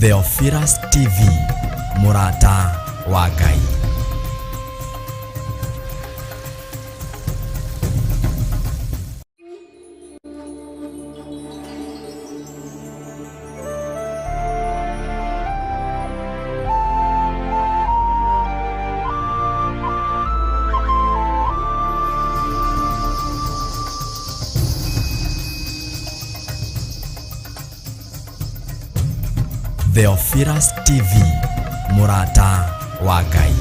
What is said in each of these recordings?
Theophilus TV, mũrata wa Ngai. Theophilus TV, mũrata wa Ngai.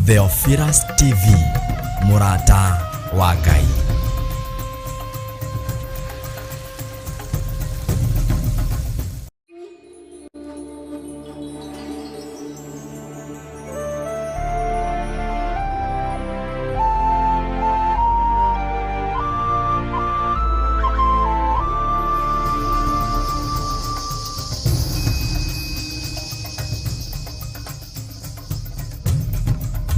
Theophilus TV, mũrata wa Ngai.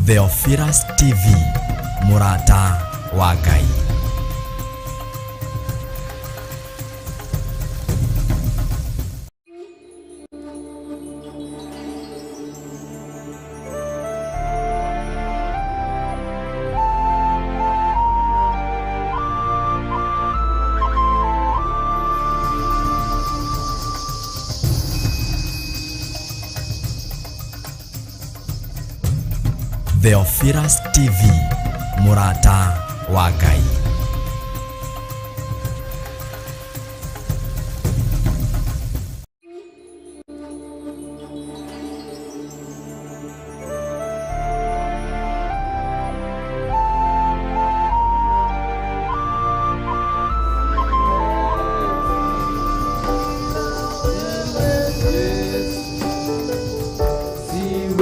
Theophilus TV, mũrata wa Ngai. Theophilus TV, mũrata wa Ngai.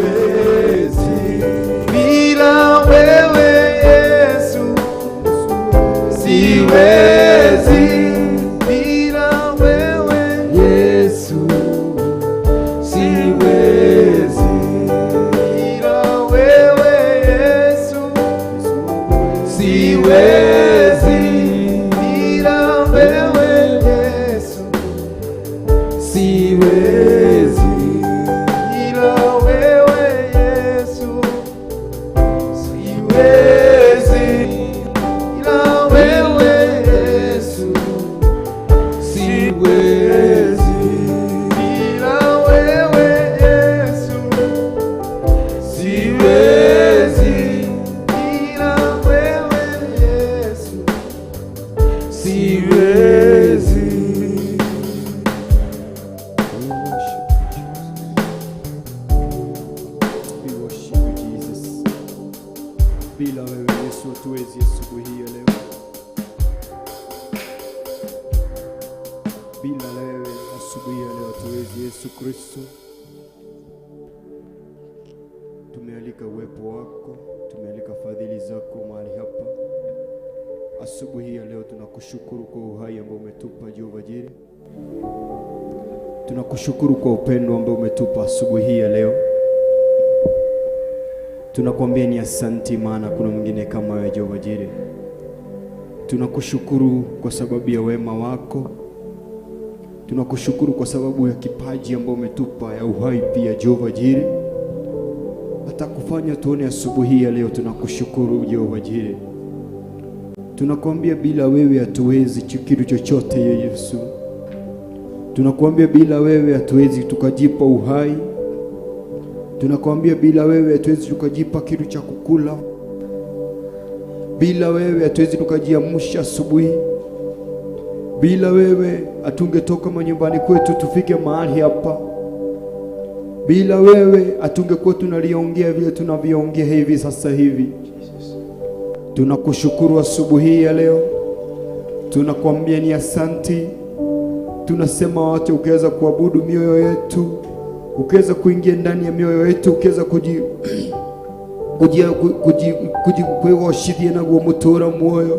Siwezi bila wewe Yesu, siwezi bila wewe Yesu, siwezi bila wewe Yesu, siwezi bila wewe Yesu, siwezi bila wewe Yesu, siwezi bila wewe Yesu, siwezi bila wewe Yesu, siwezi bila wewe Yesu, siwezi. We worship you, Jesus. We worship you, Jesus. Bila wewe Yesu hatuwezi asubuhi hii ya leo. Bila wewe asubuhi ya leo hatuwezi, Yesu Kristo. Tumealika uwepo wako, tumealika fadhili zako mahali hapa. Asubuhi ya leo tunakushukuru kwa uhai ambao umetupa Jehova Jireh. Tunakushukuru kwa upendo ambao umetupa asubuhi hii ya leo. Tunakuambia ni asanti, maana kuna mwingine kama wewe Jehova Jireh. Tunakushukuru kwa sababu ya wema wako. Tunakushukuru kwa sababu ya kipaji ambao umetupa ya uhai pia Jehova Jireh. Hata kufanya tuone asubuhi hii ya leo, tunakushukuru Jehova Jireh. Tunakuambia bila wewe hatuwezi kitu chochote ye Yesu. Tunakuambia bila wewe hatuwezi tukajipa uhai. Tunakuambia bila wewe hatuwezi tukajipa kitu cha kukula. Bila wewe hatuwezi tukajiamsha asubuhi. Bila wewe hatungetoka manyumbani kwetu tufike mahali hapa. Bila wewe hatungekuwa tunaliongea vile tunavyoongea hivi sasa hivi. Tunakushukuru asubuhi ya leo. Tunakuambia ni asanti. Tunasema wote ukiweza kuabudu mioyo yetu, ukiweza kuingia ndani ya mioyo yetu, ukiweza Kwĩgocithia naguo mũtũra muoyo.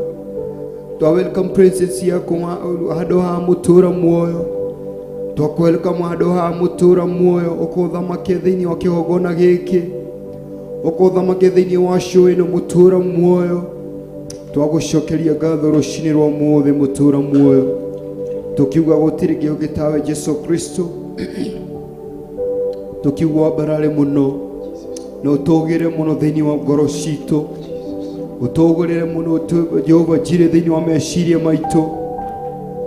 Twa welcome presence yaku handũ ha mũtũra muoyo. Twa welcome handũ ha mũtũra muoyo ũkũthamake thĩinĩ wa kĩgongona gĩkĩ, ũkũthamake thĩinĩ wa show ĩno mũtũra muoyo. Twagũcokeria ngatho rũcinĩ rwa ũmũthĩ mũtũra muoyo, tũkiuga gũtirĩ kĩo gĩtawe Jesu Kristo, tũkiuga wambarare mũno na ũtũgĩre mũno thĩinĩ wa ngoro citũ, ũtũgĩrĩre mũno Jehova Jireh thĩinĩ wa meciria maitũ.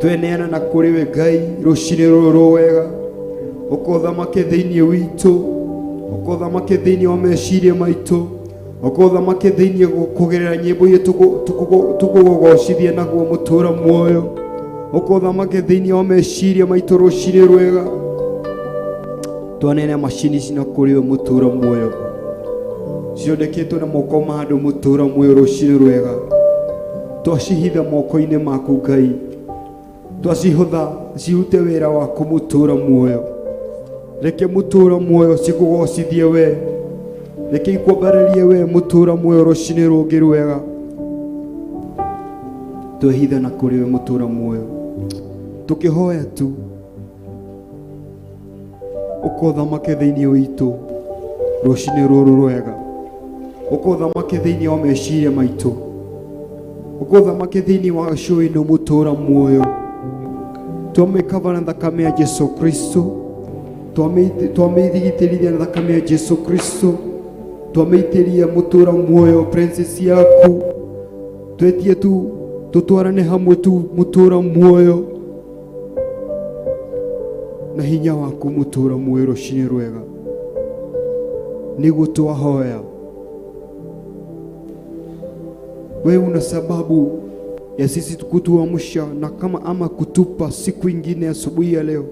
Tweneana na kũrĩ we Ngai rũcinĩ rũrũ rwega, ũkũthamake thĩinĩ witũ, ũkũthamake thĩinĩ wa meciria maitũ, ũkũthamake thĩinĩ kũgerera nyĩmbo iria tũkũgũgocithia naguo mũtũra muoyo, ũkũthamake thĩinĩ wa meciria maitũ rũcinĩ rwega. Twanene macini ici na kũrĩ we mũtũra muoyo, ciondeketwo na moko ma andũ mũtũra muoyo rũcinĩ rwega. Twacihitha moko-inĩ maku Ngai, twacihũtha cirute wĩra waku mũtũra muoyo. Reke mũtũra muoyo cikũgocithie we, reke ikwambararie we mũtũra muoyo rũcinĩ rũngĩ rwega. Twehitha na kũrĩ we mũtũra muoyo, tũkĩhoya tu ũkũthamake thĩinĩ witũ rũcinĩ rũrũ rwega, ũkũthamake thĩinĩ wa meciria maitũ, ũkũthamake thĩinĩ wa show ĩno mũtũra muoyo. Twamĩkava na thakame ya Jesu Kristo, twamĩthigitĩrithia na thakame ya Jesu Kristo, twamĩitĩria mũtũra muoyo princess yaku, twetie tu tũtwarane hamwe tu mũtũra muoyo na hinya waku mũtũra muoyo rũcinĩ rwega. Nĩguo twahoya. Wewe una sababu ya sisi kutuamsha na kama ama kutupa siku ingine asubuhi ya leo.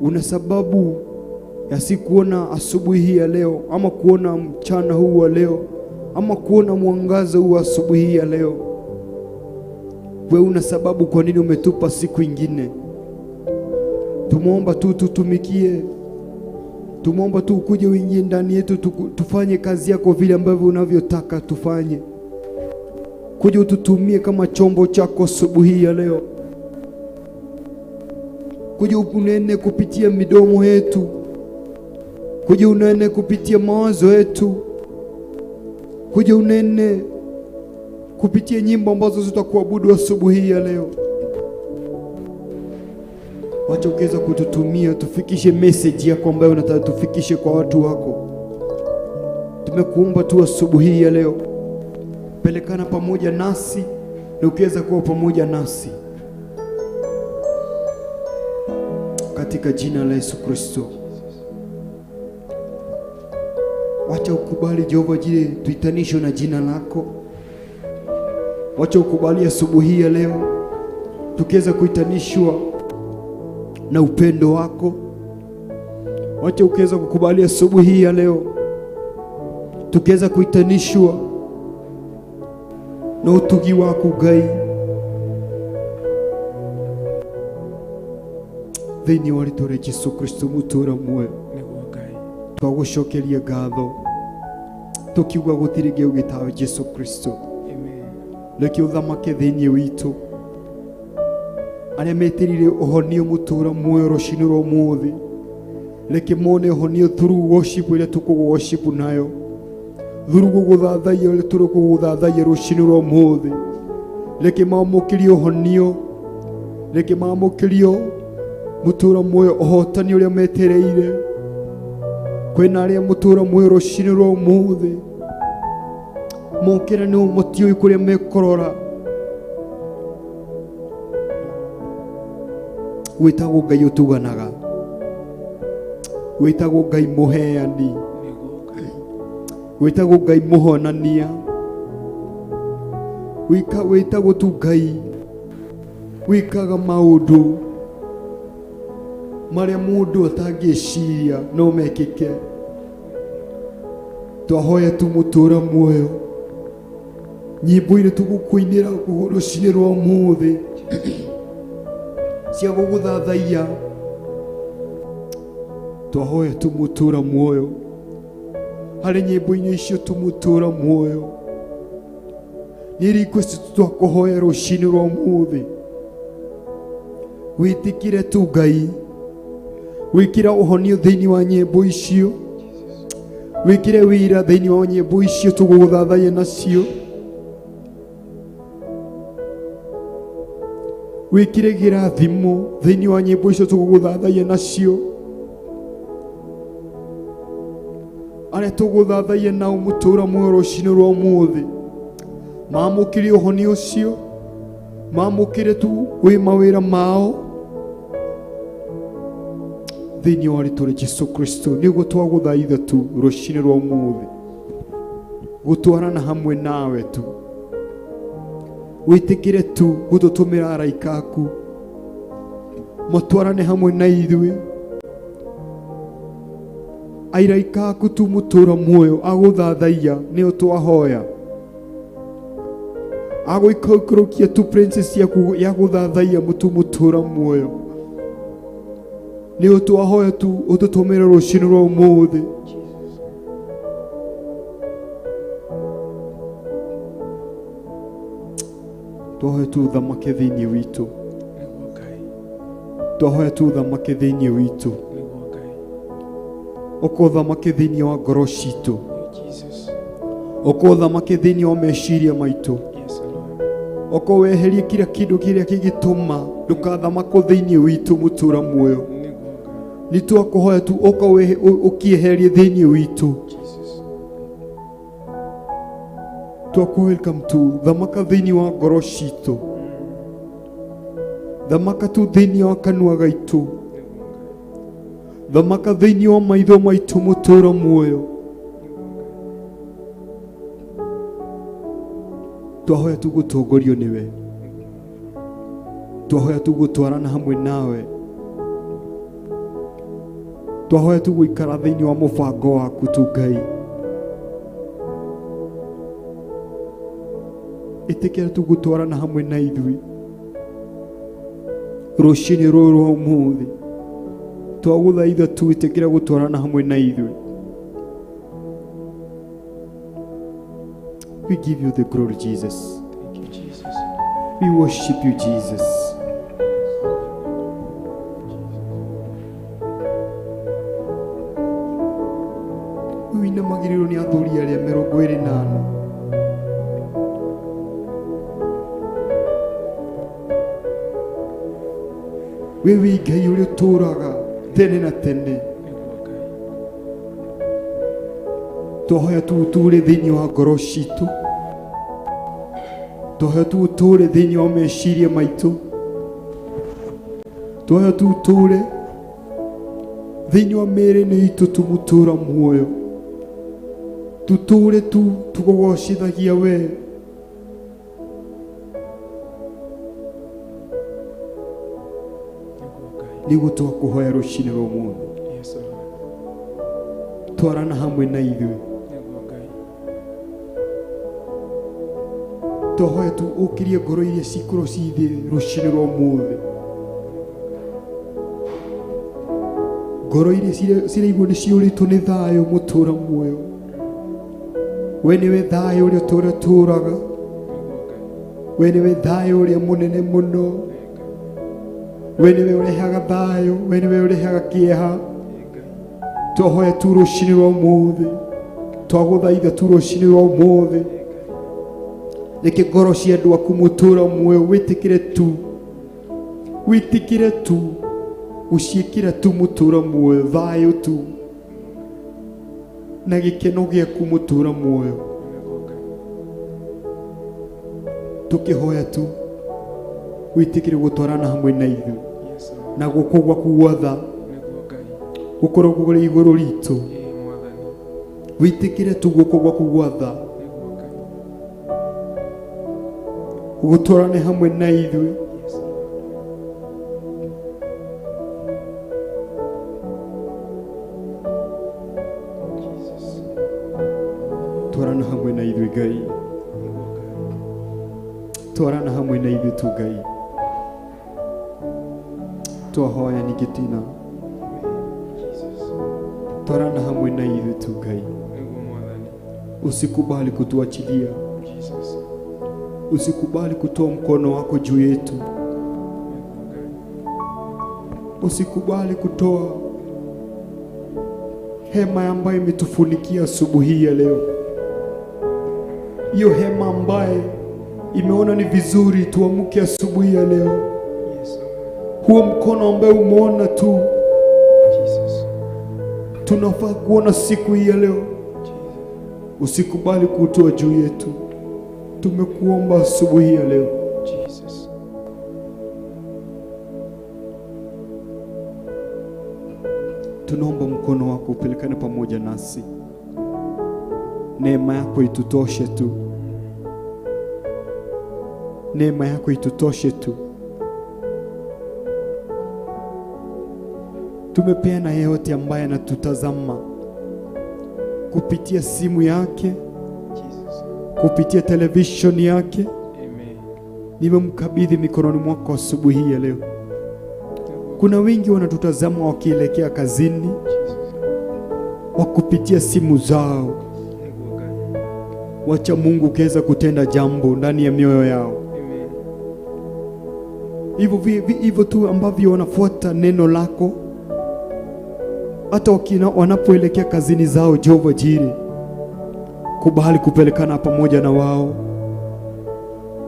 Una sababu ya si kuona asubuhi hii ya leo, ama kuona mchana huu wa leo, ama kuona mwangaza huu asubuhi ya leo. Wewe una sababu kwa nini umetupa siku ingine. Tumuomba tu tutumikie, tumuomba tu ukuje uingie ndani yetu, tufanye kazi yako vile ambavyo unavyotaka tufanye. Kuja ututumie kama chombo chako asubuhi ya leo. Kuja unene kupitia midomo yetu, kuja unene kupitia mawazo yetu, kuja unene kupitia nyimbo ambazo zitakuabudu asubuhi ya leo. Wacha ukiweza kututumia tufikishe message yako ambayo unataka tufikishe kwa watu wako. Tumekuomba tu asubuhi ya leo, pelekana pamoja nasi na ukiweza kuwa pamoja nasi katika jina la Yesu Kristo. Wacha ukubali Jehova Jireh tuitanishwe na jina lako. Wacha ukubali asubuhi ya leo tukiweza kuitanishwa na upendo wako. Wacha ukiweza kukubali asubuhi ya leo tukiweza kuitanishwa na utugi wako Ngai thĩinĩ wa rĩtwa rĩa Jesu Kristo mũtũra muoyo. Twagũcokeria ngatho tũkiuga gũtirĩ ngĩ ũgĩtawe Jesu Kristo. Reke ũthamake thĩinĩ witũ. Arĩa meterire ũhonio mũtũra muoyo rũcinĩ rwa ũmũthĩ, reke mone ũhonio through worship ĩrĩa tũkũgũ worship nayo, through gũgũthathaiya ũrĩa tũrĩkũgũthathaiya rũcinĩ rwa ũmũthĩ. Reke mamũkĩrie ũhonio, reke mamũkĩrio mũtũra muoyo ũhotani ũrĩa metereire. Kwĩna arĩa mũtũra muoyo rũcinĩ rwa ũmũthĩ mokĩra nĩ matiũĩ kũrĩa mekũrora. Wĩtagwo Ngai ũtuganaga, wĩtagwo Ngai mũheani, wĩtagwo Ngai mũhonania, wĩtagwo tu Ngai wĩkaga maũndũ marĩa mũndũ atangĩciria no mekĩke. Twahoya tu mũtũra muoyo nyĩmbo iria tũgũkũinĩra rũcinĩ rwa ũmũthĩ cia gũgũthathaiya. Twahoya tu mũtũra muoyo Harĩ nyĩmbo-inĩ icio tũmũtũra muoyo. Nĩ request twakũhoya rũcinĩ rwa ũmũthĩ. Wĩtĩkĩre tu Ngai. Wĩkĩre ũhonio thĩinĩ wa nyĩmbo icio. Wĩkĩre wĩra thĩinĩ wa nyĩmbo icio tũgũgũthathaiya nacio. Wĩkĩre kĩrathimo thĩinĩ wa nyĩmbo icio tũgũgũthathaiya nacio. Arĩa tũgũthathaiya nao mũtũra muoyo rũcinĩ rwa ũmũthĩ. Mamũkĩre ũhonio ũcio. Mamũkĩre tu wĩ mawĩra mao. Thĩinĩ wa rĩtwa rĩa Jesu Kristo nĩguo twagũthaitha tu rũcinĩ rwa ũmũthĩ. Gũtwarana hamwe nawe tu. Wĩtĩkĩre tu gũtũtũmĩra araika aku. Matwarane hamwe na ithuĩ. Araika aku tu mũtũra muoyo agũthathaiya nĩo twahoya. Agũikũrũkia tu princess yaku ya gũthathaiya mũtu mũtũra muoyo. Nĩo twahoya tu ũtũtũmĩre rũcinĩ rwa ũmũthĩ. Twahoya tu ũthamake thĩinĩ witũ. Nĩguo Ngai. Twahoya tu ũthamake thĩinĩ witũ. Nĩguo Ngai. Ũka ũthamake thĩinĩ wa ngoro citũ. Jesus. Ũka ũthamake thĩinĩ wa meciria maitũ. Yes, Lord. Ũka weherie kila kĩndũ kĩrĩa kĩngĩtũma ndũkathamakwo thĩinĩ witũ mũtũra muoyo. Nĩguo Ngai. Nĩ twakũhoya tu ũka ũkĩeherie thĩinĩ witũ. Jesus. Twakũ welcome tu thamaka thĩinĩ wa ngoro citũ. Thamaka tu thĩinĩ wa kanua gaitũ. Nĩguo Ngai. Thamaka thĩinĩ wa maitho maitũ mũtũra muoyo. Twahoya tu gũtongorio nĩwe. Twahoya tu gũtwarana hamwe nawe. Twahoya tu gũikara thĩinĩ wa mũbango waku tu Ngai. Ĩtĩkĩra tu gũtwarana hamwe na ithuĩ. Rũcinĩ rũrũ rwa ũmũthĩ. Twagũthaitha tu ĩtĩkĩra gũtwarana hamwe na ithuĩ. We give you the glory, Jesus. Thank you, Jesus. We worship you, Jesus. Wĩinamagĩrĩrwo nĩ athuri arĩa 24. We wĩ Ngai ũrĩa ũtũũraga tene na tene. Nĩguo Ngai. Twahoya tu ũtũũre thĩinĩ wa ngoro citũ. Twahoya tu ũtũũre thĩinĩ wa meciria maitũ. Twahoya tu ũtũũre thĩinĩ wa mĩĩrĩ-inĩ itũ tu mũtũũra muoyo. Tũtũũre tu tũkũgocithagia we. Nĩguo Ngai. Nĩguo twakũhoya rũcinĩ rwa ũmũthĩ. Yes, Lord. Twarana hamwe na ithuĩ. Nĩguo Ngai. Twahoya tu ũkĩrie ngoro iria cikorwo ci thĩ rũcinĩ rwa ũmũthĩ. Ngoro iria ciraigua nĩ ciũrĩtwo nĩ thayũ mũtũra muoyo. We nĩwe thayũ ũrĩa ũtũũra tũũraga. Nĩguo Ngai. We nĩwe thayũ ũrĩa mũnene mũno. We nĩwe ũrehaga thayũ. We nĩwe ũrehaga kĩeha. Ngai. Twahoya tu rũcinĩ rwa ũmũthĩ. Twagũthaitha tu rũcinĩ rwa ũmũthĩ. Reke ngoro cia andũ aku mũtũra muoyo wĩtĩkĩre tu. Wĩtĩkĩre tu. Ũciĩkĩre tu mũtũra muoyo thayũ tu. Na gĩkeno gĩaku mũtũra muoyo. Nĩguo Ngai. Tũkĩhoya tu wĩtĩkĩre gũtwarana hamwe na ithuĩ. Yes, Lord. Na guoko gwaku gwa tha Nĩguo Ngai. gũkorwo kũrĩ igũrũ ritũ. Ĩĩ Mwathani. Wĩtĩkĩre tu guoko gwaku gwa tha Nĩguo Ngai. gũtwarane hamwe na ithuĩ. Yes, Lord. Jesus. Twarana hamwe na ithuĩ Ngai. Nĩguo Ngai. Twarana hamwe na ithuĩ tu Ngai. Twahoya ningĩ tina. Jesus. Twarana hamwe na ithuĩ tu Ngai. Nĩguo Mwathani. Usikubali kutuachilia, Jesus. usikubali kutoa mkono wako juu yetu, Nĩguo Ngai. usikubali kutoa hema ambayo imetufunikia asubuhi hii ya leo, hiyo hema ambaye imeona ni vizuri tuamke asubuhi ya leo, Yes, Lord. huo mkono ambaye umeona tu Jesus. tunafaa kuona siku hii ya leo, Jesus. usikubali kutoa juu yetu. Tumekuomba asubuhi ya leo, Jesus. tunaomba mkono wako upelekane pamoja nasi, neema yako itutoshe tu, neema yako itutoshe tu. Tumepeana yeyote ambaye anatutazama kupitia simu yake, Jesus. kupitia televisheni yake, Amen. nimemkabidhi mikononi mwako asubuhi hii ya leo. Nĩguo. Kuna wengi wanatutazama wakielekea kazini, Jesus. wa kupitia simu zao. Nĩguo Ngai. Wacha Mungu ukiweza kutenda jambo ndani ya mioyo yao, Amen. hivyo hivyo tu ambavyo wanafuata neno lako, hata wanapoelekea kazini zao. Jehova Jiri, kubali kupelekana pamoja na wao,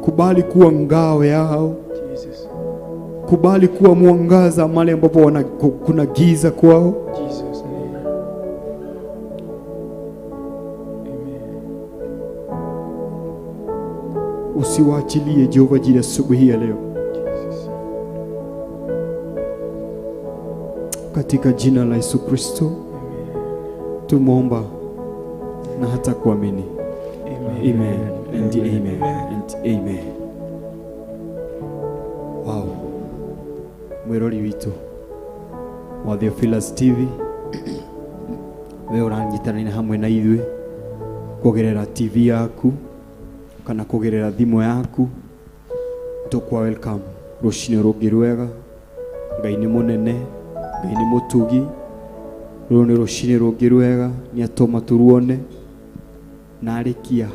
kubali kuwa ngao yao, Jesus. kubali kuwa mwangaza mahali ambapo kuna giza kwao. Jesus name. Amen. Usiwaachilie Jehova Jiri asubuhi hii ya leo, Jesus. katika jina la Yesu Kristo Amen. tumeomba na hata kuamini. Amen. Amen and amen and amen. Wow. Mwirori witũ wa Theophilus TV, we ũranyitanĩra hamwe na ithuĩ kũgerera TV yaku kana kũgerera thimũ yaku, tũkwa welcome rũcinĩ rũngĩ rwega. Ngai nĩ mũnene, Ngai nĩ mũtugi. Rũrũ nĩ rũcinĩ rũngĩ rwega, nĩ atũma tũruone na arĩkia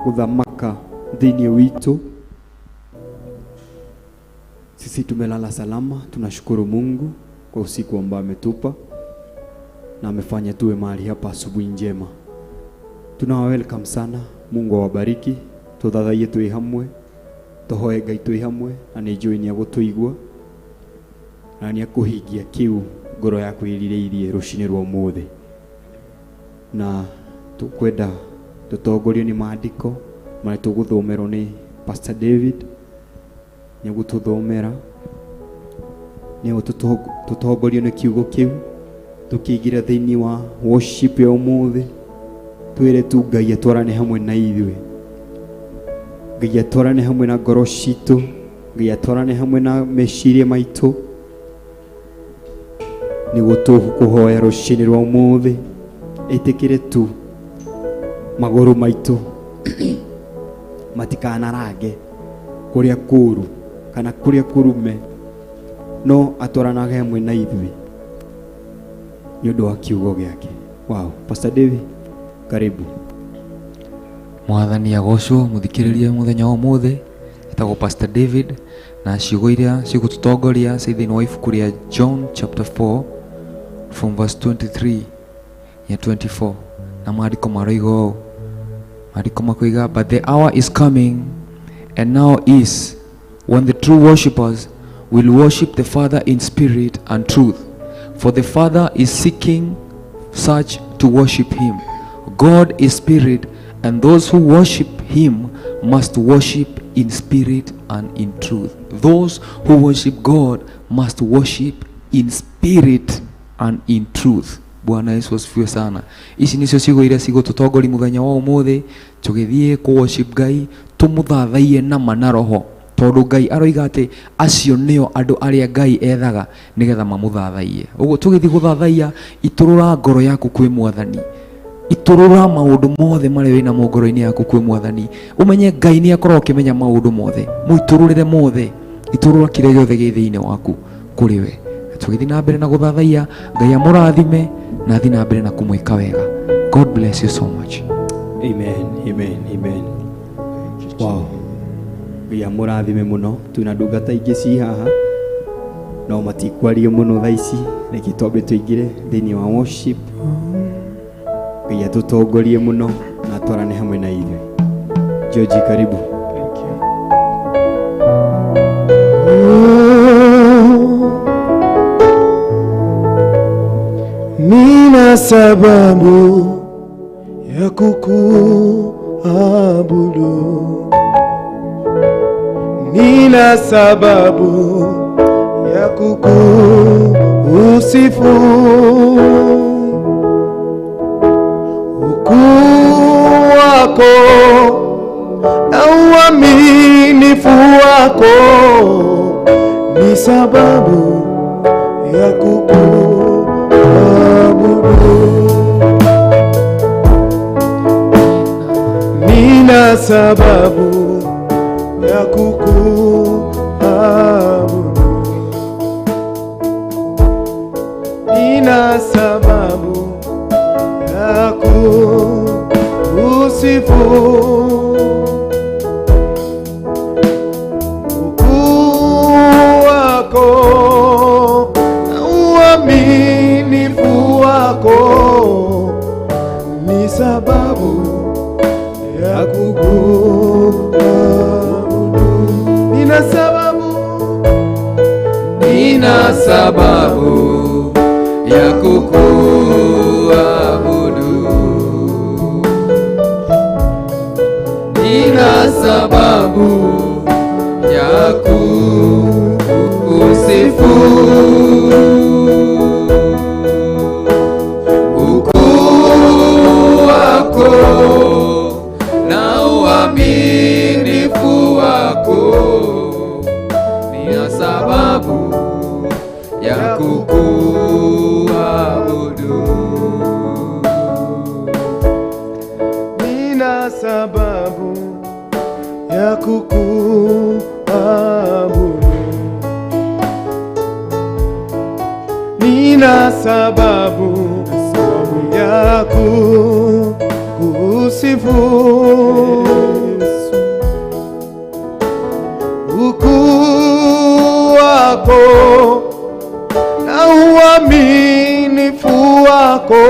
gũthamaka thĩinĩ witũ. Sisi tumelala salama, tunashukuru Mungu kwa usiku ambao ametupa na amefanya tuwe mahali hapa asubuhi njema. Tunawa welcome sana, Mungu awabariki. Tuthathaiye twĩ hamwe, tũhoe Ngai twĩ hamwe, na nĩ njũĩ nĩ egũtũigua na nĩ ekũhingia kĩu ngoro yaku ĩrirĩirie rũcinĩ rwa ũmũthĩ. Na tũkwenda tũtongorio nĩ maandĩko marĩa tũgũthomerwo nĩ Pastor David, nĩ egũtũthomera, nĩ tũtongorio nĩ kiugo kĩu tũkĩingĩra thĩinĩ wa worship ya ũmũthĩ, twĩre tu Ngai atwarane hamwe na ithuĩ, Ngai atwarane hamwe na ngoro citũ, Ngai atwarane hamwe na meciria maitũ, nĩguo tũkũhoya rũcinĩ rwa ũmũthĩ. Ĩtĩkĩre tu magũrũ maitũ matikanarange kũrĩa kũũru kana kũrĩa kũrume, no atwaranage hamwe na ithuĩ nĩ ũndũ wa kiugo gĩake. Wow, Pastor David, karibu. Mwathani agocwo muthikiririe muthenya wa umuthi. Etagwo Pastor David, na ciugo iria cigũtũtongoria ci thĩinĩ wa ibuku rĩa John chapter 4 from verse 23 ya 24, na maandĩko maroiga ũũ. Maandĩko makoiga, but the hour is coming and now is when the true worshippers will worship the Father in spirit and truth, for the Father is seeking such to worship him. God is spirit, and those who worship him must worship in spirit and in truth. Those who worship God must worship in spirit and in truth. Bwana Yesu asifiwe sana. Ici nicio ciugo iria cigũtũtongoria mũthenya wa ũmũthĩ tũgĩthiĩ kũ worship Ngai, tũmũthathaiye nama na roho, tondũ Ngai aroiga atĩ acio nĩo andũ arĩa Ngai ethaga nĩgetha mamũthathaiye. Ũguo tũgĩthiĩ gũthathaiya, itũrũra ngoro yaku kwĩ Mwathani, itũrũra maũndũ mothe marĩa wĩnamo ngoro-inĩ yaku kwĩ Mwathani. Ũmenye Ngai nĩ akoragwo akĩmenya maũndũ mothe, mũitũrũrĩre mothe, itũrũra kĩrĩa gĩothe gĩ thĩinĩ waku kũrĩ we. Tũgĩthiĩ na mbere na gũthathaiya, Ngai amũrathime na athiĩ na mbere na kũmwĩka wega. God bless you so much. Amen, amen, amen. Wow. Ngai amũrathime mũno. Twĩna ndungata ingĩ ci haha no matikwaria mũno thaa ici, reke twambe tũingĩre thĩinĩ wa worship. Ngai atũtongorie mũno na atwarane hamwe na ithuĩ. George, karibu. Thank you. Nina sababu ya kukuabudu, nina sababu ya kukusifu. Ukuu wako na uaminifu wako ni sababu ya kukuabudu. Nina sababu ya kukuabudu, nina sababu ya kukusifu. Ukuu wako na uaminifu wako ni sababu ya kukuabudu. Nina sababu, Nina sababu ya kukuabudu, nina sababu ya kukusifu. Ukuu wako na uaminifu wako ni sababu ya kukuabudu. Nina sababu ya kukuabudu, nina sababu ya kukusifu. Ukuu wako na uaminifu wako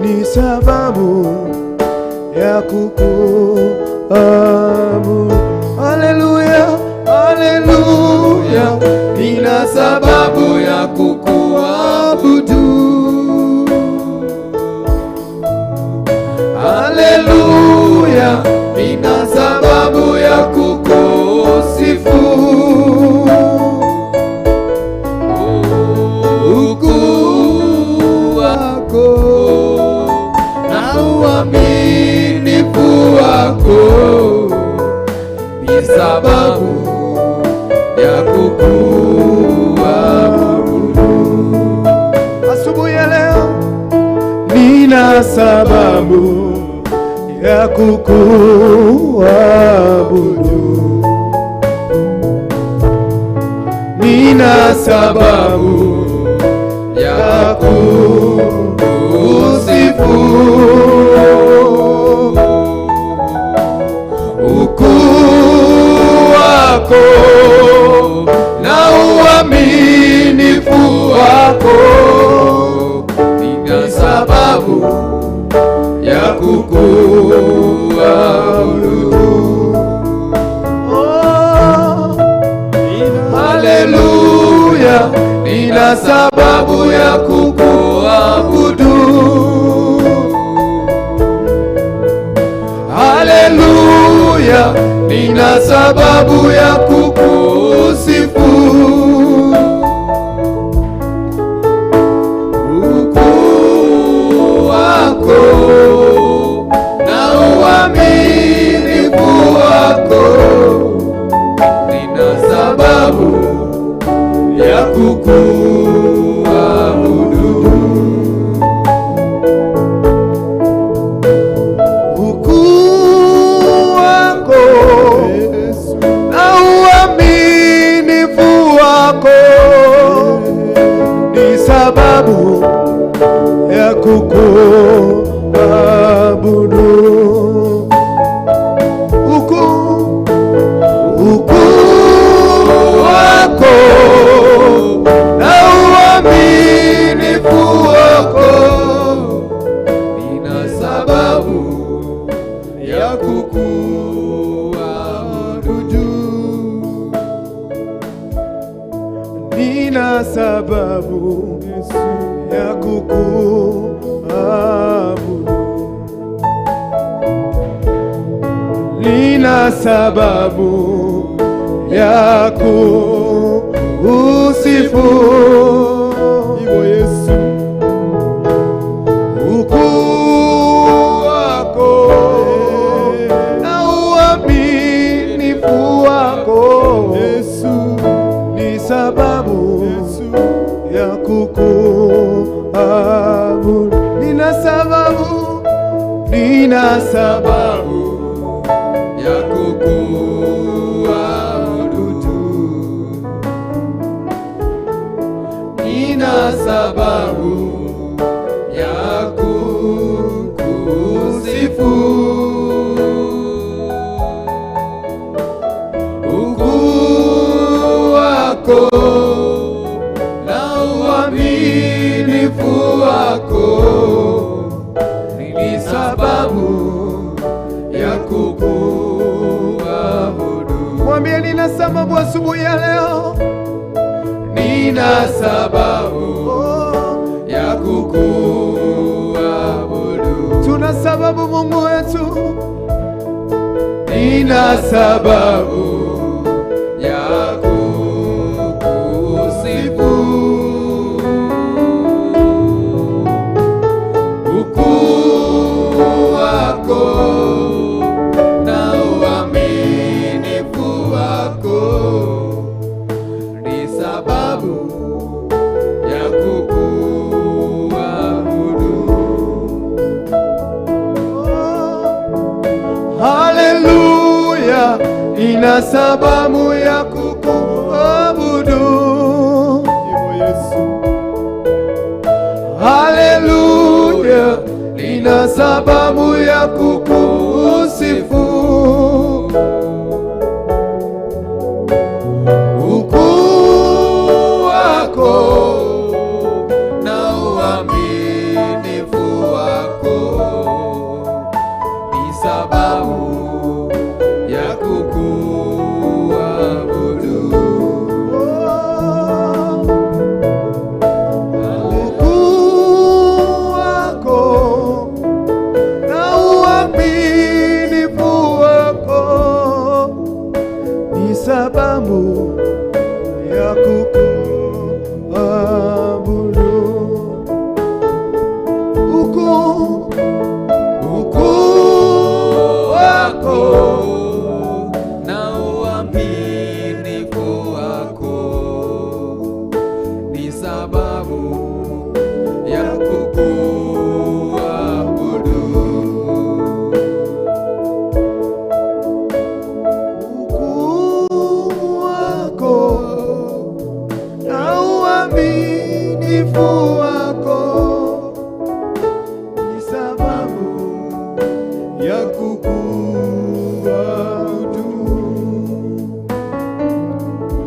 ni sababu ya kukuabudu. Haleluya, haleluya, Nina sababu ya kukuabudu. Haleluya, nina sababu ya kukusifu. Ukuu wako na uaminifu wako ni sababu ya kukuabudu. Asubuhi ya leo nina sababu ya kukuabudu, nina sababu ya kukusifu. Ukuu wako na uaminifu wako nina sababu ya kukuabudu. Oh, Haleluya, nina sababu ya kukuabudu. Haleluya, nina sababu ya kukusifu. Ukuu wako na uaminifu wako nina sababu ya kukuabudu. Ukuu wako na Nina sababu ya kusifu. Hivyo Yesu, Ukuu wako na uaminifu wako Yesu, ni sababu Yesu, ya kukuabudu. Nina sababu, nina sababu ya kukuabudu tu. Nina sababu ya kukusifu. Ukuu wako na uaminifu wako ni sababu ya kukuabudu. Mwambie nina sababu asubuhi ya leo, Nina sababu oh, ya kukuabudu. tuna sababu Mungu wetu, Nina sababu ya kukusifu. Ukuu wako na uaminifu wako ni sababu ya kukuabudu. Haleluya, nina sababu ya kukuabudu. hivyo Yesu, Haleluya, nina sababu ya kukusifu. Ukuu wako na uaminifu wako ni sababu ya kukuabudu. Ukuu wako na uaminifu wako ni sababu ya kukuabudu. Ukuu Ukuu wako na uaminifu wako ni sababu ya kukuabudu. Ukuu wako na uaminifu wako ni sababu ya kukuabudu.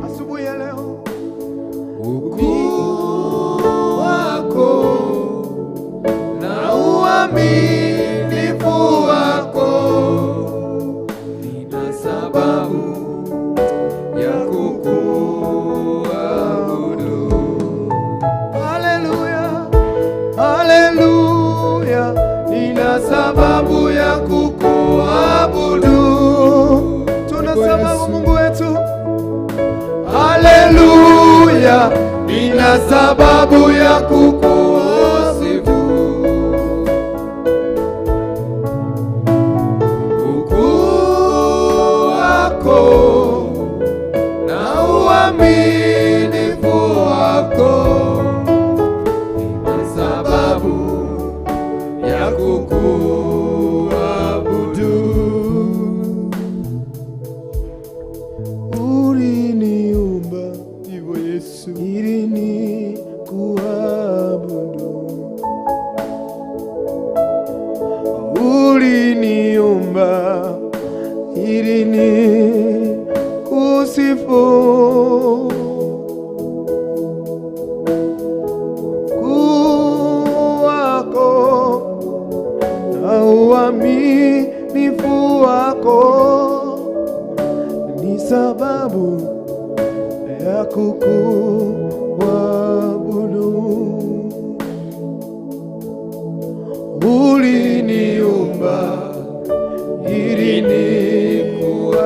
Asubuhi ya leo Ukuu wako na uaminifu wako nina sababu ya kukuabudu. Haleluya, haleluya, nina sababu ya kukuabudu. Tuna sababu Mungu wetu. Haleluya, nina sababu ya kukusifu. Ukuu wako na uaminifu wako ni sababu ya kukuabudu. Uliniumba Hivyo Yesu, ili nikuabudu. Uliniumba ili nikusifu. Ukuu wako na uaminifu wako ni sababu ya kukuabudu. Uliniumba ili nikuabudu.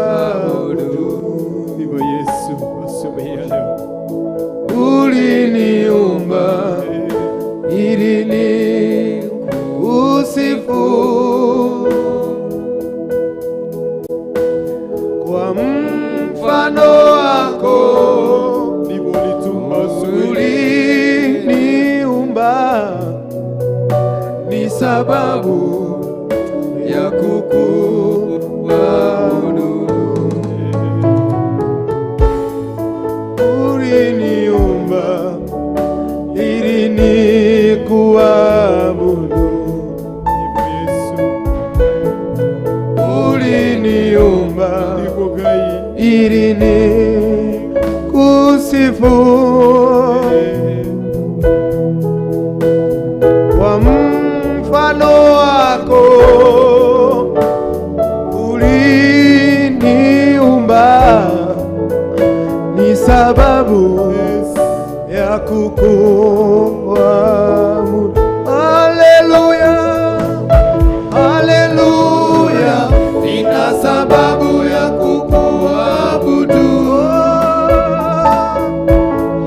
sababu ya kukuabudu. Uliniumba ili nikuabudu. Yesu. Uliniumba Niko Ngai. ili nikusifu. Kwa mfano wako uliniumba, ni sababu ya kukuabudu. Haleluya, haleluya, Nina sababu ya kukuabudu.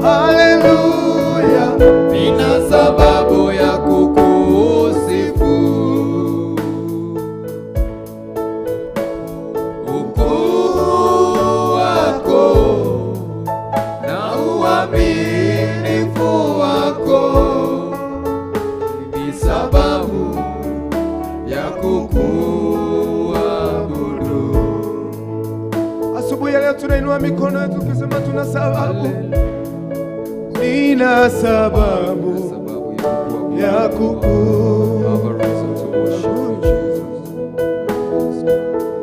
haleluya, Nina sababu ya kukusifu. Ukuu wako na uaminifu wako ni sababu ya kukuabudu. Asubuhi ya leo tunainua mikono yetu tukisema tuna sababu, nina sababu ya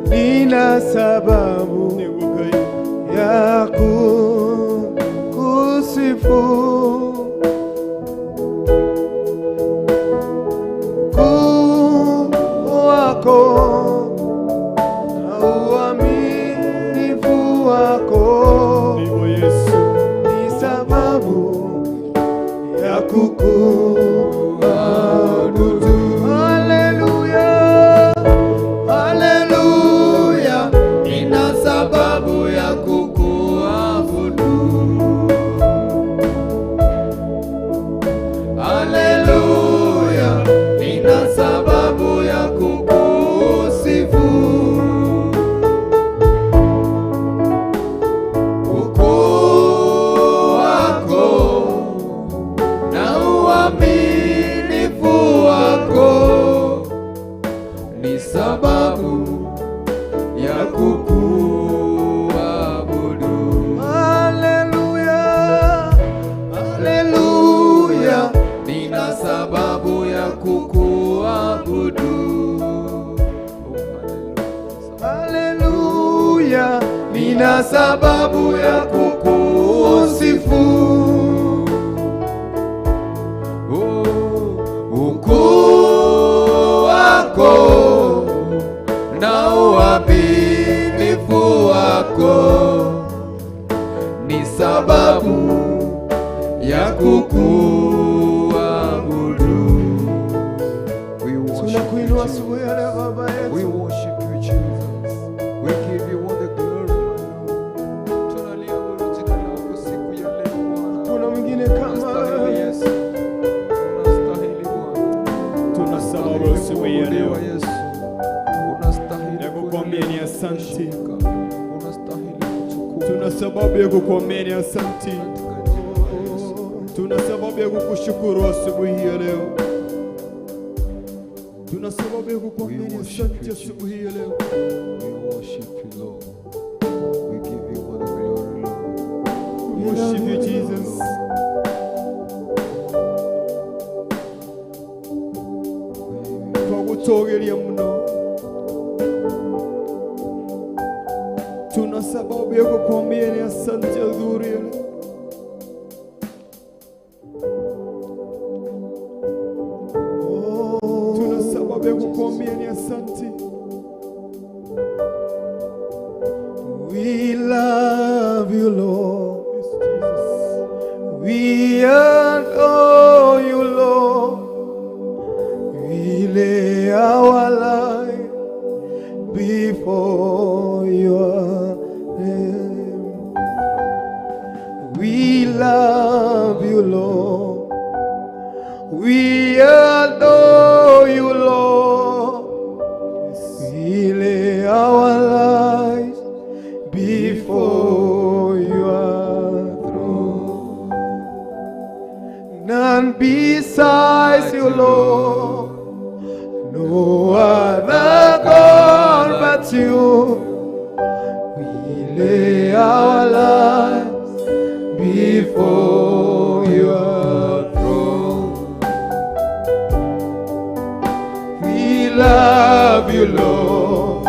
nina sababu Niko Ngai. ya kukusifu. Ukuu wako na uaminifu wako Niko Yesu. ni sababu ya kukuabudu. Haleluya, Haleluya, nina sababu ya kukuabudu. Haleluya, nina sababu ya kukusifu. Ukuu wako na uaminifu wako ni sababu ya kukuabudu. haleluya, haleluya. Nina sababu ya kukuabudu. Haleluya, nina sababu ya kukusifu. Oh, ukuu wako na uaminifu wako ni sababu ya kukuabudu. We worship you, Tunakuinua Jesus. asubuhi ya leo Baba We yetu. worship you, Jesus. We give you all the glory, my Lord. Tunaliabudu jina lako siku ya leo Bwana. Kuna mwingine kama Unastahili wewe. Yesu. Unastahili Bwana. Tuna sababu asubuhi ya leo Kuabudiwa Yesu. Unastahili ya kukuambia ni asante. kuheshimika. Unastahili kutukuzwa. Tuna sababu ya kukuambia ni asante. Katika jina la Yesu. Tuna sababu ya kukushukuru asubuhi ya leo. Tuna sababu ya kukuambia ni We worship asante you, asubuhi ya leo. We worship you, Lord. We give you all the glory, Lord. We worship you, Jesus. Twagutogeria muno. Tuna sababu ya kukuambia ni asante adhuhuri ya leo. Tuna sababu ya kukuambia ni asante. We love you, Lord. Yes, Jesus. We adore you, Lord. We lay our life before your name. We love you, Lord. We adore you, Lord. We lay our lives before your throne. None besides you, Lord. No other God but you. We lay our lives before your throne. We love you, Lord.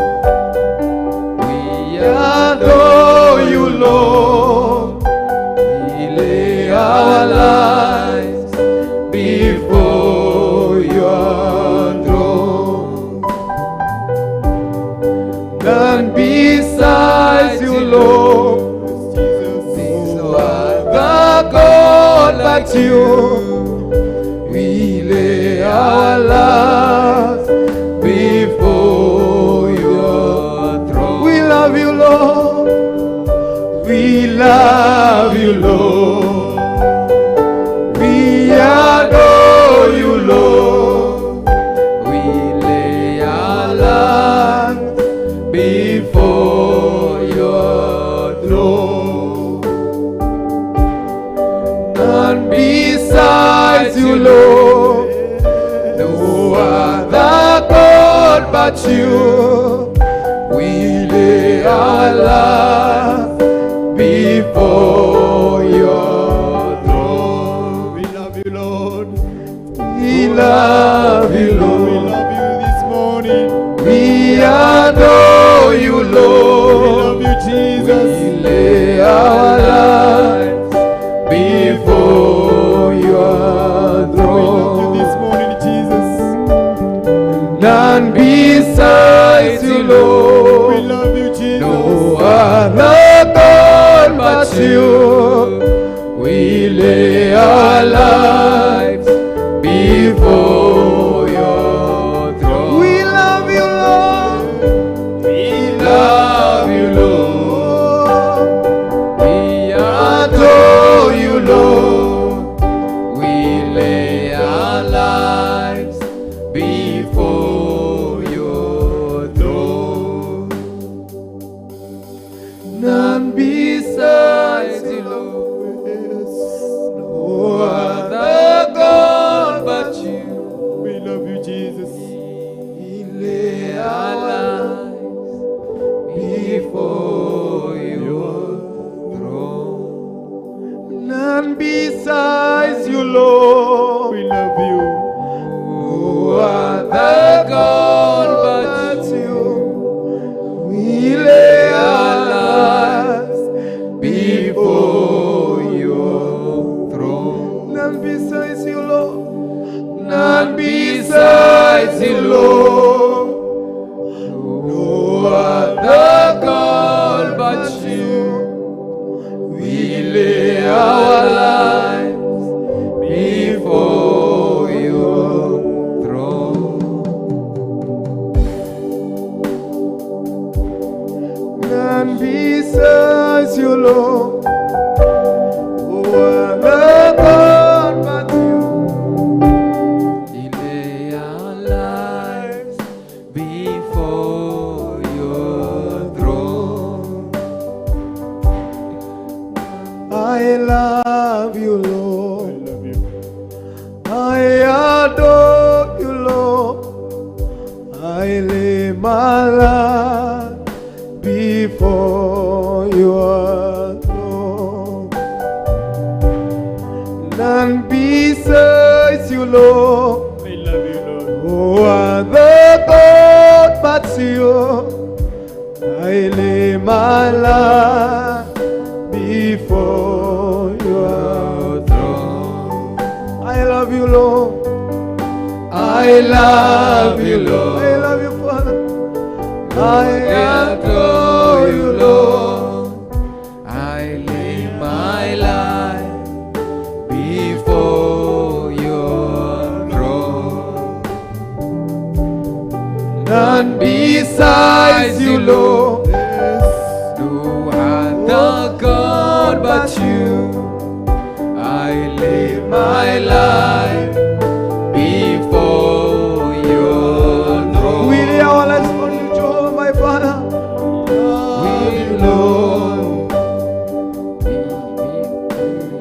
We adore you, Lord. We lay our lives before your throne. None besides you, Lord. No other God but you. We lay our lives before your throne. We love you, Lord. We love you, Lord. We adore you, Lord. We lay our lives before your throne. None besides you, Lord. No other God but you. We lay our lives before your throne. We love you, Lord. We love you, We Lord. love you this morning. We adore you, We Lord. love you, Jesus. We lay our lives before your We love you this throne. morning, Jesus. None besides you, We Lord. love you, Jesus. No other God but you. We lay our lives before your throne. We love you, Lord. We Love you, Lord. We Adore you, Lord. We lay our lives before your throne. None besides you, Lord. No other God but you. We love you, Jesus. We lay Our our lives lives before your throne. None besides you, Lord. We love you. No other God but you. We lay our lives before your Throne. None besides you, Lord. None besides you, Lord. No other God but you. We lay our lives before your Throne. None besides you, Lord. No other God but you. We lay our lives before your throne. I love you, Lord. I love you. I adore you, Lord. I lay my life before your throne. None besides you, Lord. I love you, Lord. No other God but you. I lay my life before your Throne. I love you, Lord. I love you, Lord. I love you, Father. I adore you, Lord. I lay my life before your throne. None besides you, Lord. No other God but you. I lay my life before your throne. We lay our lives for you, Jehovah, my Father. We Lord,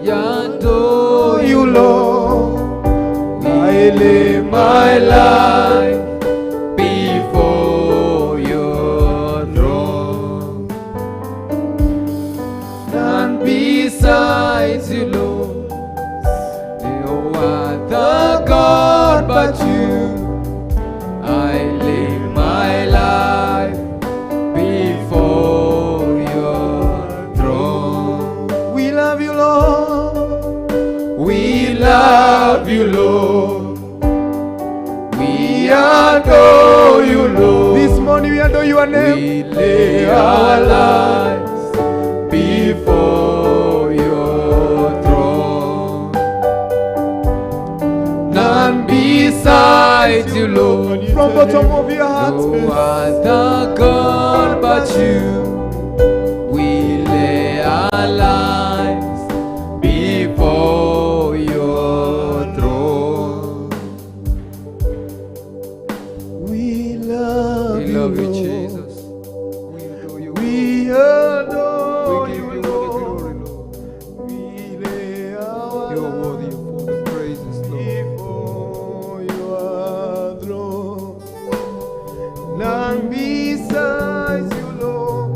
we adore You, Lord. I lay my life your name. We lay our lives before your throne. None besides you, Lord. From bottom of your heart. No other God but you. We lay our lives before your throne. We love We love you, Lord. Jesus. We adore you. We adore We give you, you all the Lord. glory, Lord. We lay our You are worthy of all the praises, Lord. before your throne. None besides you, Lord.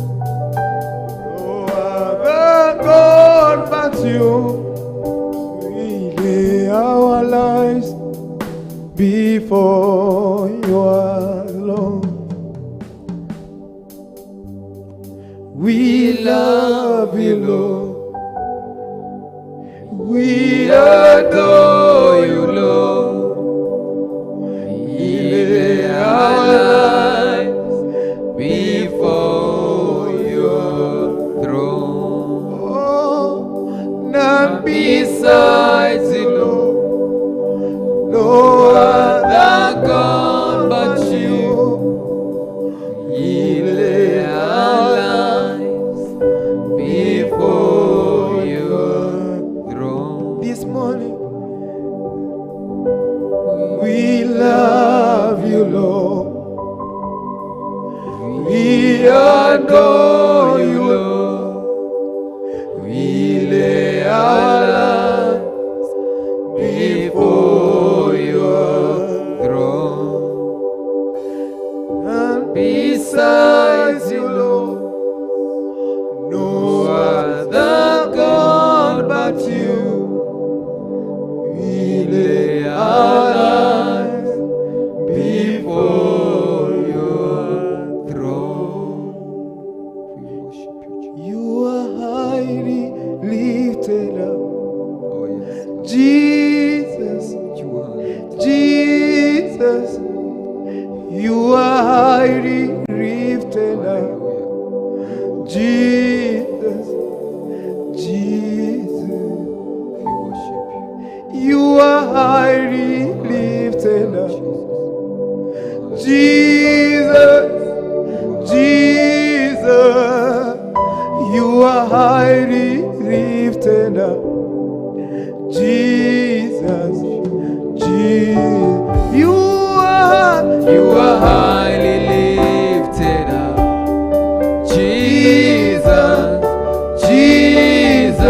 No other God but you. We lay our lives before your throne. We love you, Lord. We adore you, Lord. We lay our lives before your throne. Oh, none Besides you, Lord, no other God but you. We lay our lives before your throne. This morning, we love you, Lord. We adore you, Lord. We lay our lives before your throne. And Besides you, Lord, no no other God but you. We lay our lives before your throne. We worship you, Jesus. You are highly lifted up, Oh, yes, Lord. Jesus. You are lifted. Jesus, you are highly lifted up. Hallelujah. Jesus, Jesus, We worship you. you are highly lifted up. Jesus. Jesus, Jesus, you are highly lifted up. Jesus, Jesus, you are, You are highly lifted up. Jesus, Jesus,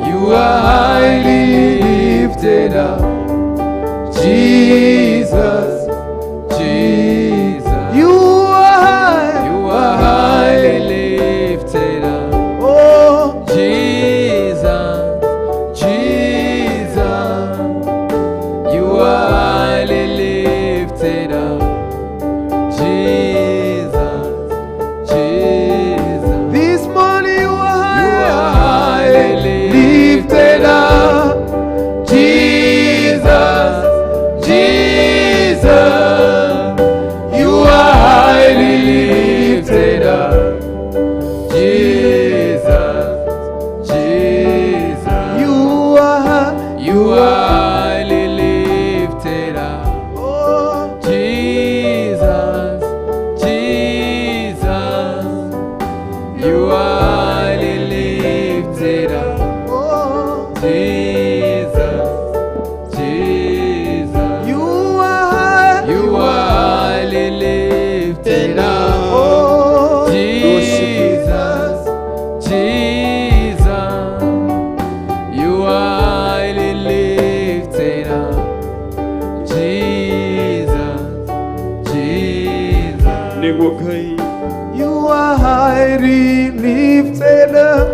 you are highly lifted up. Jesus, Jesus, you are, you are highly lifted up. oh, Jesus, Jesus, you are highly lifted up. Jesus, Jesus, this morning you are, you are highly lifted up. Jesus, Jesus, you are highly lifted up. Jesus, Jesus, You are, you are highly lifted up. oh, Jesus, Jesus, you are highly lifted up. oh, Jesus, Jesus, you are, you are highly lifted up. oh, Jesus, Jesus, you are highly lifted up. Jesus, Jesus, Nĩguo Ngai. You are highly lifted up.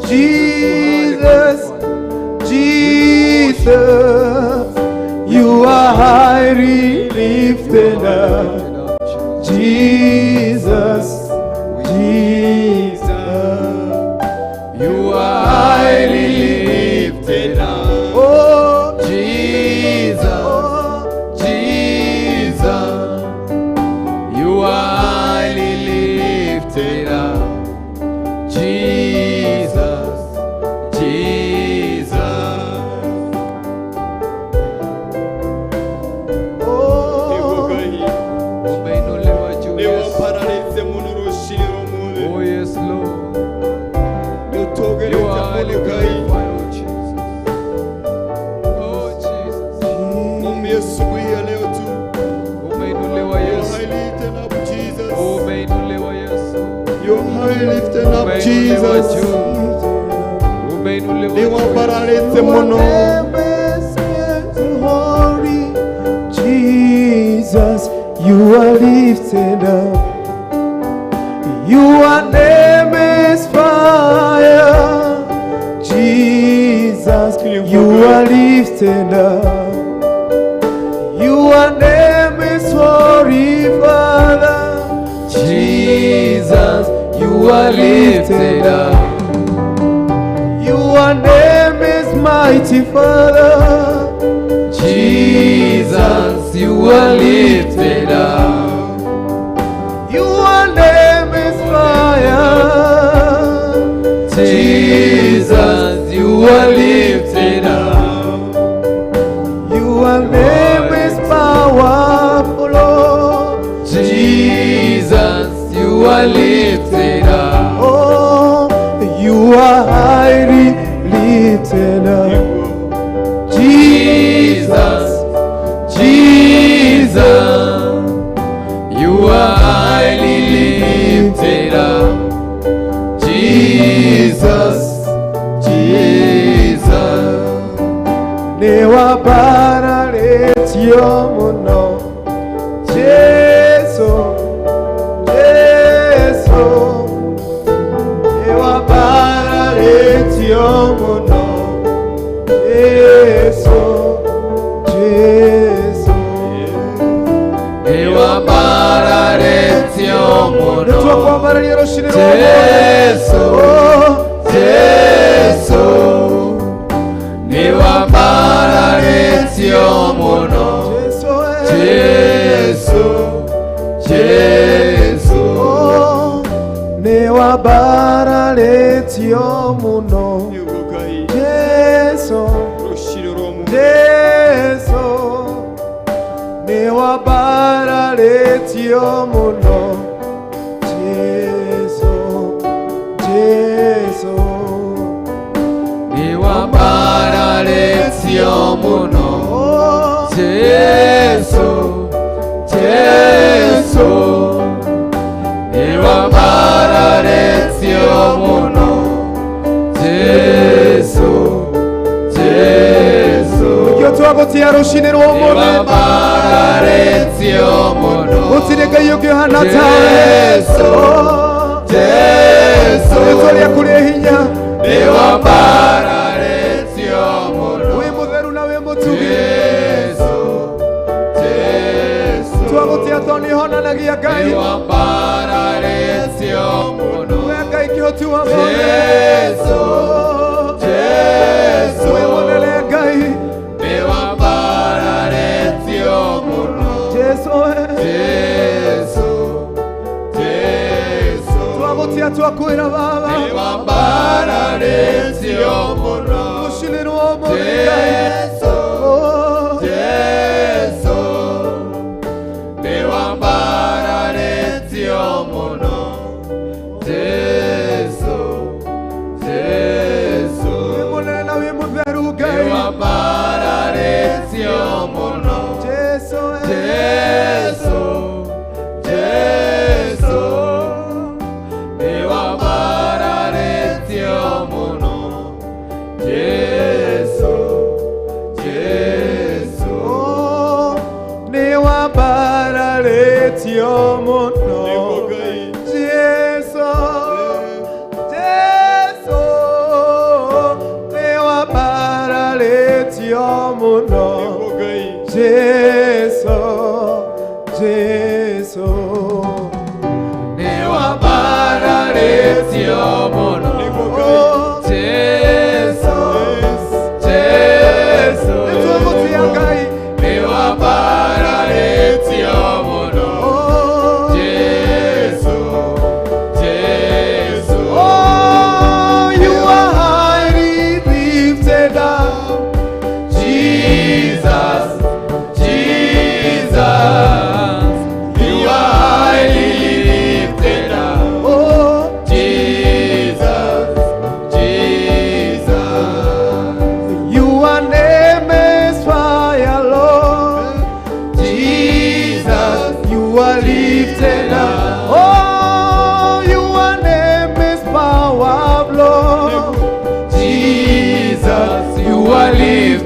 Jesus, Jesus, you are highly lifted up. Jesus, Jesus, you are highly lifted up. oh, Jesus, oh, Jesus, you are lifted up, Umeinuliwa Jesus. juu. Umeinuliwa juu. Niwambararĩte mũno. Holy Jesus, you are lifted up. Your name is fire. Jesus, you are lifted up. Your name is holy, Father. Jesus, you are lifted up. Your name is mighty, Father. Jesus, you are lifted up. Your name is fire. Jesus, you are lifted up. Your name is powerful, Lord. Jesus, you are lifted up. Oh, you are highly lifted up. Jesus, Jesus, you are highly lifted up. Jesus, Jesus, Nĩwambararĩtio mũno Jesu, Jesu, nĩwambararĩtio mũno Jesu, Jesu. Nĩwambararĩtio mũno Nĩtwakwambararia rũcinĩ rwa Jesu, Jesu, nĩwambararĩtio mũno Jesu, Jesu, Jesu, nĩwambararĩtio mũno Jesu, Jesu, nĩwambararĩtio mũno Jesu, Jesu, nĩwambararĩtio mũno oh, Jesu, Jesu, nĩwambararĩtio mũno Jesu, Jesu, nĩkĩo twagũtĩa rũcinĩ rwa ũmũthĩ nĩwambararĩtio mũno gũtirĩ Ngai ũngĩ ũhana tawe. Jesu, Jesu, Rĩtwa rĩaku rĩ hinya, nĩwambararĩtio mũno wĩ mũtheru na wĩ mũtugi. Jesu, Jesu, Twagũtĩa tondũ nĩũhonanagia Ngai. nĩwambararĩtio mũno We Ngai kĩhoti wa mothe. Jesu, Jesu, Wĩ mũnene Ngai. nĩwambararĩtio mũno Jesu, Jesu, Jesu, twagũtĩa twakwĩra Baba nĩwambararĩtio mũno rũcinĩ rwa ũmũthĩ Ngai. Jesu, Oh, Jesu, nĩwambararĩtio mũno Jesu, Jesu, wĩ mũnene na wĩ mũtheru Ngai. nĩwambararĩtio mũno Jesu, Jesu, Jesu, nĩwambararĩtio mũno Jesu, Jesu, oh, nĩwambararĩtio mũno Jesu, Jesu, nĩwambararĩtio mũno Jesu, Jesu, nĩwambararĩtio mũno oh, Jesu, Jesu, nĩtwagũtĩa Ngai. nĩwambararĩtio mũno Oh, Jesu, Jesu, oh, you are highly lifted up. Jesus, Jesus, you are highly lifted up. Oh, Jesus, Jesus, your name is fire, Lord. Jesus, You are lifted up. Oh, your name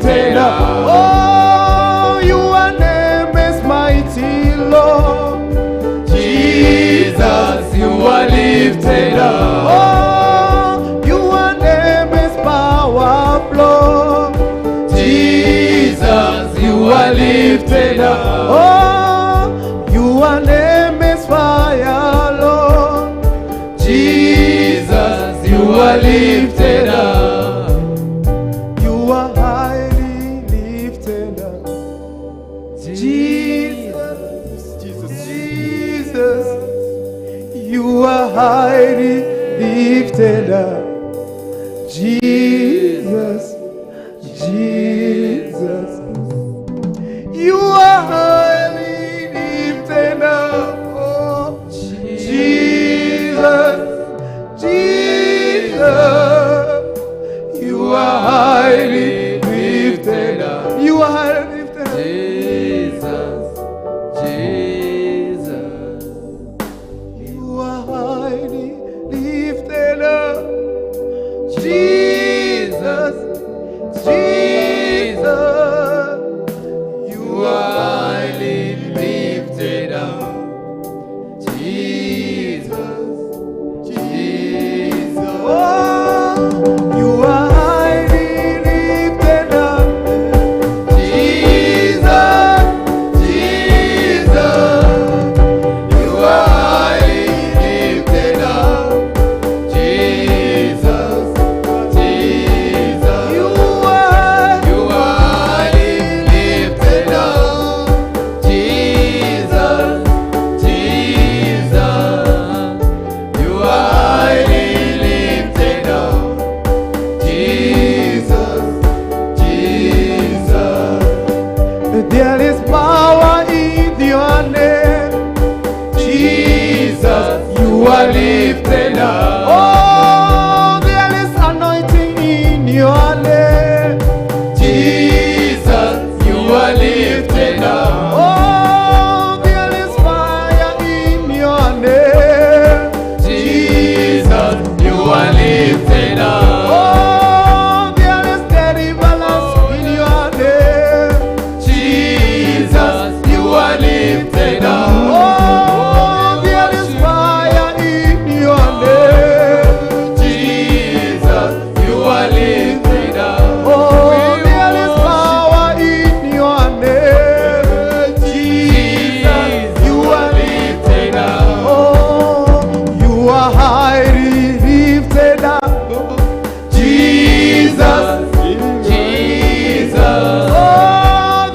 lifted up. Oh, your name is mighty, Lord. Jesus, you are lifted up. Oh, your name is powerful, Lord. Jesus, you are lifted up. Oh, your name is fire, Lord. Jesus, you are lifted up. You are highly lifted up. Jesus, Jesus, Jesus, you are highly lifted up. Jesus, Jesus, you are highly lifted up. Oh, Jesus, Jesus, you are highly lifted up. You are highly lifted up. Jesus, Jesus, You are highly lifted up. Jesus, Jesus, you are highly lifted up. Jesus, Jesus, Oh, you are highly lifted up. Jesus, Jesus, you are highly lifted up. Jesus, Jesus, You are, you are highly lifted up. Jesus, Jesus, you are highly lifted up. Jesus, Jesus. There is power in your name. Jesus, you are lifted up. Oh, there is anointing in your name. Jesus, you are lifted up. Oh, there is fire in your name. Jesus, you are lifted up. Oh, there is deliverance in your name. Jesus, you are lifted up. Oh, there is fire in your name. Jesus, you are lifted up. Oh, there is power in your name. Jesus, you are lifted up. Oh, you are highly lifted up. Jesus, Jesus, Oh,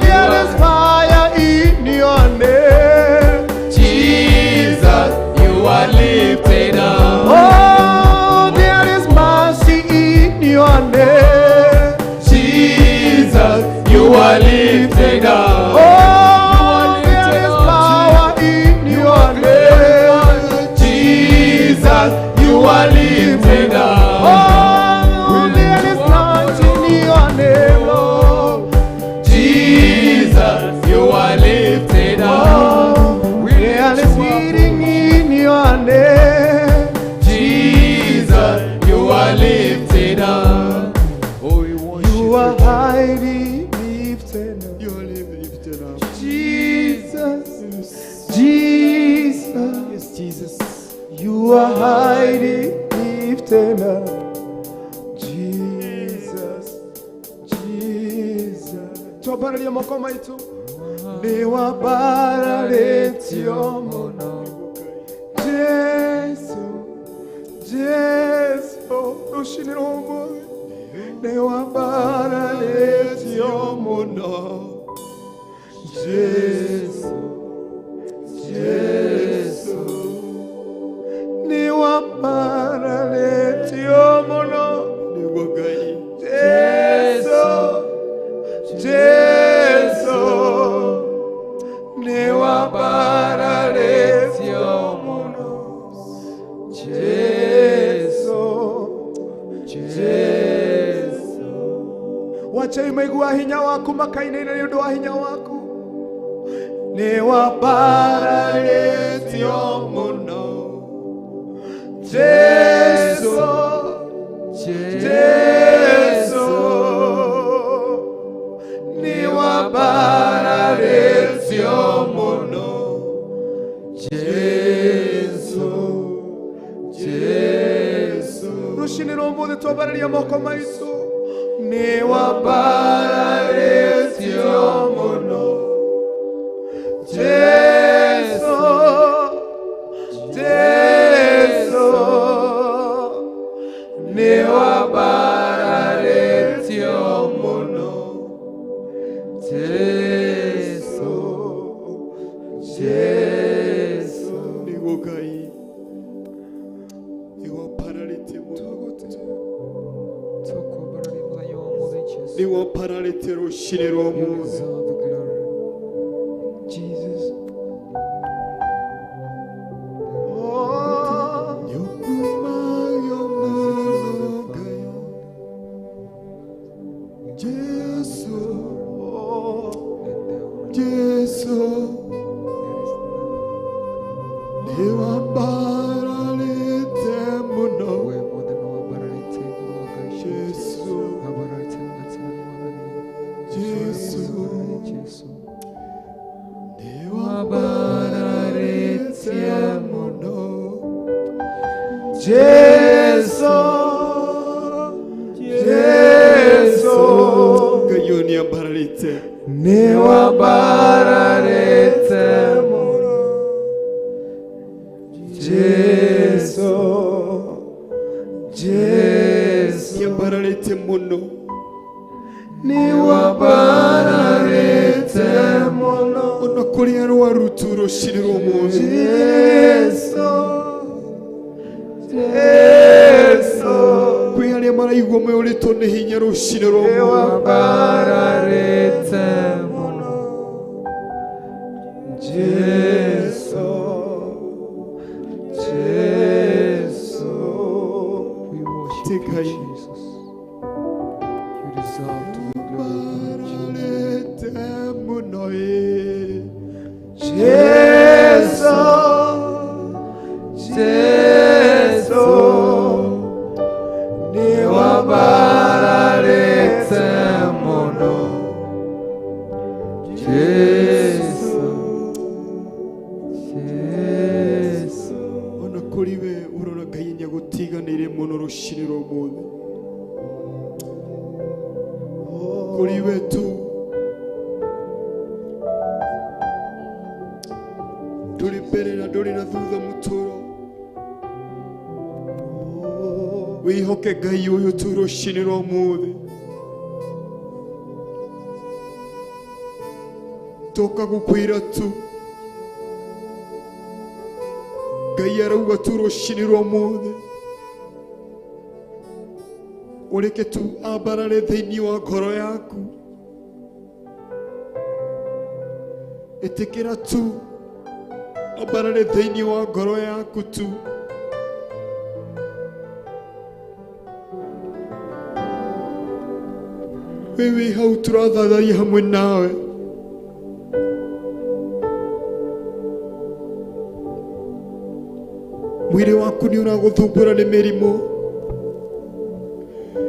there is fire in your name. Jesus, you are lifted up. Oh, there is mercy in your name. Jesus, you are lifted up. Oh, there is power in your name. Jesus, you are lifted up. Oh, there is light in your name, Lord. Jesus, you are lifted up. Oh, there is healing in your name. Jesus, you are lifted up. Oh, we worship You are highly lifted up. You are lifted up. Jesus, Jesus, Yes, Jesus. you are highly lifted up. Jesus, Jesus. Twambararia moko maitu. Nĩwambararĩtio mũno Jesu, Jesu, Rũcinĩ rwa ũmũthĩ. Nĩwambararĩtio mũno. Jesu, Jesu, nĩwambararĩtio mũno Nĩguo Ngai. Jesu, Jesu, nĩwambararĩtio mũno Jesu, Jesu. Wachai maigua hinya waku makainaina nĩ ũndũ wa hinya waku. Nĩwambararĩtio mũno Jesu, Jesu, Jesu, Jesu. Rũcinĩ rwa ũmũthĩ twambararia moko maitũ. Nĩ wambararĩtio mũno. Jesu, Jesu, nĩ wambararĩtio mũno. Jesu, Jesu. Nĩguo Ngai nĩwambararĩtie mũno. Twakwambararia mũthenya wa ũmũthĩ, Jesu. Nĩwambararĩtie rũcinĩ rwa You ũmũthĩ. deserve the glory. Jesus. Oh. Nĩũkumagio mũno Ngai. Jesu, Oh. Jesu, nĩwambararĩte mũno. We mothe nĩ wambararĩtie igũrũ wa Ngai. Jesu, Wambararĩte na Mwathani. Jesu, Jesu. nĩwambararĩte mũno. Jesu, Jesu, Ngai ũyũ nĩambararĩte. nĩ wambararĩte mũno. Jesu, Jesu, Nĩambararĩte mũno. nĩ wambararĩte mũno. Ona kũrĩ arwaru tu rũcinĩ rwa ũmũthĩ. Jesu, Jesu, Kwĩ arĩa maraigua mayũrĩtwo nĩ hinya rũcinĩ rwa nĩ ũmũthĩ. wambararĩte mũno. Jesu, Jesu. We worship you, Ngai. Jesus. You deserve to be glorified, Jesus. Ambararĩte mũno ĩ. Jesu, Jesu, nĩ wambararĩte mũno. Jesu, Jesu. Ona kũrĩ we ũrona Ngai nĩagũtiganĩire mũno rũcinĩ rwa ũmũthĩ. Kũrĩ we tu ndũrĩ mbere na ndũrĩ na thutha mũtũro. Wĩhoke Ngai ũyũ tu rũcinĩ rwa ũmũthĩ. Toka gũkwĩra tu Ngai arauga tu rũcinĩ rwa ũmũthĩ. Ũreke tu ambarare thĩinĩ wa ngoro yaku. Ĩtĩkĩra tu ambarare thĩinĩ wa ngoro yaku tu. We wĩ hau tũrathathaiya hamwe nawe. Mwĩrĩ waku nĩ ũragũthumbũra nĩ mĩrimũ.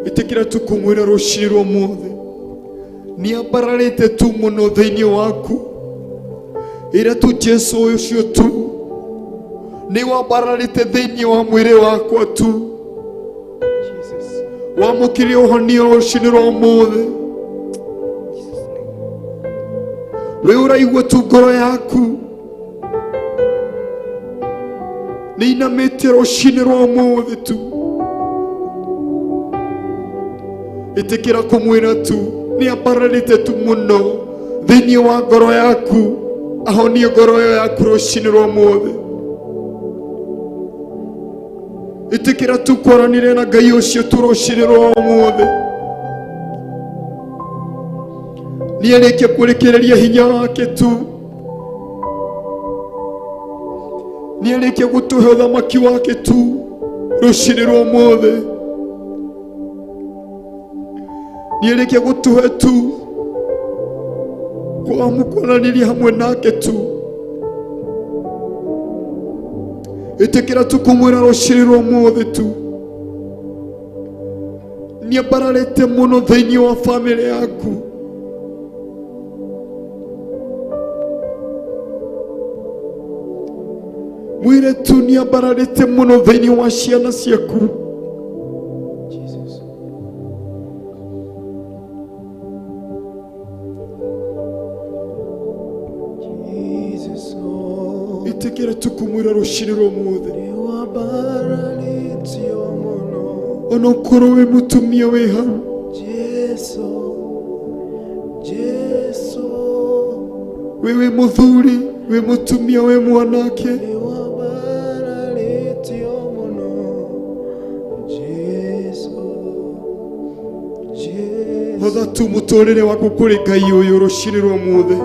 Ĩtĩkĩra tu kũmwĩra rũcinĩ rwa ũmũthĩ. Nĩ ambararĩte tu mũno thĩinĩ waku. Ĩra tu Jesu ũcio tu nĩ wambararĩte thĩinĩ wa mwĩrĩ wakwa tu. Wamũkĩre ũhonio rũcinĩ rwa ũmũthĩ. We ũraigua tu ngoro yaku nĩ inamĩte rũcinĩ rwa ũmũthĩ tu. Ĩtĩkĩra kũmwĩra tu nĩ ambararĩte tu mũno thĩinĩ wa ngoro yaku. Ahonie ngoro ĩyo yaku rũcinĩ rwa ũmũthĩ. Ĩtĩkĩra tu kwaranĩria na Ngai ũcio tu rũcinĩ rwa ũmũthĩ. Nĩarĩkia kũrekereria hinya wake tu. Nĩarĩkia gũtũhe ũthamaki wake tu rũcinĩ rwa ũmũthĩ. Nĩarĩkia gũtũhe tu kwamũkwaranĩria hamwe nake tu. Ĩtĩkĩra tu kũmwĩra rũcinĩ rwa ũmũthĩ tu. Nĩambararĩte mũno thĩinĩ wa bamĩrĩ yaku. Mwire tu nĩambararĩte mũno thĩinĩ wa ciana ciaku. Jesus. Jesus, oh. Ĩtĩkĩra tu kũmwĩra rũcinĩ rwa ũmũthĩ. Nĩwambararĩtio mũno. Onokorwo wĩ mũtumia wĩ hau. Jesu, Jesu, Wĩ wĩ mũthuri, wĩ mũtumia, wĩ mwanake. nĩwambararĩtio mũno. Jesu, Jesu. Hotha tu mũtũrĩre waku kũrĩ Ngai ũyũ rũcinĩ rwa ũmũthĩ.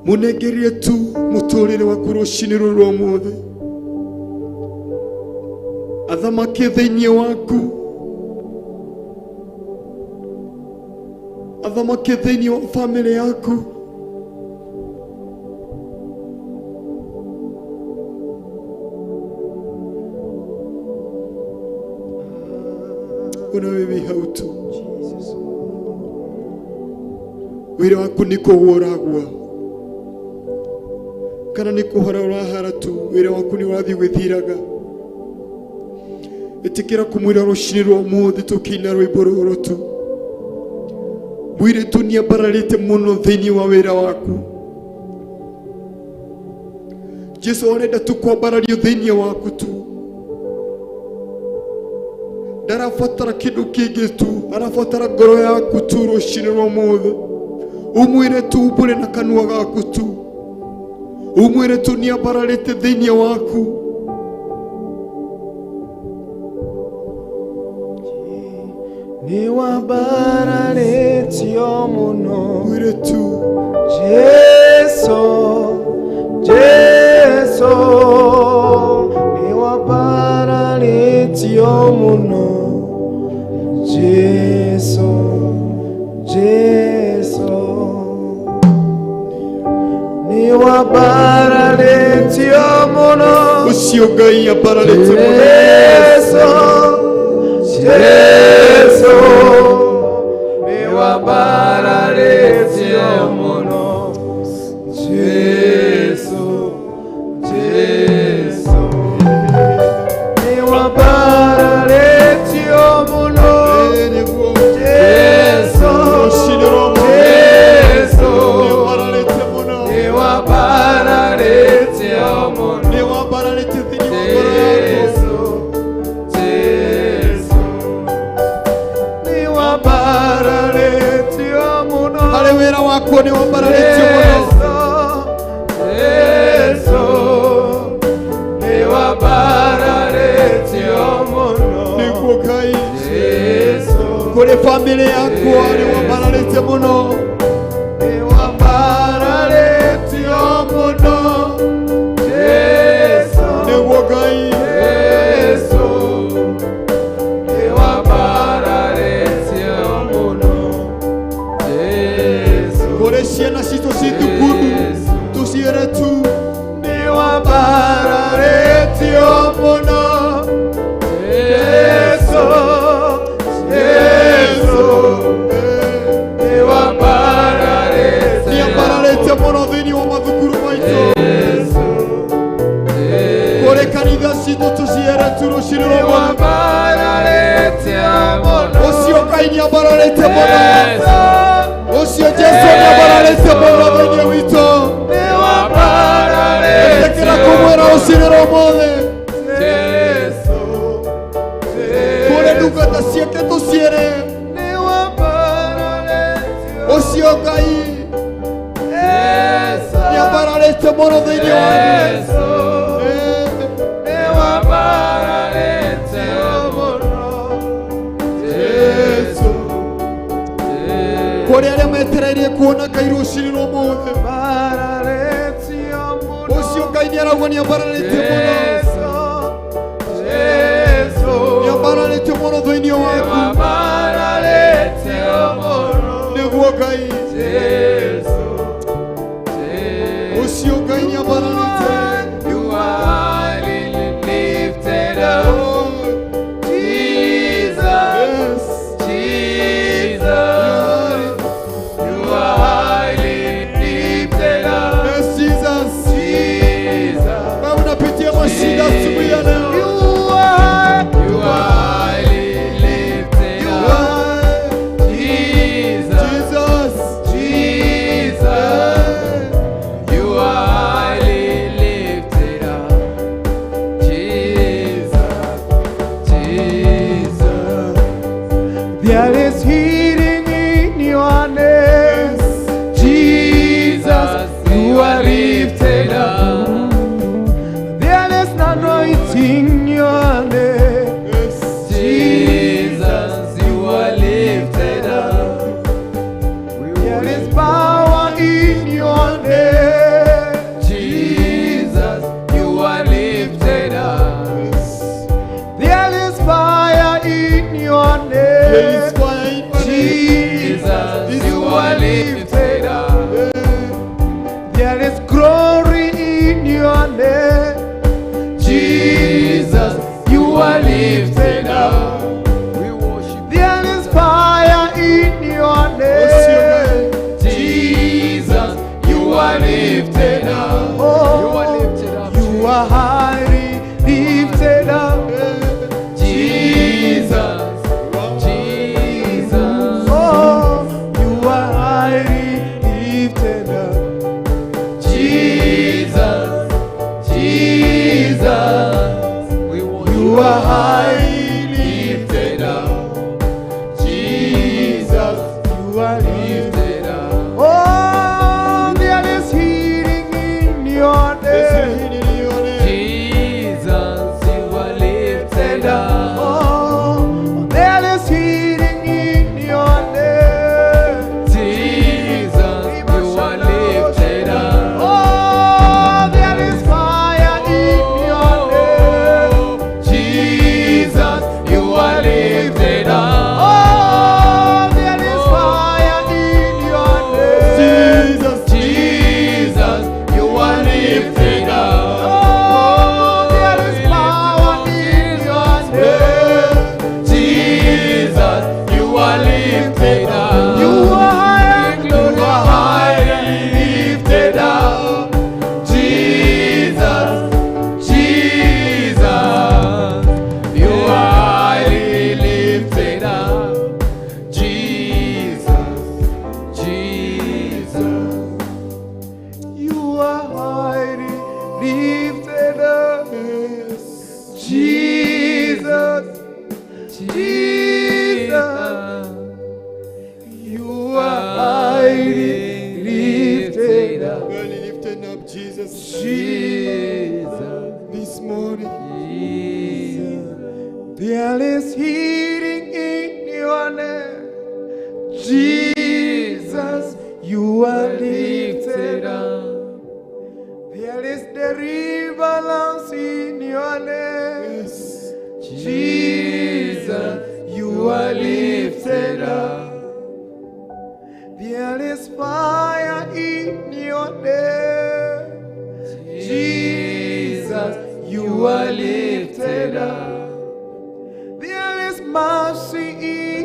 Mũnengerie tu mũtũrĩre waku rũcinĩ rũrũ rwa ũmũthĩ. Athamake thĩinĩ waku. Athamake thĩinĩ wa bamĩrĩ yaku. Ona wĩ wĩ hau tu. Jesus, Wĩra waku nĩ kũgũa ũragũa kana nĩ kũhara ũrahara tu, wĩra waku nĩ ũrathiĩ ũgĩthiraga. Ĩtĩkĩra kũmwĩra rũcinĩ rwa ũmũthĩ tũkĩina rwĩmbo rũrũ tu. Mwĩre tu nĩambararĩte mũno thĩinĩ wa wĩra waku. Jesu arenda tu kwambarario thĩinĩ waku tu. Ndarabatara kĩndũ kĩngĩ tu, arabatara ngoro yaku tu rũcinĩ rwa ũmũthĩ. Umwĩre tu umbũre na kanua gaku tu. Umwĩre tu nĩambararĩte thĩinĩ waku. Nĩwambararĩtio mũno. Mwĩre tu. Jesu, Jesu, nĩwambararĩtio mũno. Jesu, Jesu, nĩwambararĩtio mũno. Ũcio Ngai ambararĩte mũno. Jesu, Jesu, nĩwambararĩtio mũno. Jesu, Jesu, nĩwambararĩtio mũno. Nĩguo. Jesu, Rũcinĩ rwa ũmũthĩ. Jesu, Nĩambararĩte mũno. nĩwambararĩtio mũno. Nĩwambararĩte thĩinĩ wa ngoro yaku. Jesu, Jesu, nĩwambararĩtio mũno. Harĩ wĩra waku nĩwambararĩtio mũno. Jesu, nĩwambararĩtio mũno. Nĩguo Ngai. Jesu, Kũrĩ bamĩrĩ yakwa nĩwambararĩte mũno. nĩwambararĩtio mũno. Jesu, Nĩguo Ngai. Jesu, nĩwambararĩtio mũno. Jesu, Kũrĩ ciana citũ ci thukuru tũciĩre tu. nĩwambararĩtio mũno. Jesu, Jesu, nĩwambararĩtio. Nĩambararĩte mũno thĩinĩ wa mathukuru maitũ. Kũrĩ kanitha citũ tũciĩre tu rũcinĩ rwa ũmũthĩ. Nĩwambararĩtio mũno. Ũcio Ngai nĩambararĩte mũno. Ũcio Jesu nĩambararĩte mũno thĩinĩ witũ. Ĩtĩkĩra kũmwĩra rũcinĩ rwa ũmũthĩ. Jesu, Kũrĩ ndungata ciake tũciĩre. nĩwambararĩtio. Ũcio Ngai nĩambararĩte mũno thĩinĩ waku. Jesu, nĩwambararĩtio mũno. Jesu, Kũrĩ arĩa metereirie kuona Ngai rũcinĩ rwa ũmũthĩ. nĩwambararĩtio mũno. Ũcio Ngai nĩarauga nĩambararĩte mũno. Jesu, Jesu, Nĩambararĩte mũno thĩinĩ waku. nĩwambararĩtio mũno. Nĩguo Ngai. Jesu, Jesu. Ũcio Ngai nĩambararĩte. You are lifted up, Jesus, Yes. Jesus. You are highly lifted up, Yes, Jesus. your name. Jesus, you are lifted up. We worship There is fire in your name. Jesus, you are lifted up. Oh, You are lifted up. You are highly lifted up. Jesus, Jesus, Oh, you are highly lifted up. Jesus, Jesus, We worship You are highly lifted up. Jesus, you are lifted. lifted up. Oh, there is healing in your name. Jesus, you are lifted up. Oh, there is healing in your name. Jesus, you are lifted up. Oh, there is fire in your name. Jesus, you are lifted up. Oh, there is fire in your name. Jesus, Jesus, you are lifted up. Oh, there is power in your name. Jesus, you are lifted up. You are high, You are highly lifted up. Jesus, Jesus, you are highly lifted up. Jesus, Jesus. You are highly lifted up. Jesus, Jesus, you are highly lifted up. Highly lifted up, Jesus. Jesus, This morning. there is healing in your name. Jesus, you are lifted up. There is deliverance in your name. Jesus, you are lifted up. There is fire in your name. Jesus, you are lifted up. There is mercy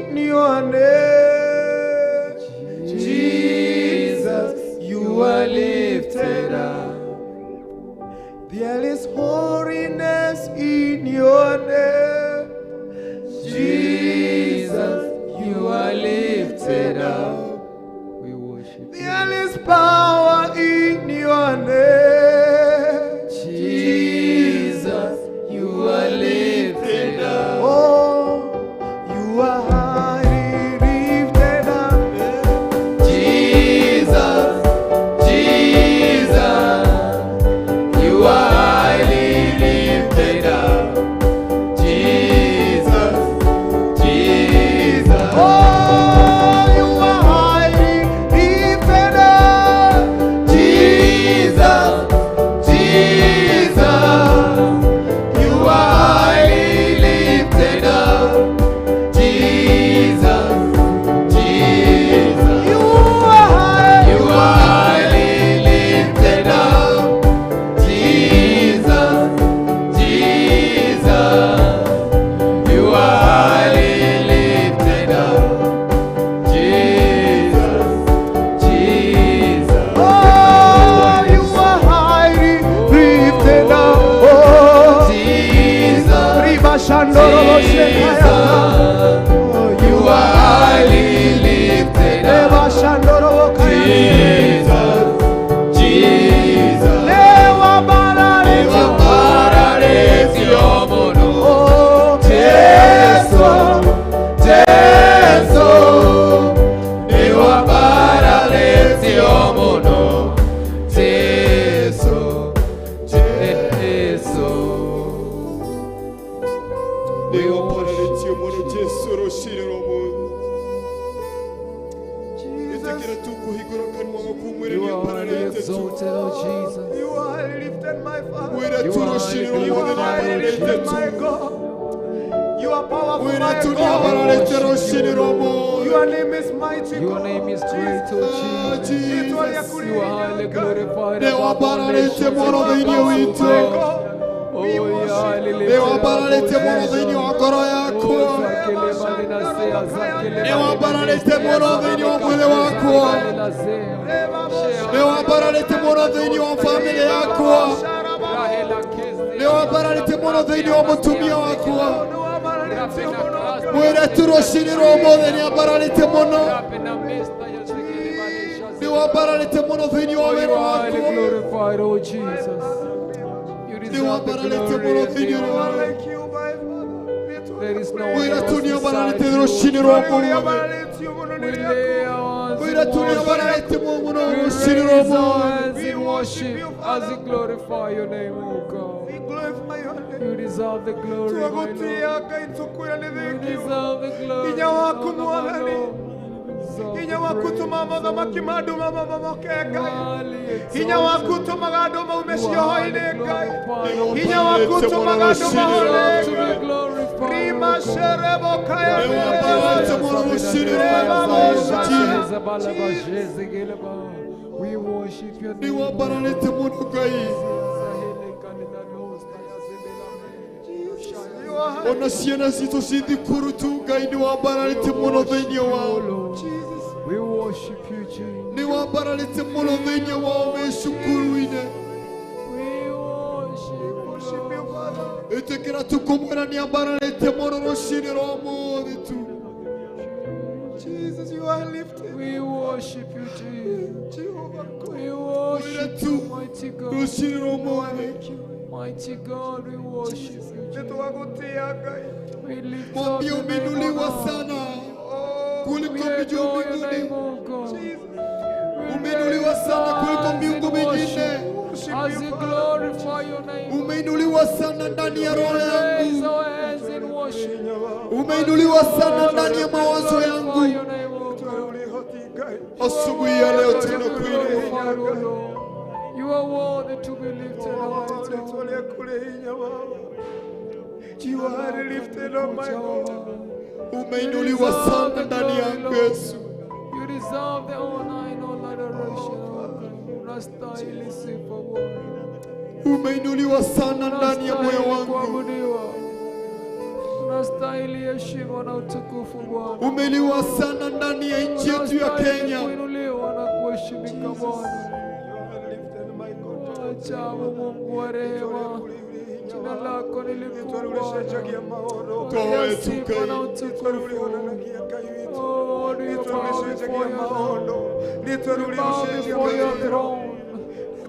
in your name. Jesus, you are lifted up. There is holiness in your name. Jesus, you are lifted up. We worship There is power in your name. Jesus, you are lifted up. Oh, you are highly lifted up. Jesus, Jesus, you are highly lifted up. Jesus, Jesus, Oh, you are highly lifted up. Jesus, Jesus, you are highly lifted up. Jesus, Jesus. You are highly You are highly lifted up, Jesus, Jesus. You are highly lifted up, Jesus, Jesus. Oh, you are highly lifted up. Oh, Jesus, Riba Shandoro Jesus. You are highly lifted Reba up, Shandoro Jesus, Jesus. Lewa Barare. Oh, Jesu, Jesu, Jesu, Jesu. Nĩgũkwarĩrĩtio mũno Jesu rũcinĩ rwa ũmũthĩ. Ĩtĩkĩra tu kũhingũra kanua gaku mwĩre You are highly nĩambararĩte tu. exalted, O Jesus. You are highly lifted, my Father. Mwĩre tu You are rũcinĩ rwa You ũmũthĩ are highly nĩambararĩte lifted, tu. my God. You are powerful, Mwĩre my tu God. nĩambararĩte rũcinĩ rwa ũmũthĩ. Your name is mighty. Your name is great, O Jesus. You are highly glorified. Above all nations. Oh, you are highly lifted up, Nĩwambararĩtie mũno thĩinĩ wa ngoro yakwa. Nĩwambararĩtie mũno thĩinĩ wa mwĩrĩ wakwa. Nĩwambararĩtie mũno thĩinĩ wa bamĩrĩ yakwa. Nĩwambararĩtie mũno thĩinĩ wa mũtumia wakwa. Mwĩre tu rũcinĩ rwa ũmũthĩ nĩambararĩtie mũno. Nĩwambararĩtie mũno thĩinĩ wa Oh, wĩra you are highly wakwa. glorified, oh Jesus. You deserve the Nĩwambararĩtie glory mũno and the thĩinĩ wa honor. Like you, my Father. There is no one Mwĩre tu else nĩambararĩtie beside you. rũcinĩ rwa ũmũthĩ. We lay our hands in Mwĩre tu worship. nĩambararĩtie mũno We rũcinĩ rwa raise our ũmũthĩ. hands in worship as we glorify your name, O God. We glorify your name. You deserve the glory, my Lord. Tũgũtĩĩa Ngai tũkwĩra nĩ You thengiũ. deserve the glory, Hinya waku Lord, my Mwathani. Lord. You deserve Hinya the waku praise. tũmaga mothamaki ma andũ mamamoke You Ngai. are highly Hinya waku exalted. tũmaga andũ maume You are cioho-inĩ highly Ngai. glorified, O Hinya God. waku tũmaga andũ You mahone deserve to be Ngai. glorified, Rima O God. sherebo kaya Nĩwambararĩtie mũno rũcinĩ rwa ũmũthĩ. We worship your name. Nĩwambararĩtie mũno Ngai. Ona ciana citũ ci thukuru tu Ngai nĩwambararĩtie mũno thĩinĩ wao. We worship you, Jesus. Nĩwambararĩtie mũno thĩinĩ wao me cukuru-inĩ. We worship you, Lord. Ĩtĩkĩra tu kũmwĩra nĩambararĩtie mũno rũcinĩ rwa ũmũthĩ tu. Jesus, you are lifted. We worship you, Jesus. Jehovah God. We worship tu you, mighty God. rũcinĩ rwa ũmũthĩ. Mighty God, we worship you, Nĩ Jesus. twagũtĩĩa Ngai. We lift up Mwambie your name on umeinuliwa high. sana Oh, kuliko We miji ya adore your name, mbinguni. O God. We Umeinuliwa raise sana our kuliko hands in miungu mingine. worship as we glorify your name. Umeinuliwa sana ndani ya roho We raise yangu. our hands in worship. Umeinuliwa sana ndani ya mawazo Glorify yangu. your name, O God. ũrĩhoti Ngai. Asubuhi ya leo Worthy to be tunakuinua. glorified, O Lord. You are worthy to be lifted high. Rĩĩtwa rĩaku rĩ hinya Baba. You are lifted up, my God. Umeinuliwa sana ndani yangu Yesu. You deserve the honor and all adoration. O God. Unastahili sifa Bwana. Umeinuliwa sana ndani ya moyo Unastahili wangu. kuabudiwa. Unastahili heshima na utukufu Bwana. Umeinuliwa sana ndani ya nchi yetu ya Unastahili Kenya. kuinuliwa na kuheshimika Bwana. You are lifted, my God. Ajabu Mungu wa rehema, jina lako ni likuu Rĩtwa Bwana. maũndũ. Toa Pokea yetu sifa na Ngai. Rĩtwa utukufu. rĩhonanagia Ngai witũ. Oh, we Rĩtwa bow rĩcenjagia before your maũndũ. Rĩtwa We bow rĩcenjagia before your maũndũ. throne.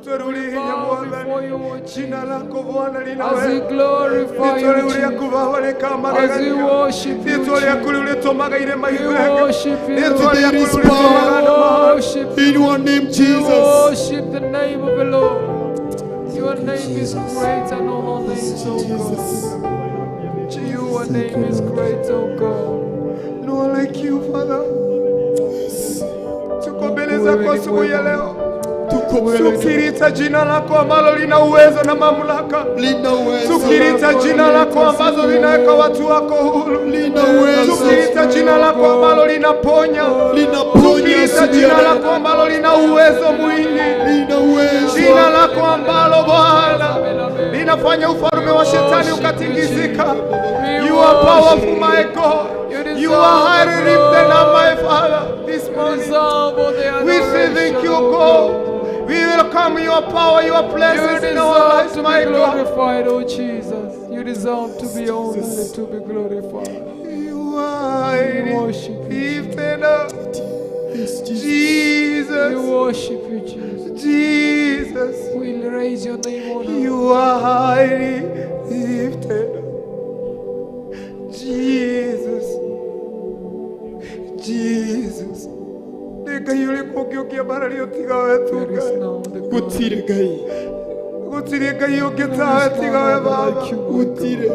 Rĩtwa rĩu rĩ hinya Bow before Mwathani. you, O Jina Jesus. lako Bwana lina As we wema. glorify Rĩtwa you, rĩu rĩaku Jesus. Baba As we rĩkamagegania. worship you, Rĩtwa rĩaku Jesus. rĩu rĩtũmaga irĩma We ithenge. worship you. Rĩtwa There rĩaku is rĩu rĩtũmaga power andũ mahone. Worship in you. your name We Jesus. worship the name of the Lord. Your name is great and all our names, O God. Your name is great, O God. No one like you, Father. Tuko mbele zako asubuhi ya leo. Tuko mbele Tukilita jina lako ambalo lina uwezo na mamlaka. lina uwezo. Tukilita jina lako ambazo linaweka watu wako huru. Lina uwezo. Tukilita jina lako ambalo linaponya. Linaponya Tukilita asubuhi ya jina leo. lako ambalo lina uwezo mwingi. Lina uwezo. Jina lako ambalo Bwana linafanya ufalme wa shetani ukatingizika. You are powerful, my God. You are highly lifted up, my Father, this You morning. deserve all the We say thank you, adoration, O God. God. We welcome your power, your You presence in our deserve lives, to my be God. glorified, O Jesus. You deserve to be honored and to be glorified. You are We worship you. lifted up. Yes, Jesus. We Jesus, worship you, Jesus. Jesus, We raise your name on high. you are highly lifted up. Jesus, Jesus. Nĩ Ngai ũrĩkũ ũngĩ ũngĩambarario tiga we tu There is Ngai. no other God. Gũtirĩ Ngai. Gũtirĩ Ngai ũngĩ tawe tiga we Baba. Like you, O God. Gũtirĩ.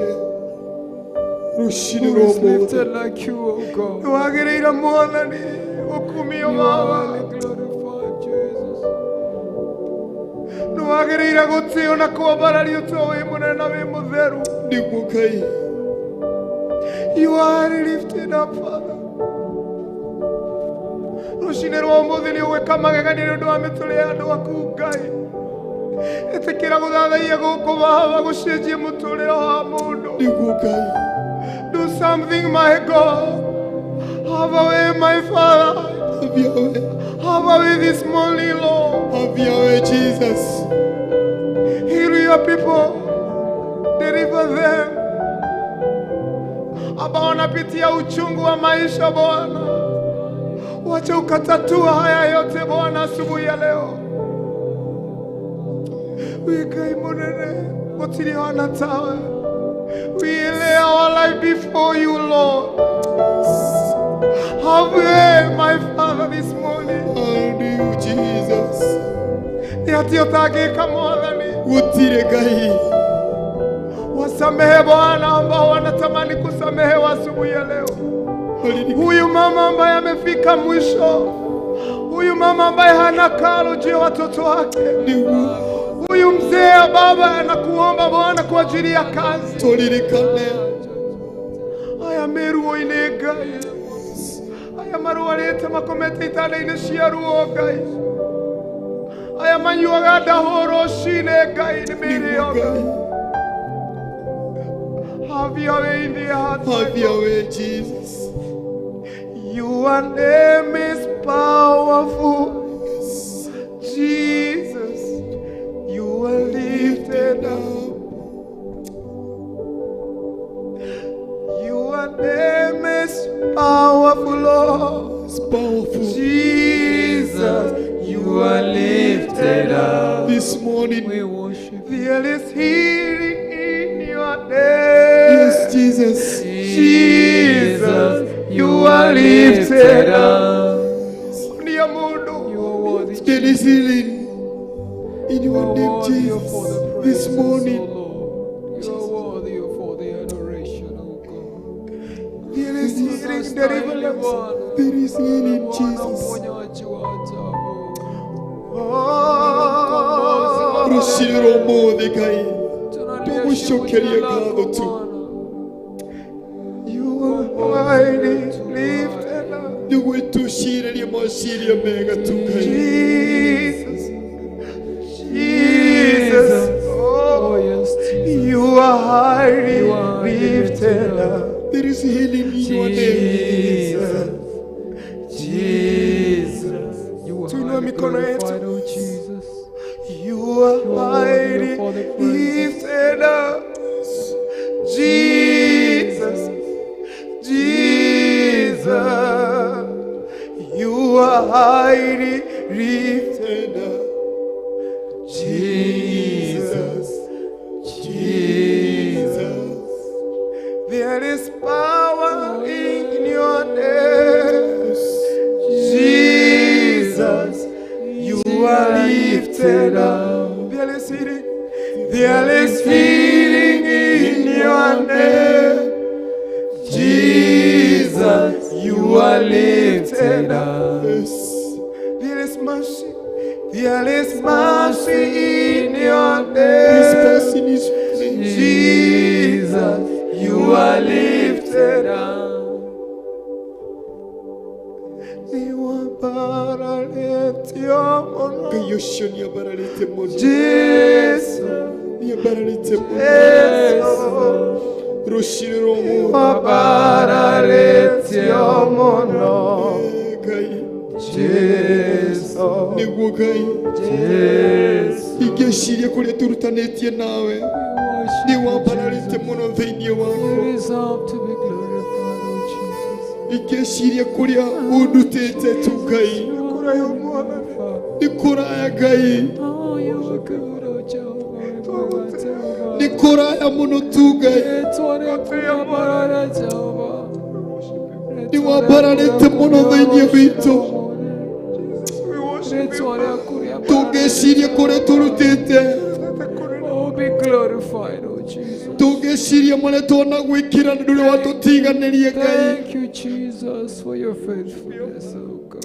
Rũcinĩ Who rwa is ũmũthĩ. lifted like you, O God. Nĩwagĩrĩire Mwathani ũkumio You are Baba. highly glorified, Jesus. Nĩwagĩrĩire gũtĩo na kwambarario to wĩ mũnene na wĩ mũtheru. Nĩguo Ngai. You are lifted up, Father. Rũcinĩ rwa ũmũthĩ nĩ ũgwĩka magegania nĩ ũndũ wa mĩtũrĩre ya andũ aku Ngai. Ĩtĩkĩra gũthathaiya gũkũ Baba gũcenjie mũtũrĩre wa mũndũ. Nĩguo Ngai. Do something, my God. Have a way, my Father. Have your way. Have a way this morning, Lord. Have your way, Jesus. Heal your people. Deliver them. Ambao wanapitia uchungu wa maisha Bwana, wacha ukatatua haya yote Bwana asubuhi ya leo. Wĩ Ngai mũnene, gũtirĩ ona tawe. We lay our life before you, Lord. Have way, my Father, this morning. How do you, Jesus? Nĩ atĩa ũtangĩka Mwathani? Gũtirĩ Ngai. Wasamehe Bwana ambao wanatamani kusamehewa asubuhi ya leo. Huyu mama ambaye amefika mwisho, huyu mama ambaye hana karo juu ya watoto wake, Nĩguo. huyu mzee baba anakuomba Bwana kwa ajili ya kazi. Tũririkane. Aya meruo-inĩ Ngai, aya marwarĩte makomete itanda-inĩ cia ruo Ngai, aya manyuaga ndaho rũcinĩ Ngai nĩ mĩĩrĩ Nĩguo yao Ngai. Have your way in their hearts, my Have your God. way, Jesus. Your name is powerful, Jesus. You are lifted up. Your name is powerful, Lord. It's powerful. Jesus, you are lifted up. This morning. We worship There is healing in your name. Yes, Jesus. Jesus, you are lifted up. Ni mundu. You are worthy. There is healing in You your are name, worthy of all Jesus. the This praises, O morning. Lord. You are worthy of all the adoration, O God. There is healing, Unastahili deliverance. Bwana. There is healing, Bwana Jesus. mponyaji wa ajabu. Oh, Rũcinĩ rwa ũmũthĩ Ngai. Tunaliheshimu Tugucokerie jina lako ngatho tu. Bwana. you are highly lifted up. Nĩgwĩtũcirĩrie meciria mega tu Ngai. Jesus, Jesus, Oh oh, yes, Jesus. you are highly You are lifted up. There is healing in your name. Jesus, Jesus, You are Tuinue highly mikono yetu. glorified, oh Jesus. You are You are worthy highly of all the praises. lifted up. Jesus, Jesus, you are highly lifted up. Jesus, Jesus, there is power in your name. Jesus, you are lifted up. There is healing. There is healing in your name. Jesus, you are lifted up. Yes. There is mercy. There is mercy in your This name. person is name. Jesus, you are lifted up. Ngai ũcio nĩambararĩte mũno. Jesu, Nĩambararĩte mũno. Jesu, Rũcinĩ rwa ũmũthĩ. wambararĩtio mũno. Ngai. Jesu, Nĩguo Ngai. Jesu, Ingĩciria kũrĩa tũrutanĩtie nawe. We worship Nĩ you, wambararĩte Jesus. mũno thĩinĩ You wakwa. deserve to be glorified, oh Jesus. Ingĩciria kũrĩa ũndutĩte tu Ngai. kũraihu Mwathani. Nĩ kũraya Ngai. Oh, you are good, oh Jehovah. Mwema Jehovah. Nĩ kũraya mũno tu Ngai. Rĩĩtwa rĩaku rĩambarare, Jehovah. Nĩ wambararĩte mũno thĩinĩ witũ. Jesus, we worship you. Rĩĩtwa rĩaku rĩambarare, Tũngĩciria kũrĩa tũrutĩte. Oh, be glorified, oh Jesus. Tũngĩciria marĩa twanagwĩkĩra ndũrĩ watũtiganĩrie Ngai. Thank you, Jesus, for your faithfulness, oh God.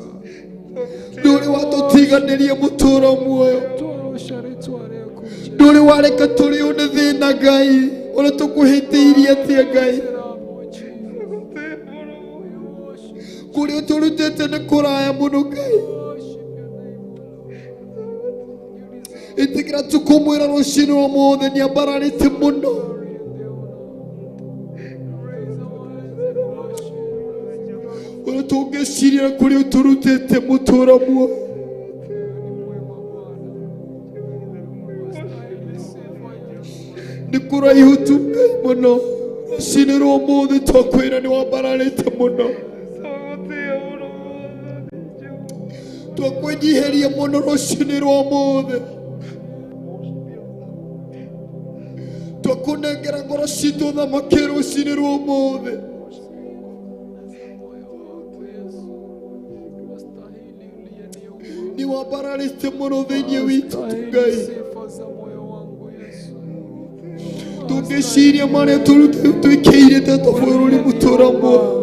Ndũrĩ watũtiganĩria mũtũũro muoyo. Twarosha rĩĩtwa rĩaku, Jehovah. Ndũrĩ wareka tũrĩo nĩ thĩna Ngai. Ũrĩa tũkũhĩtĩirie atĩa Ngai. Lifted up, oh Jesus. We worship you. Kũrĩa ũtũrutĩte nĩ kũraya mũno Ngai. Ĩtĩkĩra tũkũmwĩra rũcinĩ rwa ũmũthĩ nĩambararĩte mũno. Ũrĩa tũngĩciria kũrĩa ũtũrutĩte mũtũra muoyo. Nĩ kũraihu tu Ngai mũno. Rũcinĩ rwa ũmũthĩ twakwĩra nĩ wambararĩte mũno. Twakwĩnyiheria mũno rũcinĩ rwa ũmũthĩ. Twakũnengera ngoro citũ thamaki rũcinĩ rwa ũmũthĩ. Nĩ wambararĩte mũno thĩinĩ witũ tu Ngai. Tũngĩciria marĩa twĩkĩire ta bũrũri mũtũra muoyo.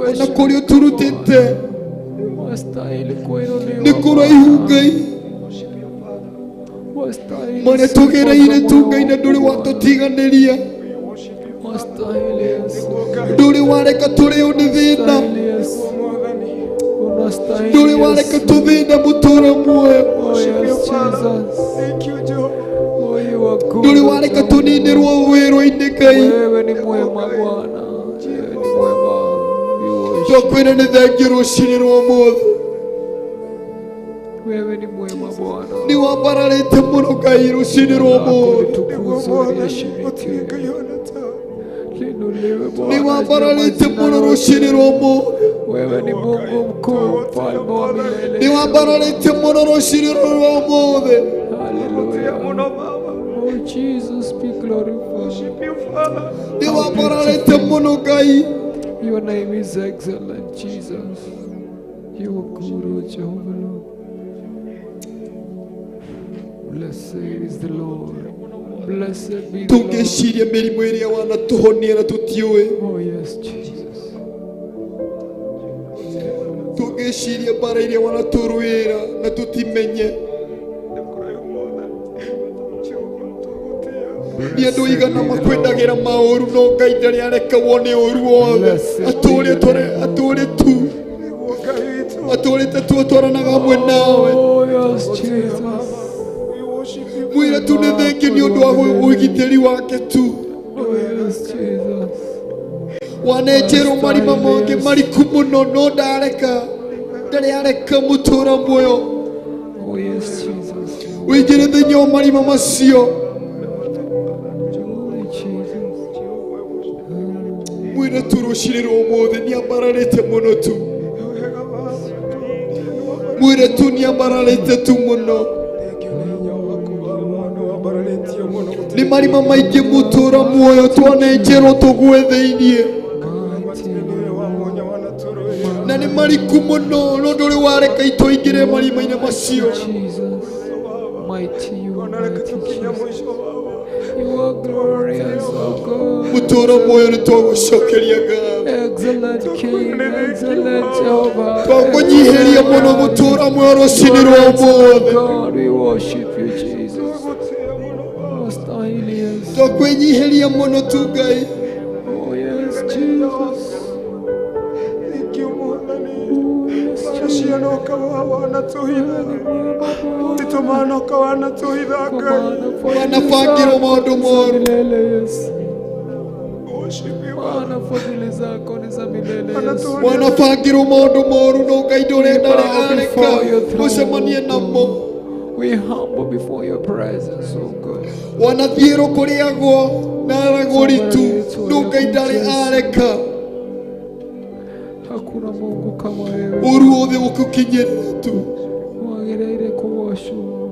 Ona kũrĩa ũtũrutĩte nĩ kũraihu Ngai. Marĩa tũgereire tu Ngai na ndũrĩ watũtiganĩria. Ndũrĩ wareka tũrĩo nĩ thĩna. Ndũrĩ wareka tũthĩna mũtũra muoyo. Ndũrĩ wareka tũninĩrwo wĩrũ-inĩ Ngai. Wewe ni mwema Bwana, wewe ni mwema. Twakwĩra nĩ thengiũ rũcinĩ rwa ũmũthĩ. Wewe ni mwema Bwana. Nĩ wambararĩte mũno Ngai rũcinĩ rwa ũmũthĩ. Litukuzwe, liheshimikiwe, liinuliwe Bwana. Nĩ wambararĩte mũno rũcinĩ rwa ũmũthĩ. Wewe ni Mungu mkuu, mfalme wa milele. Nĩ wambararĩte mũno rũcinĩ rwa ũmũthĩ. Hallelujah. Oh Jesus, be glorified. Nĩ wambararĩte mũno Ngai. Your name is excellent, Jesus. You are good, O Jehovah Lord. Blessed is the Lord. Blessed be the Lord. Tũngĩciria mĩrimũ ĩrĩa wanatũhonia na tũtiũĩ. Oh yes, Jesus. Tũngĩciria mbara iria wanatũrũĩra na tũtimenye. Nĩ andũ aigana makwendagĩra maũru no Ngai ndarĩ areka wone ũru wothe. Atũũre tu. Atũũrĩte tu atwaranaga hamwe nawe. Oh yes, Jesus. Mwĩre tu nĩ thengiũ nĩ ũndũ wa ũgitĩri wake tu. Oh yes, Jesus. Wanenjerwo marima mangĩ mariku mũno no ndareka. Ndarĩ areka mũtũra muoyo. Oh yes, Jesus. Ũingĩre thĩinĩ wa marima macio. Oh Jesus. Mwĩre tu rũcinĩ rwa ũmũthĩ nĩambararĩte mũno tu. Mwĩre tu nĩambararĩte tu mũno. Nĩ marima maingĩ mũtũra muoyo twanenjerwo tũgwe thĩiniĩ. Na nĩ mariku mũno no ndũrĩ wareka itũingĩre marima-inĩ macio. Jesus, mighty you, mighty Jesus. You are glorious, O God. Mũtũra muoyo nĩ twagũcokeria ngatho. Excellent King, excellent Jehovah. Twakũnyihĩria mũno mũtũra muoyo rũcinĩ rwa ũmũthĩ. God, we worship you, Jesus. Wastahili Yesu. Twakwĩnyihĩria mũno tu Ngai. Oh yes, Jesus. Oh yes, Jesus. Kwa maana Wanabangĩrwo maũndũ moru. milele Yesu. Maana fadhili zako ni za milele Yesu. Wanabangĩrwo maũndũ moru no Ngai ndũrĩ ndarĩ areka ũcemanie namo. We humble before your presence, oh God. Wanathiĩrwo kũrĩagwo na aragũri tu no Ngai ndarĩ areka Hakuna Mungu kama wewe. ũru wothe ũgũkinyĩrĩra tu. Wagĩrĩire kũgocwo.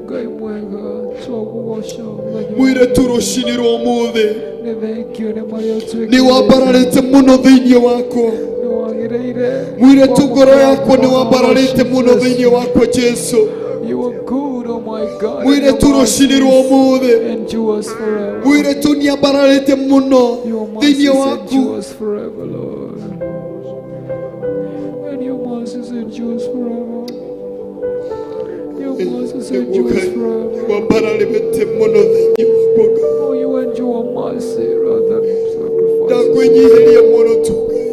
Ngai mwega, twakũgoca mũthenya. Mwĩre tu rũcinĩ rwa ũmũthĩ Nĩ thengiũ nĩ marĩa ũtwĩkĩte. nĩ wambararĩte mũno thĩinĩ wakwa. Nĩ wagĩrĩire Mwĩre tu ngoro yakwa nĩ wambararĩte mũno thĩinĩ wakwa Jesu. You are good, oh my God. Mwĩre tu rũcinĩ rwa ũmũthĩ. Endures forever. Mwĩre tu nĩambararĩte mũno Your thĩinĩ mercies waku. endures forever, Lord. And your mercies endures forever. Your mercies endures forever. Wambararĩte mũno thĩinĩ wakwa Ngai. Oh, you endure mercy rather than sacrifice. Ndakwĩnyihĩria mũno tu Ngai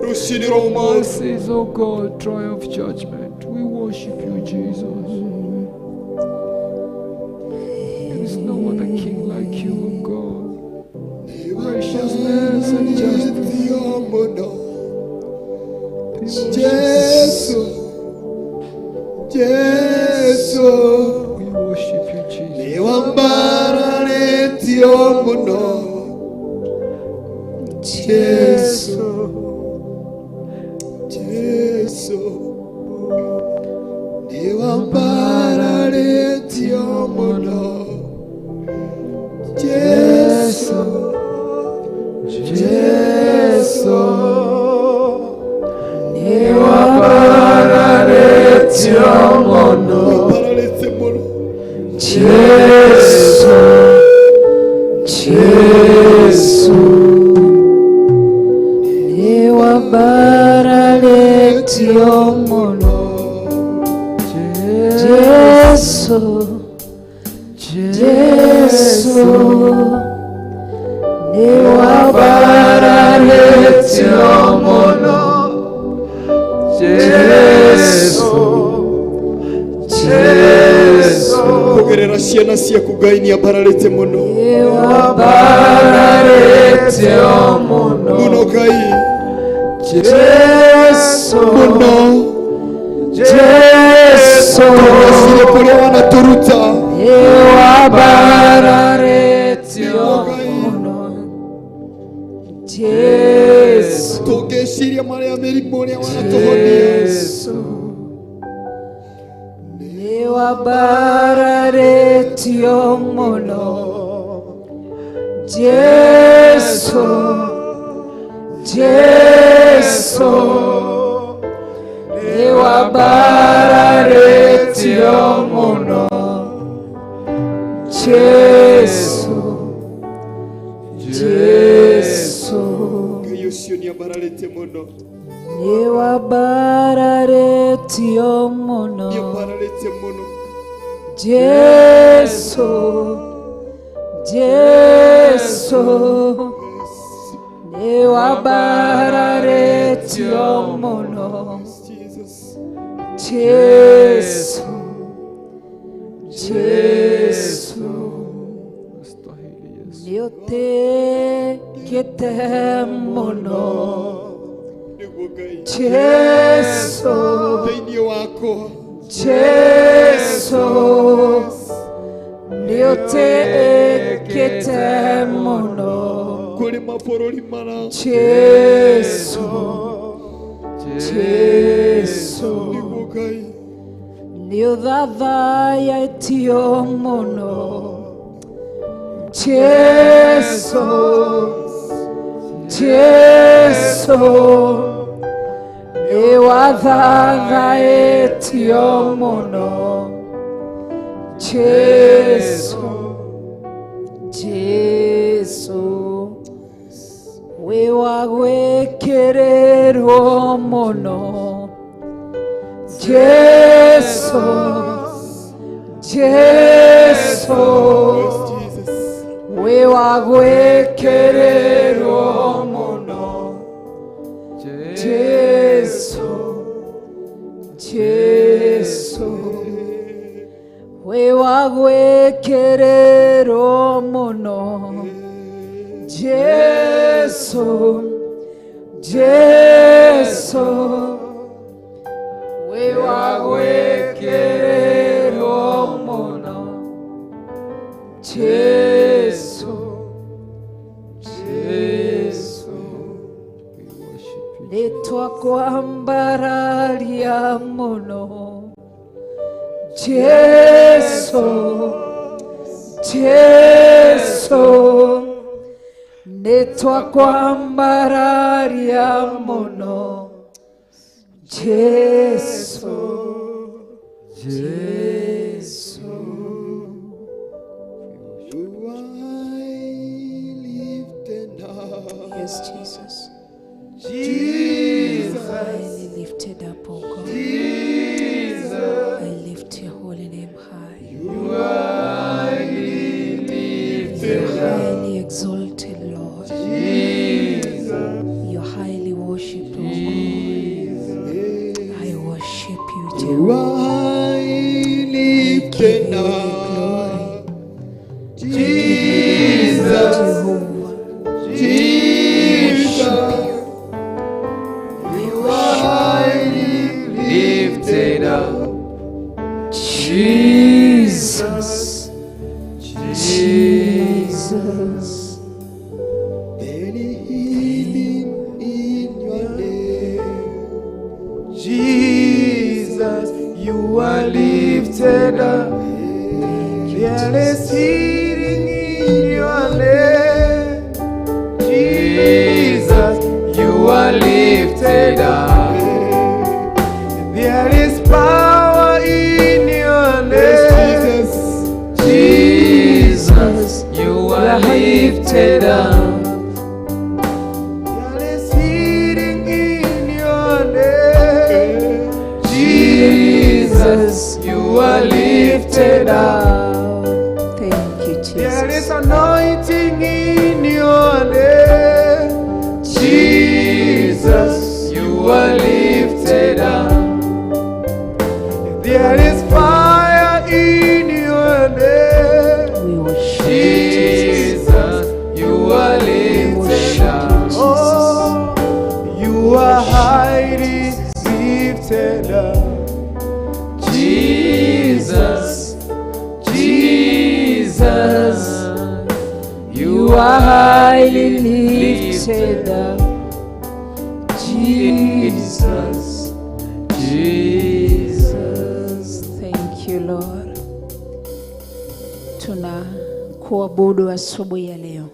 rũcinĩ rwa ũmũthĩ. Mercies, O God, triumph judgment. We worship you, Jesus. There is no other king like you, O God. Righteousness and justice. Mũno We worship Jesu, Jesu, We worship you, Jesus. Nĩwambararĩtio mũno Jesu, Jesu, nĩwambararĩtio mũno Jesu, Jesu, Nĩwambararĩtio mũno. Wambararĩte mũno Jesu, Jesu, Nĩwambararĩtio mũno Jesu, Jesu, nĩwambararĩtio mũno Jesu, Jesu, kũgerera ciana ciaku Ngai nĩambararĩte mũno nĩwambararĩtio mũno mũno Ngai Jesu, mũno Jesu, tũgacire kũrĩa wanatũruta nĩwambararĩtio mũno Jesu, tũngĩciria marĩa mĩrimũ ũrĩa wanatũhonia Jesu, nĩwambararĩtio mũno Jesu, Jesu, nĩwambararĩtio mũno Jesu, Jesu, Ngai ũcio nĩambararĩte mũno nĩwambararĩtio mũno nĩambararĩte mũno Jesu, Jesu, nĩwambararĩtio mũno Jesus. Jesu, Jesu, Stahili Yesu. nĩũtĩkĩte mũno Nĩguo Ngai Jesu, thĩinĩ wakwa Jesu, nĩũtĩkĩte mũno kũrĩ mabũrũri mara Jesu, Jesu, nĩguo Ngai nĩũthathayaitio mũno Jesu, Jesu, nĩwathathaĩtio mũno Jesu, Jesu, wĩ wa gwĩkĩrĩrwo mũno Jesu, Jesu, Jesus. wĩ wa gwĩkĩrĩrwo mũno Jesu, Jesu, wĩ wa gwĩkĩrĩrwo mũno Jesu, Jesu, wĩ wa gwĩkĩrĩrwo mũno Jesu, Jesu, We worship you. nĩtwakwambararia mũno Jesu, Jesu, nĩtwakwambararia mũno Jesu, Jesu. You are lifted up. Yes, Jesus. Jesus. Highly lifted up, O God. I lift your holy name high. You are lifted Highly exalted, Lord. Jesus. You are highly lifted up. Jesus, Jehovah. Jesus, you are highly lifted up. Jesus, Jesus. There is healing in your name. Jesus, you are lifted up. There is healing in your name. Jesus, you are lifted up. There is power in your name. Jesus, you are lifted up. There is healing in your name. Jesus, you are lifted up. Thank you, There is Jesus. anointing in your name. Jesus, you are lifted up. There is fire in your name. We worship you, Jesus. Jesus, you are lifted up. Oh, you are highly lifted up. Jesus, Jesus, you are highly lifted up. Jesus, Jesus. Thank you, Lord. Tunakuabudu asubuhi ya leo.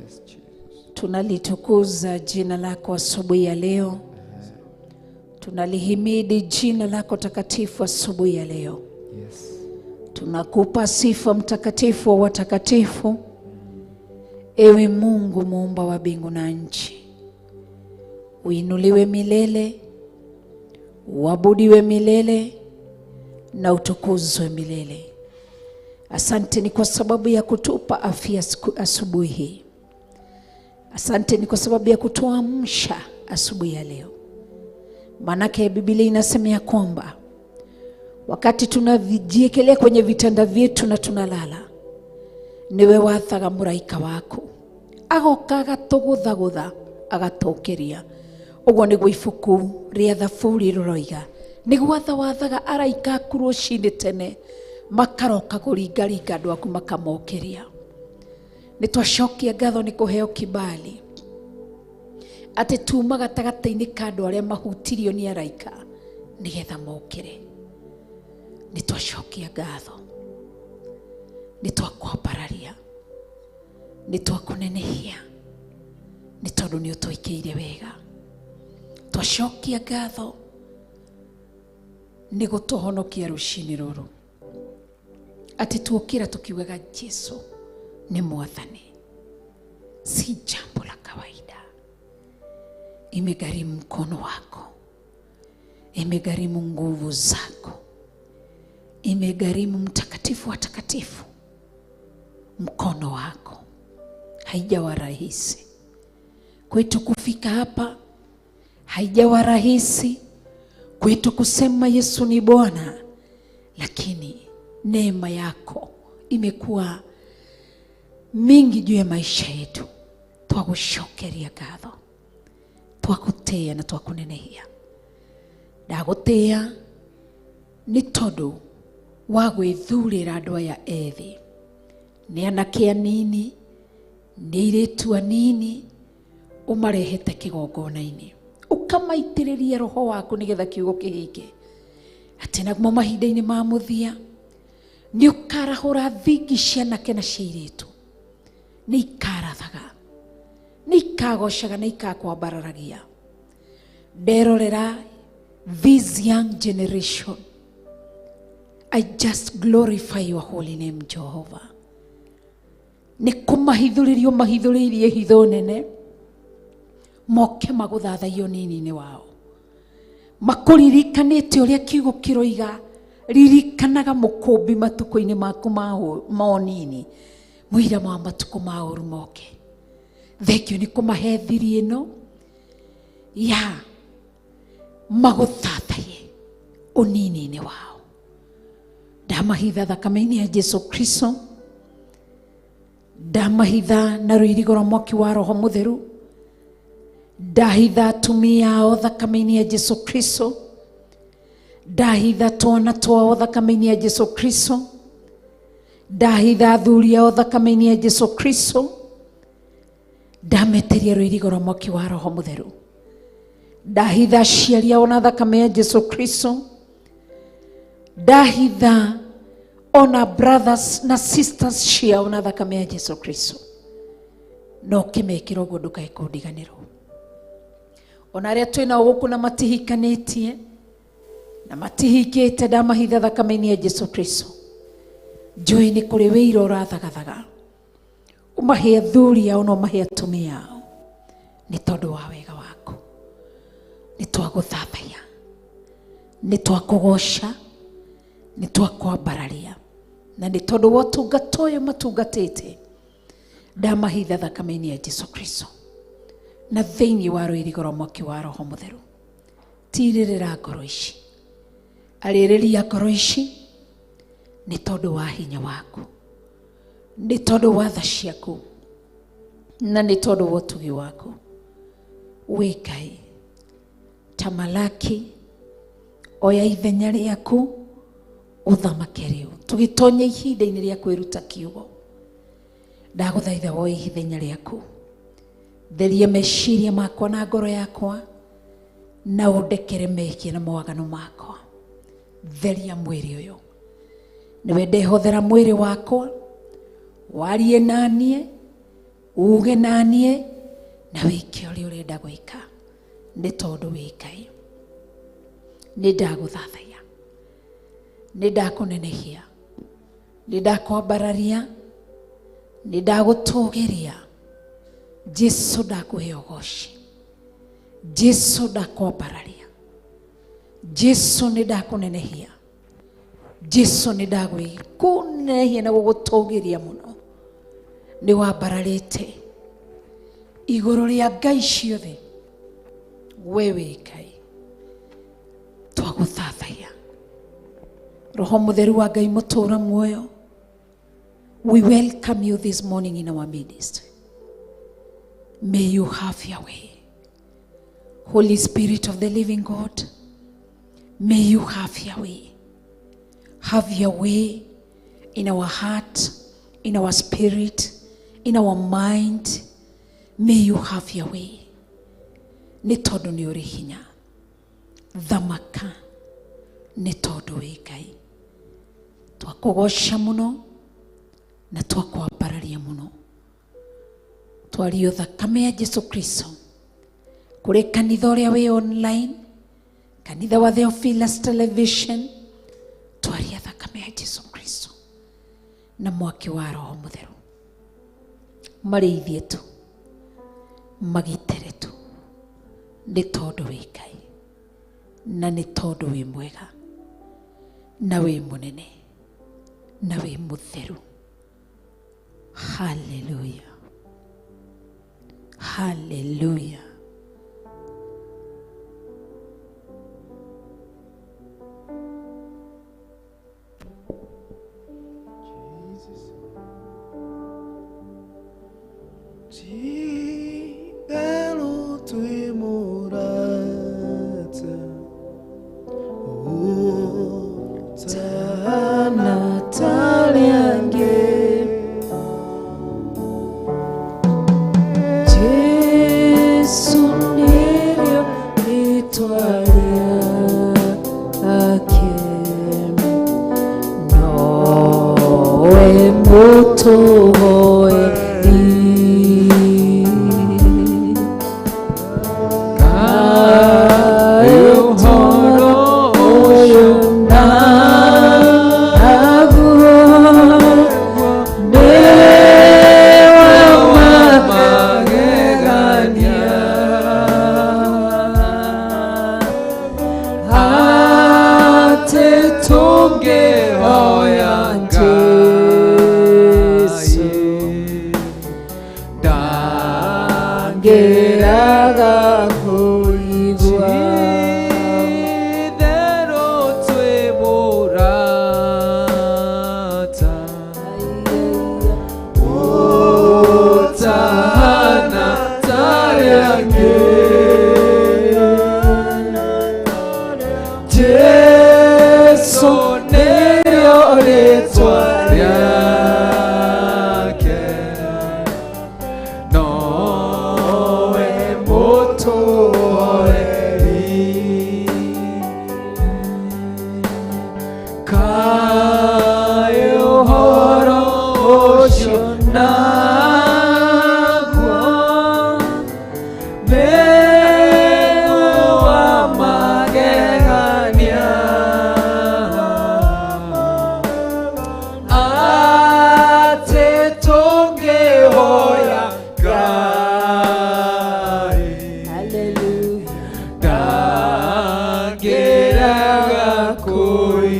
Yes, Jesus. Tunalitukuza jina lako asubuhi ya leo. Tunalihimidi jina lako takatifu asubuhi ya leo. Yes. Tunakupa sifa mtakatifu wa watakatifu, ewe Mungu muumba wa mbingu na nchi. Uinuliwe milele, uabudiwe milele na utukuzwe milele. Asante ni kwa sababu ya kutupa afya asubuhi hii. Asante ni kwa sababu ya kutuamsha asubuhi ya leo. Maanake Biblia inasema ya kwamba wakati tunajiekelea kwenye vitanda vyetu na tunalala, niwe wathaga mũraika waku agoka agatũgũthagũtha agatũkĩria. Ũguo nĩguo ibuku rĩa Thaburi rũroiga, nĩ gwatha wathaga araika aku rũcinĩ tene makaroka kũringaringa andũ aku makamokĩria. Nĩ twacokia ngatho nĩ kũheo kibali atĩ tuma gatagatĩ-inĩ ka andũ arĩa mahutirio nĩ araika nĩgetha mokĩre. Nĩ twacokia ngatho, nĩ twakwambararia, nĩ twakũnenehia, nĩ tondũ nĩ ũtwĩkĩire wega. Twacokia ngatho nĩ gũtũhonokia rũcinĩ rũrũ, atĩ tuokĩra tũkiugaga Jesu nĩ Mwathani. Si jambo la kawaida, imegharimu mkono wako, imegharimu nguvu zako, imegharimu mtakatifu wa takatifu mkono wako. Haijawa rahisi kwetu kufika hapa, haijawa rahisi kwetu kusema Yesu ni Bwana, lakini neema yako imekuwa mingi juu ya maisha yetu. Twagũcokeria ngatho, twagũtĩĩa na twakũnenehia. Ndagũtĩĩa nĩ tondũ wa gwĩthurĩra andũ aya ethĩ, nĩ anake anini, nĩ airĩtu anini, ũmarehete kĩgongona-inĩ, ũkamaitĩrĩria roho waku nĩgetha kiugo kĩhinge, atĩ namo mahinda-inĩ ma mũthia nĩ ũkarahũra thingi cia anake na cia airĩtu, nĩ ikarathaga, nĩ ikagocaga, nĩ ikakwambararagia. Nderorera this young generation, I just glorify your holy name, Jehovah. Nĩ kũmahithũrĩrio mahithũrĩirie hitho nene, moke magũthathaie ũnini-inĩ wao, makũririkanĩte ũrĩa kiugo kĩroiga, ririkanaga mũkũmbi matukũ-inĩ maku ma ũnini, mũira wa matukũ ma ũru moke. Thengio nĩ kũmahe thiri ĩno ya magũthathaie Ũnini-inĩ wao. Ndamahitha thakame-inĩ ya Jesu Kristo. Ndamahitha na rũirigo rwa mwaki wa Roho Mũtheru. Ndahitha atumia ao thakame-inĩ ya Jesu Kristo. Ndahitha twana twao thakame-inĩ ya Jesu Kristo. Ndahitha athuri ao thakame-inĩ ya Jesu Kristo. Ndametĩria rũirigo rwa mwaki wa Roho Mũtheru. Ndahitha aciari ao na thakame ya Jesu Kristo. Ndahitha ona brothers na sisters ciao na thakame ya Jesu Kristo. No ũkĩmekĩra ũguo ndũkae kũndiganĩrwo. Ona arĩa twĩ nao gũkũ na matihikanĩtie na matihikĩte, ndamahitha thakame-inĩ ya Jesu Kristo. Njũĩ nĩ kũrĩ wĩira ũrathagathaga, ũmahe athuri ao na ũmahe atumia ao, nĩ tondũ wa wega waku. Nĩ twagũthathaiya, nĩ twakũgoca, nĩ twakwambararia, na nĩ tondũ wa ũtungata ũyũ matungatĩte, ndamahitha thakame-inĩ ya Jesu Kristo na thĩinĩ wa rũirigo rwa mwaki wa Roho Mũtheru. Tirĩrĩra ngoro ici, arĩrĩria ngoro ici, nĩ tondũ wa hinya waku, nĩ tondũ wa tha ciaku, na nĩ tondũ wa ũtugi waku. Wĩ Ngai tamalaki, oya ithenya rĩaku ũthamake rĩu. Tũgĩtonya ihinda-inĩ rĩa kwĩruta kiugo, ndagũthaitha woe ithenya rĩaku, theria meciria makwa na ngoro yakwa, na ũndekere mehia na mawaganu makwa. Theria mwĩrĩ ũyũ, nĩwe ndehothera mwĩrĩ wakwa, warie naniĩ, uge naniĩ, na wĩke ũrĩa ũrenda gwĩka, nĩ tondũ wĩ Ngai. Nĩ ndagũthathaiya, nĩ ndakũnenehia, nĩ ndakwambararia, nĩ ndagũtũgĩria. Jesu ndakũhe ũgoci, Jesu ndakwambararia, Jesu nĩ ndakũnenehia, Jesu nĩ ndagwĩkũnenehia na gũgũtũgĩria mũno. Nĩ wambararĩte igũrũ rĩa ngai ciothe, we wĩ Ngai. Twagũthathaiya. Roho Mũtheru wa Ngai mũtũũra muoyo, we welcome you this morning in our midst. May you have your way. Holy Spirit of the living God, may you have your way. Have your way in our heart, in our spirit, in our mind. May you have your way. Nĩ tondũ nĩ ũrĩ hinya. Thamaka nĩ tondũ wĩ Ngai. Twakũgoca mũno na twakwambararia mũno. Twario thakame ya Jesu Kristo kũrĩ kanitha ũrĩa wĩ online, kanitha wa Theophilus Television. Twaria thakame ya Jesu Kristo na mwaki wa Roho Mũtheru, marĩithie tu, magitĩre tu, nĩ tondũ wĩ Ngai na nĩ tondũ wĩ mwega na wĩ mũnene na wĩ mũtheru. Hallelujah, hallelujah. Ti-itherũ twĩ mũrata ũtahana ta arĩa angĩ. Jesu nĩrĩo rĩtwa rĩake, nowe mũtũhoeri. Kaĩ ũhoro ũyũ naguo nĩ wa magegania, atĩ tũngĩhoya Jesu ndangĩaga kũigua. Ti-itherũ twĩ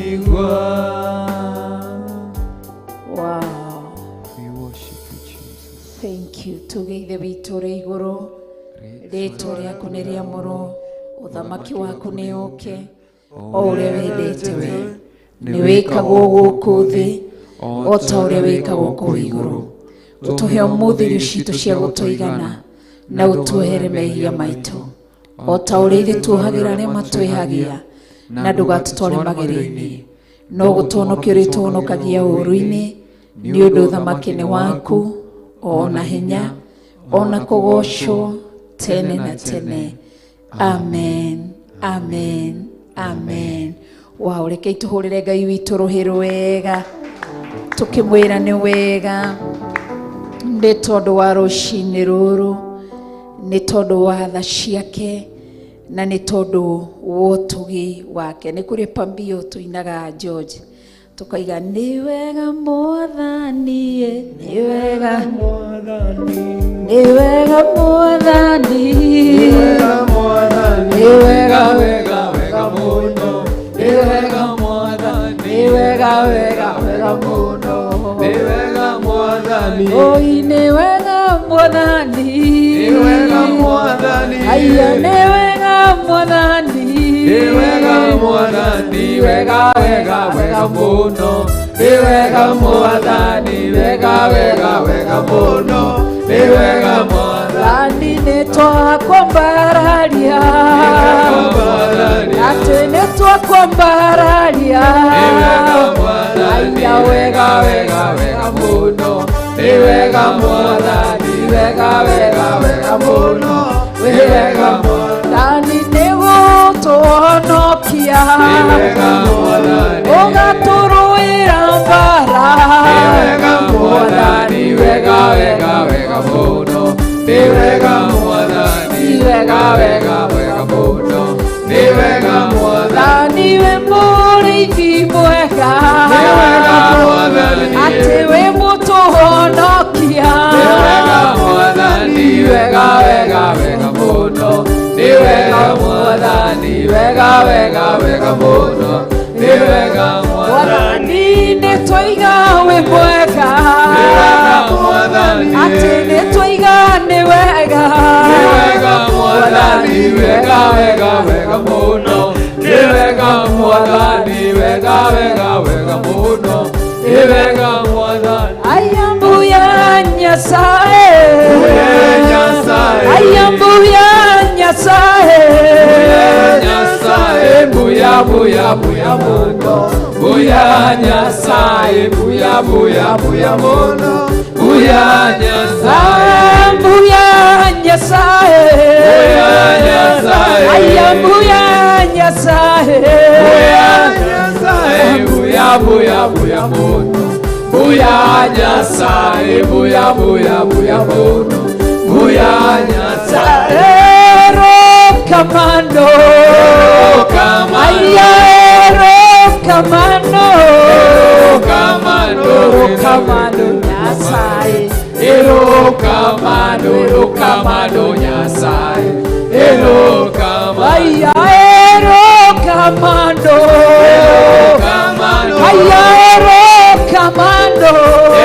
mwĩigua. Wow. We worship you, Jesus. Thank you. Tuge Ithe witũ ũrĩ igũrũ, rĩtwa rĩaku nĩ rĩamũrwo, ũthamaki waku nĩ ũke, o ũrĩa wendete we nĩ wĩkagwo gũkũ thĩ o ta ũrĩa wĩkagwo kũu igũrũ. Ũtũhe ũmũthĩ irio citũ cia gũtũigana, na ũtuohere mehia maitũ o ta ũrĩa ithuĩ tuohagĩra arĩa matwĩhagia, na ndũgatũtware magerio-inĩ, no gũtũhonokia ũrĩtũhonokagia ũũru-inĩ, nĩ ũndũ ũthamaki nĩ waku, o na hinya, o na kũgoocwo tene na tene. Amen, amen, amen. Wow, rekei tũhũrĩre Ngai witũ rũhĩ rwega, tũkĩmwĩra nĩ wega, nĩ tondũ wa rũcinĩ rũrũ, nĩ tondũ wa tha ciake, na nĩ tondũ wa ũtugi wake. Nĩ kũrĩ pambio tũinaga George, tukaiga nĩ wega Mwathani, nĩ wega, nĩ wega Mwathani, nĩ wega, Wega, wega mũno, nĩ wega Mwathani, nĩ wega, wega, wega mũno. Nĩ wega Mwathani, Oi, nĩ wega Mwathani, nĩ wega Mwathani, aya nĩ wega Mwathani, nĩ wega Mwathani, wega, wega, wega mũno, nĩ wega Mwathani, wega, wega, wega mũno, nĩ wega Mwathani, Rani nĩ twakwambararia, Mwathani, atĩ nĩ twakwambararia, nĩ wega Mwathani, aya wega, wega, wega mũno, nĩ wega Mwathani, wega, wega, wega mũno, nĩ wega Mwathani, Rani nĩ gũtũhonokia, nĩ wega Mwathani, ũgatũrũĩra mbara, nĩ wega Mwathani, wega, wega, wega mũno, nĩ wega Mwathani, wega, wega, wega mũno, nĩ wega Mwathani, Rani wĩ mũrĩithi mwega, nĩ wega Mwathani, atĩ wĩ mũtũhonokia, nĩ wega Mwathani, wega, wega, wega mũno, nĩ wega Mwathani, wega, wega, wega mũno, nĩ wega Mwathani, Mwathani nĩ twaiga wĩ mwega, nĩ wega Mwathani, atĩ nĩ twaiga nĩ wega, nĩ wega Mwathani, wega, wega, wega mũno, nĩ wega Mwathani, wega, wega, wega mũno, nĩ wega Mwathani. Aya mbuya Nyasaye, Mbuya Nyasaye. aya mbuya Nyasaye, Nyasaye, mbuya, mbuya, mbuya mũno, mbuya Nyasaye, mbuya, mbuya, mbuya mũno, mbuya Nyasaye, Ah, mbuya Nyasaye, mbuya Nyasaye, aya mbuya Nyasaye, mbuya Nyasaye, mbuya, mbuya, mbuya mũno, mbuya Nyasaye, mbuya, mbuya, mbuya mũno, mbuya Nyasaye. Erokamano, Erokamano, aya erokamano, erokamano, erokamano Nyasaye, erokamano, erokamano Nyasaye, erokamano, aya erokamano, erokamano, aya erokamano,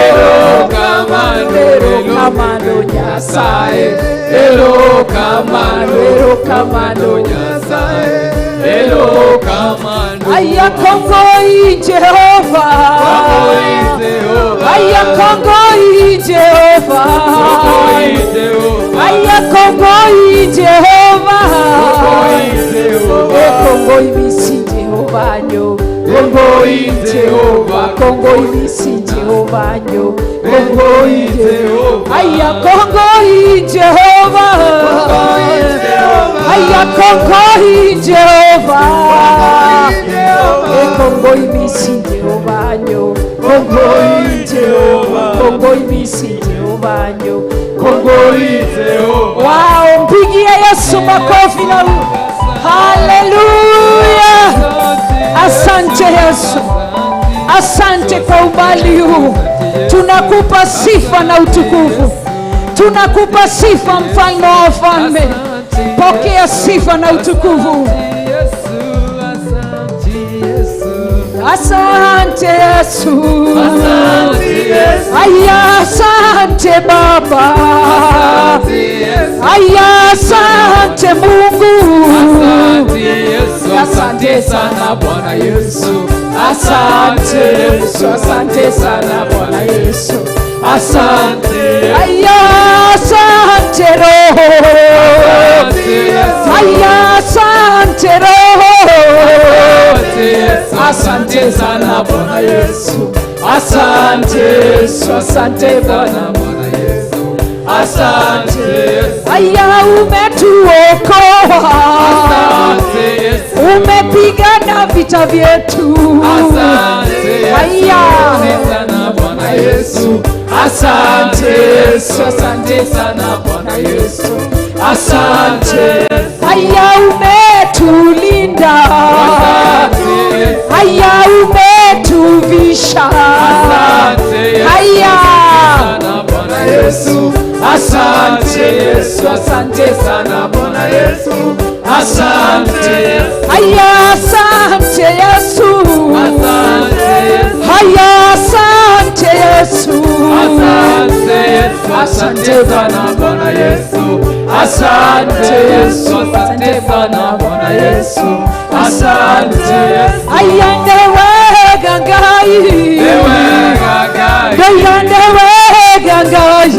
erokamano, erokamano Nyasaye, erokamano, erokamano Nyasaye, erokamano. Aya kongoi Jehova, Kongoi Jehova, aya kongoi Jehova, Kongoi Jehova, aya kongoi Jehova, Kongoi Jehova, e kongoi misi Jehova nyo, Kongoi Jehova, kongoi misi Jehova nyo, Kongoi Jehova, aya kongoi Jehova, Kongoi Jehova, aya kongoi Jehova, e kongoi misi Jehova nyo, Kongoi Jehova, kongoi misi Jehova nyo, Kongoi Jehova. Wow, mpigie Yesu makofi na haleluya! Asante Yesu, asante kwa umbali huu. Tunakupa sifa na utukufu, tunakupa sifa, mfalme wa wafalme. Pokea sifa na utukufu. Yesu, asante Yesu. Asante Yesu. Asante Yesu. Aya, asante Baba. Asante Yesu. Aya, asante Mungu. Asante Yesu. Asante sana Bwana Yesu. Asante Yesu. Asante sana Bwana Yesu. Asante. Aya, asante Roho. Asante Yesu. Aya, asante Roho. Asante Yesu. Asante sana Bwana Yesu. Asante Yesu. Asante sana Bwana Yesu. Asante Yesu. Aya, umetuokoa. Asante Yesu. Umepigana vita vyetu. Asante Yesu. Aya. Asante sana Bwana Yesu. Asante Yesu. Asante sana Bwana Yesu. Asante. Aya, umetulinda. Asante Yesu. Aya, umetuvisha. Asante Yesu. Aya. Sana Bwana Yesu. Asante Yesu. Asante sana Bwana Yesu. Asante Yesu. Aya, asante Yesu. Asante Yesu. Aya, asante Yesu. Asante Yesu. Asante sana Bwana Yesu. Asante Yesu. Asante sana Bwana Yesu. Asante Yesu. Aya, ndewe Ngai. Wega Ngai. Aya, ndewe Ngai.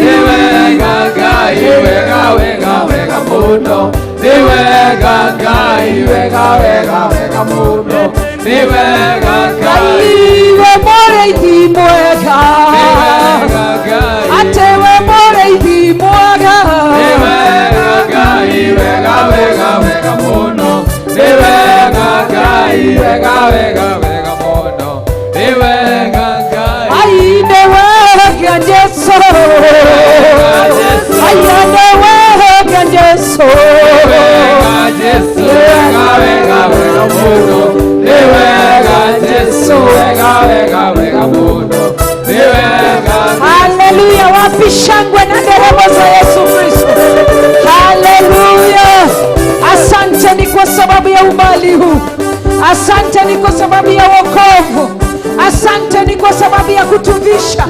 Wega Ngai. Wega wega wega muno. Wega Ngai. Wega wega wega muno. Wega Ngai. Ngai we mũrĩithi mwega. Wega Ngai. Atĩ we mũrĩithi mwega. Wega Ngai. Wega wega wega muno. Wega Ngai. Wega wega wega muno. Wega Ngai. Ai, nĩ wega Jesũ. Aya, nĩ wega Jesũ. Wega Jesu, wega wega wega muno. Ni wega Jesu, wega wega wega muno. Ni wega. Haleluya! Wapi shangwe na nderemo za Yesu Kristo? Haleluya! Asante ni kwa sababu ya umbali huu, asante ni kwa sababu ya wokovu, asante ni kwa sababu ya kutuvisha,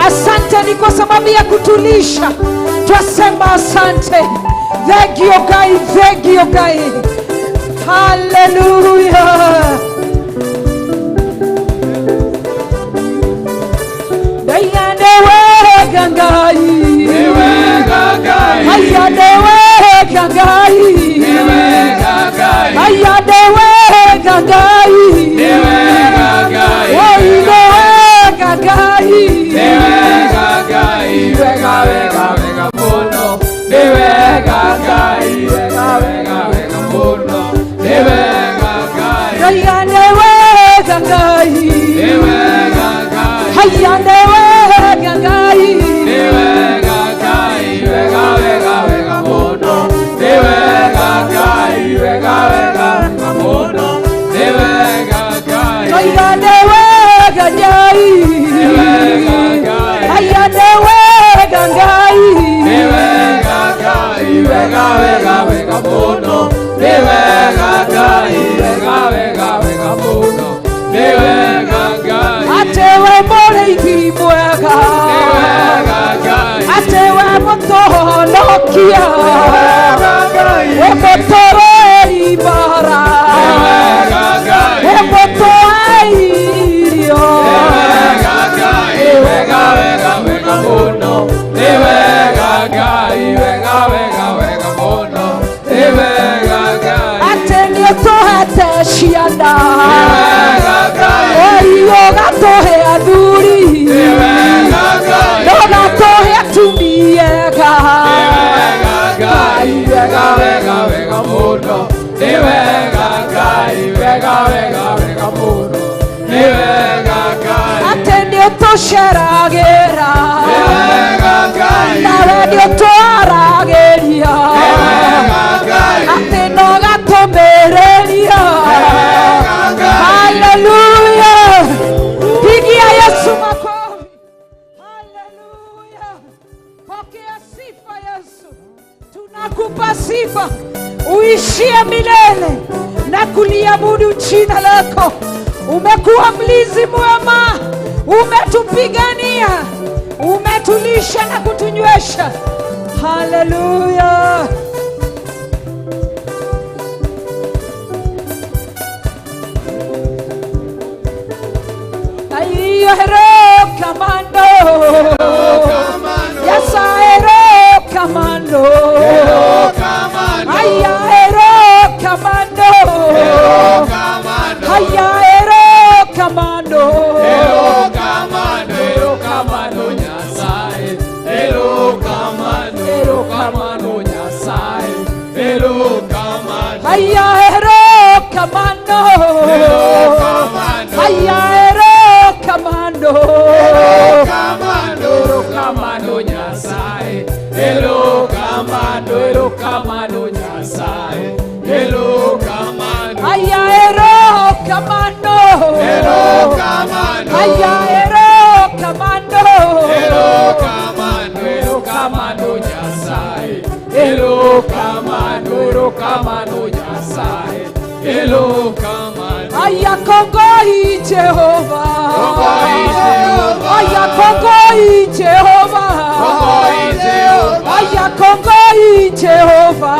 asante ni kwa sababu ya kutulisha. Twasema asante. Thank you Ngai, thank you Ngai. Haleluya! Ngai nĩ wega Ngai. Ni wega Ngai. Aya, nĩ wega Ngai. Ni wega Ngai. Aya, nĩ wega Ngai. Ni wega Ngai. Oi, nĩ wega Ngai. Ni wega Ngai. Wega wega wega muno. Ni wega Ngai. Wega wega wega muno. Ni wega Ngai. Aya, nĩ wega Ngai. Ni wega Ngai. Aya, nĩ wega Ngai. Ni wega Ngai. Wega wega wega muno. Ni wega Ngai. Wega wega wega muno. Ni wega Ngai. Aya, nĩ wega Ngai. Ni wega Ngai. Aya, nĩ wega Ngai. Ni wega Ngai. Wega wega wega muno. Ni wega Ngai. Wega wega wega muno. Ni wega Ngai. Atĩ we mũrĩithi mwega. Ni wega Ngai. Atĩ we mũtũhonokia. Wega Ngai. We mũtũrũĩri mbara. Ni wega Ngai. We mũtũhe irio. Wega Ngai. Wega wega wega muno. Ni wega Ngai. Wega wega wega muno. Ni wega Ngai. Atĩ nĩũtũhete ciana. Ni wega Ngai. Oi, ũgatũhe athuri. Ni wega Ngai. Ũgatũhe atumia ega. Ni wega Ngai. Wega wega wega muno. Ni wega Ngai. Wega wega wega muno. Ni wega Ngai. Atĩ nĩũtũceragĩra. Ni wega Ngai. Nawe nĩũtwaragĩria. Ni wega Ngai. Atĩ no gatũmĩrĩria. Wega Ngai. Haleluya! Pigia Yesu makofi. Haleluya! Pokea sifa Yesu. Tunakupa sifa uishie milele na kuliabudu jina lako. Umekuwa mlinzi mwema, umetupigania, umetulisha na kutunywesha. Haleluya. Ayo erokamano. Yes, erokamano. Aya erokamano. Aya erokamano. Erokamano, erokamano Nyasaye. Erokamano, erokamano Nyasaye. Erokamano. Aya erokamano. Erokamano. Aya erokamano. Erokamano, erokamano Nyasaye. Erokamano, erokamano Nyasaye. Erokamano. Aya erokamano. Erokamano. Aya erokamano. Erokamano, erokamano Nyasaye. Erokamano, erokamano Nyasaye. Erokamano. Aya kongoi Jehova. Kongoi Jehova. Aya kongoi Jehova. Kongoi Jehova. Aya kongoi Jehova.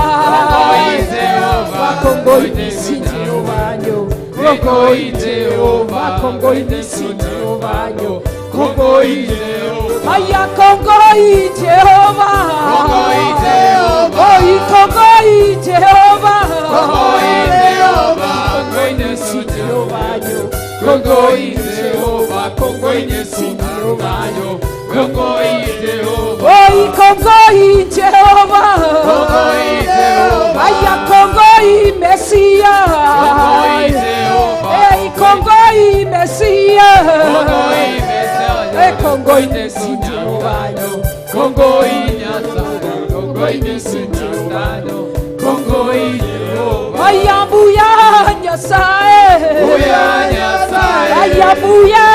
Kongoi Jehova. Kongoi nisi Jehova nyo. Kongoi Jehova. Kongoi nisi Jehova nyo. Kongoi Jehova. Aya kongoi Jehova. Kongoi Jehova. Oi kongoi Jehova. Kongoi Jehova. Kongoi nisi Jehova nyo. Kongoi Jehova. Kongoi nisi Jehova nyo. Kongoi Jehova. Oi kongoi Jehova. Kongoi Jehova. Aya kongoi Mesia. Kongoi Jehova. Ei kongoi Mesia. Kongoi Mesia. E kongoi nisi Jehova nyo. Kongoi Nyasaye. Kongoi nisi Jehova nyo. Kongoi Jehova. Aya buya Nyasaye. Buya Nyasaye. Aya buya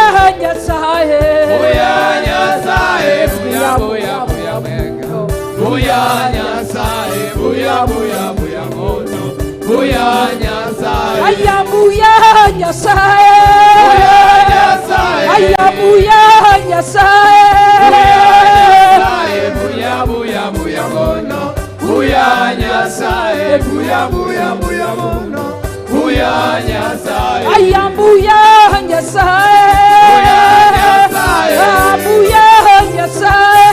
Nyasaye. Buya Nyasaye. Buya buya buya mega. Buya Nyasaye. Buya buya buya mono. Buya Nyasaye. Aya buya Nyasaye. Buya Nyasaye. Aya buya Nyasaye. Buya Nyasaye. Buya buya buya mono. Buya Nyasaye. Buya buya buya mono. Buya Nyasaye. Aya buya Nyasaye. Buya Nyasaye. Buya Nyasaye.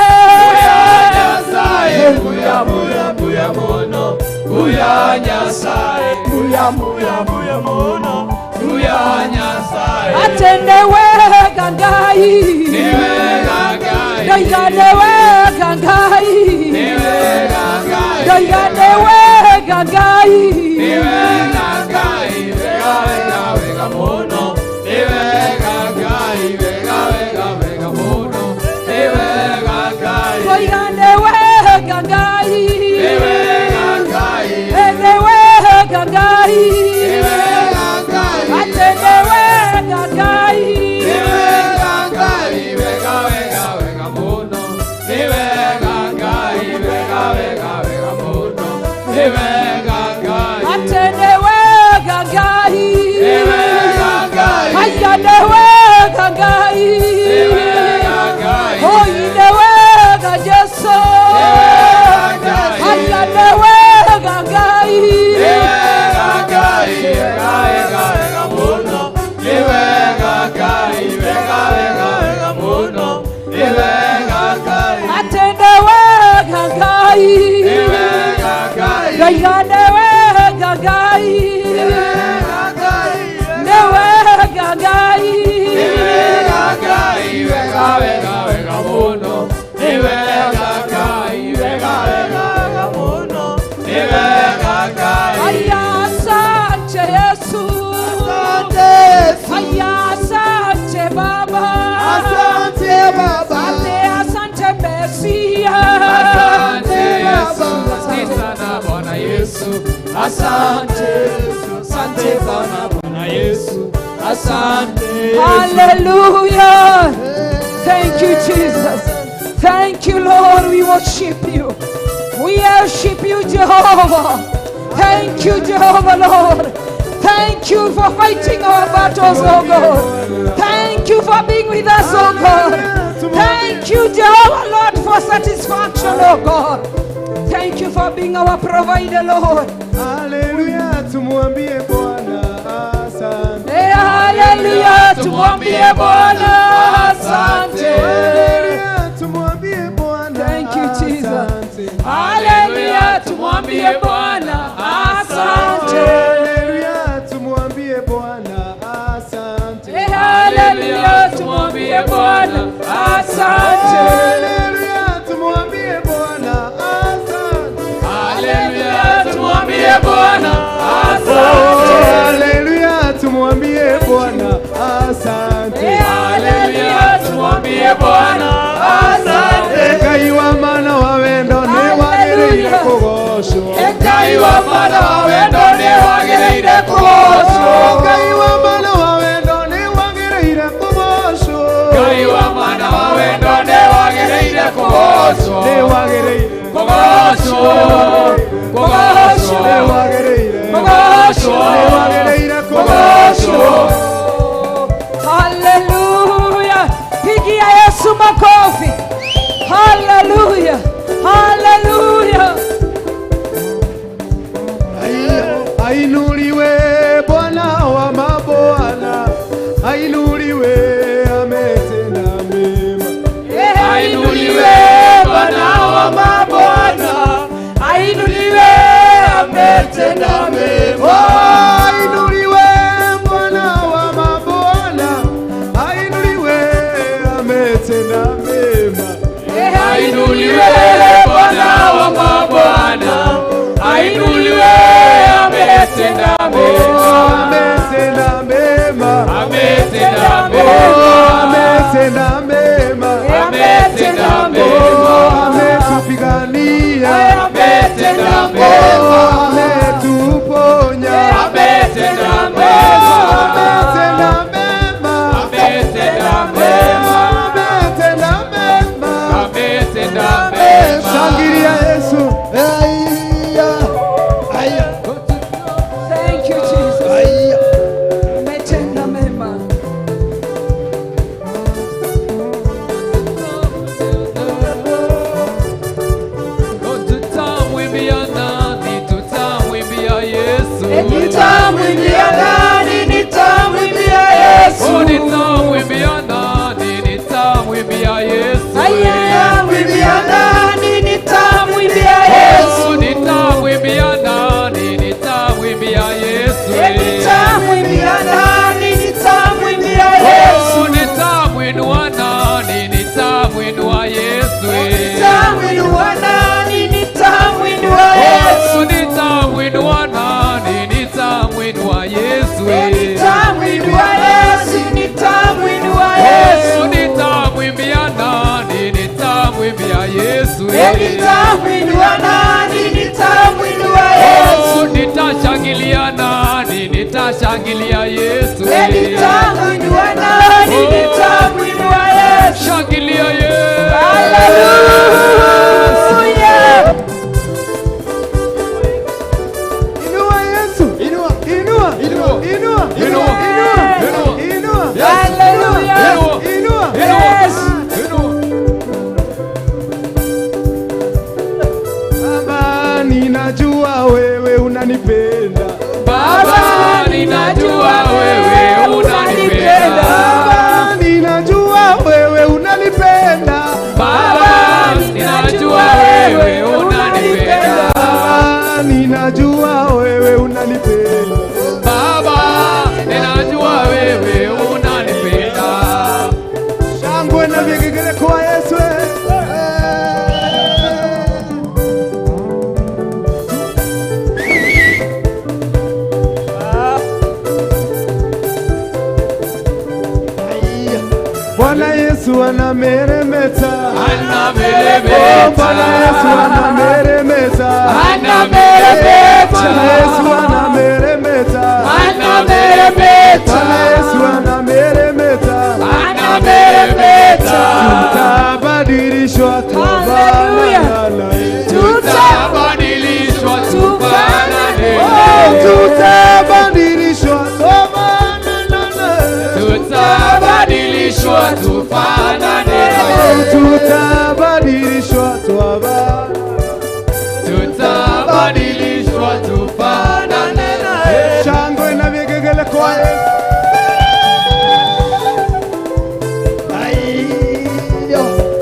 Buya Nyasaye. Buya buya buya mono. Buya Nyasaye. Buya buya buya mono. Buya Nyasaye. Atende wega Ngai. Ni wega Ngai. Ndoigane wega Ngai. Ni wega Ngai. Ndoigane wega Ngai. Ni wega Ngai. Wega wega wega mono. Ni wega Ngai. Wega wega wega mono. Ni wega Ngai. Ndoigane wega Ngai. Ni wega Ngai. Ene wega Ngai. Ni wega Ngai. Atende wega Ngai. Ni wega Ngai. Wega wega wega mono. Ni wega Ngai. Wega wega wega mono. Ni wega Ngai. Atende wega Ngai. Ni wega Ngai. Aya ne wega Ngai. Ni wega Ngai. Oi ne wega Yesu. Ni wega Ngai. Aya ne wega Ngai. Ni wega Ngai. Wega wega wega mono. Ni wega Ngai. Wega wega wega mono. Ni wega Ngai. Atende wega Ngai. Ni wega Ngai. Ngai ne wega Ngai. Ni wega Ngai. Ne wega Ngai. Ni wega Ngai. Wega wega wega mono. Ni wega Ngai. Wega wega wega mono. Ni wega Ngai. Aya asante Yesu. Asante Yesu. Aya asante Baba. Asante Baba. Asante, asante Mesia. Asante Yesu, asante sana Bwana Yesu. Asante Yesu, asante sana Bwana Yesu. Asante Yesu. Hallelujah. Thank you, Jesus. Thank you, Lord. We worship you. We worship you, Jehovah. Thank you, Jehovah, Lord. Thank you for fighting our battles, oh God. Thank you for being with us, oh God. Thank you, Jehovah Lord, for satisfaction, oh God. Thank you for being our provider, Lord. Haleluya, tumwambie Bwana asante. Hey, hallelujah, tumwambie Bwana asante. Haleluya, tumwambie Bwana. Thank you, Jesus. Asante. Hallelujah, tumwambie Bwana asante. Haleluya, tumwambie Bwana asante. Hey, hallelujah, tumwambie Bwana asante. Haleluya, tumwambie Bwana asante. Haleluya, tumwambie Bwana asante. Haleluya, tumwambie Bwana asante. Hey, Haleluya, tumwambie Bwana asante. Ngai wa mana wa wendo nĩ wagĩrĩire kũgocwo. Ngai wa mana wa wendo nĩ wagĩrĩire kũgocwo. Ngai wa mana wa wendo nĩ wagĩrĩire kũgocwo. Ngai wa mana wa wendo nĩ wagĩrĩire kũgocwo. Nĩ wagĩrĩire. Kũgocwo, kũgocwo, Nĩ wagĩrĩire. kũgocwo, Nĩ wagĩrĩire kũgocwo. Hallelujah. Pigia Yesu makofi. Hallelujah. Hallelujah. Ainuliwe Bwana wa mabwana, ainuliwe ametenda mema. Ainuliwe Bwana wa mabwana, ainuliwe ametenda mema. Oh, ainuliwe Bwana wa mabwana, ainuliwe ametenda mema. Ainuliwe Bwana wa mabwana, ainuliwe ametenda mema. Ametenda mema. Ametenda Oh, mema. ametenda mema. Ametenda Oh, mema. ametupigania. Ametenda Oh, mema. ametuponya. Ametenda mema. Ametenda mema. Ametenda mema. Ametenda mema. Ametenda mema. Shangilia Yesu. Aya. Aya. Thank you, Jesus. Aya. Umetenda mema. Tutamwimbia nani? Tutamwimbia Yesu. Nitamwimbia nani? Nitamwimbia Yesu. Oh, nitamwimbia nani? Nitamwimbia Yesu. Nitamwimbia nani? Nitamwimbia Yesu. Oh, nitamwimbia nani? Nitamwimbia Yesu. Nitamwimbia nani? Nitamwimbia Yesu. Oh, nitamwinua nani? Nitamwinua Yesu. Nitamwinua nani? Nitamwinua Yesu. Oh, nitamwinua nani? Nitamwinua Yesu. Nitamwinua Yesu. Nitamwinua Yesu. Oh, nitamwimbia nani? Nitamwimbia Yesu. Nitamwinua nani? Nitamwinua Yesu. Oh, nitashangilia nani? Nitashangilia Yesu. Nitamwinua nani? Nitamwinua Yesu. Shangilia Yesu. Hallelujah. Inua Yesu. Inua. Inua. Inua. Inua. Inua. Inua. Inua. Inua. Hallelujah. Inua. Yes. Inua. Baba, ninajua wewe unanipenda. Baba, ninajua wewe unanipenda. Baba, ninajua wewe unanipenda. Baba, ninajua wewe unanipenda. Baba, ninajua wewe unanipenda. Baba, ninajua wewe unanipenda. Shangwe na vigelegele kwa Yesu. Bwana Yesu anameremeta. Anameremeta. Bwana Yesu anameremeta. Anameremeta. Bwana Yesu anameremeta. Anameremeta. Bwana Yesu anameremeta. Anameremeta. Tutabadilishwa Hallelujah. tufanane naye. Tutabadilishwa tufanane. Oh, tutabadilishwa Tutabadilishwa tufanane naye. Tutabadilishwa Tutabadilishwa tufanane naye. Shangwe na vigelegele kwa Yesu.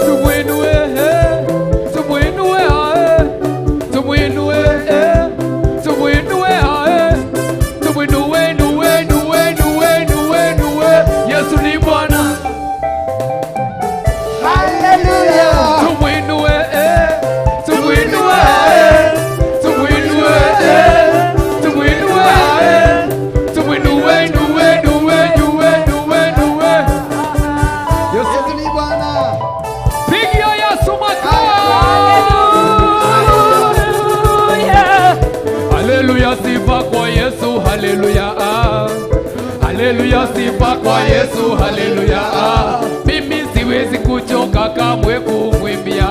Tumwinue, tumwinue, tumwinue, tumwinue, tumwinue, nue, nue, nue, nue, nue. Yesu ni Bwana. Hallelujah. Tumwinue, tumwinue, tumwinue, tumwinue, tumwinue, nue, nue, nue, nue, nue. Yesu ni Bwana. Pigia Yesu makofi. Haleluya, sifa kwa Yesu, haleluya. Haleluya, sifa kwa Yesu, haleluya. Mimi siwezi kuchoka kamwe kumwimbia.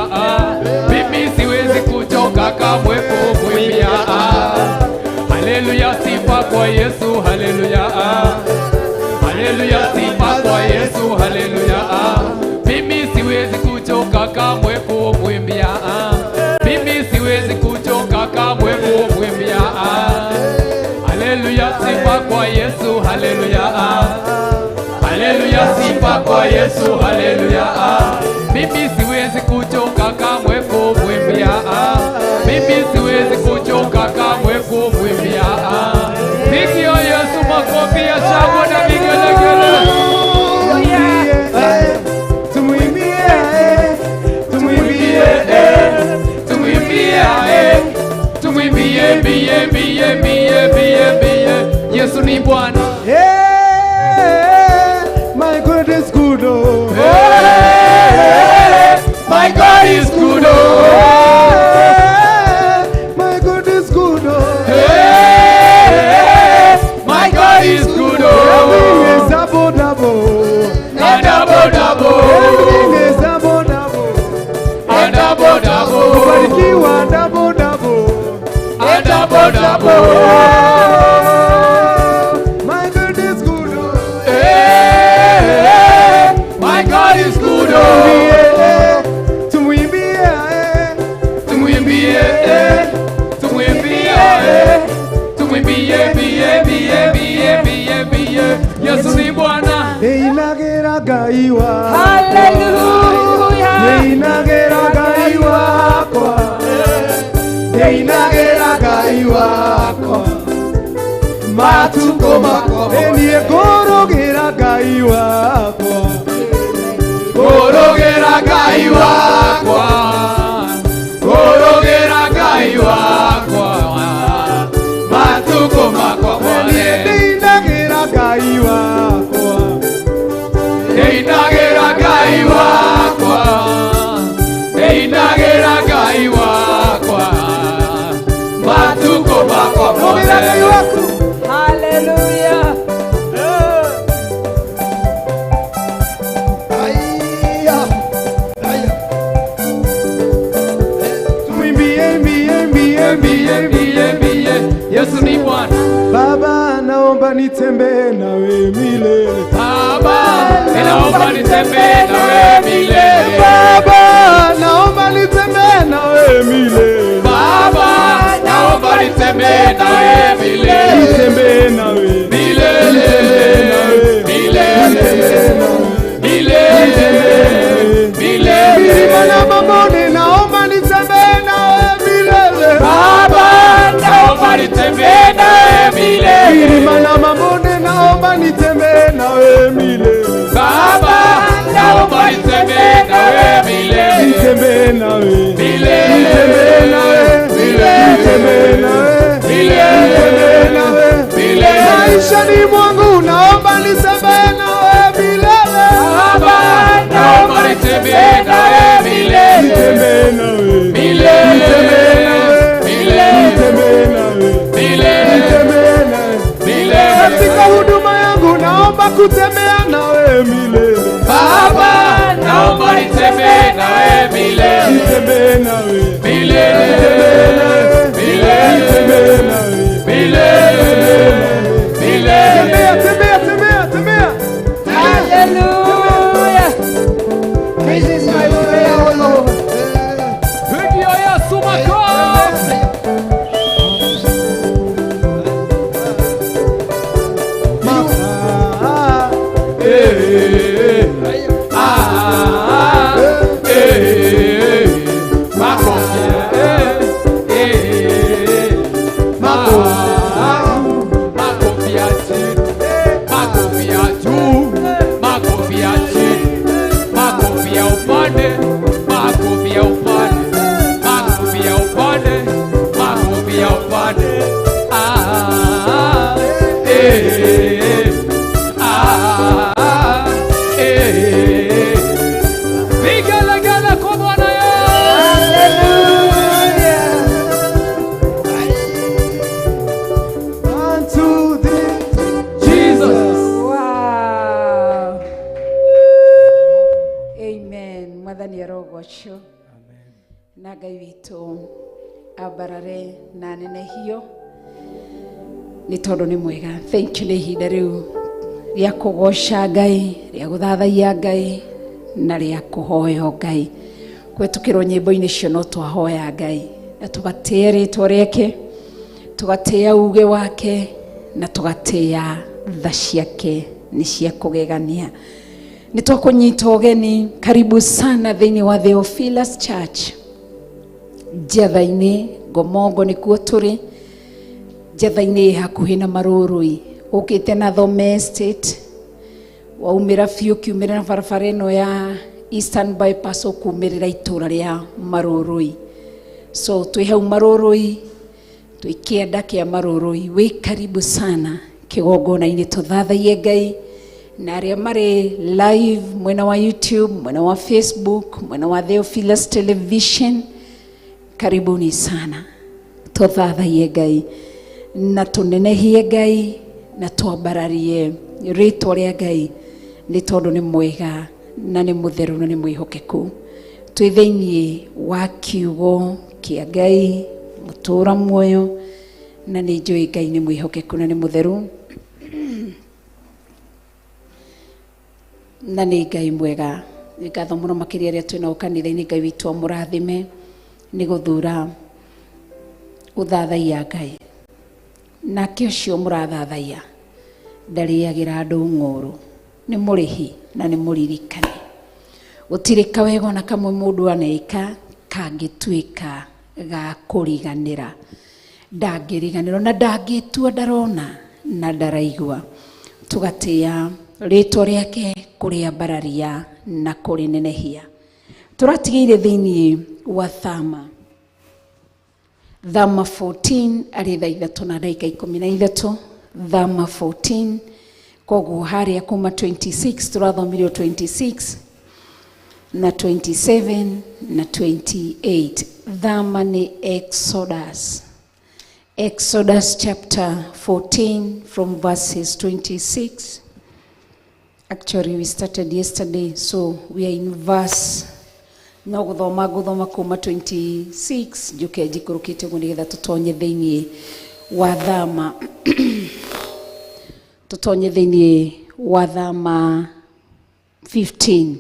Mimi siwezi kuchoka kamwe kumwimbia. Haleluya, sifa kwa Yesu, haleluya. Haleluya, sifa kwa Yesu, haleluya. Mimi siwezi kuchoka kamwe kumwimbia. Mimi siwezi kuchoka kamwe kumwimbia. Haleluya, sifa kwa Yesu, haleluya. Haleluya, sifa kwa Yesu, haleluya. Mimi siwezi kuchoka kamwe kumwimbia. Mimi siwezi kuchoka kamwe kumwimbia. Pigia Yesu makofi ya shangwe na vigelegele. Tumwimbie, Tumwimbie, tumwimbie, tumwimbie, mbie, mbie, mbie, mbie, mbie. Yesu ni Bwana. Hey, my God is good. Oh. Hey, my God is good. Oh. Hey, my God is good. Oh. Hey, my God is good. Oh. Everything is double, double. A double, double. Everything is double, double. A double, double. Kubarikiwa double, double. A double, double. My God is good. Oh. Hey, my God is good. Oh. Tumwimbie, Tumwimbie, tumwimbie, tumwimbie, mbie, mbie, mbie, mbie, mbie. Yesu ni Bwana. Neinagera Ngai wakwa. Hallelujah. Neinagera Ngai wakwa. Neinagera Ngai wakwa. Matuko makwa. Niĩ ngũrũgĩra Ngai wakwa. Ngũrũgĩra Ngai wakwa. Ngũrũgĩra Ngai wakwa. Matuko makwa Niĩ mothe. ndeinagĩra Ngai wakwa. Ndeinagĩra Ngai wakwa. Ndeinagĩra Ngai wakwa. Matuko makwa Rũgĩra Ngai mothe. waku. Hallelujah. Aya, aya. Tumwimbie, mbie, mbie, Mbie, mbie, mbie. Yesu ni Bwana. Baba, naomba nitembee nawe milele. Baba, ninaomba nitembee nawe milele. Baba, naomba nitembee nawe milele. Baba, naomba nitembee nawe milele. Nitembee nawe. Milele, milele, milele, milele. Milima na mabonde, naomba nitembee nawe milele. Baba, naomba nitembee nawe milele. Milima na mabonde, naomba nitembee nawe milele. Baba, naomba nitembee nawe milele. Nitembee nawe. Milele, Nitembee nawe. milele, Nitembee nawe. milele, Nitembee nawe. milele. Maishani mwangu naomba nitembee nawe milele. Baba, naomba nitembee nawe milele. Nitembee nawe. Milele, Nitembee nawe. milele, Nitembee nawe. milele, Nitembee nawe. milele. Katika huduma yangu naomba kutembea nawe milele. Baba, naomba nitembee nawe milele. Nitembee nawe. Milele, Nitembee nawe. milele, Nitembee nawe. milele, milele. Tembea, tembea, tembea, tembea. Hallelujah. upande, makofi ya upande, makofi ya upande, makofi ya upande. Ah, eh, ah, eh. Vigelegele kwa Bwana Yesu. One, two, three. Jesus. Wow. Amen. Mwathani arogocwo na Ngai witũ ambarare na anenehio nĩ tondũ nĩ mwega. Thank you nĩ ihinda rĩu rĩa kũgoca Ngai, rĩa gũthathaiya Ngai na rĩa kũhoya Ngai. Kũhetũkĩrwo nyĩmbo-inĩ icio no twahoya Ngai na tũgatĩĩa rĩtwa rĩake, tũgatĩĩa uge wake na tũgatĩĩa tha ciake nĩ cia kũgegania. Nĩ twakũnyita ũgeni, karibu sana thĩinĩ wa Theophilus Church Njetha-inĩ, Ngomongo nĩkuo tũrĩ. Njetha-inĩ ĩ hakuhĩ na Marũrũi, ũkĩte na Thome Estate, waumĩra biũ ũkiumĩra na barabara ĩno ya Eastern Bypass ũkumĩrĩra itũra rĩa Marũrũi. So twĩ hau Marũrũi, twĩ kĩanda kĩa Marũrũi. Wĩ karibu sana kĩgongona-inĩ tũthathaiye Ngai na arĩa marĩ live mwena wa YouTube, mwena wa Facebook, mwena wa Theophilus Television, karibuni sana tũthathaiye Ngai na tũnenehie Ngai na twambararie rĩtwa rĩa Ngai nĩ tondũ nĩ mwega na nĩ mũtheru na nĩ mwĩhokeku. Twĩ thĩinĩ wa kiugo kĩa Ngai mũtũũra muoyo na nĩ njũĩ Ngai nĩ mwĩhokeku na nĩ mũtheru na nĩ Ngai mwega. Nĩ ngatho mũno makĩria arĩa twĩnao kanitha-inĩ. Ngai witũ amũrathime nĩ gũthura gũthathaiya Ngai. Nake ũcio mũrathathaiya ndarĩagĩra andũ ng'ũrũ, nĩ mũrĩhi na nĩ mũririkani. Gũtirĩ kawega ona kamwe mũndũ aneka kangĩtuĩka ga kũriganĩra. Ndangĩriganĩrwo na ndangĩtua ndarona na ndaraigua. Tũgatĩĩa rĩtwa rĩake kũrĩambararia na kũrĩnenehia. Tũratigĩire thĩinĩ wa Thama, Thama 14 arĩ thaa 3 na ndagĩka 13. Thama 14, koguo harĩa kuma 26 tũrathomire 26 na 27 na 28. Thama nĩ Exodus. Exodus chapter 14 from verses 26. Actually, we started yesterday, so we are in verse no gũthoma ngũthoma kuma 26 njuke njikũrũkĩte ũguo nĩgetha tũtonye thĩinĩ wa Thama, tũtonye thĩinĩ wa Thama 15.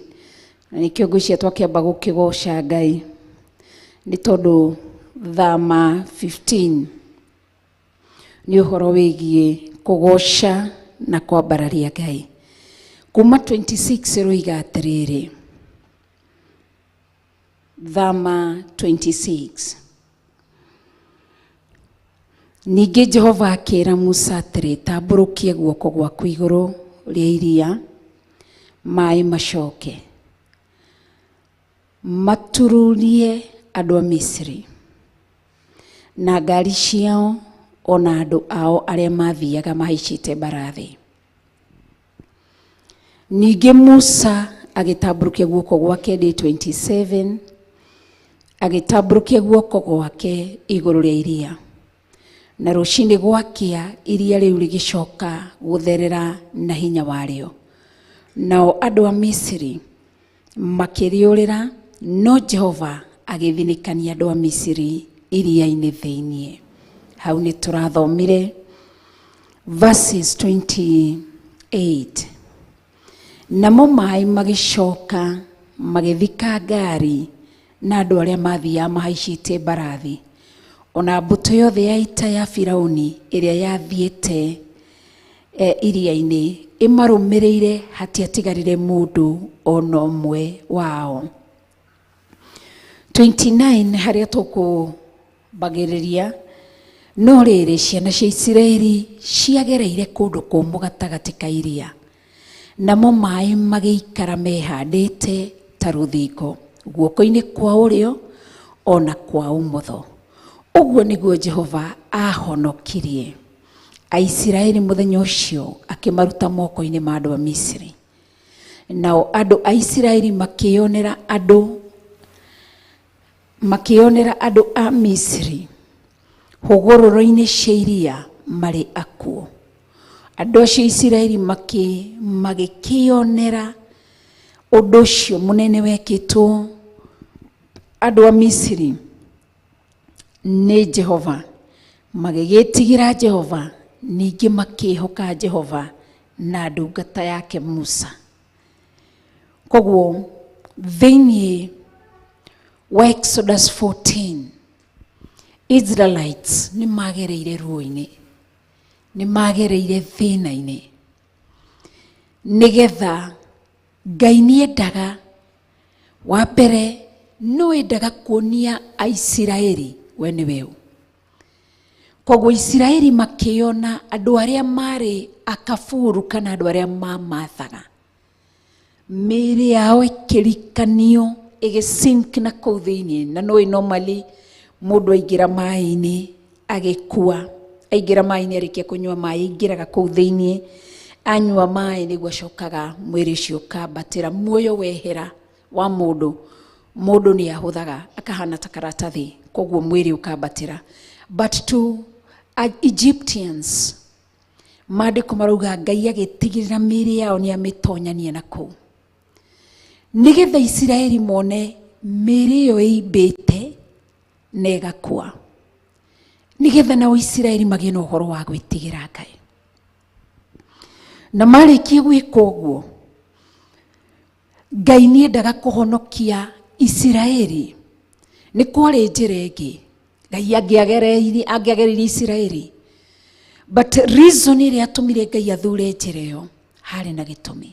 Na nĩkĩo ngwĩciria twakĩamba gũkĩgoca Ngai nĩ tondũ Thama 15 nĩ ũhoro wĩgiĩ kũgoca na kwambararia Ngai. Kuma 26 ĩroiga atĩrĩrĩ, Thama 26: Ningĩ Jehova akĩra Musa atĩrĩ, tambũrũkia guoko gwaku igũrũ rĩa iria, maĩ macoke matururie andũ a Misiri na ngari ciao ona andũ ao arĩa mathiaga mahaicĩte mbarathi. Ningĩ Musa agĩtambũrũkia guoko gwake, day 27, agĩtambũrũkia guoko gwake igũrũ rĩa iria, na rũcinĩ gwakĩa iria rĩu rĩgĩcoka gũtherera na hinya warĩo, nao andũ a Misiri makĩrĩũrĩra, no Jehova agĩthinĩkania andũ a Misiri iria-inĩ thĩiniĩ. Hau nĩ tũrathomire verses 28. Namo maĩ magĩcoka magĩthika ngari na andũ arĩa mathiaga mahaicĩte mbarathi, ona mbũtũ yothe ya ita ya Firauni ĩrĩa yathiĩte iria-inĩ ĩmarũmĩrĩire, hatiatigarire mũndũ ona ũmwe wao. 29 harĩa tũkũmbagĩrĩria: no rĩrĩ, ciana cia Isiraeli ciagereire kũndũ kũmũ gatagatĩ ka iria, namo maĩ magĩikara mehandĩte Ta rũthingo guoko-inĩ kwa ũrĩo ona kwa ũmotho. Ũguo nĩguo Jehova ahonokirie Aisiraeli mũthenya ũcio akĩmaruta moko-inĩ ma andũ a Misiri. Nao andũ a Isiraeli makĩonera andũ a Misiri hũgũrũrũ-inĩ cia iria marĩ akuũ. Andũ acio a Isiraeli magĩkĩonera ũndũ ũcio mũnene wekĩtwo andũ a Misiri nĩ Jehova, magĩgĩtigĩra Jehova, ningĩ makĩĩhoka Jehova na ndungata yake Musa. Koguo thĩinĩ wa Exodus 14, Israelites nĩ magereire ruo-inĩ, nĩ magereire thĩna-inĩ, nĩgetha Ngai nĩ endaga wa mbere no endaga kuonia Aisiraeli we nĩwe ũ. Koguo Isiraeli makĩona andũ arĩa marĩ akaburu kana andũ arĩa mamathaga, mĩĩrĩ yao ĩkĩrikanio, ĩgĩsink na kũu thĩinĩ. Na nũĩ normally mũndũ aingĩra maĩ-inĩ agĩkua, aingĩra maĩ-inĩ, arĩkia kũnyua maĩ, aingĩraga kũu thĩinĩ, anyua maĩ nĩguo acokaga mwĩrĩ ũcio ũkambatĩra. Muoyo wehera wa mũndũ, mũndũ nĩ ahũthaga akahana ta karatathi, koguo mwĩrĩ ũkambatĩra. But to Egyptians, maandĩko marauga Ngai agĩtigĩrĩra mĩĩrĩ yao nĩ amĩtonyania na kũu, nĩgetha Isiraeli mone mĩĩrĩ ĩyo ĩimbĩte na ĩgakua, nĩgetha nao Isiraeli magĩe na ũhoro wa gwĩtigĩra Ngai. Na marĩkia gwĩka ũguo, Ngai nĩ endaga kũhonokia Isiraeli. Nĩ kwarĩ njĩra ĩngĩ Ngai angĩagereirie Isiraeli, but reason ĩrĩa atũmire Ngai athure njĩra ĩyo harĩ na gĩtũmi.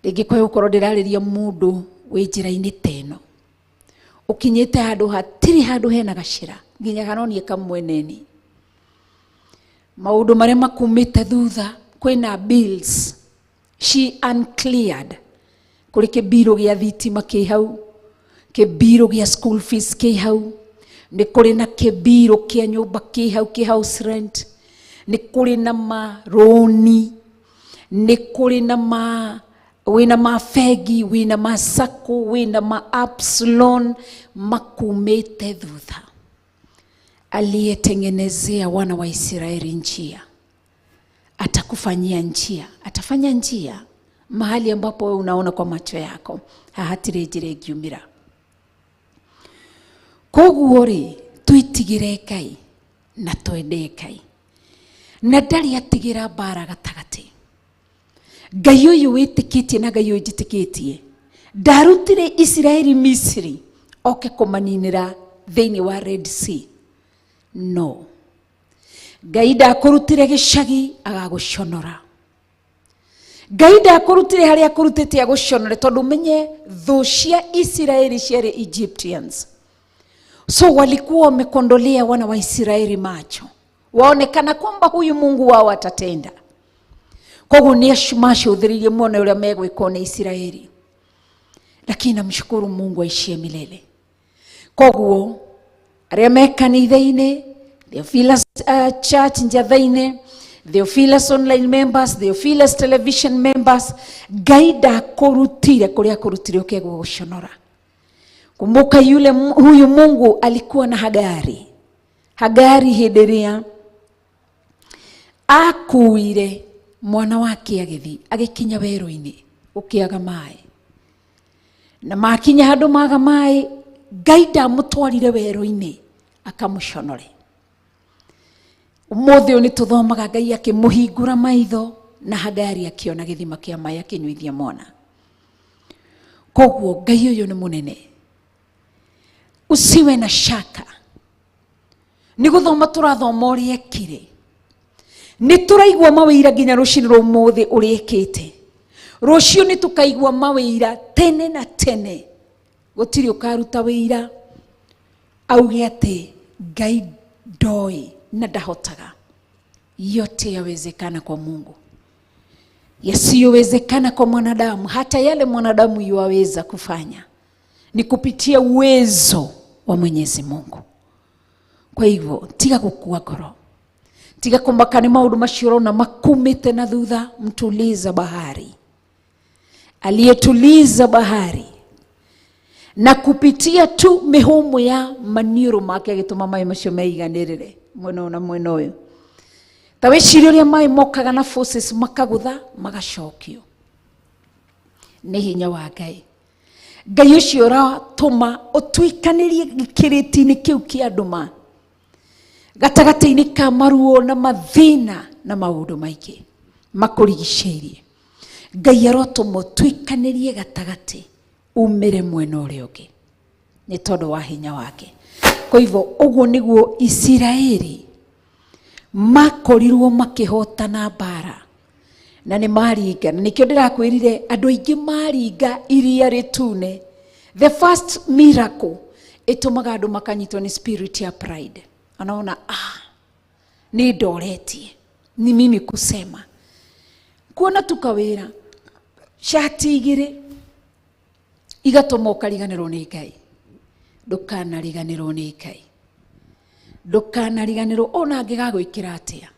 Rĩngĩ kwa gũkorwo ndĩrarĩria mũndũ wĩ njĩra-inĩ ta ĩno, ũkinyĩte handũ hatirĩ handũ hena gacĩra nginya haronie kamweneni, maũndũ marĩa makumĩte thutha, kwĩna bills she uncleared, kũrĩ kĩbirũ gĩa thitima kĩ hau, kĩbirũ gĩa school fees kĩ hau, nĩ kũrĩ na kĩbirũ kĩa nyũmba kĩ hau, kĩ house rent, nĩ kũrĩ na marũni, nĩ kũrĩ na ma wĩna ma bengi, wĩna ma sacco, wĩna ma apps loan makumĩte thutha. Aliyetengenezea wana wa Israeli njia atakufanyia njia, atafanya njia mahali ambapo wewe unaona kwa macho yako hahatirĩ njĩra ĩngiumĩra. Koguo rĩ, twĩtigĩre Ngai na twende Ngai, na ndarĩ atigĩra mbara gatagatĩ. Ngai ũyũ wĩtĩkĩtie na Ngai ũyũ njĩtĩkĩtie ndarutire Isiraeli Misiri oke kũmaninĩra thĩinĩ wa Red Sea. No Ngai ndakũrutire gĩcagi agagũconora. Ngai ndakũrutire harĩa akũrutĩte agũconore, tondũ menye thũ cia Isiraeli ciarĩ Egyptians, so walikuwa wamekondolea wana wa Israeli macho, waonekana kwamba huyu Mungu wao atatenda. Koguo nĩ macũthĩrĩirie muone ũrĩa megwĩkwo nĩ Isiraeli, lakini namshukuru Mungu aishie milele. Koguo arĩa me kanitha-inĩ Theophilus Church Njatha-inĩ, Theophilus online members, Theophilus television members, Ngai ndakũrutire kũrĩa akũrutire ũke gũgũconora. Kumbuka yule huyu Mungu alikuwa na Hagari. Hagari hĩndĩ ĩrĩa akuire mwana wake agĩthiĩ agĩkinya werũ-inĩ ũkĩaga maĩ, na makinya handũ maga maĩ, Ngai ndamũtwarire werũ-inĩ akamũconore. Ũmũthĩ ũyũ nĩ tũthomaga Ngai akĩmũhingũra maitho na Hagari akĩona gĩthima kĩa maĩ akĩnyuithia mwana. Koguo Ngai ũyũ nĩ mũnene, usiwe na shaka. Nĩ gũthoma tũrathoma ũrĩa ekire, nĩ tũraigua mawĩira nginya rũcinĩ rwa ũmũthĩ ũrĩa ĩkĩte. Rũciũ nĩ tũkaigua mawĩira tene na tene. Gũtirĩ ũkaruta wĩira auge atĩ Ngai ndoĩ na ndahotaga. Yote yawezekana kwa Mungu. Yasiyowezekana kwa mwanadamu, hata yale mwanadamu yuwaweza kufanya, ni kupitia uwezo wa Mwenyezi Mungu. Kwa hivyo tiga gukua ngoro, tiga kũmaka nĩ maũndũ macio ũrona makumĩte na thutha. Mtuliza bahari, aliyetuliza bahari na kupitia tu mĩhũmũ ya maniũrũ make agĩtũma maĩ macio meiganĩrĩre mwena ũyũ na mwena ũyũ. Ta wĩcirie ũrĩa maĩ mokaga na forces, makagũtha, magacokio nĩ hinya wa Ngai. Ngai ũcio ũratũma ũtuĩkanĩrie gĩkĩrĩti-inĩ kĩu kĩa nduma, gatagatĩ-inĩ ka maruo na mathĩna na maũndũ maingĩ makũrigicĩirie, Ngai arotũma ũtuĩkanĩrie gatagatĩ, umĩre mwena ũrĩa ũngĩ nĩ tondũ wa hinya wake. Kwa hivyo ũguo nĩguo Isiraeli makorirwo makĩhotana mbara na nĩ maringa. Na nĩkĩo ndĩrakwĩrire andũ aingĩ maringa Iria Rĩtune, the first miracle ĩtũmaga andũ makanyitwo nĩ spirit ya pride. Anaona, "Ah, nĩ ndoretie, ni mimi kusema kuona tu kawĩra cati igĩrĩ igatũma ũkariganĩrwo nĩ Ngai." Ndũkanariganĩrwo nĩ Ngai, ndũkanariganĩrwo ona angĩgagwĩkĩra atĩa.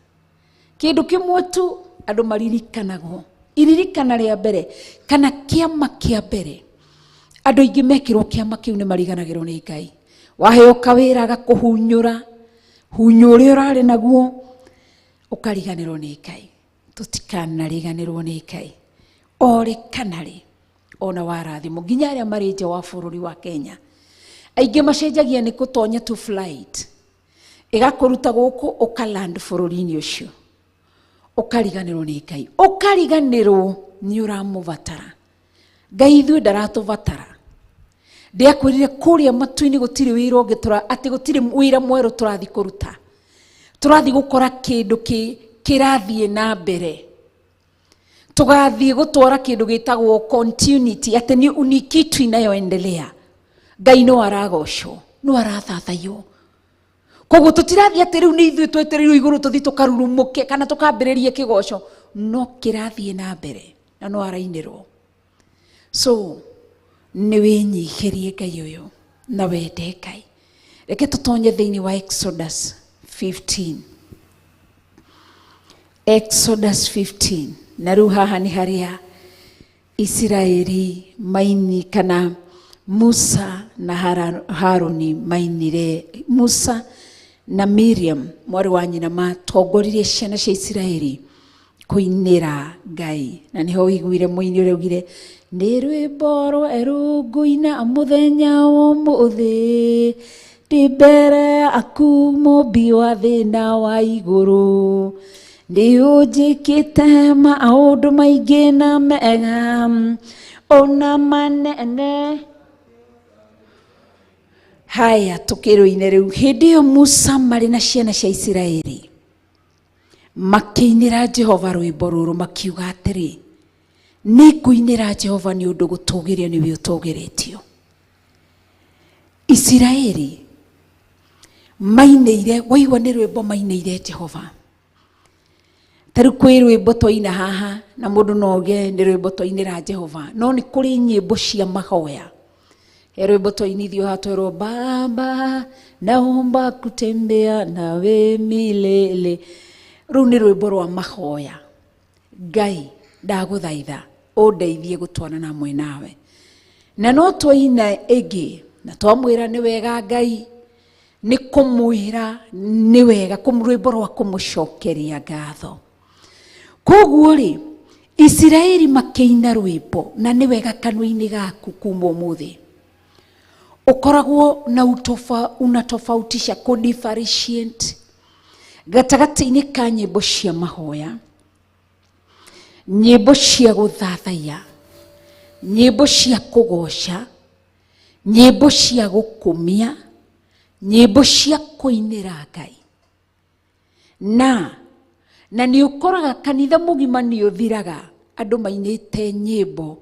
Kĩndũ kĩmwe tu andũ maririkanagwo, iririkana rĩa mbere kana kĩama kĩa mbere, andũ aingĩ mekĩrwo kĩama kĩu nĩ mariganagĩrwo nĩ Ngai. Waheo kawĩra gakũhunyũra hunyũ ũrĩa ũrarĩ naguo, ũkariganĩrwo nĩ Ngai. Tũtikanariganĩrwo nĩ Ngai orĩ kana rĩ, ona warathimwo. Nginya arĩa marĩ nja wa bũrũri wa Kenya, aingĩ macenjagia nĩ gũtonya tu flight ĩgakũruta gũkũ, ũkaland bũrũri-inĩ ũcio, ũkariganĩrwo nĩ Ngai, ũkariganĩrwo nĩ ũramũbatara Ngai. Ithuĩ ndaratũbatara. Ndĩakwĩrire kũrĩa matu-inĩ gũtirĩ wĩra ũngĩ atĩ gũtirĩ wĩra mwerũ tũrathiĩ kũruta, tũrathiĩ gũkora kĩndũ kĩrathiĩ na mbere. Tũgathiĩ gũtwara kĩndũ gĩtagwo continuity, atĩ ni kitu inayoendelea. Ngai no aragocwo, no arathathaywo. Koguo tũtirathiĩ atĩ rĩu nĩ ithuĩ twetereirwo igũrũ tũthiĩ tũkarurumũke kana tũkambĩrĩrie kĩgoco, no kĩrathiĩ na mbere na no arainĩrwo. So nĩ wĩnyihĩrie Ngai ũyũ na wende Ngai. Reke tũtonye thĩinĩ wa Exodus 15, Exodus 15. Na rĩu haha nĩ harĩa Isiraeli maini, kana Musa na Haruni mainire, Musa na Miriam mwarĩ wa nyina matongoririe ciana cia Isiraeli kũinĩra Ngai. Na nĩho ũiguire mũini ũrĩa augire, "Nĩ rwĩmbo rwerũ ngũina mũthenya wa ũmũthĩ, ndĩ mbere yaku, mũmbi wa thĩ na wa igũrũ. Nĩ ũnjĩkĩte maũndũ maingĩ na mega ona manene." Haya, tũkĩrũine rĩu. Hĩndĩ ĩyo Musa marĩ na ciana cia Isiraeli makĩinĩra Jehova rwĩmbo rũrũ, makiuga atĩrĩ, "Nĩ ngũinĩra Jehova nĩ ũndũ gũtũgĩrio nĩwe ũtũgĩrĩtio." Isiraeli mainĩire, waigua nĩ rwĩmbo mainĩire Jehova. Ta rĩu kwĩ rwĩmbo twaina haha na mũndũ no auge nĩ rwĩmbo twainĩra Jehova, no nĩ kũrĩ nyĩmbo cia mahoya. He rwĩmbo twainithio haha twerwo, "Baba, naomba kutembea nawe milele." Rũu nĩ rwĩmbo rwa mahoya. Ngai, ndagũthaitha ũndeithie gũtwarana hamwe nawe. Na no twaina ĩngĩ na twamwĩra nĩ wega Ngai, nĩ kũmwĩra nĩ wega, rwĩmbo rwa kũmũcokeria ngatho. Koguo rĩ, Isiraeli makĩina rwĩmbo, na nĩ wega kanua-inĩ gaku kuma ũmũthĩ ũkoragwo na unatofautisha, kũdifferentiate gatagatĩ-inĩ ka nyĩmbo cia mahoya, nyĩmbo cia gũthathaiya, nyĩmbo cia kũgoca, nyĩmbo cia gũkumia, nyĩmbo cia kũinĩra Ngai. Na nĩ ũkoraga kanitha mũgima nĩ ũthiraga andũ mainĩte nyĩmbo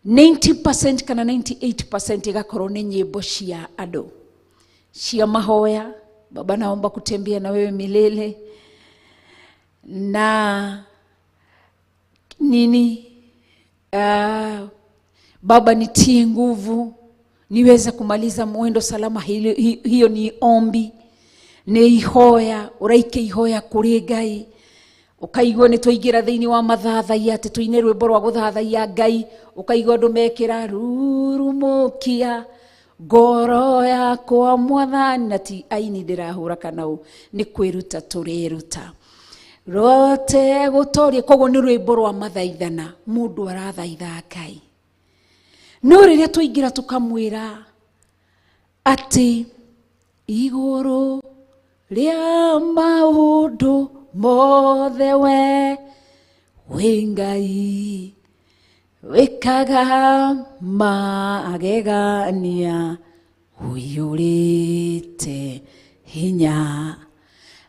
90% kana 98% ĩgakorwo nĩ nyĩmbo cia andũ cia mahoya, "Baba, naomba kutembea na wewe milele," na Nini Baba nitie nguvu niweze kumaliza mwendo salama. Hiyo ni ombi, nĩ ihoya ũraike ihoya kũrĩ Ngai, ũkaigua nĩ twaingĩra thĩinĩ wa mathathaiya atĩ tũine rwĩmbo rwa gũthathaiya Ngai, ũkaigua andũ mekĩra rurumũkia ngoro yakwa Mwathani, na ti aini ndĩrahũra kana ũ, nĩ kwĩruta tũreruta rote gũtoria. Koguo nĩ rwĩmbo rwa mathaithana, mũndũ arathaitha Ngai. No rĩrĩa twaingĩra tũkamwĩra atĩ igũrũ rĩa maũndũ mothe we wĩ Ngai, wĩkaga magegania, ũiyũrĩte hinya,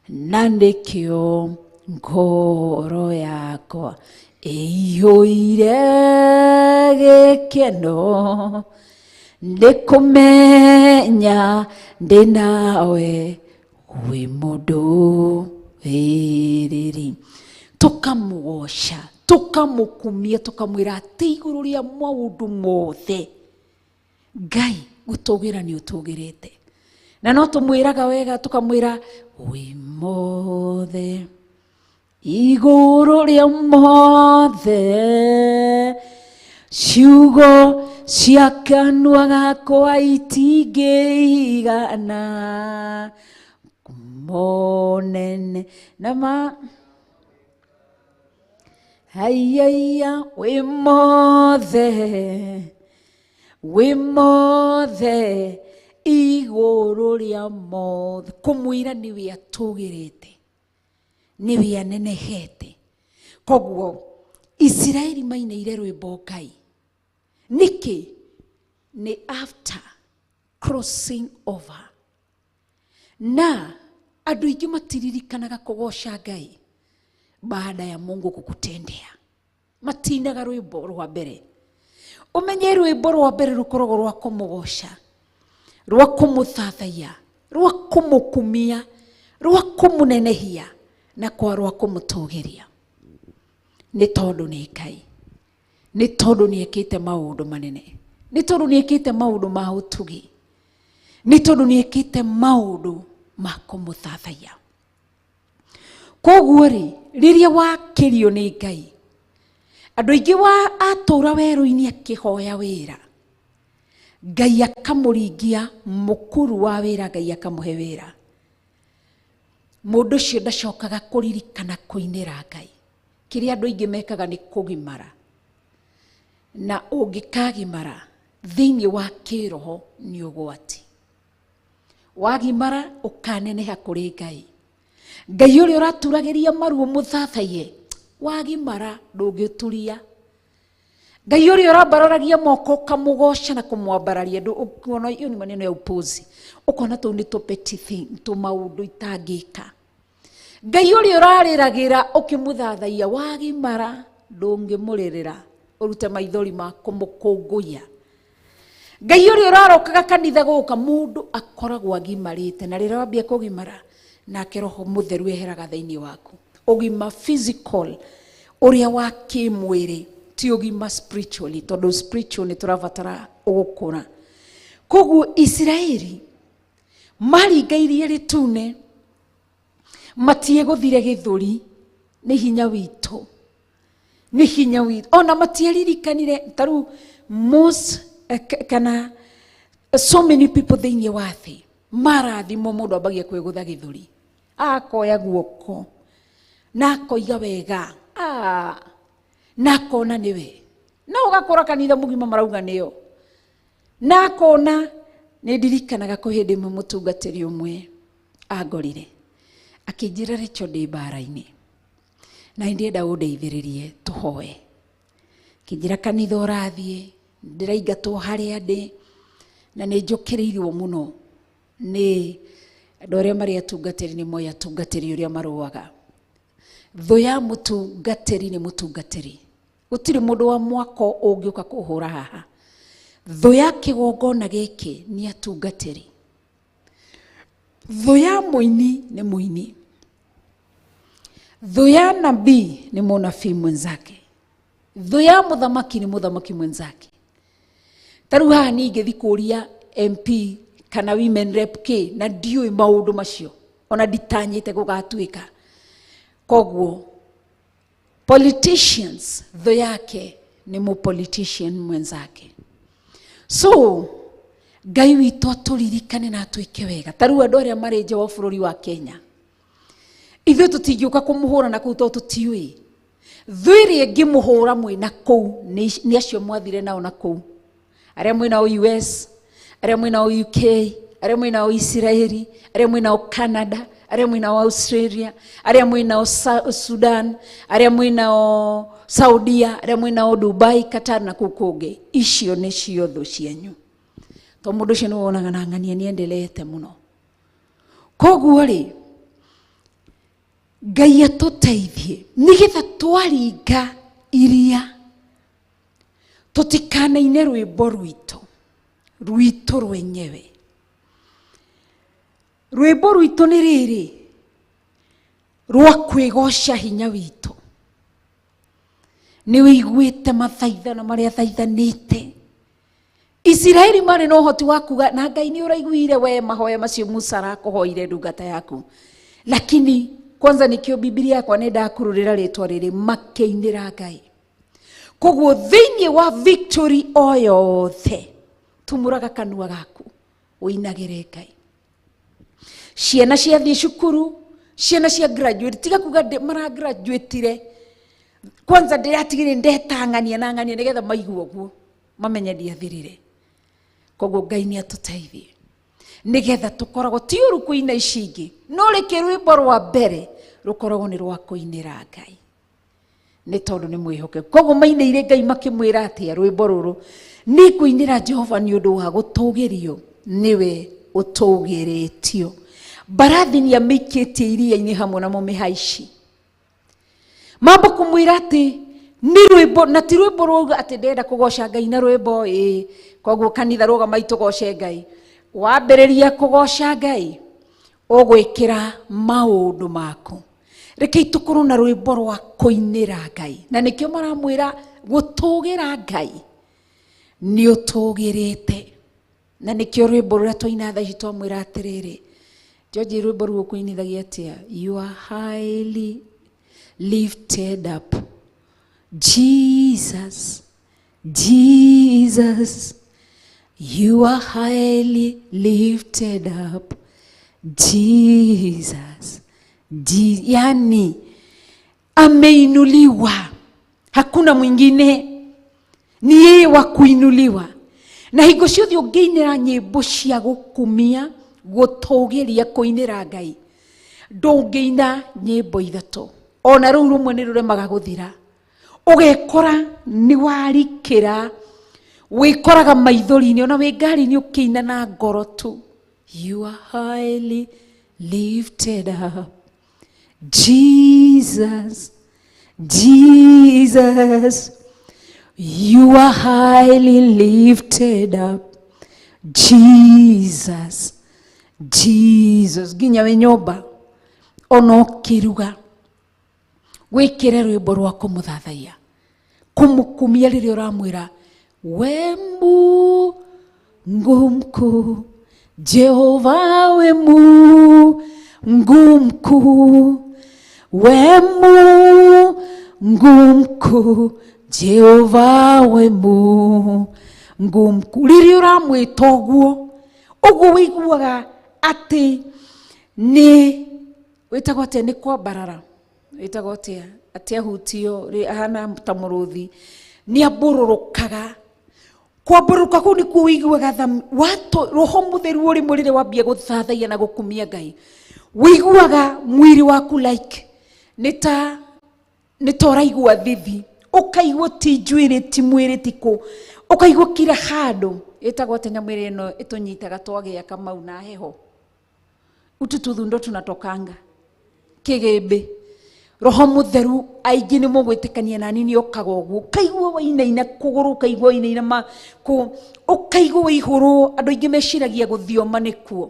na nĩkĩo ngoro yakwa ĩiyũire gĩkeno, nĩ kũmenya ndĩ nawe wĩ mũndũ wĩrĩri. Tũkamũgoca, tũkamũkumia, tũkamwĩra atĩ igũrũ rĩa maũndũ mothe Ngai gũtũgĩra nĩ ũtũgĩrĩte. Na no tũmwĩraga wega, tũkamwĩra wĩ mothe, igũrũ rĩa mothe, ciugo cia kanua gakwa itingĩigana monene na ma haiya, wĩ mothe, wĩ mothe, igũrũ rĩa mothe. Kũmwĩra nĩwe atũgĩrĩte, nĩwe anenehete. Koguo Isiraeli mainĩire rwĩmbo Ngai nĩkĩ? Nĩ after crossing over. Na andũ aingĩ matiririkanaga kũgoca Ngai baada ya Mungu kukutendea, matinaga rwĩmbo rwa mbere. Ũmenye rwĩmbo rwa mbere rũkoragwo rwa kũmũgoca, rwa kũmũthathaiya, rwa kũmũkumia, rwa kũmũnenehia, na kwa rwa kũmũtũgĩria, nĩ tondũ nĩ Ngai, nĩ tondũ nĩ ekĩte maũndũ manene, nĩ tondũ nĩ ekĩte maũndũ ma ũtugi, nĩ tondũ nĩ ekĩte maũndũ ma kũmũthathaiya. Koguo rĩ, rĩrĩa wakĩrio nĩ Ngai, andũ aingĩ wa atũra werũ-inĩ akĩhoya wĩra, Ngai akamũringia mũkuru wa wĩra, Ngai akamũhe wĩra, mũndũ ũcio ndacokaga kũririkana kũinĩra Ngai. Kĩrĩa andũ aingĩ mekaga nĩ kũgimara, na ũngĩkagimara thĩinĩ wa kĩroho nĩ ũgwati. Wagimara ũkaneneha kũrĩ Ngai, Ngai ũrĩa ũraturagĩria maruo mũthathaiye, wagimara ndũngĩturia. Ngai ũrĩa ũrambararagia moko ũkamũgoca na kũmwambararia, ũkona hiyo ni maneno ya upuzi, ũkona tũu nĩ tũ petty thing, tũ maũndũ itangĩka. Ngai ũrĩa ũrarĩragĩra ũkĩmũthathaiya, wagimara ndũngĩmũrĩrĩra ũrute maithori ma kũmũkũngũiya. Ngai ũrĩa ũrarokaga kanitha gũka, mũndũ akoragwo agimarĩte, na rĩrĩa wambia kũgimara, nake Roho Mũtheru eheraga thĩinĩ waku. Ũgima physical ũrĩa wa kĩmwĩrĩ ti ũgima spiritually, tondũ spiritual nĩ tũrabatara ũgũkũra. Koguo Isiraeli maringa iria rĩtune, matiegũthire gĩthũri, nĩ hinya witũ, nĩ hinya witũ. Ona matieririkanire ta rĩu most kana so many people thĩinĩ wa thĩ marathimwo, mũndũ ambagia kwĩgũtha gĩthũri, akoya guoko na akoiga wega, na akona nĩwe, no ũgakora kanitha mũgima marauga nĩo, na akona. Nĩ ndirikanaga kwĩ hĩndĩ ĩmwe mũtungatĩri ũmwe angorire akĩnjĩra, "Rachel, ndĩ mbara-inĩ na nĩ ndĩrenda ũndeithĩrĩrie tũhoe." Kĩnjĩra kanitha ũrathiĩ, ndĩraingatwo harĩa ndĩ na nĩ njũkĩrĩirwo mũno nĩ andũ arĩa marĩ atungatĩri. Nĩ moĩ atungatĩri ũrĩa marũaga. Thũ ya mũtungatĩri nĩ mũtungatĩri, gũtirĩ mũndũ wa mwako ũngĩũka kũhũra haha. Thũ ya kĩgongona gĩkĩ nĩ atungatĩri, thũ ya mũini nĩ mũini, thũ ya nabii nĩ mũnabii mwenzake. Thũ ya mũthamaki nĩ mũthamaki mwenzake. Ta rĩu haha niĩ ingĩthiĩ kũria MP kana women rep K na ndiũĩ maũndũ macio, ona nditanyĩte gũgatuĩka. Koguo politicians thũ yake nĩ mũ politician mwenzake. So Ngai witũ atũririkane na atwĩke wega. Ta rĩu andũ arĩa marĩ nja wa bũrũri wa Kenya, ithuĩ tũtingĩũka kũmũhũra na kũu tondũ tũtiũĩ. Thũ ĩrĩa ĩngĩmũhũra mwĩ na kũu nĩ acio mwathire nao na kũu, arĩa mwĩ nao US, arĩa mwĩ nao UK, arĩa mwĩ nao Israeli, arĩa mwĩ nao Canada, arĩa mwĩ nao Australia, arĩa mwĩ nao Sudan, arĩa mwĩ nao Saudia, arĩa mwĩ nao Dubai, Qatar na kũu kũngĩ. Icio nĩcio thũ cianyu. Tondũ mũndũ ũcio nĩ wonaga na ng'ania nĩ endelete mũno. Koguo rĩ, Ngai atũteithie nĩgetha twaringa iria tũtikanaine rwĩmbo rwitũ, rwitũ rwenyewe. Rwĩmbo rwitũ nĩ rĩrĩ rwa kwĩgoca hinya witũ. Nĩ wĩiguĩte mathaithana marĩa thaithanĩte. Isiraeli marĩ na ũhoti wa kuga na Ngai nĩ ũraiguire we mahoya macio Musa arakũhoire ndungata yaku. Lakini kwanza nikĩo Biblia yakwa nĩ ndakururĩra rĩtwa rĩrĩ, makĩinĩra Ngai. Koguo thĩinĩ wa victory o yothe tumũraga kanua gaku ũinagĩre Ngai. Ciana ciathiĩ cukuru, ciana cia graduate, tiga kuga mara graduatire. Kwanza ndĩratigire ndetang'ania na ng'ania nĩgetha maigue ũguo, mamenye ndiathirire. Koguo Ngai nĩ atũteithie nĩgetha tũkoragwo ti ũru kũina ici ingĩ, no rĩkĩ rwĩmbo rwa mbere rũkoragwo nĩ rwa kũinĩra Ngai, nĩ tondũ nĩ mwĩhokeku. Koguo mainĩire Ngai makĩmwĩra atĩa rwĩmbo rũrũ, nĩ kũinĩra Jehova nĩ ũndũ wa gũtũgĩrio, nĩwe ũtũgĩrĩtio. Mbarathi nĩ amĩikĩtie iria-inĩ hamwe na mũmĩhaici. Mambo kũmwĩra atĩ nĩ rwĩmbo, na ti rwĩmbo rwauga atĩ ndĩrenda kũgoca Ngai na rwĩmbo, ĩĩ, koguo kanitha rũgamai tũgoce Ngai. Wambĩrĩria kũgoca Ngai, ũgwĩkĩra maũndũ maku. Rekei tũkorwo na rwĩmbo rwa kũinĩra Ngai. Na nĩkĩo maramwĩra gũtũgĩra Ngai nĩ ũtũgĩrĩte. Na nĩkĩo rwĩmbo rũrĩa twaina thaa ici twamwĩra atĩrĩrĩ, George, rwĩmbo rũu ũkũinithagia atĩa? You are highly lifted up, Jesus, Jesus, you are highly lifted up, Jesus. Yani ameinuliwa, hakuna mwingine, ni yeye wa kuinuliwa. Na hingo ciothe ũngĩinĩra nyĩmbo cia gũkumia, gũtũgĩria, kũinĩra Ngai, ndũngĩina nyĩmbo ithatũ, ona rũu rũmwe nĩ rũremaga gũthira. Ũgekora nĩ warikĩra, wĩkoraga maithori-inĩ, ona wĩ ngari-inĩ ũkĩina na ngoro tu. You are highly lifted up, Jesus, Jesus, you are highly lifted up, Jesus, Jesus. Nginya wĩ nyũmba ona ũkĩruga, wĩkĩre rwĩmbo rwa kũmũthathaiya, kũmũkumia rĩrĩa ũramwĩra we Mungu mkuu, Jehova we Mungu mkuu, we Mungu mkuu, Jehova we Mungu mkuu. Rĩrĩa ũramwĩta ũguo, ũguo wĩiguaga atĩ nĩ wĩtagwo atĩa, nĩ kwambarara, wĩtagwo atĩa, atĩ ahutio, ahana ta mũrũthi, nĩ ambũrũrũkaga. Kwambũrũka kũu nĩkuo wĩiguaga roho mũtheru ũrĩ mwĩrĩ rĩrĩa wambia gũthathaiya na gũkumia Ngai. Wĩiguaga mwĩrĩ waku like nĩ ta ũraigua thithi, ũkaigua ti njuĩrĩ, ti mwĩrĩ, ti kũ, ũkaigua kila handũ. Ĩtagwo atĩa nyamũ ĩrĩa ĩno ĩtũnyitaga twagĩa kamau na heho? Utu tuthundo tunatokanga kĩgĩmbĩ. Roho mũtheru aingĩ nĩ mũgwĩtĩkania nani nĩ okaga ũguo, ũkaigua wainaina kũgũrũ, ũkaigua wainaina ũkaigua waihũrwo. Andũ aingĩ meciragia gũthioma nĩkuo,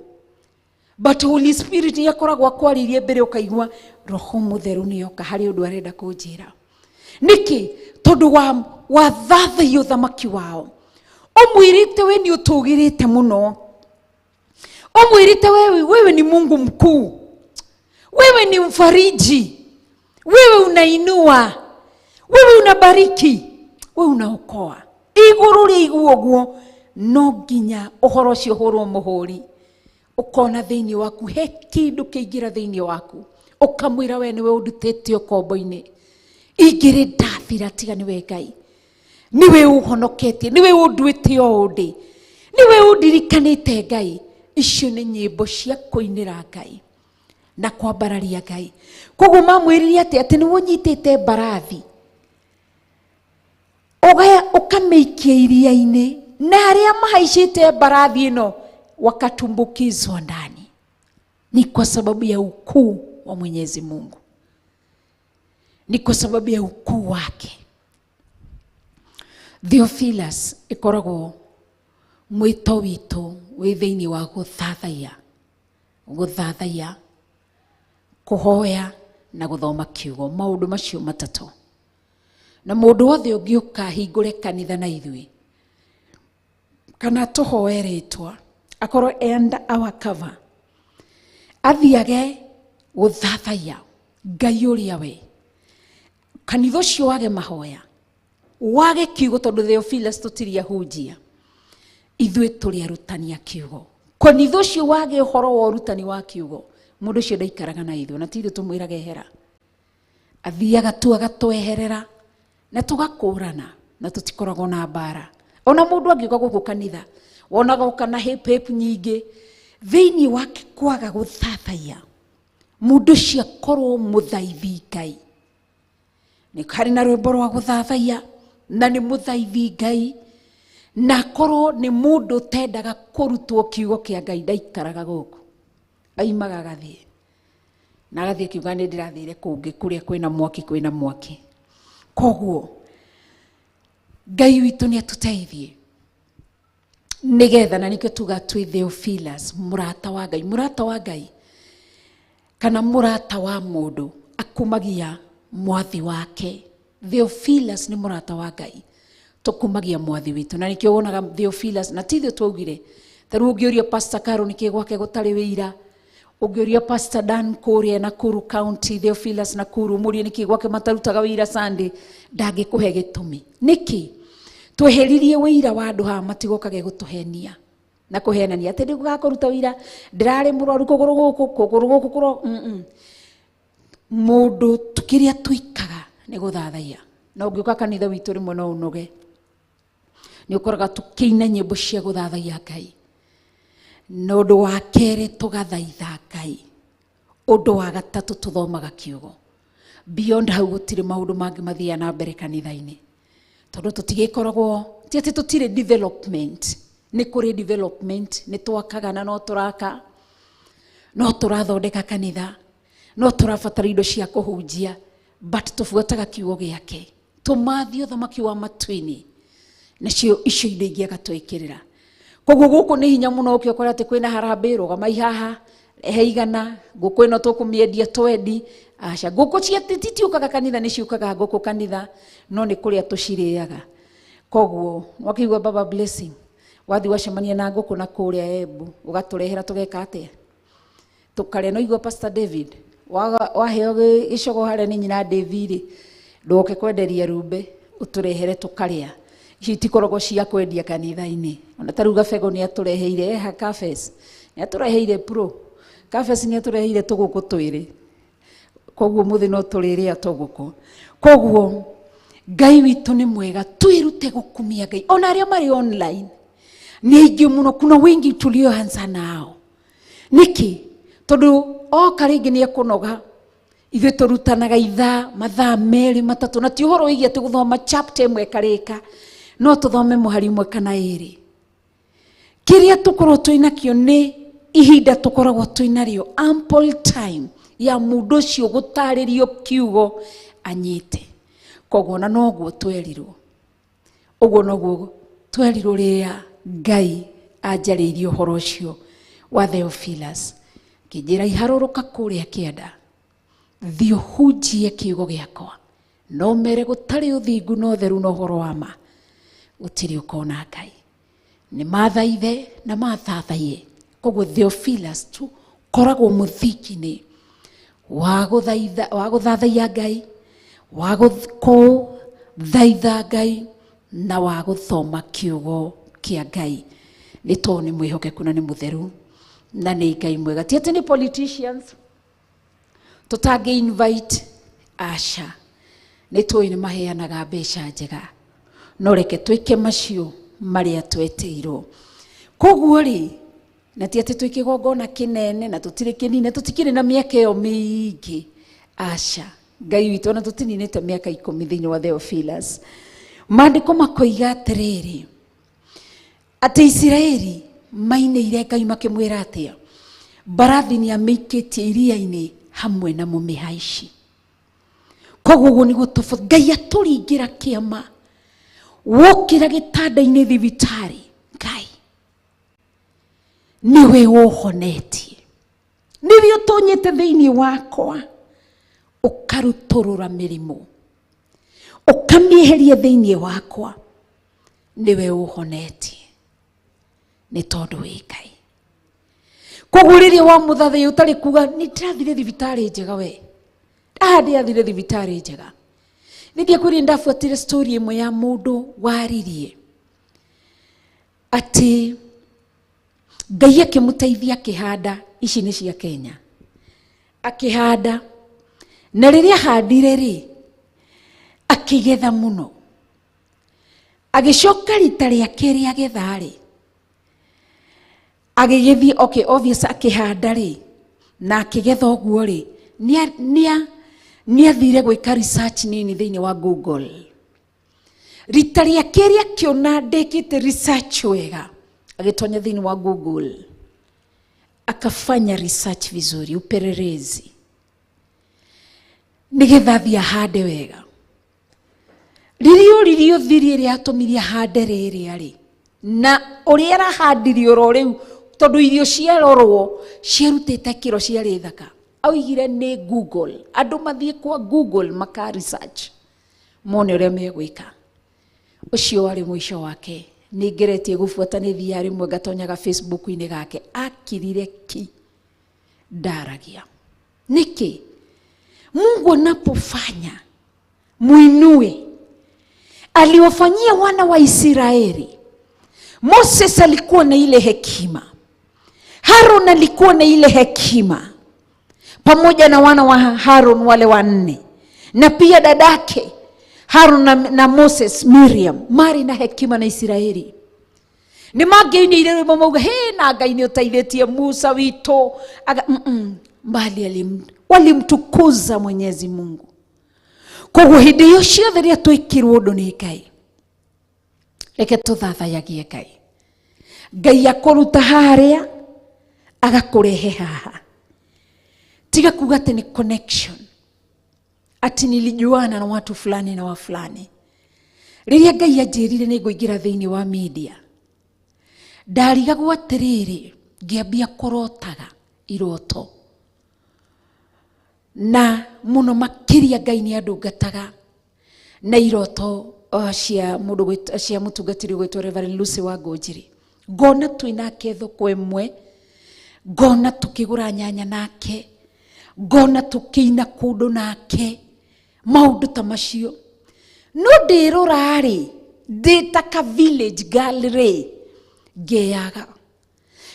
but Holy Spirit nĩ akoragwo akwarĩirie mbere, ũkaigua roho mũtheru nĩ oka, harĩ ũndũ arenda kũnjĩra. Nĩkĩ? Tondũ wa thathaia ũthamaki wao. Ũmwĩrĩte we nĩ ũtũgĩrĩte mũno, ũmwĩrĩte wewe ni Mungu mkuu, wewe ni mfariji, wewe unainua, wewe unabariki, wewe unaokoa. Igũrũ rĩa iguo ũguo no nginya ũhoro ũcio ũhũrwo mũhũri, ũkona thĩinĩ waku he kĩndũ kĩingĩra thĩinĩ waku, ũkamwĩra we nĩwe ũndutĩte ũkombo-inĩ, ingĩrĩ ndathira tiga nĩwe Ngai, nĩwe ũhonoketie, nĩwe ũnduĩte o ũndĩ, nĩwe ũndirikanĩte Ngai. Icio nĩ nyĩmbo cia kũinĩra Ngai na kwambararia Ngai. Koguo mamwĩrire atĩ atĩ nĩwe ũnyitĩte mbarathi ũkamĩikia iria-inĩ, na arĩa mahaicĩte mbarathi ĩno wakatumbukizwa ndani. Ni kwa sababu ya ukuu wa Mwenyezi Mungu, ni kwa sababu ya ukuu wake. Theophilus ĩkoragwo mwĩto witũ wĩ thĩinĩ wa gũthathaiya, gũthathaiya, kũhoya na gũthoma kiugo, maũndũ macio matatũ. Na mũndũ wothe ũngĩũka hingũre kanitha na ithuĩ kana tũhoe rĩtwa akorwo under our cover, athiage gũthathaiya Ngai ũrĩa we, kanitha ũcio wage mahoya, wage kiugo, tondũ Theophilus tũtirĩ ahunjia, ithuĩ tũrĩ arutani a kiugo. Kanitha ũcio wage ũhoro wa ũrutani wa kiugo, mũndũ ũcio ndaikaraga na ithuĩ, na ti ithuĩ tũmwĩraga ehera, athiaga tu agatweherera na tũgakũrana na tũtikoragwo na mbara. Ona mũndũ angĩũka gũkũ kanitha wonaga oka na hip hip nyingĩ, thĩinĩ wake kwaga gũthathaiya, mũndũ ũcio akorwo mũthaithi Ngai. Nĩ harĩ na rwĩmbo rwa gũthathaiya na nĩ mũthaithi Ngai, na akorwo nĩ mũndũ ũtendaga kũrutwo kiugo kĩa Ngai, ndaikaraga gũkũ, aimaga agathiĩ na agathiĩ akiuga nĩ ndĩrathire kũngĩ kũrĩa kwĩna mwaki, kwĩna mwaki. Koguo Ngai witũ nĩ atũteithie nĩgetha, na nĩkĩo tuga twĩ Theophilus, mũrata wa Ngai. Mũrata wa Ngai kana mũrata wa mũndũ akumagia mwathi wake. Theophilus nĩ mũrata wa Ngai, tũkumagia mwathi witũ, na nĩkĩo wonaga Theophilus, na ti ithuĩ twaugire. Ta rĩu ũngĩũria Pastor Caro nĩkĩ gwake gũtarĩ wĩira, ũngĩũria Pastor Dan kũrĩa Nakuru County, Theophilus Nakuru, mũrie nĩkĩ gwake matarutaga wĩira Sunday, ndangĩkũhe gĩtũmi. Nĩkĩ? Tweheririe wĩira wa andũ haha matigokage gũtũhenia na kũhenania atĩ ndĩgũgakũruta wĩira, ndĩrarĩ mũrwaru kũgũrũ gũkũ, kũgũrũ gũkũ kũro. Mũndũ kĩrĩa twĩkaga nĩ gũthathaiya, na ũngĩũka kanitha witũ rĩmwe no ũnoge, nĩ ũkoraga tũkĩina nyĩmbo cia gũthathaiya Ngai, na ũndũ wa kerĩ tũgathaitha Ngai, ũndũ wa gatatũ tũthomaga kiugo. Beyond hau gũtirĩ maũndũ mangĩ mathiaga na mbere kanitha-inĩ, tondũ tũtigĩkoragwo ti atĩ tũtirĩ development, nĩ kũrĩ development, nĩ twakaga na no tũraka, no tũrathondeka kanitha, no tũrabatara indo cia kũhunjia, but tũbuataga kiugo gĩake, tũmathiĩ ũthamaki wa matu-inĩ, nacio icio indo ingĩ agatwĩkĩrĩra. Koguo gũkũ nĩ hinya mũno ũkĩokora atĩ kwĩna harambĩ, rũgamai haha, rehe igana, ngũkũ ĩno tũkũmĩendia twendi. Aca, ngũkũ cia titiũkaga kanitha, nĩ ciũkaga ngũkũ kanitha, no nĩ kũrĩa tũcirĩaga. Koguo wakĩigua Baba Blessing, wathiĩ wacemania na ngũkũ na kũrĩa Embu, ũgatũrehera tũgeka atĩa? Tũkarĩa. No igua Pastor David, waheo gĩcogo harĩa nĩ nyina David rĩ, ndũgoke kwenderia rumbe, ũtũrehere tũkarĩa. Icio itikoragwo cia kwendia kanitha-inĩ. Ona ta rĩu Gabego nĩ atũreheire, eha Kafes, nĩ atũreheire pro. Kafes nĩ atũreheire tũgũkũ twĩrĩ. Koguo mũthĩ no tũrĩrĩa tũgũkũ. Koguo Ngai witũ nĩ mwega, twĩrute gũkumia Ngai. Ona arĩa marĩ online nĩ aingĩ mũno, kuna wengi tulioanza nao. Nĩkĩ? Tondũ oka rĩngĩ nĩ ekũnoga. Ithuĩ tũrutanaga ithaa, mathaa merĩ, matatũ, na ti ũhoro wĩgiĩ atĩ gũthoma chapter ĩmwe ĩkarĩka, no tũthome mũhari ũmwe kana ĩrĩ. Kĩrĩa tũkorwo twĩnakĩo nĩ ihinda tũkoragwo twĩnarĩo, ample time ya mũndũ ũcio gũtarĩrio kiugo anyite. Koguo na noguo twerirwo, ũguo noguo twerirwo rĩrĩa Ngai anjarĩirie ũhoro ũcio wa Theophilus, kĩnjĩra iharũrũka kũrĩa kĩanda, thiĩ ũhunjie kiugo gĩakwa No mere gũtarĩ ũthingu na ũtheru na ũhoro wa ma, gũtirĩ ũkona Ngai. Nĩ mathaithe na mathathaiye. Koguo Theophilus tu koragwo mũthingi-inĩ wa gũthaitha, wa gũthathaiya Ngai, wa gũthaitha Ngai na wa gũthoma kiugo kĩa Ngai, nĩ tondũ nĩ mwĩhokeku na nĩ mũtheru na nĩ Ngai mwega. Ti atĩ nĩ politicians tũtangĩ invite, aca, nĩ tũĩ nĩ maheanaga mbeca njega, no reke twĩke macio marĩa twetĩirwo. Koguo rĩ, na ti atĩ twĩ kĩgongona kĩnene na tũtirĩ kĩnini, tũtikĩrĩ na mĩaka ĩyo mĩingĩ, aca, Ngai witũ ona tũtininĩte mĩaka 10 thĩinĩ wa Theophilus. Maandĩko makoiga atĩrĩrĩ, atĩ Isiraeli mainĩire Ngai makĩmwĩra atĩa? Mbarathi nĩ amĩikĩtie iria-inĩ hamwe na mũmĩhaici. Koguo ũguo nĩguo tũbatiĩ Ngai atũringĩra kĩama, wokĩra gĩtanda-inĩ thibitarĩ, Ngai nĩwe ũhonetie, nĩwe ũtonyete thĩinĩ wakwa, ũkarutũrũra mĩrimũ, ũkamĩeheria thĩinĩ wakwa, nĩwe ũhonetie, nĩ tondũ wĩ Ngai. Koguo rĩrĩa wamũthathaiya ũtarĩ kuga nĩ ndĩrathire thibitarĩ njega, we aha ndĩrathire thibitarĩ njega. Nĩ ndiakwĩrire ndabuatire story ĩmwe ya mũndũ waririe atĩ Ngai akĩmũteithia akĩhanda, ici nĩ cia Kenya, akĩhanda, na rĩrĩa ahandire rĩ, akĩgetha mũno. Agĩcoka rita rĩa kerĩ agetha rĩ, agĩgĩthiĩ, okay, obvious akĩhanda rĩ na akĩgetha ũguo rĩ, nĩ athire gwĩka research nini thĩinĩ wa Google. Rita rĩa kerĩ akĩona ndekĩte research wega, agĩtonya thĩinĩ wa Google akafanya research vizuri, upelelezi, nĩgetha athiĩ ahande wega. Rĩrĩa oririe ũthiri ĩrĩa atũmire ahande rĩrĩa rĩ, na ũrĩa arahandire oro rĩu, tondũ irio ciarorwo ciarutĩte kĩro ciarĩ thaka, augire nĩ Google. Andũ mathiĩ kwa Google maka research mone ũrĩa megwĩka. Ũcio warĩ mũico wake. Nĩ ngeretie gũbuata, nĩ thiaga rĩmwe ngatonyaga Facebook-inĩ gake, akirire ki, ndaragia. Nĩkĩ? Mungu anapofanya muinue. Aliwafanyia wana wa Israeli. Moses alikuwa na ile hekima, Harun alikuwa na ile hekima, pamoja na wana wa Harun wale wanne, na pia dadake Harun na Moses Miriam, mari na hekima na Israeli. Nĩ mangĩinĩire rwĩmbo mauga, he na Ngai nĩ ũteithĩtie Musa witũ. Aga, mbali walimtukuza Mwenyezi Mungu. Koguo hĩndĩ ĩyo ciothe rĩrĩa twĩkĩrwo ũndũ nĩ Ngai, reke tũthathayagie Ngai. Ngai akũruta harĩa agakũrehe haha. Tiga kuga atĩ nĩ connection, ati nilijuana na watu fulani na wa fulani. Rĩrĩa Ngai anjĩrire nĩ ngũingĩra thĩinĩ wa media, ndarigagwo atĩrĩrĩ, ngĩambia kũrotaga iroto, na mũno makĩria Ngai nĩ andungataga na iroto cia mũndũ cia mũtungatĩri ũgwĩtwo Reverend Lucy wa Ngũnjiri. Ngona twĩ nake thoko ĩmwe, ngona tũkĩgũra nyanya nake, ngona tũkĩina kũndũ nake, maũndũ ta macio. No ndĩrora rĩ, ndĩ ta ka village girl rĩ, ngeyaga.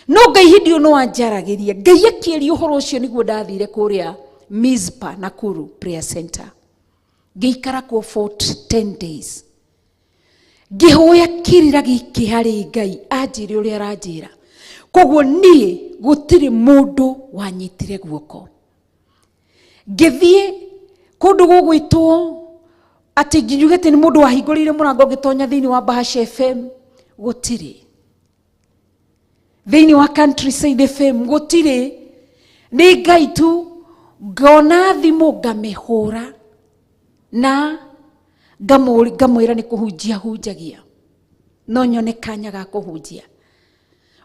No Ngai hĩndĩ ĩyo no anjaragĩria. Ngai akĩaria ũhoro ũcio nĩguo ndathire kũrĩa Mizpa Nakuru Prayer Center. Ngĩikara kuo for 10 days. Ngĩhoya kĩrĩra gĩkĩ harĩ Ngai anjĩre ũrĩa aranjĩra. Koguo niĩ gũtirĩ mũndũ wanyitire guoko. Ngĩthiĩ kũndũ gũgwĩtwo atĩ nginyuge atĩ nĩ mũndũ wahingũrĩire mũrango ngĩtonya thĩinĩ wa Bahasha FM, gũtirĩ. Thĩinĩ wa Countryside FM gũtirĩ. Nĩ Ngai tu, ngona thimũ ngamĩhũra na ngamwĩra nĩ kũhunjia hunjagia, no nyone kanya ga kũhunjia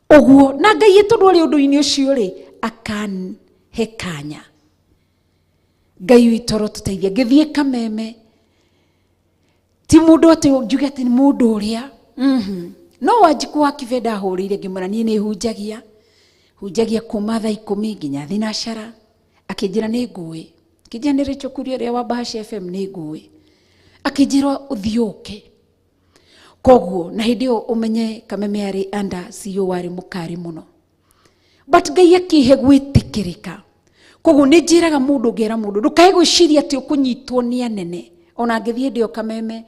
ũguo. Na Ngai tondũ arĩ ũndũ-inĩ ũcio rĩ, akanhe kanya. Ngai witũ arotũteithia. Ngĩthiĩ Kameme. Ti mũndũ atĩ njuge atĩ nĩ mũndũ ũrĩa. No Wanjikũ wa Kibe ndahũrĩire ngĩmwĩra niĩ nĩ hunjagia. Hunjagia kuma thaa 10 nginya thinacara. Akĩnjĩra nĩ ngũĩ. Akĩnjĩra nĩ Rachel Kuria ũrĩa wa Bahasha FM nĩ ngũĩ. Akĩnjĩra ũthiĩ ũke. Koguo na hĩndĩ ĩyo ũmenye Kameme arĩ under CEO warĩ mũkari mũno. But Ngai akĩhe gwĩtĩkĩrĩka. Koguo nĩ njĩraga mũndũ ngera mũndũ ndũkae gwĩciria atĩ ũkũnyitwo nĩ anene. Ona ngĩthiĩ hĩndĩ ĩyo Kameme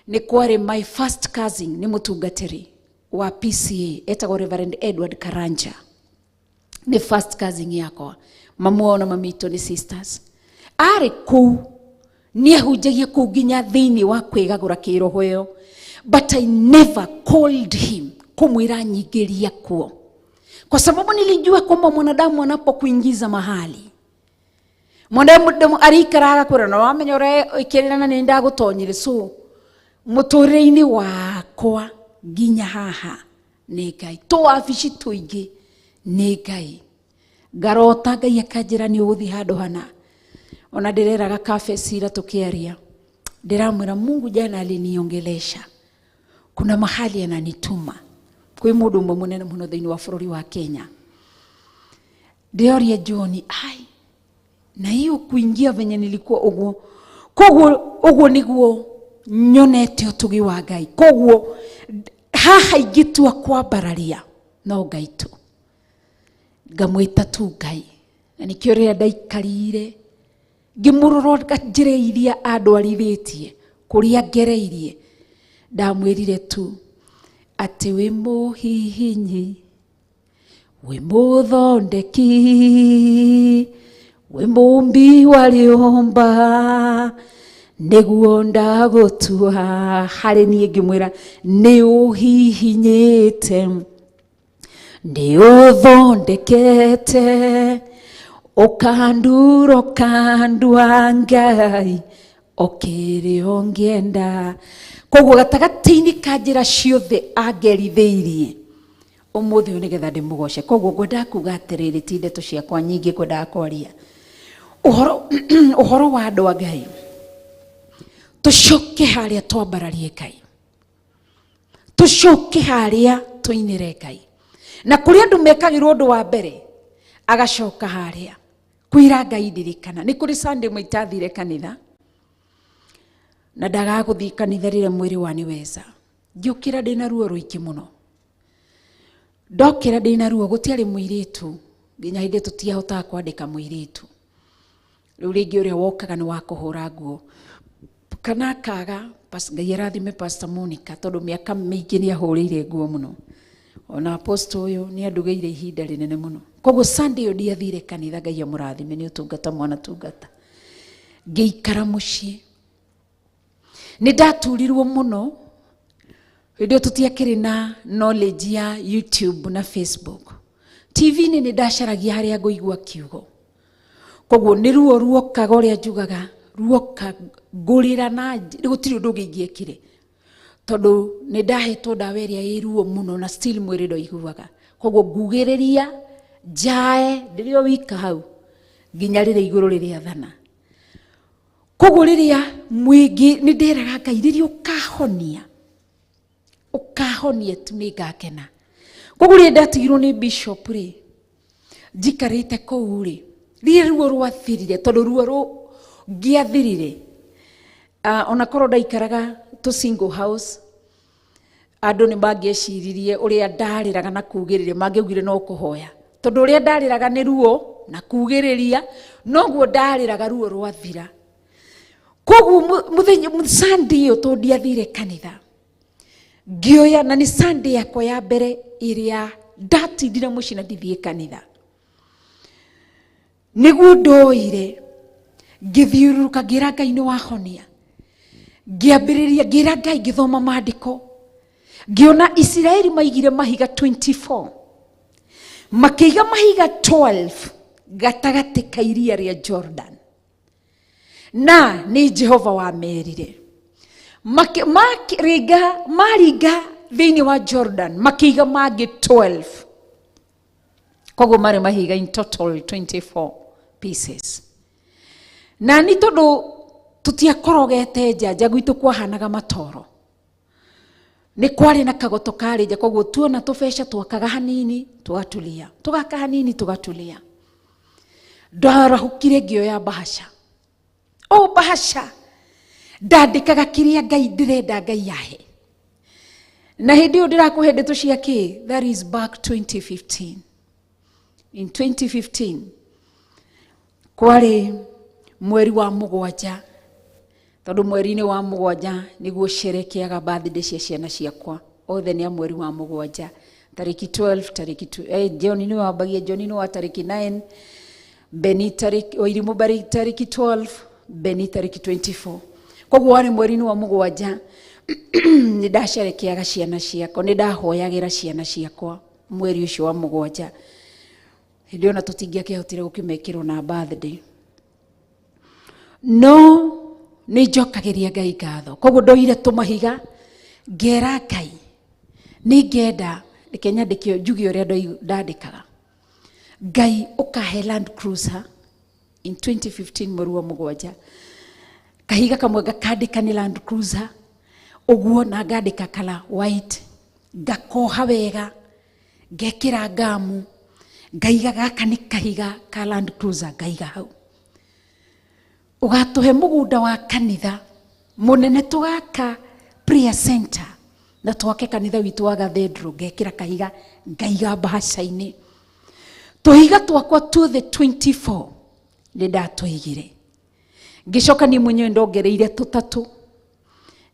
nĩ kwarĩ my first cousin nĩ mũtungatĩri wa PCA etagwo Reverend Edward Karanja. Nĩ first cousin yakwa. Mamu wao na mami witũ nĩ sisters. Arĩ kũu nĩ ahunjagia kũu nginya thĩinĩ wa kwĩgagũra kĩroho ĩyo. But I never called him kumwĩra nyingĩria kuo. Kwa sababu nilijua kwamba mwanadamu anapokuingiza mahali, mwanadamu arikaraga kwĩra na wamenya ũrĩa ĩkĩrĩra na nĩ ndagũtonyire. So mũtũrĩre-inĩ wakwa nginya haha nĩ Ngai. Tũ wabici tũingĩ nĩ Ngai. Ngarota Ngai akanjĩra nĩ ũgũthiĩ handũ hana. Ona ndĩreraga Cafe Sira tũkĩaria, ndĩramwĩra Mungu jana aliniongelesha, kuna mahali ananituma. Kwĩ mũndũ ũmwe mũnene mũno thĩinĩ wa bũrũri wa Kenya. Ndĩroria John, ai, na hiyo kuingia venye nilikuwa ũguo. Koguo ũguo nĩguo nyonete ũtugi wa Ngai. Koguo haha ingĩtua kwambararia no Ngai tu. Ngamwĩta tu Ngai. Na nĩkĩo rĩrĩa ndaikarire ngĩmũrora njĩra iria andwarithĩtie, kũrĩa ngereirie, ndamwĩrire tu atĩ wĩ mũhihinyi, wĩ mũthondeki, wĩ mũmbi wa rĩũmba, nĩguo ndagũtua. Harĩ niĩ ngĩmwĩra nĩ ũhihinyĩte, nĩ ũthondekete, ũkandura ũkandua Ngai okĩrĩ ũngĩenda. Koguo gatagatĩ-inĩ ka njĩra ciothe angerithĩirie ũmũthĩ ũyũ nĩgetha ndĩmũgoce. Koguo ngwendaga kuga atĩrĩrĩ, ti ndeto ciakwa nyingĩ ngwendaga kwaria ũhoro wa andũ a Ngai. Tũcoke harĩa twambararie Ngai, tũcoke harĩa tũinĩre Ngai. Na kũrĩ andũ mekagĩrwo ũndũ wa mbere agacoka harĩa kwĩra Ngai ndirikana. Nĩ kũrĩ Sunday ĩmwe itathire kanitha na ndagaga gũthiĩ kanitha rĩrĩa mwĩrĩ waniweza. Ngĩũkĩra ndĩna ruo rũingĩ mũno. Ndokĩra ndĩna ruo, gũtiarĩ mũirĩtu nginya hĩndĩ tũtiahotaga kwandĩka mũirĩtu. Rĩu rĩngĩ ũrĩa wokaga nĩ wa kũhũra nguo kana akaga. Ngai arathime Pastor Monica tondũ mĩaka mĩingĩ nĩ ahũrĩire nguo mũno. Ona apostle ũyũ nĩ andugĩire ihinda rĩnene mũno. Koguo Sunday ĩyo ndiathire kanitha, Ngai amũrathime nĩ ũtungata mwana tungata. Ngĩikara mũciĩ. Nĩ ndaturirwo mũno. Hĩndĩ ĩyo tũtiakĩrĩ na knowledge ya YouTube na Facebook. TV-inĩ nĩ ndacaragia harĩa ngũigua kiugo. Koguo nĩ ruo ruokaga ũrĩa njugaga, ruoka ngũrĩra na gũtirĩ ũndũ ũngĩ ingĩekire. Tondũ nĩ ndahetwo ndawa ĩrĩa ĩ ruo mũno na still mwĩrĩ ndwaiguaga. Koguo ngugĩrĩria njae ndĩrĩ o wika hau nginya rĩrĩa igũrũ rĩrĩathana. Koguo rĩrĩa mũingĩ nĩ nderaga Ngai rĩrĩa ũkahonia, ũkahonia tu nĩ ngakena. Koguo rĩrĩa ndatigirwo nĩ bishop rĩ, njikarĩte kũu rĩ, rĩrĩa ruo rwathirire, tondũ ruo rũngĩathirire, ona korwo ndaikaraga tũ single house, andũ nĩ mangĩeciririe ũrĩa ndarĩraga na kugĩrĩria, mangĩaugire no kũhoya. Tondũ ũrĩa ndarĩraga nĩ ruo na kugĩrĩria, noguo ndarĩraga ruo rwathira. Koguo mũthenya Sunday ĩyo tondũ ndiathire kanitha, ngĩoya, na nĩ Sunday yakwa ya mbere ĩrĩa ndatindire mũciĩ na ndithiĩ kanitha. Nĩguo ndoire, ngĩthiũrũrũka ngĩra Ngai nĩ wahonia. Ngĩambĩrĩria ngĩra Ngai ngĩthoma maandĩko. Ngĩona Isiraeli maigire mahiga 24. Makĩiga mahiga 12 gatagatĩ ka iria rĩa Jordan. Na nĩ Jehova wamerire. Maringa thĩinĩ wa Jordan, makĩiga mangĩ 12. Koguo marĩ mahiga in total 24 pieces. Na nĩ tondũ Tũtiakorogete nja, nja gwitũ kwahanaga matoro. Nĩ kwarĩ na kagoto karĩ nja, koguo tuona tũbeca twakaga hanini tũgatulia, tũgaka hanini tũgatulia. Ndarahũkire ngĩoya bahasha, o bahasha ndandĩkaga kĩrĩa Ngai ndĩrenda Ngai ahe. Na hĩndĩ ĩyo ndĩrakũhe ndeto cia kĩ, that is back 2015. In 2015 kwarĩ mweri wa 7, tondũ mweri-inĩ wa 7 nĩguo cerekeaga birthday cia ciana ciakwa othe nĩ a mweri wa 7, tarĩki 12, tarĩki John nĩ wambagia, John nĩ wa tarĩki 9, Beni tarĩki, Wairimu tarĩki 12, Beni tarĩki 24. Koguo warĩ mweri-inĩ wa 7 nĩ ndacerekeaga ciana ciakwa, nĩ ndahoyagĩra ciana ciakwa mweri ũcio wa 7. Hĩndĩ ĩyo na tũtingĩakĩhotire gũkĩmekĩrwo na birthday, no nĩ njokagĩria Ngai ngatho. Koguo ndoire tũmahiga ngera Ngai nĩ ngenda, reke nyandĩke njuge ũrĩa ndandĩkaga. Ngai ũkahe Land Cruiser in 2015 mweri wa 7, kahiga kamwe ngakandĩka nĩ Land Cruiser ũguo, na ngandĩka kala white, ngakoha wega, ngekĩra ngamu, ngaiga gaka nĩ kahiga ka Land Cruiser, ngaiga hau. Ũgatũhe mũgũnda wa kanitha mũnene, tũgaka prayer center na twake kanitha witũ wa cathedral, ngekĩra kahiga ngaiga mbahaca-inĩ. Tũhiga twakwa tuothe 24 nĩ ndatũigire. Ngĩcoka niĩ mwenyewe ndongereire tũtatũ,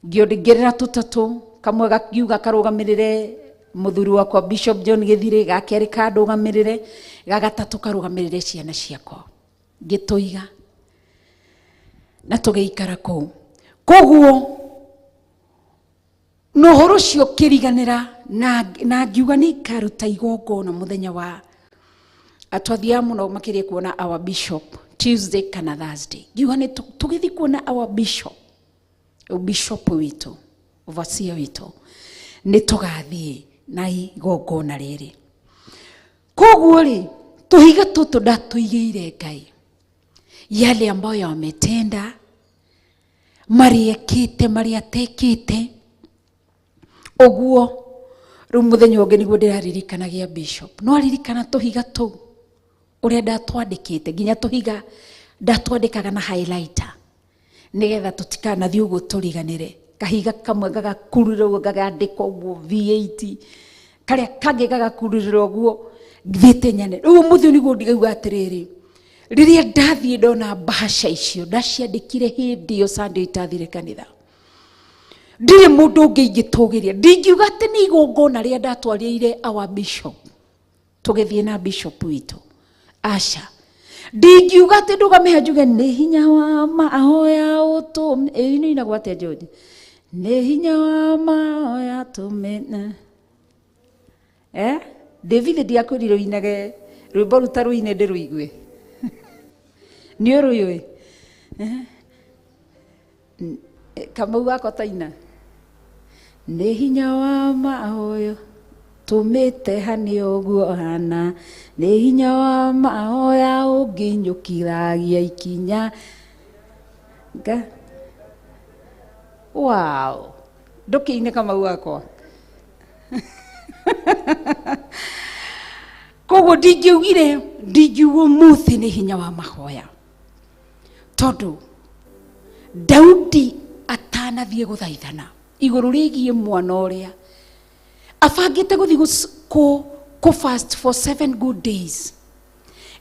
ngĩongerera tũtatũ, kamwe gakiuga karũgamĩrĩre mũthuri wakwa Bishop John Gĩthirĩ, ga kerĩ kandũgamĩrĩre, ga gatatũ karũgamĩrĩre ciana ciakwa. Ngĩtũiga na tũgĩikara kũu. Koguo na ũhoro ũcio ũkĩriganĩra, na ngiuga nĩ ngaruta igongona mũthenya wa twathiaga mũno makĩria kuona our bishop Tuesday kana Thursday. Ngiuga nĩ tũgĩthiĩ kuona our bishop, bishop witũ, overseer witũ, nĩ tũgathiĩ na igongona rĩrĩ. Koguo rĩ, tũhiga tũtũ ndatũigĩire Ngai, yale ambayo ametenda, marĩa ekĩte, marĩa atekĩte. Ũguo rĩu mũthenya ũngĩ nĩguo ndĩraririkanagia bishop, no aririkana tũhiga tũu ũrĩa ndatwandĩkĩte, nginya tũhiga ndatwandĩkaga na highlighter nĩgetha tũtikanathiĩ ũguo tũriganĩre. Kahiga kamwe gagakururĩra ũguo, gagandĩkwo ũguo V8, karĩa kangĩ gagakururĩra ũguo, thiĩte nyane. Rĩu ũmũthĩ ũyũ nĩguo ndigauga atĩrĩrĩ, rĩrĩa ndathiĩ ndona mbahaca icio ndaciandĩkire hĩndĩ ĩyo Sunday itathire kanitha, ndirĩ mũndũ ũngĩ ingĩtũgĩria. Ndingiuga atĩ nĩ igongona rĩrĩa ndatwarĩire our bishop, tũgĩthiĩ na bishop witũ, aca. Ndingiuga atĩ ndũgame njuge nĩ hinya wa mahoya ũtũme, ĩĩ nĩ inagwo atĩa George? Nĩ hinya wa mahoya tũme. David ndiakwĩrire ũinage rwĩmbo ruta rũine ndĩrũigue. Nĩ ũrũĩ? Kamau gakwa taina. Nĩ hinya wa mahoya tũmĩte hani ũguo hana, nĩ hinya wa mahoya ũngĩnyũkiragia ikinya. Nga. Wow. Ndũkĩine Kamau wakwa. Koguo ndingiugire, ndingiuga ũmũthĩ nĩ hinya wa mahoya, tondũ Daudi atanathiĩ gũthaithana igũrũ rĩgiĩ mwana ũrĩa abangĩte gũthiĩ kũ fast for 7 good days,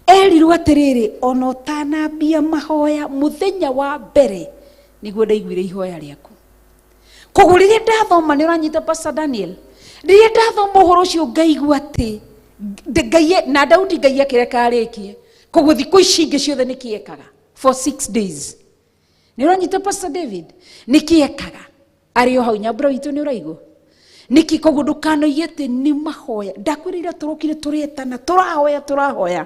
erirwo atĩrĩrĩ, ona ũtanambia mahoya mũthenya wa mbere nĩguo ndaiguire ihoya rĩaku. Koguo rĩrĩa ndathoma, nĩ ũranyita Pastor Daniel, rĩrĩa ndathoma ũhoro ũcio ngaigua atĩ Ngai na Daudi Ngai akĩreka arĩkie. Koguo thikũ ici ingĩ ciothe nĩ kĩekaga for 6 days. Nĩ ũranyita Pastor David, nĩ kĩekaga arĩ o hau nyambura witũ, nĩ ũraigua nĩkĩ? Koguo ndũkanoige atĩ nĩ mahoya. Ndakwĩrĩire tũrokire tũretana, tũrahoya tũrahoya.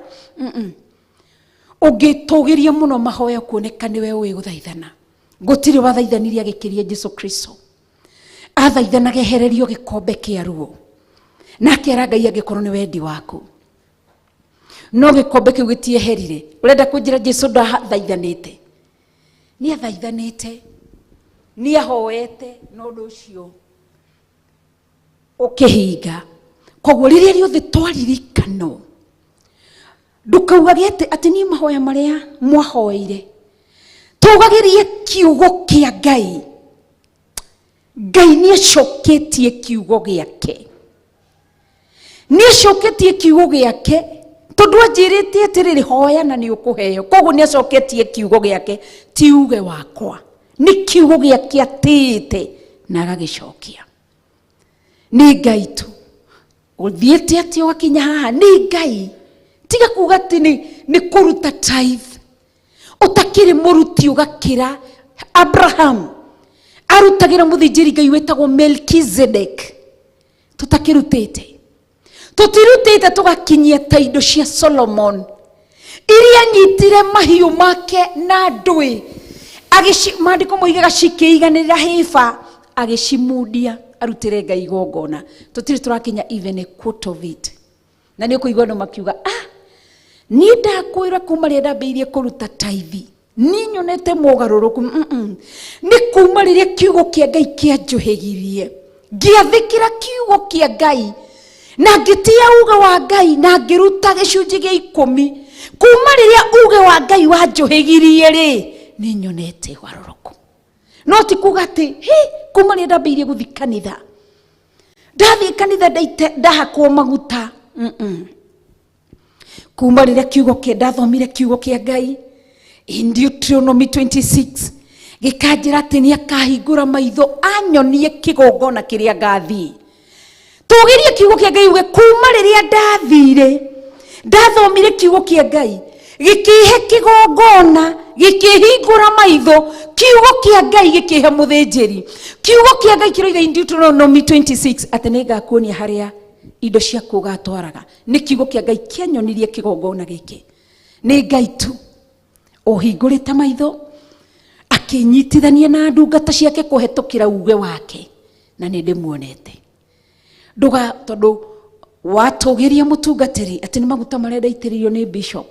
Ũngĩtũgĩria mũno mahoya kuoneka nĩwe ũĩ gũthaithana. Gũtirĩ wathaithanirie agĩkĩria Jesu Kristo. Athaithanaga ehererio gĩkombe kĩa ruo, na akera Ngai angĩkorwo nĩ wendi waku, no gĩkombe kĩu gĩtieherire. Ũrenda kũnjĩra Jesu ndathaithanĩte? Nĩ athaithanĩte, nĩ ahoete, na ũndũ ũcio ũkĩhinga. Koguo rĩrĩa rĩothe twaririkanwo, ndũkaugage atĩ atĩ niĩ mahoya marĩa mwahoeire, tũgagĩrie kiugo kĩa Ngai. Ngai nĩ acoketie kiugo gĩake, nĩ acoketie kiugo gĩake, tondũ anjĩrĩte atĩrĩrĩ, hoya na nĩ ũkũheo. Koguo nĩ acoketie kiugo gĩake, ti uge wakwa, nĩ kiugo gĩake atĩĩte na agagĩcokia. Nĩ Ngai tu ũthiĩte atĩ ũgakinya haha, nĩ Ngai. Tiga kuga atĩ nĩ kũruta tithe, ũtakĩrĩ mũruti ũgakĩra Abraham arutagĩra mũthĩnjĩri Ngai wĩtagwo Melkizedek. Tũtakĩrutĩte, tũtirutĩte tũgakinyia ta indo cia Solomon iria nyitire mahiũ make na ndũĩ, maandĩko moigaga cikĩiganĩrĩra hĩba, agĩcimundia arutĩre Ngai igongona. Tũtirĩ tũrakinya even a quarter of it. Na nĩ ũkũigua andũ makiuga, ah, niĩ ndakwĩra kuma rĩrĩa ndambĩrĩirie kũruta tithe niĩ nyonete mogarũrũku. Nĩ kuma rĩrĩa kiugo kĩa Ngai kĩanjũhĩgirie, ngĩathĩkĩra kiugo kĩa Ngai na ngĩtĩa uge wa Ngai na ngĩruta gĩcunjĩ gĩa 10, kuma rĩrĩa uge wa Ngai wanjũhĩgirie rĩ, nĩ nyonete ũgarũrũku. No ti kuga atĩ hi kuma rĩrĩa ndambĩrĩirie gũthiĩ kanitha, ndathiĩ kanitha ndahakwo maguta. Kuma rĩrĩa kiugo kĩa ndathomire kiugo kĩa Ngai in Deuteronomy 26 gĩkanjĩra atĩ nĩ akahingũra maitho anyonie kĩgongona kĩrĩa ngathiĩ. Tũgĩrie kiugo kĩa Ngai uge kuma rĩrĩa ndathire ndathomire kiugo kĩa Ngai gĩkĩhe kĩgongona, gĩkĩhingũra maitho, kiugo kĩa Ngai gĩkĩhe mũthĩnjĩri. Kiugo kĩa Ngai kĩroiga in Deuteronomy 26 atĩ nĩ ngakuonia harĩa indo ciaku ũgatwaraga. Nĩ kiugo kĩa Ngai kĩanyonirie kĩgongona gĩkĩ. Nĩ Ngai tu ũhingũrĩte maitho akĩnyitithania na ndungata ciake kũhetũkĩra uge wake, na nĩ ndĩmuonete. Ndũga tondũ watũgĩria mũtungatĩri atĩ nĩ maguta marĩa ndaitĩrĩirio nĩ bishop,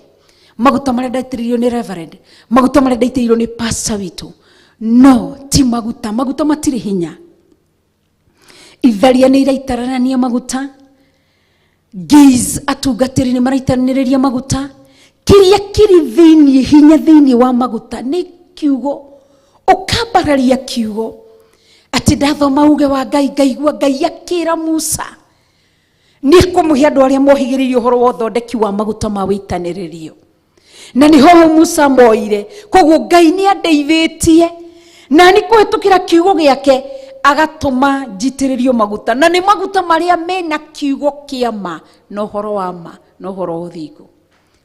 maguta marĩa ndaitĩrĩirio nĩ reverend, maguta marĩa ndaitĩrĩirio nĩ pastor witũ. No ti maguta, maguta matirĩ hinya. Itharia nĩ iraitarania maguta, gays atungatĩri nĩ maraitanĩrĩria maguta. Kĩrĩa kĩrĩ thĩinĩ, hinya thĩinĩ wa maguta nĩ kiugo. Ũkambararia kiugo atĩ ndathoma uge wa Ngai ngaigua Ngai akĩra Musa nĩ kũmũhe andũ arĩa mohĩgĩrĩirie ũhoro wa ũthondeki wa maguta ma wĩitanĩrĩrio, na nĩho Musa moire. Koguo Ngai nĩ andeithĩtie na nĩ kũhetũkĩra kiugo gĩake agatũma njitĩrĩrio maguta, na nĩ maguta marĩa mena kiugo kĩa ma na ũhoro wa ma na ũhoro wa ũthingu.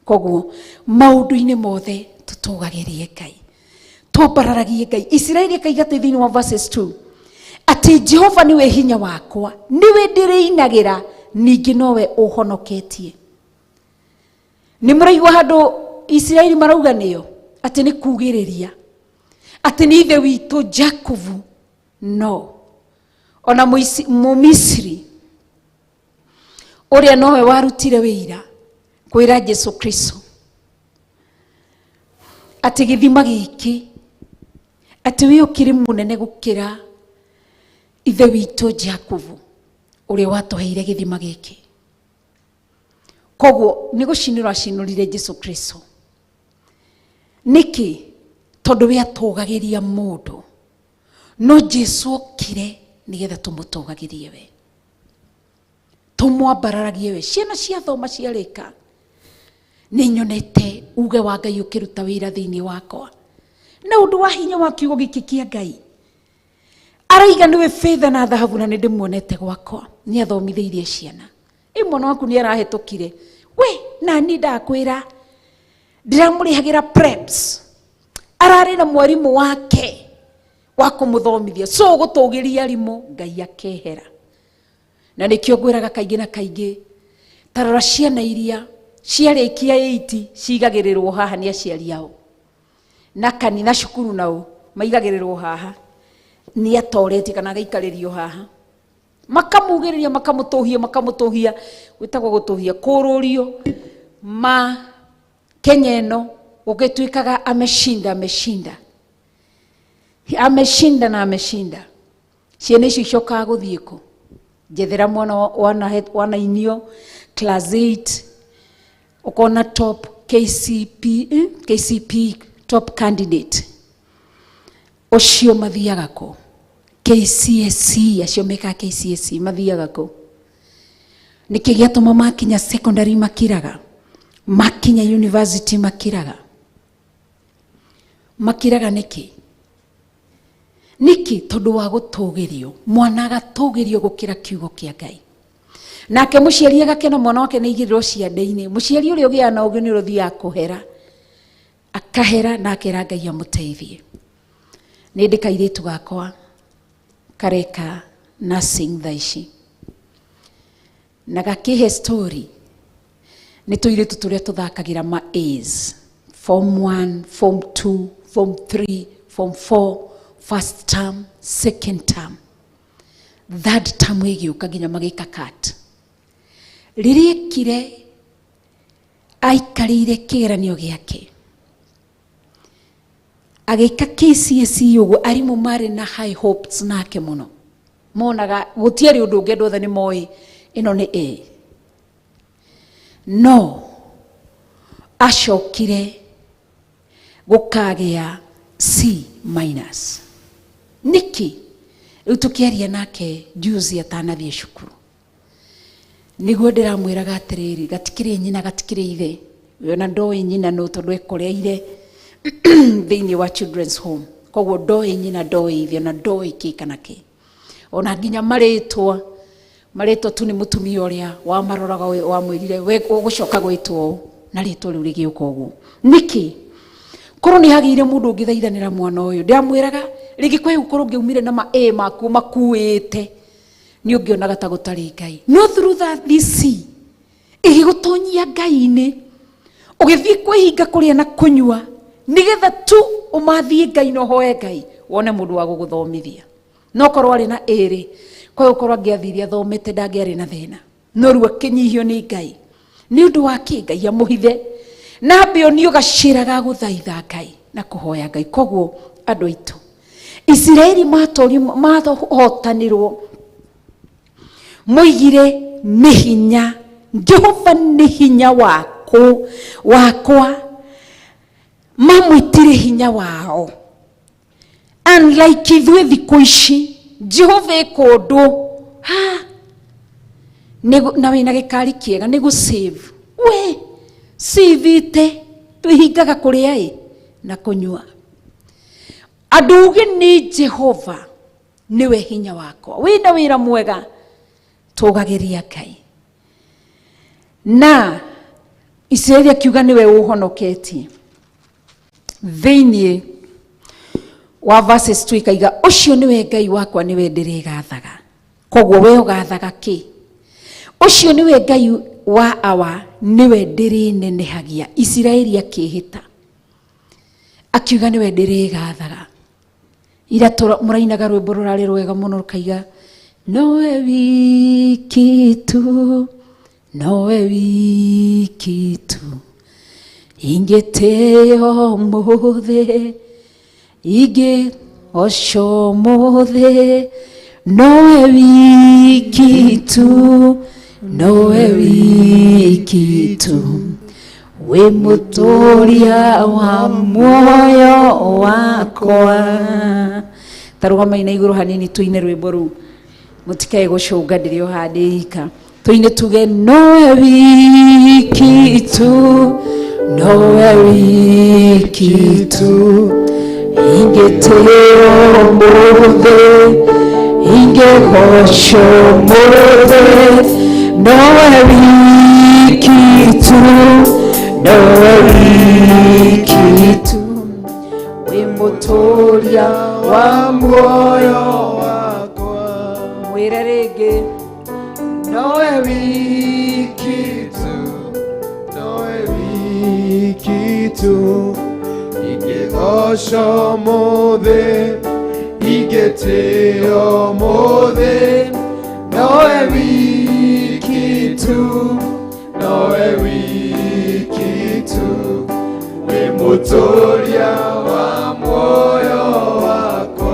Koguo maũndũ-inĩ mothe tũtũgagĩrie Ngai, twambararagie Ngai. Isiraeli akaiga atĩ thĩinĩ wa verses 2 atĩ Jehova nĩwe hinya wakwa, nĩwe ndĩrĩinagĩra, ningĩ nowe ũhonoketie. Nĩ mũraigua handũ Isiraeli marauga nĩyo atĩ nĩ kugĩrĩria atĩ nĩ ithe witũ Jakubu? No ona Mũmisiri ũrĩa nowe warutire wĩira kwĩra Jesu Kristo atĩ gĩthima gĩkĩ, atĩ wĩ ũkĩrĩ mũnene gũkĩra ithe witũ Jakubu ũrĩa watũheire gĩthima gĩkĩ. Koguo nĩ gũcinũra acinũrire Jesu Kristo. Nĩkĩ? Tondũ we atũgagĩria mũndũ, no Jesu okire nĩgetha tũmũtũgagĩrie we, tũmwambararagie we. Ciana ciathoma ciarĩka, nĩ nyonete uge wa Ngai ũkĩruta wĩra thĩinĩ wakwa na ũndũ wa hinya wa kiugo gĩkĩ kĩa Ngai. Araiga nĩwe betha na thahabu, na nĩ ndĩmuonete gwakwa nĩ athomithĩirie ciana. Ĩ mwana waku nĩ arahĩtũkire we, na niĩ ndakwĩra ndiramũrĩhagĩra preps, ararĩ na mwarimũ wake wa kũmũthomithia. So gũtũgĩria arimũ Ngai akehera. Na nĩkĩo ngwĩraga kaingĩ na kaingĩ, ta rora ciana iria ciarĩkia 8 cigagĩrĩrwo haha nĩ aciari ao, na kanitha cukuru nao maigagĩrĩrwo haha nĩ atoretie kana agaikarĩrio haha, makamugĩrĩria, makamũtũhia, makamũtũhia, gwĩtagwo gũtũhia, kũrũrio ma Kenya ĩno gũgĩtuĩkaga ameshinda, ameshinda. Ameshinda na ameshinda. Ciana icio icokaga gũthiĩ kũ? Njethera mwana wanainio class 8, ũkona top KCP, KCP top candidate ũcio, mathiaga kũ? KCSE, acio mekaga KCSE mathiaga kũ? Nĩkĩ gĩatũma makinya secondary makiraga, makinya university makiraga? Makiraga nĩkĩ? Nĩkĩ? Tondũ wa gũtũgĩrio. Mwana agatũgĩrio gũkĩra kiugo kĩa Ngai, nake mũciari agakena mwana wake nĩ aigĩrĩrwo ciande-inĩ. Mũciari ũrĩa ũgĩaga na ũgĩ nĩ ũrĩa ũthiaga kũhera, akahera na akera Ngai amũteithie. Nĩ ndĩ kairĩtu gakwa kareka nursing thaa ici, na gakĩhe story. Nĩ tũirĩtu tũrĩa tũthakagĩra ma A's, form 1, form 2, form 3, form 4, first term, second term, third term, ĩgĩũka nginya magĩka cut. Rĩrĩa ekire, aikarĩire kĩgeranio gĩake, agĩka KCSE ũguo, arimũ marĩ na high hopes nake mũno. Monaga gũtiarĩ ũndũ ũngĩ, andũ othe nĩ moĩ ĩno nĩ A. No acokire gũkagĩa C minus. Nĩkĩ? Rĩu tũkĩaria nake juzi atanathiĩ cukuru, nĩguo ndĩramwĩraga atĩrĩrĩ, gatikĩrĩ nyina, gatikĩrĩ ithe, ona ndoĩ nyina no tondũ ekoreire thĩinĩ wa children's home. Koguo ndoĩ nyina, ndoĩ ithe, ona ndoĩ kĩ kana kĩ, ona nginya marĩtwa. Marĩtwa tu nĩ mũtumia ũrĩa wamaroraga wamwĩrire, "We ũgũcoka gwĩtwo ũũ," na rĩtwa rĩu rĩgĩũka ũguo. Nĩkĩ? Korwo nĩ hagĩire mũndũ ũngĩthaithanĩra mwana ũyũ. Ndĩramwĩraga rĩngĩ kwĩ gũkorwo ũngĩaumire na ma A maku makuĩte, nĩ ũngĩonaga ta gũtarĩ Ngai. No through that, this C ĩgĩgũtonyia Ngai-inĩ, ũgĩthiĩ kwĩhinga kũrĩa na kũnyua nĩgetha tu ũmathiĩ Ngai na ũhoe Ngai wone mũndũ wa gũgũthomithia. No korwo arĩ na ĩrĩ, kwa gũkorwo angĩathire athomete, ndangĩarĩ na thĩna. No rĩu akĩnyihio nĩ Ngai. Nĩ ũndũ wa kĩ? Ngai amũhithe na ambe onio gacĩra ga gũthaitha Ngai na kũhoya Ngai. Koguo andũ aitũ, Isiraeli matorio, mahotanĩrwo, moigire nĩ hinya, Jehova nĩ hinya waku wakwa. Mamwĩtire hinya wao. Unlike ithuĩ thikũ ici, Jehova ĩ kũndũ ha na wĩna gĩkari kĩega nĩ gũ save we sivite, twĩhingaga kũrĩa ĩ na kũnyua. Andũ uge nĩ Jehova nĩwe hinya wakwa. Wĩna wĩra mwega, tũgagĩria Ngai. Na Isiraeli akiuga nĩwe ũhonoketie. Thĩinĩ wa verses 2 ikaiga, "Ũcio nĩwe Ngai wakwa, nĩwe ndĩrĩgathaga." Koguo we ũgathaga kĩ? Ũcio nĩwe Ngai wa awa, nĩwe ndĩrĩnenehagia. Isiraeli akĩhĩta akiuga nĩwe ndĩrĩgathaga. Ira mũrainaga rwĩmbo rũrarĩ rwega mũno, rũkaiga, "Nowe wiki tu, nowe wiki tu ingĩtĩo mũthĩ, ingĩ oco mũthĩ, nowe wiki tu, nowe wiki tu wĩ mũtũria wa muoyo wakwa." Tarũgamai na igũrũ hanini tũine rwĩmbo rũu, mũtikae gũcũnga, ndĩrĩ o handĩ ika. Tũine tuge, "Nowe wiki tu, nowe wiki tu ingĩtĩo mũthĩ, ingĩgoco mũthĩ, nowe wiki tu, nowe wiki tu wĩ mũtũria wa muoyo wakwa." Mwĩre rĩngĩ. Nowe wiki tu, nowe wiki tu ingĩgoco mũthĩ, ingĩtĩo mũthĩ, nowe wiki tu, nowe wiki tu wĩ mũtũria wa muoyo wakwa.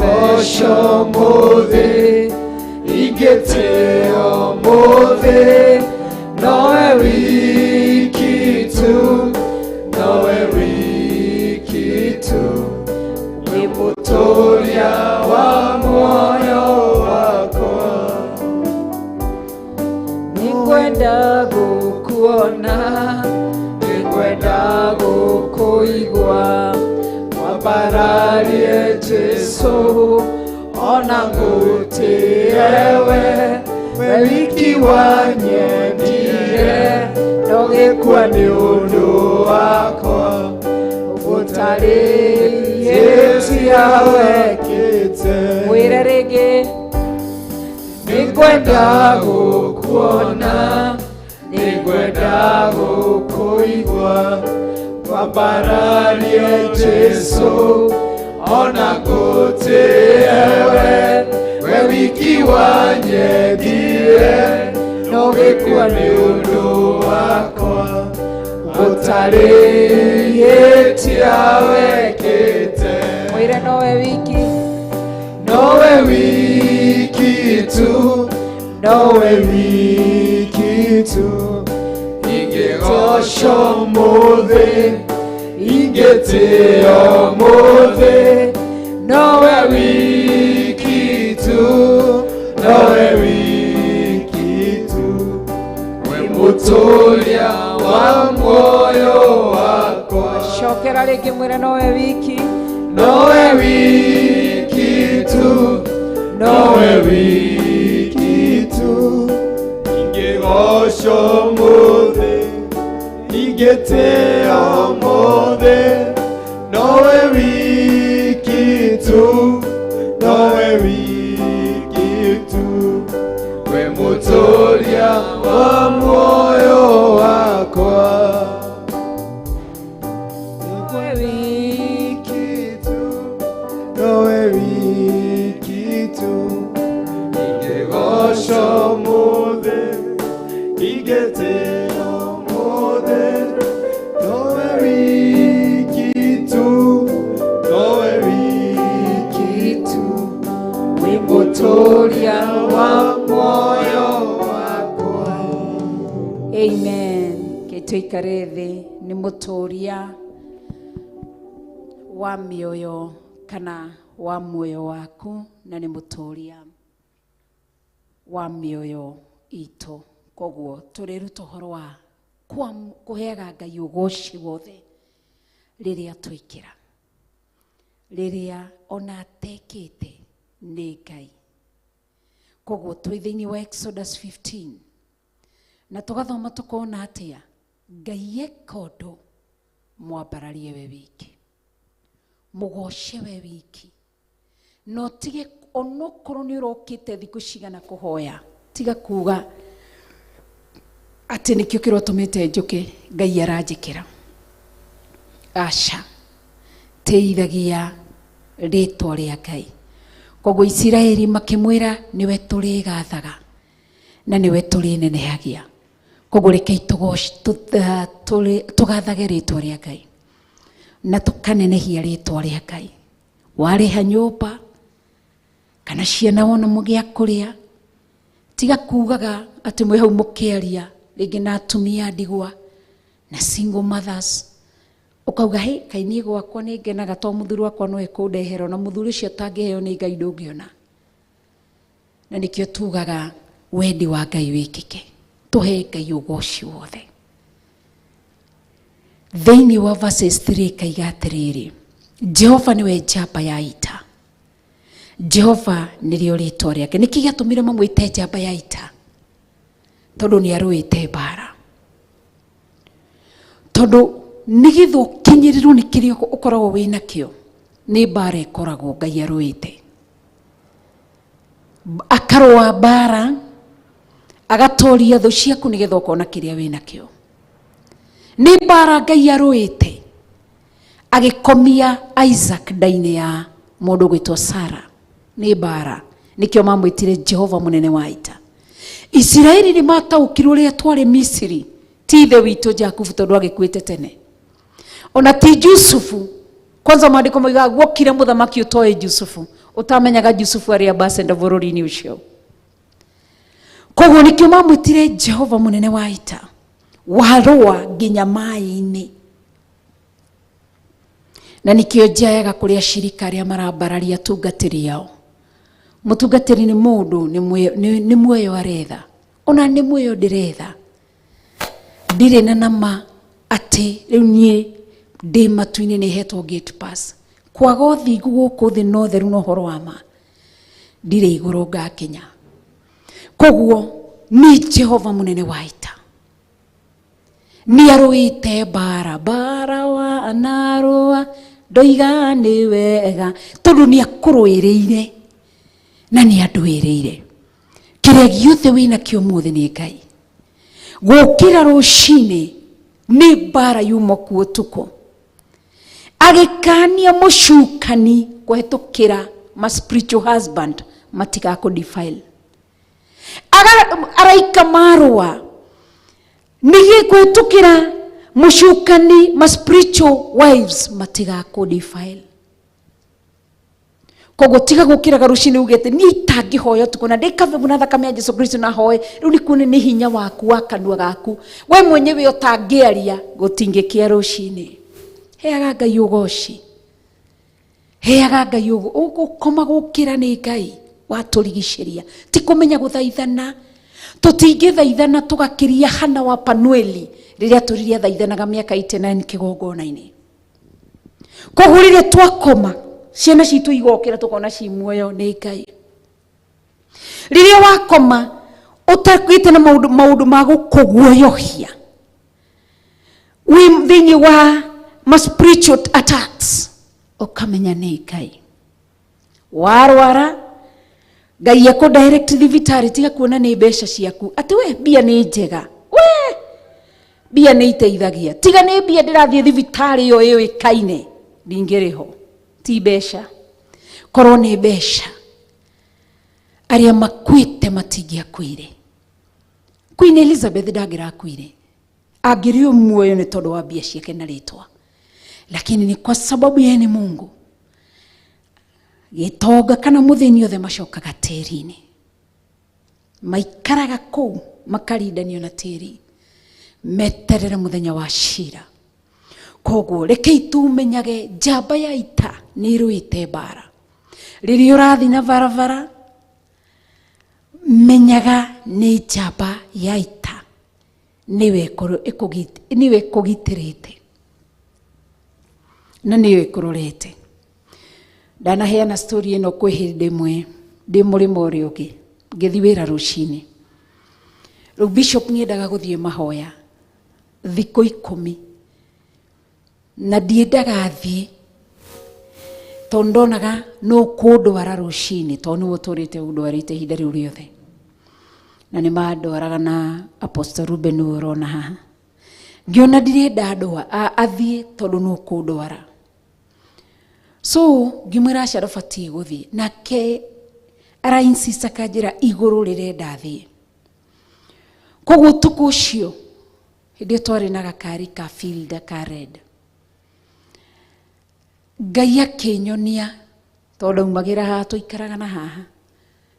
Ingĩgoco mũthĩ, ingĩtĩo mũthĩ, nowe wiki tu, nowe wiki tu, wĩ mũtũria wa muoyo wakwa. Nĩngwenda gũkuona, nĩngwenda gũkũigua, Mwambararie Jesu, ona ngũtĩe we, we wiki wanyendire, no gĩkua nĩ ũndũ wakwa, ũtarĩ Yesu wekĩte. Mwĩre rĩngĩ. Nĩngwenda gũkuona, nĩngwenda gũkũigua, wambararie Jesu, ona ngũtĩe we, we wiki wanyendire, no gĩkua nĩ ũndũ wakwa, gũtarĩtie wekĩte. Mwĩre nowe wiki. Nowe wiki tu, nowe wiki tu, ingĩgoco mũthĩ, ingĩtĩo mũthĩ, nowe wiki tu, nowe wiki tu, wĩ mũtũria wa muoyo wakwa. Cokera rĩngĩ, mwĩre nowe wiki. Nowe wiki tu, nowe wiki tu, ingĩgoco mũthĩ, ingĩtĩo mũthĩ, nowe wiki tu, nowe wiki tu, wĩ mũtũria wa muoyo wakwa. Nowe wiki. Wiki tu, nowe wiki tu, ingĩgoco mũthĩ, ingĩtĩo mũthĩ, nowe wiki tu, nowe wiki tu, wĩ mũtũria wa muoyo wakwa. Amen. Kĩtũikare thĩ. Nĩ mũtũria wa mĩoyo kana wa muoyo waku, na nĩ mũtũria wa mĩoyo itũ. Koguo tũrĩruta ũhoro wa kũheaga Ngai ũgoci wothe rĩrĩa twĩkĩra, rĩrĩa ona atekĩte nĩ Ngai. Koguo twĩ thĩinĩ wa Exodus 15 na tũgathoma tũkona atĩa Ngai eka ũndũ, mwambararie we wiki, mũgoce we wiki, na ũtige onokorwo nĩ ũrokĩte thikũ cigana kũhoya, tiga kuga atĩ nĩkĩo kĩrotũmĩte njũke Ngai aranjĩkĩra. Aca, tĩithagia rĩtwa rĩa Ngai. Koguo Isiraeli makĩmwĩra nĩwe tũrĩgathaga na nĩwe tũrĩnenehagia. Koguo rekei tũgathage rĩtwa rĩa Ngai na tũkanenehia rĩtwa rĩa Ngai. Warĩha nyũmba kana ciana wona mũgĩa kũrĩa, tiga kugaga atĩ mwĩ hau mũkĩaria rĩngĩ na atumia ndigwa na single mothers, ũkauga, "Hĩ, kaĩ niĩ gwakwa nĩ ngenaga to mũthuri wakwa no ekũndehera." Ona mũthuri ũcio atangĩheo nĩ Ngai ndũngĩona. Na nĩkĩo tugaga wendi wa Ngai wĩkĩke, tũhe Ngai ũgoci wothe. Thĩinĩ wa verses 3 kaiga atĩrĩrĩ, Jehova nĩwe njamba ya ita, Jehova nĩrĩo rĩtwa rĩake. Nĩkĩ gĩatũmire mamwĩte njamba ya ita? Tondũ nĩ arũĩte mbara. Tondũ nĩgetha ũkinyĩrĩrwo nĩ kĩrĩa ũkoragwo wĩ nakĩo, nĩ mbara ĩkoragwo Ngai arũĩte, akarũa mbara, agatoria thũ ciaku nĩgetha ũkona kĩrĩa wĩ nakĩo. Nĩ mbara Ngai arũĩte agĩkomia Isaac nda-inĩ ya mũndũ gwĩtwo Sara, nĩ mbara. Nĩkĩo mamwĩtire Jehova mũnene wa ita. Isiraeli nĩ mataũkirwo ũrĩa twarĩ Misiri ti ithe witũ Jakubu, tondũ agĩkuĩte tene, ona ti Jusufu. Kwanza maandĩko moigaga guokire mũthamaki ũtoĩ Jusufu. Ũtamenyaga Jusufu arĩ ambassador bũrũri-inĩ ũcio. Koguo nĩkĩo mamwĩtire Jehova mũnene wa ita, warũa nginya maĩ-inĩ. Na nĩkĩo njayaga kũrĩ ashirika arĩa marambararia atungatĩri ao. Mũtungatĩri nĩ mũndũ, nĩ muoyo aretha. Ona nĩ muoyo ndĩretha. Ndirĩ na nama atĩ rĩu niĩ ndĩ matu-inĩ nĩ hetwo gate pass. Kwaga ũthingu gũkũ thĩ na ũtheru na ũhoro wa ma, ndirĩ igũrũ ngakinya. Koguo nĩ Jehova mũnene wa ita. Nĩ arũĩte mbara, mbara wa anarũa, ndoiga nĩ wega, tondũ nĩ akũrũĩrĩire na nĩ andũĩrĩire. Kĩrĩa gĩothe wĩnakĩo ũmũthĩ nĩ Ngai. Gũkĩra rũcinĩ nĩ mbara yuma kuo ũtukũ. Agĩkania mũcukani kũhetũkĩra ma spiritual husband matigakũ defile. Araika marũa nĩgĩ kũhetũkĩra mũcukani ma spiritual wives matigakũ defile. Koguo tiga gũkĩraga rũcinĩ uge atĩ niĩ itangĩhoya ũtukũ na ndĩkabe na thakame ya Jesu Kristo na hoe, rĩu nĩ kuona nĩ hinya waku wa kanua gaku we mwenyewe ũtangĩaria gũtingĩkĩa rũcinĩ. Heaga Ngai ũgoci, heaga Ngai ũgũkoma gũkĩra nĩ Ngai watũrigicĩria. Ti kũmenya gũthaithana, tũtingĩthaithana tũgakĩria Hana wa Panueli rĩrĩa tũririe athaithanaga mĩaka 89 kĩgongona-inĩ. Koguo rĩrĩa twakoma ciana citũ igokĩra tũkona ci muoyo nĩ Ngai. Rĩrĩa wakoma ũtakuĩte na maũndũ ma gũkũguoyohia, wĩ thĩinĩ wa ma spiritual attacks, ũkamenya nĩ Ngai. Warwara Ngai akũ direct thibitarĩ, tiga kuona nĩ mbeca ciaku atĩ we mbia nĩ njega, we mbia nĩ iteithagia, tiga nĩ mbia ndĩrathiĩ thibitarĩ ĩyo ĩũĩkaine ndingĩrĩ ho. Ti mbeca, korwo nĩ mbeca arĩa makuĩte matingĩakuire. Queen Elizabeth ndangĩrakuire, angĩrĩ o muoyo nĩ tondũ wa mbia ciake na rĩtwa, lakini ni kwa sababu yeye ni Mungu. Gĩtonga kana mũthĩni othe macokaga tĩri-inĩ, maikaraga kũu makarindanio na tĩri, meterere mũthenya wa cira. Koguo rekei tumenyage njamba ya ita nĩ ĩrũĩte mbara. Rĩrĩa ũrathiĩ na barabara, menyaga nĩ njamba ya ita nĩwe ĩkũgitĩrĩte na nĩwe ĩkũrorete. Ndanaheana story ĩno kwĩ hĩndĩ ĩmwe ndĩ mũrĩmo ũrĩa ũngĩ ngĩthiĩ wĩra rũcinĩ. Rĩu bishop nĩendaga gũthiĩ mahoya thikũ 10 na ndiendaga athiĩ tondũ ndonaga no kũndwara rũcinĩ, tondũ nĩwe ũtũrĩte ũndwarĩte ihinda rĩu rĩothe. Na nĩ mandwaraga na Apostle Ruben ũyũ ũrona haha. Ngĩona ndirenda athiĩ tondũ no kũndwara. So ngĩmwĩra aca ndũbatiĩ gũthiĩ, nake ara insist akanjĩra igũrũ rĩrenda athiĩ. Koguo ũtukũ ũcio hĩndĩ ĩyo twarĩ na gakari ka field ka red, Ngai akĩnyonia tondũ ndaumagĩra haha tũikaraga na haha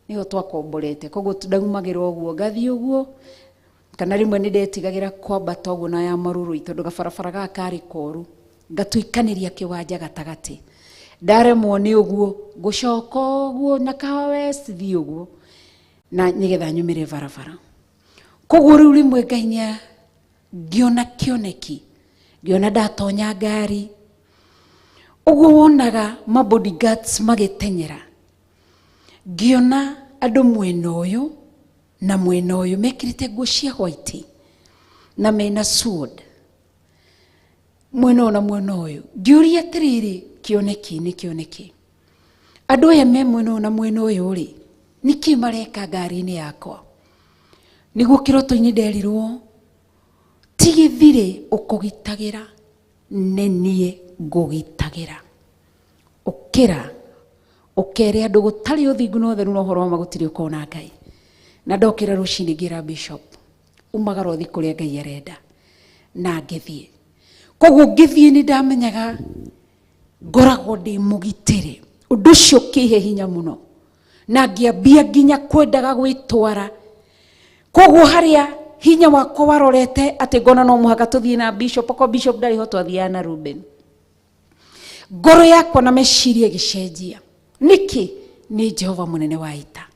nĩho twakomborete, koguo ndaumagĩra ũguo ngathiĩ ũguo, kana rĩmwe nĩ ndetigagĩra kwambata ũguo na ya marũrũi tondũ gabarabara gaka karĩ koru, ngatuĩkanĩria kĩwanja gatagatĩ, ndaremwo nĩ ũguo ngũcoka ũguo na Kahawa West thiĩ ũguo na nĩgetha nyumĩre barabara. Koguo rĩu rĩmwe Ngai nĩa ngĩona kĩoneki, ngĩona ndatonya ngari ũguo wonaga ma bodyguards magĩteng'era, ngĩona andũ mwena ũyũ na mwena ũyũ mekĩrĩte nguo cia white na mena sword mwena ũyũ na mwena ũyũ. Ngĩũria atĩrĩrĩ, kĩoneki nĩ kĩoneki, andũ aya me mwena ũyũ na mwena ũyũ rĩ, nĩkĩ mareka ngari-inĩ yakwa? Nĩguo kĩroto-inĩ nderirwo ti gĩthirĩ ũkũgitagĩra, nĩ niĩ ngũgitagĩra. Ũkĩra ũkere andũ gũtarĩ ũthingu na ũtheru na ũhoro wa ma gũtirĩ ũkona Ngai. Na ndokĩra rũcinĩ ngĩra bishop umagara ũthiĩ kũrĩa Ngai arenda, na ngĩthiĩ. Koguo ngĩthiĩ nĩ ndamenyaga ngoragwo ndĩ mũgitĩre. Ũndũ ũcio ũkĩhe hinya mũno na ngĩambia nginya kwendaga gwĩtwara. Koguo harĩa hinya wakwa warorete atĩ ngona no mũhaka tũthiĩ na bishop, okorwo bishop ndarĩ ho twathiaga na Ruben, ngoro yakwa na meciria ĩgĩcenjia. Nĩkĩ? Nĩ Jehova mũnene wa ita.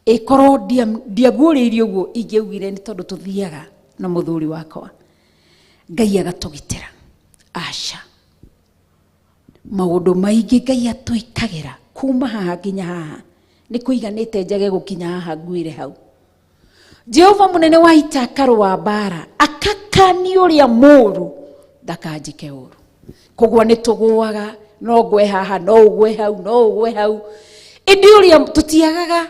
Ĩkorwo ndiaguũrĩirie ũguo ingĩaugire nĩ tondũ tũthiaga na mũthuri wakwa, Ngai agatũgitĩra. Aca, maũndũ maingĩ Ngai atwĩkagĩra kuma haha nginya haha nĩ kũiganĩte njage gũkinya haha nguĩre hau. Jehova mũnene wa ita akarũa mbara, akakania ũrĩa mũũru ndakanjĩke ũru. Koguo nĩ tũgũaga, no ngwe haha, no ũgwe hau, no ũgwe hau, ĩndĩ ũrĩa tũtiagaga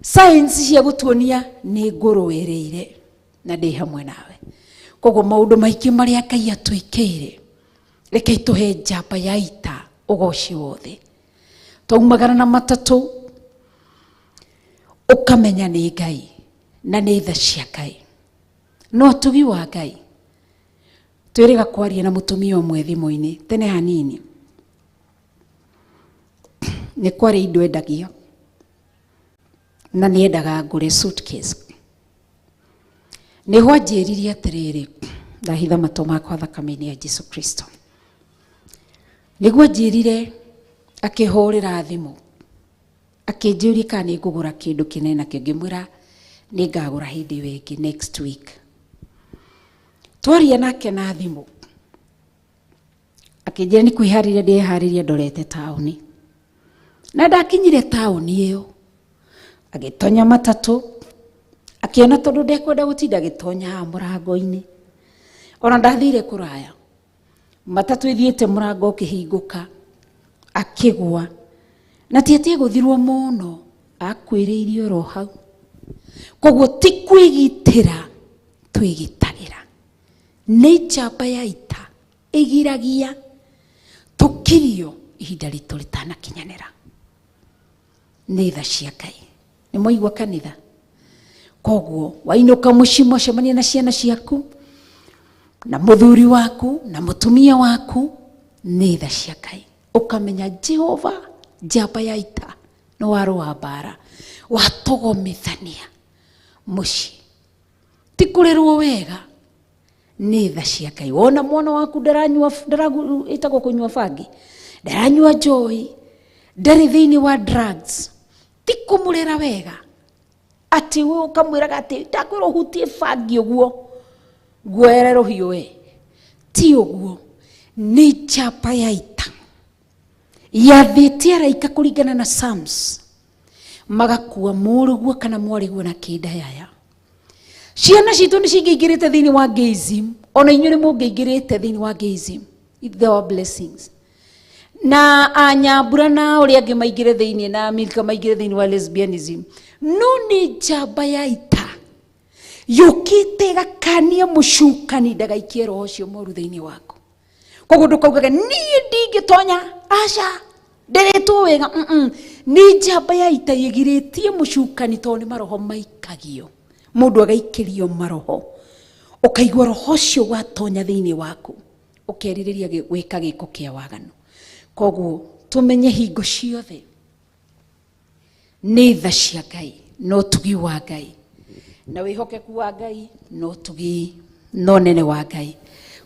science cia gũtuonia nĩ ngũrũĩrĩire na ndĩ hamwe nawe. Koguo maũndũ maingĩ marĩa Ngai atwĩkĩire, reke itũhe njamba ya ita ũgoci wothe. Twaumagara na matatũ ũkamenya nĩ Ngai na nĩ tha cia Ngai no ũtugi wa Ngai. Twĩrĩga kwaria na mũtumia ũmwe thimũ-inĩ tene hanini, nĩ kwarĩ indo endagio na nĩ endaga ngũre suitcase. Nĩho anjĩririe atĩrĩrĩ, ndahitha matũ makwa thakame-inĩ ya Jesu Kristo. Nĩguo anjĩrire, akĩhũrĩra thimũ akĩnjũria kana nĩ ngũgũra kĩndũ kĩnene nakĩo, ngĩmwĩra nĩ ngagũra hĩndĩ ĩyo ĩngĩ next week. Twaria nake na thimũ akĩnjĩra nĩ kwĩharĩria ndĩharĩria ndorete taũni, na ndakinyire taũni ĩyo agĩtonya matatũ, akĩona tondũ ndekwenda gũtinda agĩtonya haha mũrango-inĩ, ona ndathire kũraya, matatũ ĩthiĩte mũrango ũkĩhingũka akĩgwa, na ti atĩ egũthirwo mũno, akuĩrĩirie oro hau. Koguo ti kwĩgitĩra twĩgitagĩra, nĩ njamba ya ita ĩgiragia tũkirio ihinda ritũ rĩtanakinyanĩra. Nĩ tha cia Ngai. Nĩ mwaigua kanitha? Koguo wainũka mũciĩ mwacemania na ciana ciaku na mũthuri waku na mũtumia waku, nĩ tha cia Ngai. Ũkamenya Jehova njamba ya ita nĩ warũa mbara, watogomithania mũciĩ, ti kũrerwo wega, nĩ tha cia Ngai. Wona mwana waku ndaranyua, ĩtagwo kũnyua bangi, ndaranyua njohi, ndarĩ thĩinĩ wa drugs, ti kũmũrera wega atĩ we ũkamwĩraga atĩ ndakwĩra ũhutie bangi ũguo nguoere rũhiũ we, ti ũguo. Nĩ njamba ya ita yathĩte araika kũringana na Psalms, magakua mũrũguo kana mwarĩguo na kĩndayaya. Ciana citũ nĩ cingĩingĩrĩte thĩinĩ wa gayism, ona inyuĩ nĩ mũngĩingĩrĩte thĩinĩ wa gayism. There were blessings na anyambura na ũrĩa angĩ maingĩre thĩinĩ na Milka maingĩre thĩinĩ wa lesbianism, no nĩ njamba ya ita yũkĩte ĩgakania mũcukani ndagaikie roho ũcio mũru thĩinĩ waku. Koguo ndũkaugaga niĩ ndingĩtonya, aca ndĩrĩtwo wega. Nĩ njamba ya ita ĩgirĩtie mũcukani, tondũ nĩ maroho maikagio, mũndũ agaikĩrio maroho, ũkaigua roho ũcio watonya thĩinĩ waku, ũkerirĩria gwĩka gĩko kĩa waganu. Koguo tũmenye hingo ciothe nĩ tha cia Ngai na ũtugi wa Ngai na wĩhokeku wa Ngai na ũtugi na ũnene wa Ngai.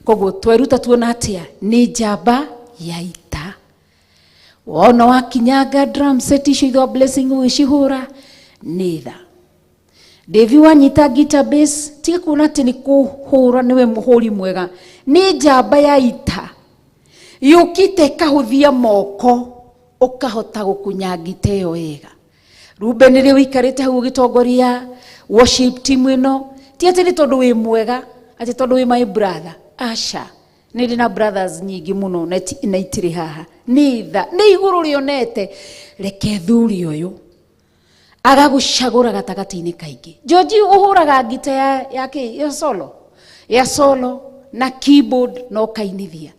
Koguo tweruta tuona atĩa? Nĩ njamba ya ita. Wona wakinyanga drum set icio itho blessing ũgĩcihũra, nĩ tha. Davi wanyita guitar bass, tiga kuona atĩ nĩ kũhũra nĩwe mũhũri mwega, nĩ njamba ya ita yũkĩte ĩkahũthia moko ũkahota gũkunya ngita ĩyo wega. Ruben rĩu ũikarĩte hau ũgĩtongoria worship team ĩno, ti atĩ nĩ tondũ wĩ mwega, atĩ tondũ wĩ my brother, aca. Nĩ ndĩ na brothers nyingĩ mũno na itirĩ haha. Nĩ tha, nĩ igũrũ rĩonete, reke thuri ũyũ agagũcagũra gatagatĩ-inĩ kaingĩ. George ũhũraga ngita ya kĩ? Ya solo, ya solo na keyboard na ũkainithia.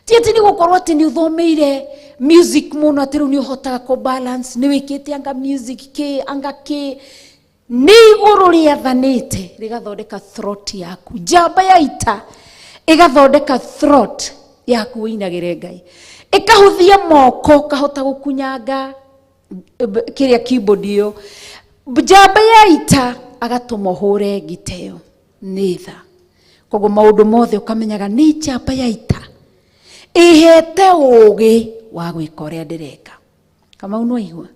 Ti atĩ nĩ gũkorwo atĩ nĩ ũthomeire music mũno atĩ rĩu nĩ ũhotaga kũ balance, nĩ wĩkĩte anga music kĩ anga kĩ, nĩ igũrũ rĩathanĩte rĩgathondeka throat yaku. Njamba ya ita ĩgathondeka throat Yaku ũinagĩre Ngai. Ĩkahũthia moko, ũkahota gũkunyanga kĩrĩa keyboard ĩyo. Njamba ya ita agatũma ũhũre ngita ĩyo nĩ tha. Koguo maũndũ mothe ũkamenyaga nĩ njamba ya ita ĩhete ũgĩ wa gwĩka ũrĩa ndĩreka. Kamau no aigua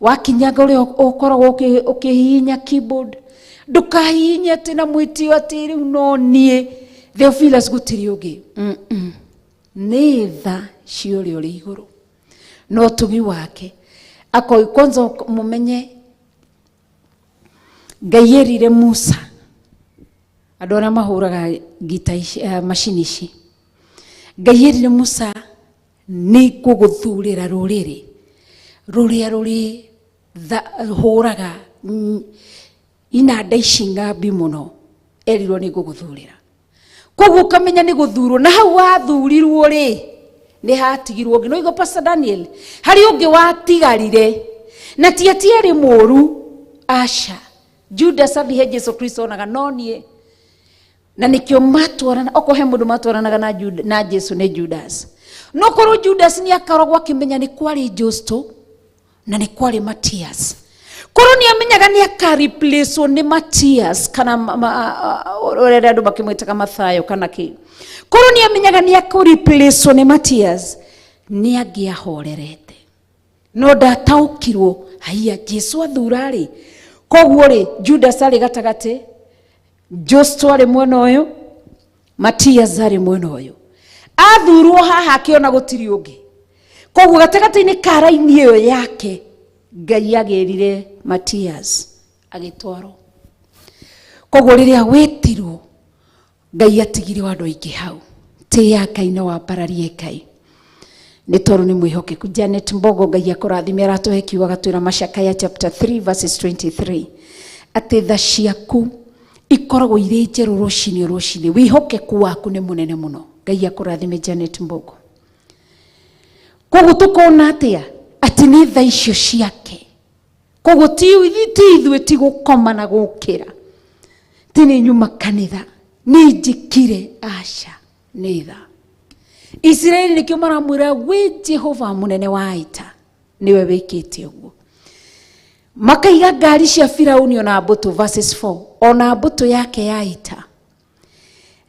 wakinyanga ũrĩa ũkoragwo ũkĩhihinya keyboard, ndũkahihinye atĩ na mwĩtĩo atĩ rĩu no niĩ Theophilus gũtirĩ ũngĩ. Nĩ tha cia ũrĩa ũrĩ igũrũ na ũtugi wake. Akoi kwanza mũmenye Ngai erire Musa, andũ arĩa mahũraga ngita ici, macini ici, Ngai erire Musa nĩ ngũgũthurĩra rũrĩrĩ rũrĩa rũrĩ hũraga inanda ici ngambi mũno, erirwo nĩ ngũgũthurĩra. Koguo ũkamenya nĩ gũthurwo, na hau wathurirwo rĩ nĩ hatigirwo ũngĩ. No igua Pastor Daniel, harĩ ũngĩ watigarire na ti atĩ arĩ mũru, aca. Judas athiĩ he Jesu Kristo onaga no niĩ, na nĩkĩo matwarana, okorwo he mũndũ matwaranaga na Juda, na Jesu nĩ Judas. No korwo Judas nĩ akoragwo akĩmenya nĩ kwarĩ Justo na nĩ kwarĩ Matias, korwo nĩ amenyaga nĩ akareplacewo nĩ Matias kana ũrĩa andũ makĩmwĩtaga Mathayo kana kĩ, korwo nĩ amenyaga nĩ akũreplacewo nĩ Matias nĩ angĩahorerete. No ndataũkirwo haiya Jesu athura rĩ. Koguo rĩ Judas arĩ gatagatĩ, Justo arĩ mwena ũyũ, Matias arĩ mwena ũyũ. Athurwo haha akĩona gũtirĩ ũngĩ. Koguo gatagatĩ-inĩ ka raini ĩyo yake Ngai agĩrire Matias agĩtwarwo. Koguo rĩrĩa wĩtirwo Ngai atigire andũ aingĩ hau. Tĩĩa Ngai na wambararie Ngai nĩ tondũ nĩ mwĩhokeku. Janet Mbogo Ngai akũrathime, aratũhe kiugo agatwĩra Macakaya chapter 3 verses 23 atĩ tha ciaku ikoragwo irĩ njerũ rũcinĩ rũcinĩ, wĩhokeku waku nĩ mũnene mũno. Ngai akũrathime Janet Mbogo. Koguo tũkona atĩa atĩ nĩ tha icio ciake. Koguo ti ithuĩ ti gũkoma na gũkĩra, ti nĩ nyuma kanitha nĩ njĩkire, aca, nĩ tha. Isiraeli nĩkĩo maramwĩra wĩ Jehova mũnene wa ita nĩwe wĩkĩte ũguo. Makaiga ngari cia Firauni ona mbũtũ, verses 4, ona mbũtũ yake ya ita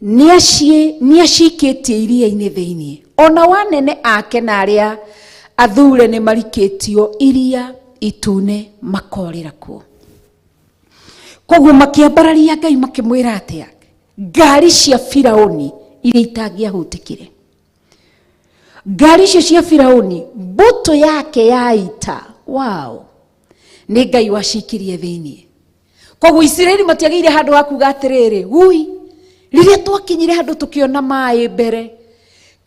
nĩacikĩtie iria-inĩ thĩinĩ, ona wanene ake na arĩa athure nĩ marikĩtio iria itune makorĩra kuo. Koguo makĩambararia Ngai makĩmwĩra atĩa, ngari cia Firauni iria itangĩahutĩkire, ngari icio cia Firauni, mbũtũ yake ya ita, wow, nĩ Ngai wacikirie thĩinĩ. Koguo Isiraeli matiagĩire handũ ha kuga atĩrĩrĩ, wui, rĩrĩa twakinyire handũ tũkĩona maĩ mbere,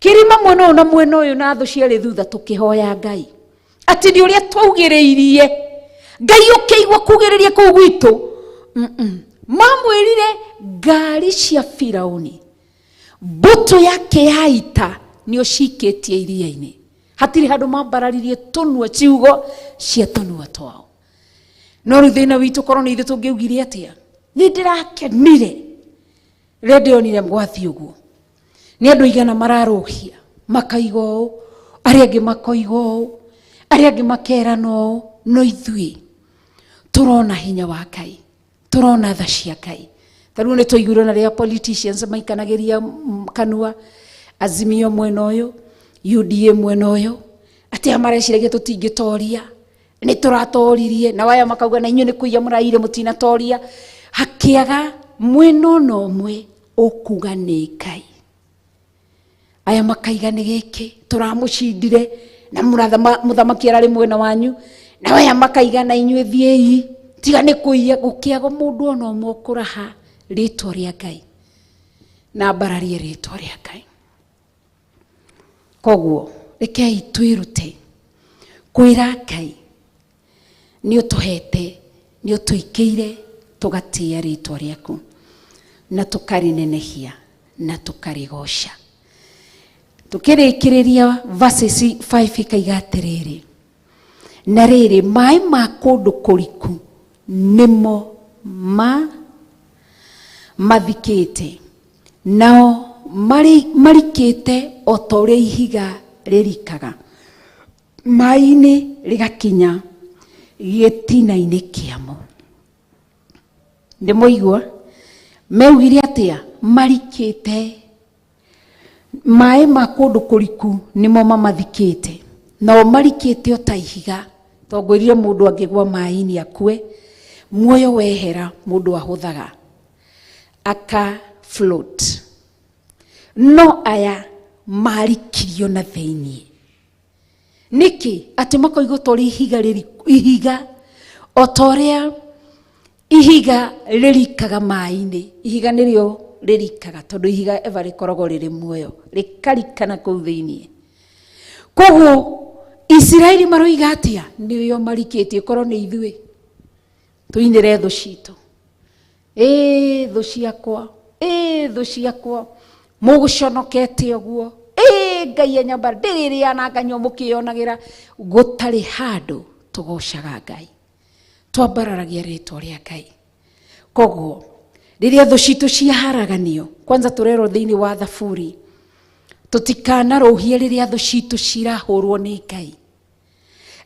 kĩrima mwena ũyũ na mwena ũyũ na thũ ciarĩ thutha, tũkĩhoya Ngai atĩ nĩ ũrĩa twaugĩrĩirie Ngai ũkĩigua kugĩrĩria kũu gwitũ. Mamwĩrire ngari cia Firauni, mbũtũ yake ya ita nĩ ũcikĩtie iria-inĩ. Hatirĩ handũ mambararirie tũnua ciugo cia tũnua twao. No rĩu thĩna witũ korwo nĩ ithuĩ tũngĩaugire atĩa, nĩ ndĩrakenire rĩrĩa ndĩronire gwathiĩ ũguo. Nĩ andũ aigana mararũhia makaiga ũũ, arĩa angĩ makoiga ũũ, arĩa angĩ makerana ũũ, no ithuĩ tũrona hinya wa Ngai, tũrona tha cia Ngai. Ta rĩu nĩ twaiguire ona rĩrĩa politicians maikanagĩria kanua, Azimio mwena ũyũ, UDA mwena ũyũ, atĩ aya mareciragia tũtingĩtoria, nĩ tũratoririe, na aya makauga na inyuĩ nĩ kũiya mũraiyire mũtinatoria. Hakĩaga mwena ona ũmwe ũkuga nĩ Ngai. Aya makaiga nĩ gĩkĩ tũramũcindire na mũthamaki ararĩ mwena wanyu, na aya makaiga na inyuĩ thiĩi tiga nĩ kũiya. Gũkĩaga mũndũ ona ũmwe ũkũraha rĩtwa rĩa Ngai na ambararie rĩtwa rĩa Ngai. Koguo rekei twĩrute kwĩra Ngai nĩ ũtũhete, nĩ ũtũikĩire, tũgatĩĩa rĩtwa rĩaku na tũkarĩnenehia na tũkarĩgoca. Tũkĩrĩkĩrĩria verses 5 ikaiga atĩrĩrĩ, na rĩrĩ maĩ ma kũndũ kũriku nĩmo ma mathikĩte, nao marikĩte o ta ũrĩa ihiga rĩrikaga maĩ-inĩ rĩgakinya gĩtina-inĩ kĩamo. Ndĩmũigua meugire atĩa? Marikĩte maĩ ma kũndũ kũriku nĩmo mamathikĩte, nao marikĩte o ta ihiga. Tongwĩrire mũndũ angĩgwa maĩ-inĩ akue, muoyo wehera mũndũ ahũthaga aka float. No aya marikirio na thĩiniĩ. Nĩkĩ? Atĩ makoiga ta ũrĩa ihiga ihiga o ta ũrĩa ihiga rĩrikaga maĩ-inĩ. Ihiga nĩrĩo rĩrikaga, tondũ ihiga eva rĩkoragwo rĩrĩ muoyo, rĩkarikana kũu thĩiniĩ. Koguo Isiraeli maroiga atĩa? Nĩo marikĩtie, korwo nĩ ithuĩ tũinĩre thũ citũ. Ĩ thũ ciakwa, ĩ thũ ciakwa, mũgũconokete ũguo. Ĩ Ngai enyamba ndĩrĩrĩa na nganyua mũkĩyonagĩra. Gũtarĩ handũ tũgocaga Ngai, twambararagia rĩtwa rĩa Ngai. Koguo rĩrĩa thũ citũ ciaharaganio, kwanza tũrerwo thĩinĩ wa Thaburi tũtikanarũhie rĩrĩa thũ citũ cirahũrwo nĩ Ngai,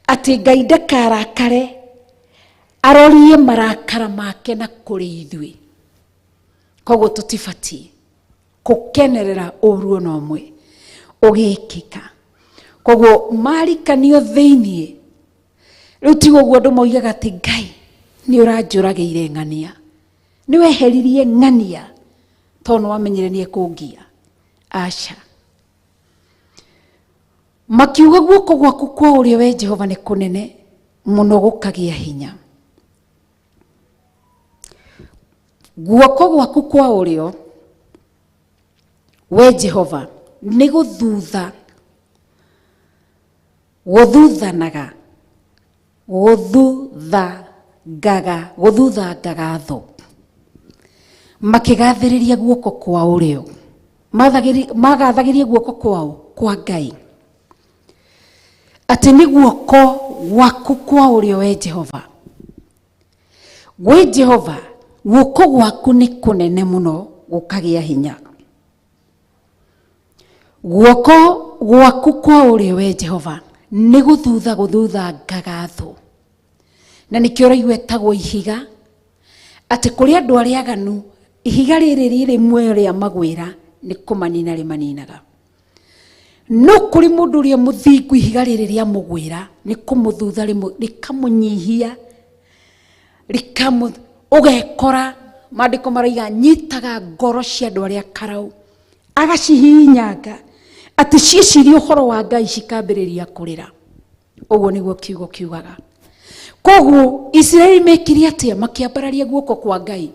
atĩ Ngai ndakarakare arorie marakara make na kũrĩ ithuĩ. Koguo tũtibatiĩ gũkenerera ũru ona ũmwe ũgĩkĩka. Koguo marikanio thĩiniĩ, rĩu tiga ũguo andũ moigaga atĩ Ngai nĩ ũranjũragĩire ng'ania, nĩ weheririe ng'ania tondũ nĩ wamenyire nĩ ekũngia. Aca. Makiuga guoko gwaku kwa ũrĩo we Jehova nĩ kũnene mũno gũkagĩa hinya. Guoko gwaku kwa ũrĩo we Jehova nĩ gũthutha gũthuthanaga gũthuthangaga gũthuthangaga thũ. Makĩgathĩrĩria guoko kwa ũrĩo, magathagĩria guoko kwao kwa Ngai, atĩ nĩ guoko gwaku kwa ũrĩo we Jehova. Gwĩ Jehova guoko gwaku nĩ kũnene mũno gũkagĩa hinya. Guoko gwaku kwa ũrĩo we Jehova nĩ gũthutha gũthuthangaga thũ. Na nĩkĩo ũraigua ĩtagwo ihiga, atĩ kũrĩ andũ arĩa aganu ihiga rĩrĩ rĩrĩ muoyo rĩa magwĩra nĩ kũmanina rĩmaninaga. No kũrĩ mũndũ ũrĩa mũthingu ihiga rĩrĩ rĩa mũgwĩra nĩ kũmũthutha rĩkamũnyihia, ũgekora maandĩko maraiga nyitaga ngoro cia andũ arĩa karau, agacihihinyanga atĩ ciĩcirie ũhoro wa Ngai cikambĩrĩria kũrĩra. Ũguo nĩguo kiugo kiugaga. Koguo Isiraeli mekire atĩa? Makĩambararia guoko kwa Ngai.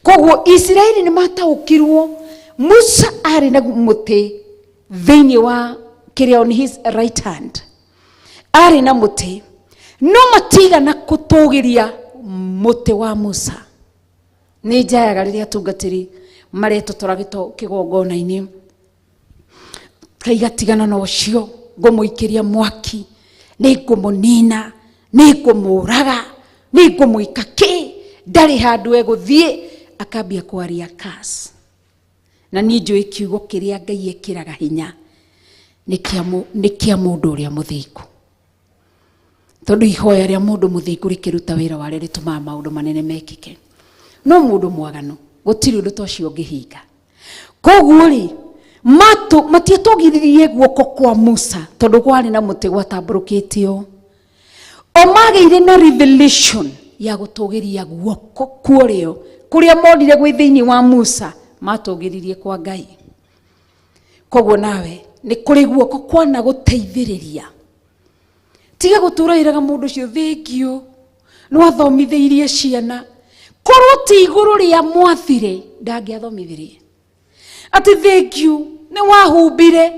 Koguo Isiraeli nĩ mataũkirwo Musa arĩ na mũtĩ thĩinĩ wa kĩrĩa on his right hand, arĩ na mũtĩ, no matigana kũtũgĩria mũtĩ wa Musa. Nĩ njayaga rĩrĩa atungatĩri maretotora kĩgongona-inĩ, kaigatigana na ũcio, ngũmũikĩria mwaki, nĩ ngũmũnina, nĩ ngũmũraga, nĩ ngũmwĩka kĩ, ndarĩ handũ egũthiĩ. Akambia kwaria curse. Na niĩ njũĩ kiugo kĩrĩa Ngai ekĩraga hinya nĩ kĩa mũndũ ũrĩa mũthingu. Tondũ ihoya rĩa mũndũ mũthingu rĩkĩruta wĩra warĩo rĩtũmaga maũndũ manene mekĩke. No mũndũ mwaganu gũtirĩ ũndũ ta ũcio ũngĩhinga. Koguo rĩ, matiatũgĩririe guoko kwa Musa tondũ kwarĩ na mũtĩ gwatambũrũkĩtio. O magĩire na revelation ya gũtũgĩria guoko kuorĩo kũrĩa monire gwĩ thĩinĩ wa Musa, matũgĩririe kwa Ngai. Koguo nawe nĩ kũrĩ guoko kwana gũteithĩrĩria. Tiga gũtũra wĩraga mũndũ ũcio thank you, nĩ wathomithĩirie ciana. Korwo ti igũrũ rĩa mwathire ndangĩathomithirie. Atĩ thank you, nĩ wahumbire,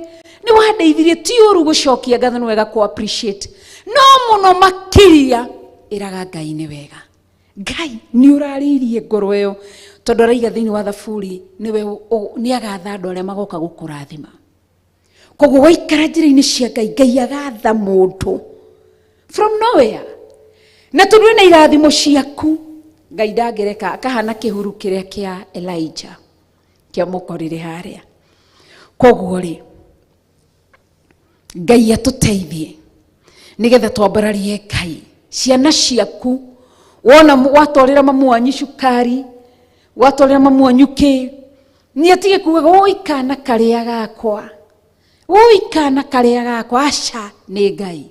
nĩ wandeithirie. Ti ũru gũcokia ngatho, nĩ wega kũ appreciate, no mũno makĩria ĩraga Ngai nĩ wega. Ngai nĩ ũrarĩirie ngoro ĩyo, tondũ araiga thĩinĩ wa Thaburi nĩwe nĩ agatha andũ arĩa magoka gũkũrathima. Koguo waikara njĩra-inĩ cia Ngai, Ngai agatha mũndũ from nowhere. Na tondũ ena irathimo ciaku, Ngai ndangĩreka akahana kĩhuru kĩrĩa kĩa Elijah kĩamũkorire harĩa. Koguo rĩ, Ngai atũteithie nĩgetha twambararie Ngai. Ciana ciaku wona watwarĩra mamu wanyu cukari, watwarĩra mamu wanyu kĩ, nĩ atige kugaga oi kana karĩa gakwa, oi kana karĩa gakwa. Aca, nĩ Ngai.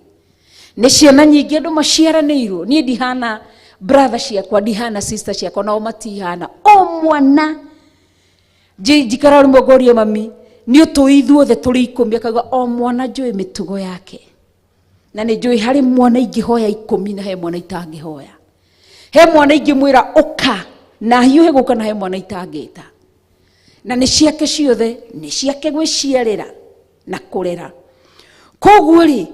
Nĩ ciana nyingĩ andũ maciaranĩirwo. Niĩ ndihana brother ciakwa, ndihana sister ciakwa, nao matihana. O mwana njikara rĩmwe ngoria mami, nĩ ũtũĩ ithuothe tũrĩ 10, akauga o mwana njũĩ mĩtugo yake. Na nĩ njũĩ harĩ mwana ingĩhoya 10 na he mwana itangĩhoya. He mwana ingĩmwĩra ũka na hiũhe gũka, na he mwana itangĩta. Na nĩ ciake ciothe, nĩ ciake gwĩciarĩra na kũrera. Koguo rĩ,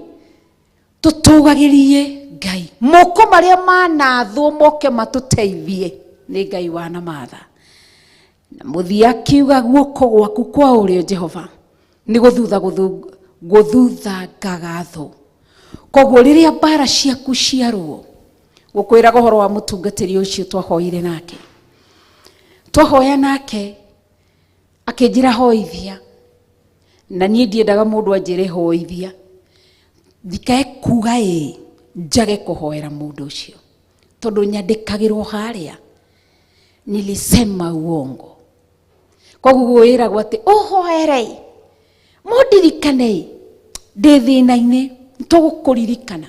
tũtũgagĩrie Ngai. Moko marĩa manathwo moke matũteithie nĩ Ngai wanamatha. Na mũthia akiuga guoko gwaku kwa ũrĩo Jehova nĩ gũthutha gũthuthangaga thũ. Koguo rĩrĩa mbara ciaku ciarũo, gũkwĩraga ũhoro wa mũtungatĩri ũcio twahoire nake. Twahoya nake akĩnjĩra hoithia, na niĩ ndiendaga mũndũ anjĩre hoithia, ndikae kuga ĩĩ njage kũhoera mũndũ ũcio, tondũ nyandĩkagĩrwo harĩa nilisema uongo. Koguo wĩragwo atĩ ũhoere mũndirikane ndĩ thĩna-inĩ, tũgũkũririkana.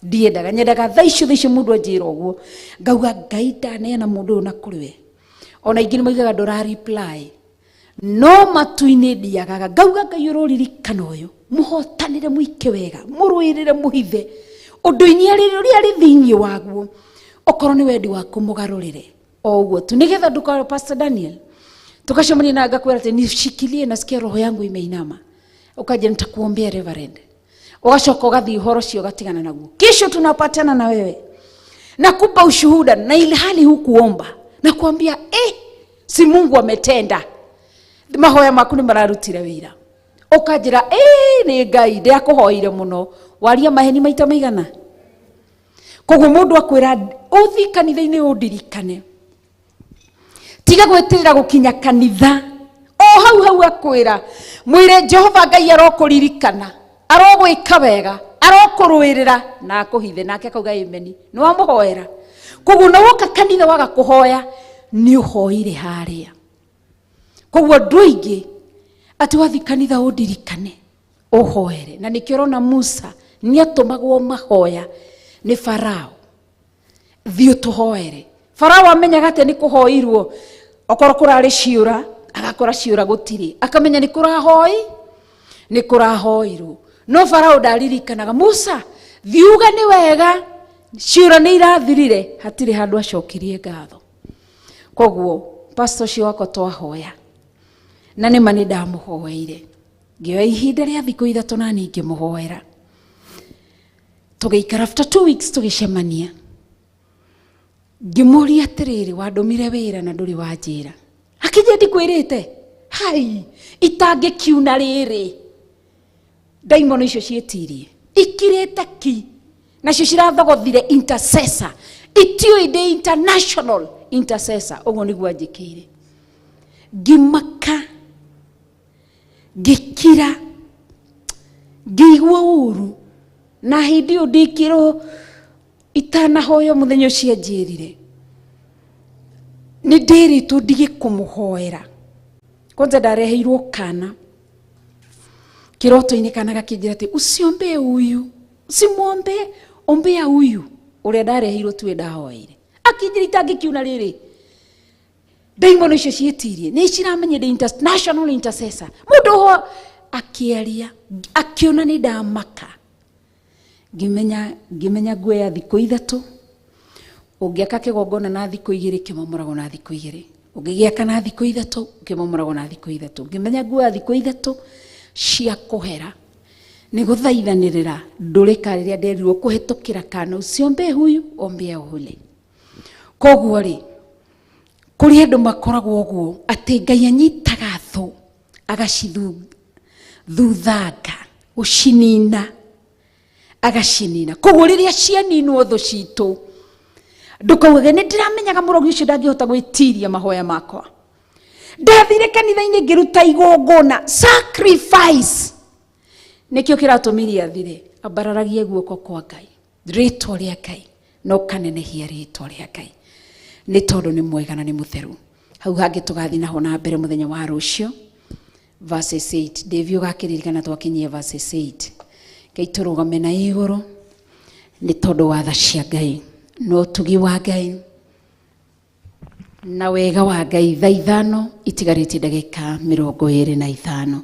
Ndiendaga, nyendaga thaa icio, thaa icio mũndũ anjĩra ũguo ngauga Ngai ndaneana mũndũ ũyũ na kũrĩ we. Ona ingĩ nĩ maugaga ndũra reply, no matu-inĩ ndiagaga. Ngauga Ngai ũroririkana ũyũ, mũhotanĩre, mũike wega, mũrũĩrĩre, mũhithe ũndũ-inĩ ũrĩa arĩ thĩinĩ waguo, okorwo nĩ wendi waku mũgarũrĩre o ũguo tu, nĩgetha ndũkarwo. Pastor Daniel tukacemania na ngakwĩra atĩ nishikilie, nasikia roho yangu imeinama, ukaja nitakuombea reverend, ugacoka ũgathiĩ ũhoro ũcio ũgatigana naguo. Kesho tunapatana na wewe nakupa ushuhuda, na ile hali hukuomba, nakuambia si Mungu ametenda, mahoya maku nĩ mararutire wĩra. Ũkanjĩra nĩ Ngai ndĩakũhoire mũno, waria maheni maita maigana. Koguo mũndũ akwĩra ũthiĩ kanitha-inĩ ũndirikane, tiga gwĩtĩrĩra gũkinya kanitha, o hau hau akwĩra mwĩre Jehova Ngai arokũririkana, arogwĩka wega, arokũrũĩrĩra na akũhithe, nake akauga amen, nĩ wamũhoera. Koguo na woka kanitha waga kũhoya, nĩ ũhoire harĩa. Koguo andũ aingĩ atĩ wathiĩ kanitha ũndirikane ũhoere, na nĩkĩo ũrona Musa nĩ atũmagwo mahoya nĩ Farao, thiĩ ũtũhoere. Farao amenyaga atĩ nĩ kũhoirwo, okorwo kũrarĩ ciũra agakora ciũra gũtirĩ, akamenya nĩ kũrahoi, nĩ kũrahoirwo. No Farao ndaririkanaga Musa, thiĩ uge nĩ wega, ciũra nĩ irathirire, hatirĩ handũ acokirie ngatho. Koguo pastor ũcio wakwa twahoya, na nĩma nĩ ndamũhoeire, ngĩoya ihinda rĩa thikũ 3 na niĩ ngĩmũhoera. Tũgĩikara after 2 weeks tũgĩcemania, ngĩmũria atĩrĩrĩ, wandũmire wĩra na ndũrĩ wanjĩra. Akĩnjĩra ndikwĩrĩte, hai itangĩkiuna rĩrĩ, ndaimono icio ciĩtirie ikirĩte ki, nacio cirathogothire intercessor, itiũĩ ndĩ international intercessor. Ũguo nĩguo anjĩkĩire, ngĩmaka, ngĩkira, ngĩigua ũru. Na hĩndĩ ĩyo ndĩkĩrwo itanahoya mũthenya ũcio anjĩrire nĩ ndĩrĩtwo ndige kũmũhoera. Kwanza ndareheirwo kana kĩroto-inĩ, kana gakĩnjĩra atĩ usiombee huyu, usimwombee, ombea huyu. Ũrĩa ndareheirwo tuwe ndahoeire, akĩnjĩra itangĩkiuna rĩrĩ, ndaimono icio ciĩtirie nĩ ciramenya ndĩ international intercessor. Mũndũ ho akĩaria akĩona nĩ ndamaka, ngĩmenya nguoya thikũ 3. Ũngĩaka kĩgongona na thikũ 2, kĩmomoragwo na thikũ 2, ũngĩgĩaka na thikũ 3, kĩmomoragwo na thikũ 3. Ngĩmenya nguoya thikũ 3 cia kũhera nĩ gũthaithanĩrĩra ndũrĩka rĩrĩa nderirwo kũhĩtũkĩra kana usiombee huyu, ombea ule. Koguo rĩ, kũrĩ andũ makoragwo ũguo atĩ Ngai anyitaga thũ agacithuthanga, gũcinina, agacinina. Koguo rĩrĩa cianinwo thũ citũ, ndũkaugage nĩ ndĩramenyaga mũrogi ũcio ndangĩhota gwĩtiria mahoya makwa, Ndathire kanitha-inĩ ngĩruta igongona, sacrifice. Nĩkĩo kĩratũmirie athire, ambararagie guoko kwa Ngai, rĩtwa rĩa Ngai, no kanenehia rĩtwa rĩa Ngai, nĩ tondũ nĩ mwega na nĩ mũtheru. Hau hangĩ tũgathiĩ naho na mbere mũthenya wa rũciũ. Verses 8, Dave ũgakĩririkana twakinyia verses 8. Ngai tũrũgame na igũrũ nĩ tondũ wa tha cia Ngai na ũtugi wa Ngai na wega wa Ngai. Thaa 5 itigarĩtie ndagĩka 25.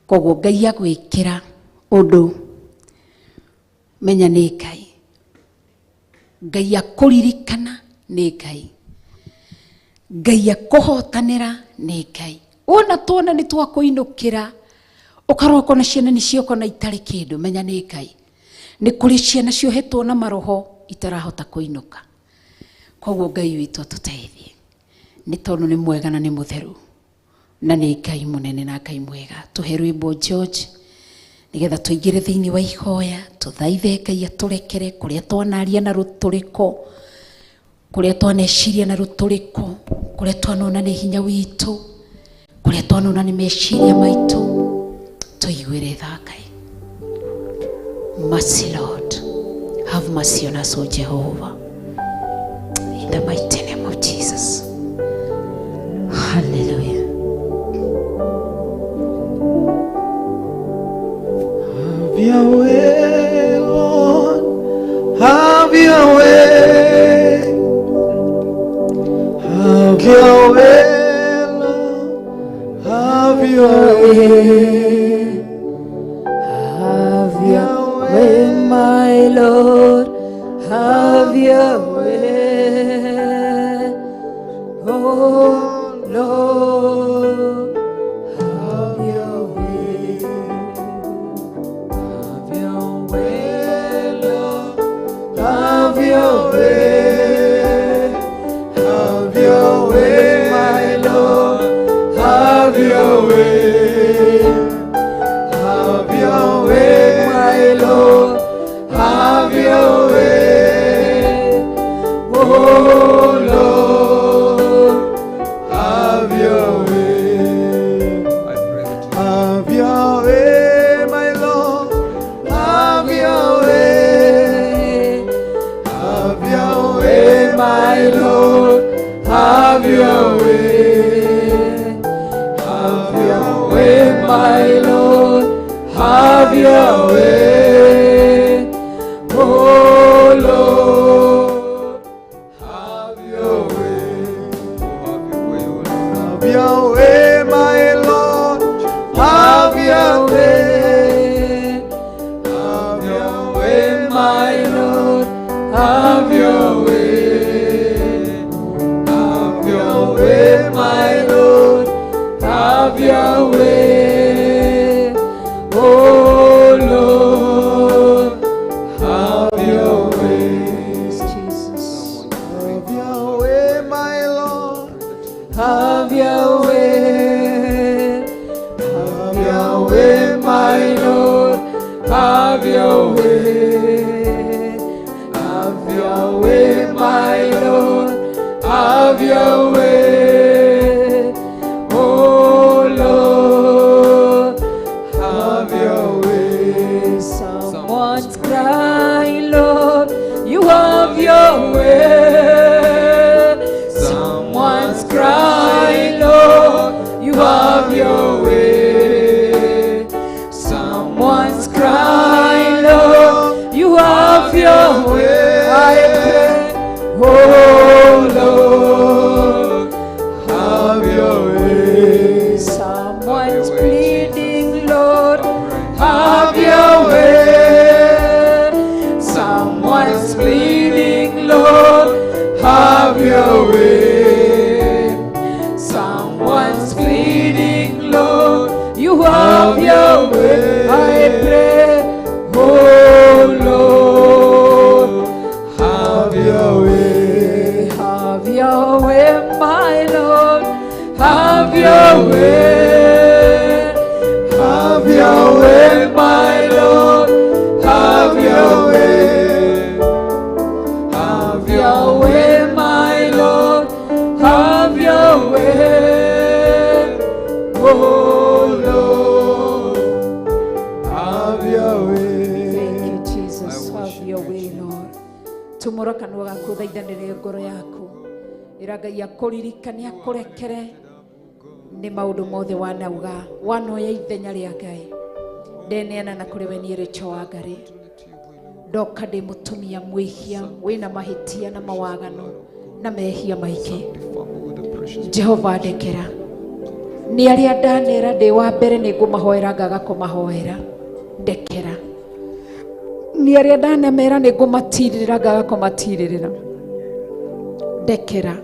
Koguo Ngai agwĩkĩra ũndũ, menya nĩ Ngai. Ngai akũririkana nĩ Ngai. Ngai akũhotanĩra nĩ Ngai. Wona tuona nĩ twakũinũkĩra, ũkarokwo na ciana nĩ cioka na itarĩ kĩndũ, menya nĩ Ngai. Nĩ kũrĩ ciana ciohetwo na maroho itarahota kũinũka. Koguo Ngai witũ atũteithie, nĩ tondũ nĩ mwega na nĩ mũtheru, na nĩ Ngai mũnene na Ngai mwega. Tũhe rwĩmbo George, nĩgetha tũingĩre thĩinĩ wa ihoya, tũthaithe Ngai atũrekere kũrĩa twanaria na rũtũrĩko, kũrĩa twaneciria na rũtũrĩko, kũrĩa twanona nĩ hinya witũ, kũrĩa twanona nĩ meciria maitũ, tũiguĩre tha Ngai. Mercy, Lord. Have mercy on us, O Jehovah. In the mighty name of Jesus. Hallelujah. Have your way, Lord. Have your way. Have your way, Lord. Have your way. Have your way, my Lord. Have your way. Oh, Lord. Have your way. Have your way, Lord. Have your way. Have your way, my Lord. Have your way. Have your way, my Lord. Have your way. Oh, Lord. Have your way. I pray that you Have your way, my Lord. Have your way. Have your way, my Lord. Have your way. Have your way, my Lord. Have your way. Oh, Lord. Have your way. Have your way, O Lord. Have your way, my Lord. Have your way. Have your way, my Lord. Have your way. Have your way, my Lord. Have your way. Oh, Lord. Have your way. Jesus. Have your way, my Lord. Have your way. Have your way, my Lord. Have your way. Have your way, my Lord. Have your way. Oh, Lord. Have your way. Someone's crying, Lord, you have your way. Someone's crying, Lord, you have your way. Someone's crying, Lord, you have your way. I pray, oh Lord, Have your way. someone's Have your way, pleading, Lord, Have your way. Someone's pleading, Lord, Have your way. Someone's pleading, Lord, you have your way. I pray, Yahweh. Thank you, Jesus. Have your way, Lord. Tumũra kanua gaku thaithanĩre ngoro yaku. Ĩra Ngai akũririkane akũrekere nĩ maũndũ mothe wanauga wanoya ithenya rĩa Ngai. Ndeneana na kũrĩ we niĩ Rachel Wangari. Ndoka ndĩ mũtumia mwĩhia wĩna mahĩtia na mawaganu na mehia maingĩ. Jehova ndekera. Nĩ arĩa ndanera ndĩ wa mbere nĩ ngũmahoera ngaga kũmahoera. Ndekera. Nĩ arĩa ndanamera nĩ ngũmatirĩrĩra ngaga kũmatirĩrĩra. Ndekera.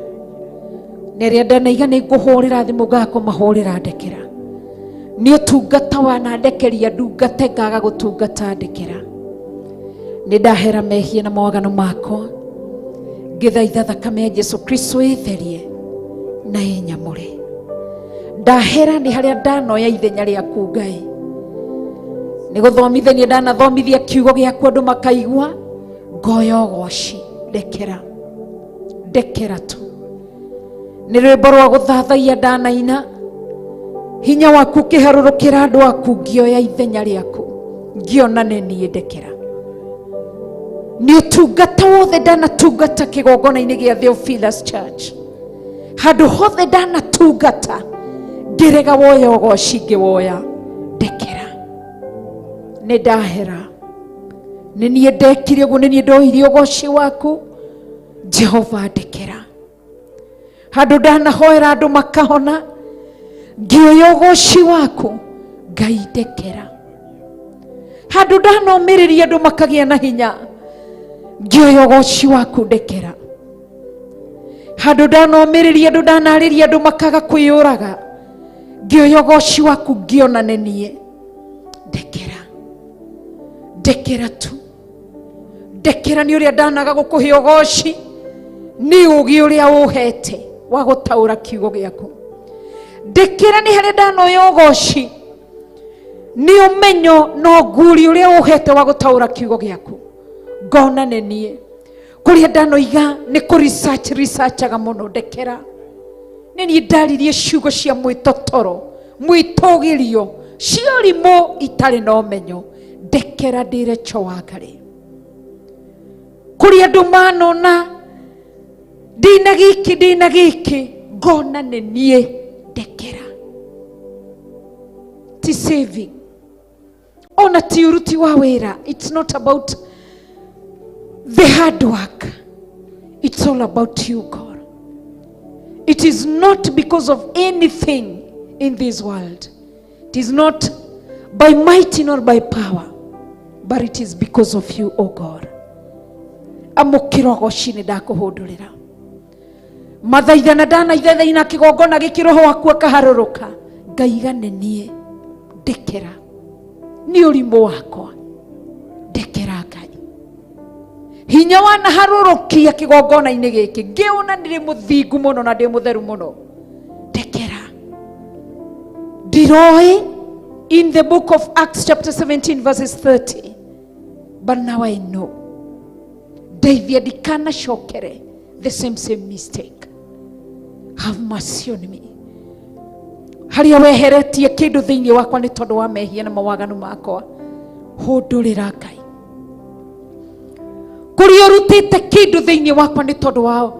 Nĩ arĩa ndanaiga nĩ ngũhũrĩra thimũ ngaga kũmahũrĩra. Ndekera. Nĩ ũtungata wanandekeria ndungate ngaga gũtungata. Ndekera. Nĩ ndahera mehia na mawaganu makwa ngĩthaitha thakame ya Jesu Kristo ĩtherie na ĩnyamũre. Ndahera nĩ harĩa ndanoya ithenya rĩaku Ngai, nĩ gũthomithania ndanathomithia kiugo gĩaku andũ makaigua ngoya ũgoci. Ndekera, ndekera tu. Nĩ rwĩmbo rwa gũthathaiya ndanaina, hinya waku ũkĩharũrũkĩra andũ aku, ngĩoya ithenya rĩaku ngĩona nĩ niĩ. Ndekera. Nĩ ũtungata wothe ndanatungata kĩgongona-inĩ gĩa Theophilus Church, handũ hothe ndanatungata ngĩrega woya ũgoci ngĩwoya. Ndekera. Nĩ ndahera, nĩ niĩ ndekire ũguo, nĩ niĩ ndoire ũgoci waku. Jehova ndekera. Handũ ndanahoera andũ makahona ngĩoya ũgoci waku. Ngai ndekera. Handũ ndanomĩrĩria andũ makagĩa na hinya ngĩoya ũgoci waku. Ndekera. Handũ ndanomĩrĩria andũ, ndanarĩria andũ makaga kwĩyũraga ngĩoya ũgoci waku ngĩona nĩ niĩ. Ndekera, ndekera tu. Ndekera nĩ ũrĩa ndanaga gũkũhe ũgoci nĩ ũgĩ ũrĩa ũhete wa gũtaũra kiugo gĩaku. Ndekera nĩ harĩa ndanoya ũgoci nĩ ũmenyo na ũguũri ũrĩa ũhete wa gũtaũra kiugo gĩaku ngona nĩ niĩ. Kũrĩa ndanoiga nĩ kũ research researchaga mũno. Ndekera, nĩ niĩ ndaririe ciugo cia mwĩtotoro, mwĩtũgĩrio, cia ũrimũ itarĩ na ũmenyo. Ndekera ndĩre Wangari. Kũrĩa andũ manona ndĩna gĩkĩ, ndĩna gĩkĩ, ngona nĩ niĩ. Ndekera. Ti saving ona ti ũruti wa wĩra. It's not about the hard work, it's all about you, God. It is not because of anything in this world. It is not by might nor by power, but it is because of you, O God. Amũkĩra ũgoci. Nĩ ndakũhũndũrĩra mathaithana ndanaithathaina kĩgongona gĩkĩ, roho waku akaharũrũka ngaiga nĩ niĩ. Ndekera nĩ ũrimũ wakwa. Ndekera Ngai. Hinya wanaharũrũkia kĩgongona-inĩ gĩkĩ ngĩona ndĩ mũthingu mũno na ndĩ mũtheru mũno. Ndekera. Ndiroĩ in the book of Acts chapter 17 verses 30, but now I know. Ndeithia ndikanacokere the same same mistake. Have mercy on me. Harĩa weheretie kĩndũ thĩinĩ wakwa nĩ tondũ wa mehia na mawaganu makwa, hũndũrĩra Ngai. Kũrĩa ũrutĩte kĩndũ thĩinĩ wakwa nĩ tondũ wa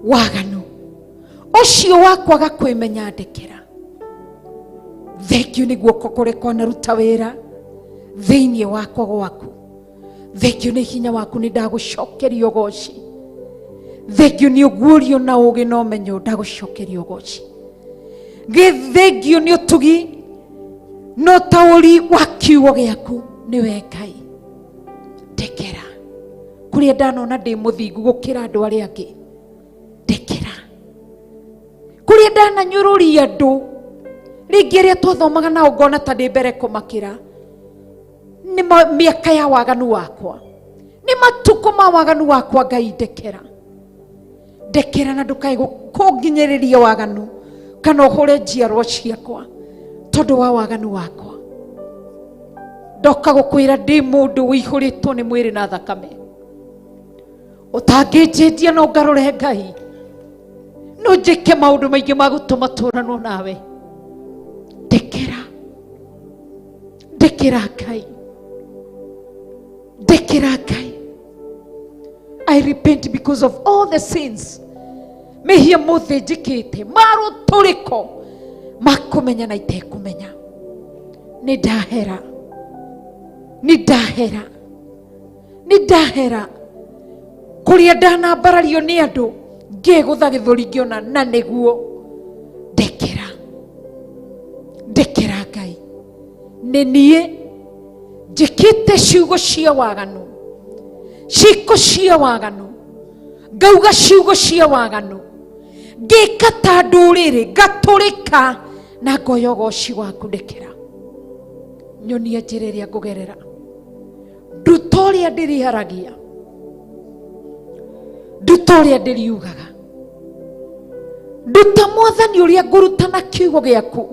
waganu ũcio wa kwaga kwĩmenya, ndekera. Thengio nĩ guoko kũrĩa kwanaruta wĩra thĩinĩ wakwa gwaku. Thengio nĩ hinya waku, nĩ ndagũcokeria ũgoci. Thengio nĩ ũguũrio na ũgĩ na ũmenyo, ndagũcokeria ũgoci. Thengio nĩ ũtugi na ũtaũri wa kiugo gĩaku nĩwe Ngai. Ndekera kũrĩa ndanona ndĩ mũthingu gũkĩra andũ arĩa angĩ. Ndekera kũrĩa ndananyũrũria andũ rĩngĩ arĩa twathomaga nao ngona ta ndĩ mbere kũmakĩra. Nĩ mĩaka ya waganu wakwa, nĩ matukũ ma waganu wakwa. Ngai ndekera, ndekera na ndũkae kũnginyĩrĩria waganu kana ũhũre njiarwa ciakwa tondũ wa waganu wakwa. Ndoka gũkwĩra ndĩ mũndũ ũihũrĩtwo nĩ mwĩrĩ na thakame ũtangĩnjĩnjia no ngarũre. Ngai, no njĩke maũndũ maingĩ ma gũtũma tũranwo nawe. Ndekera, ndekera Ngai. Ndekera Ngai. I repent because of all the sins, mehia mothe njĩkĩte marũtũrĩko makũmenya na itekũmenya. Nĩ ndahera, nĩ ndahera, nĩ ndahera kũrĩa ndanambarario nĩ andũ ngĩgũtha gĩthũri ngĩona na nĩguo. Ndekera, ndekera Ngai, nĩ niĩ njĩkĩte ciugo cia waganu, ciĩko cia waganu, ngauga ciugo cia waganu, ngĩka ta ndũrĩrĩ, ngatũrĩka na ngoya ũgoci waku. Ndekera, nyonia njĩra ĩrĩa ngũgerera, nduta ũrĩa ndĩrĩaragia, nduta ũrĩa ndĩriugaga, nduta Mwathani ũrĩa ngũrutana kiugo gĩaku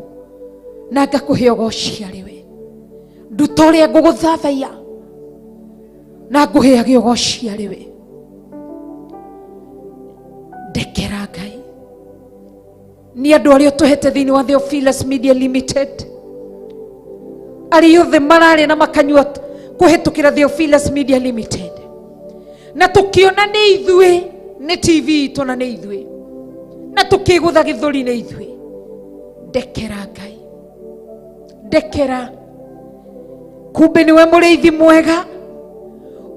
na ngakũhe ũgoci arĩ we, nduta ũrĩa ngũgũthathaiya na ngũheage ũgoci arĩ we. Ndekera Ngai, nĩ andũ arĩa ũtũhete thĩinĩ wa Theophilus Media Limited, arĩa othe mararĩa na makanyua kũhĩtũkĩra Theophilus Media Limited, na tũkĩona nĩ ithuĩ, nĩ TV itũ na nĩ ithuĩ, na tũkĩgũtha gĩthũri nĩ ithuĩ. Ndekera Ngai, ndekera. Kumbe nĩwe mũrĩithi mwega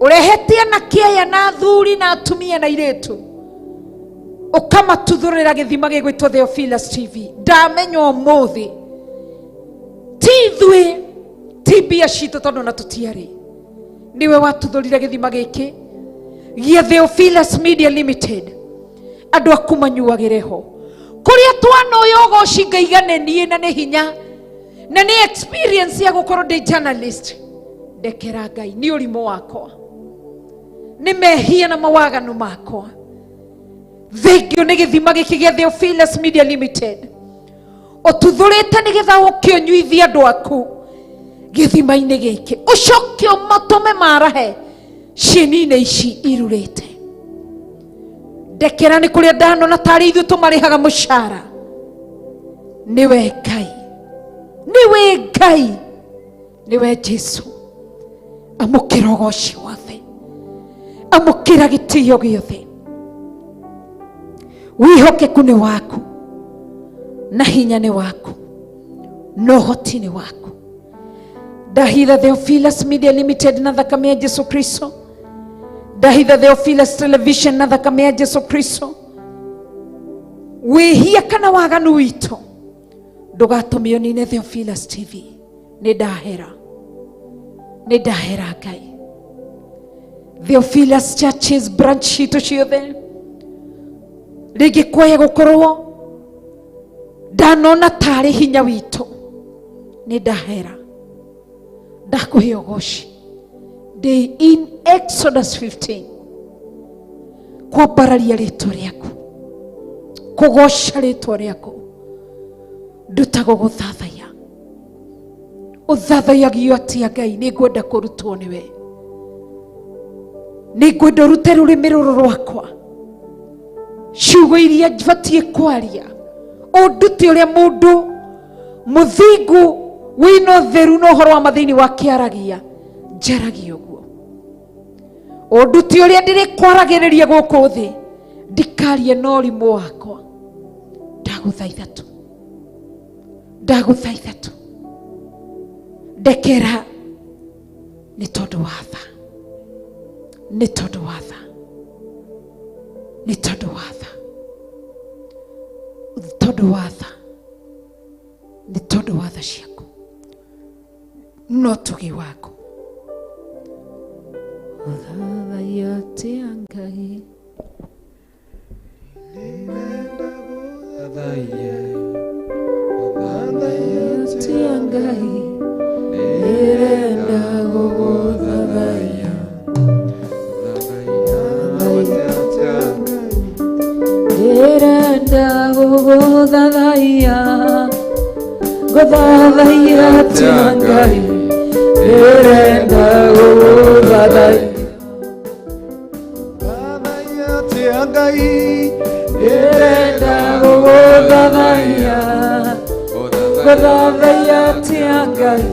ũrehete anake aya na athuri na atumia na airĩtu, ũkamatuthũrĩra gĩthima gĩgwĩtwo Theophilus TV. Ndamenya ũmũthĩ ti ithuĩ, ti mbia citũ, tondũ na tũtiarĩ, nĩwe watuthũrire gĩthima gĩkĩ gĩa Theophilus Media Limited, andũ aku manyuagĩre ho kũrĩa twanoya ũgoci. Ngaigane niĩ na nĩ hinya na nĩ experience ya gũkorwo ndĩ journalist. Ndekera Ngai, nĩ ũrimũ wakwa, nĩ mehia na mawaganu makwa. Thengio nĩ gĩthima gĩkĩ gĩa Theophilus Media Limited ũtuthũrĩte nĩgetha ũke ũnyuithie andũ aku gĩthima-inĩ gĩkĩ, ũcoke ũmatũme marahe cieni-inĩ ici irurĩte. Ndekera nĩ kũrĩa ndanona tarĩ ithuĩ tũmarĩhaga mũcara. Nĩwe Ngai, nĩwe Ngai, nĩwe Jesu. Amũkĩra ũgoci wothe, amũkĩra gĩtĩo gĩothe. Wĩhokeku nĩ waku na hinya nĩ waku na ũhoti nĩ waku. Ndahitha Theophilus Media Limited na thakame ya Jesu Kristo. Ndahitha Theophilus Television na thakame ya Jesu Kristo. Wĩhia kana waganu witũ ndũgatũme ũnine Theophilus TV. Nĩ ndahera, nĩ ndahera Ngai. Theophilus Churches branch citũ ciothe, rĩngĩ kwaya gũkorwo ndanona tarĩ hinya witũ, nĩ ndahera, ndakũhe ũgoci. Ndĩ in Exodus 15 kwambararia rĩtwa rĩaku, kũgoca rĩtwa rĩaku, nduta gũgũthathaiya. Ũthathaiagio atĩa Ngai? Nĩ ngwenda kũrutwo nĩwe, nĩ ngwenda ũrute rũrĩmĩ rũrũ rwakwa ciugo iria batiĩ kwaria, ũndute ũrĩa mũndũ mũthingu wĩna ũtheru na ũhoro wa ma thĩinĩ wake aragia, njaragia ũguo. Ũndute ũrĩa ndĩrĩkwaragĩrĩria gũkũ thĩ, ndikarie na ũrimũ wakwa. Ndagũthaitha tu, ndagũthaitha tu, ndekera nĩ tondũ wa tha, nĩ tondũ wa tha, nĩ tondũ wa tha, tondũ wa tha, nĩ tondũ wa tha ciaku no tugi waku. Ũthathaiya atĩa Ngai? Atĩa Ngai? Ndĩrenda gũgũthathaiya. Ndĩrenda gũgũthathaiya. Gũthathaiya atĩa Ngai? Ndĩrenda gũgũthathaiya. Ndĩrenda gũgũthathaiya. Gũthathaiya atĩa Ngai?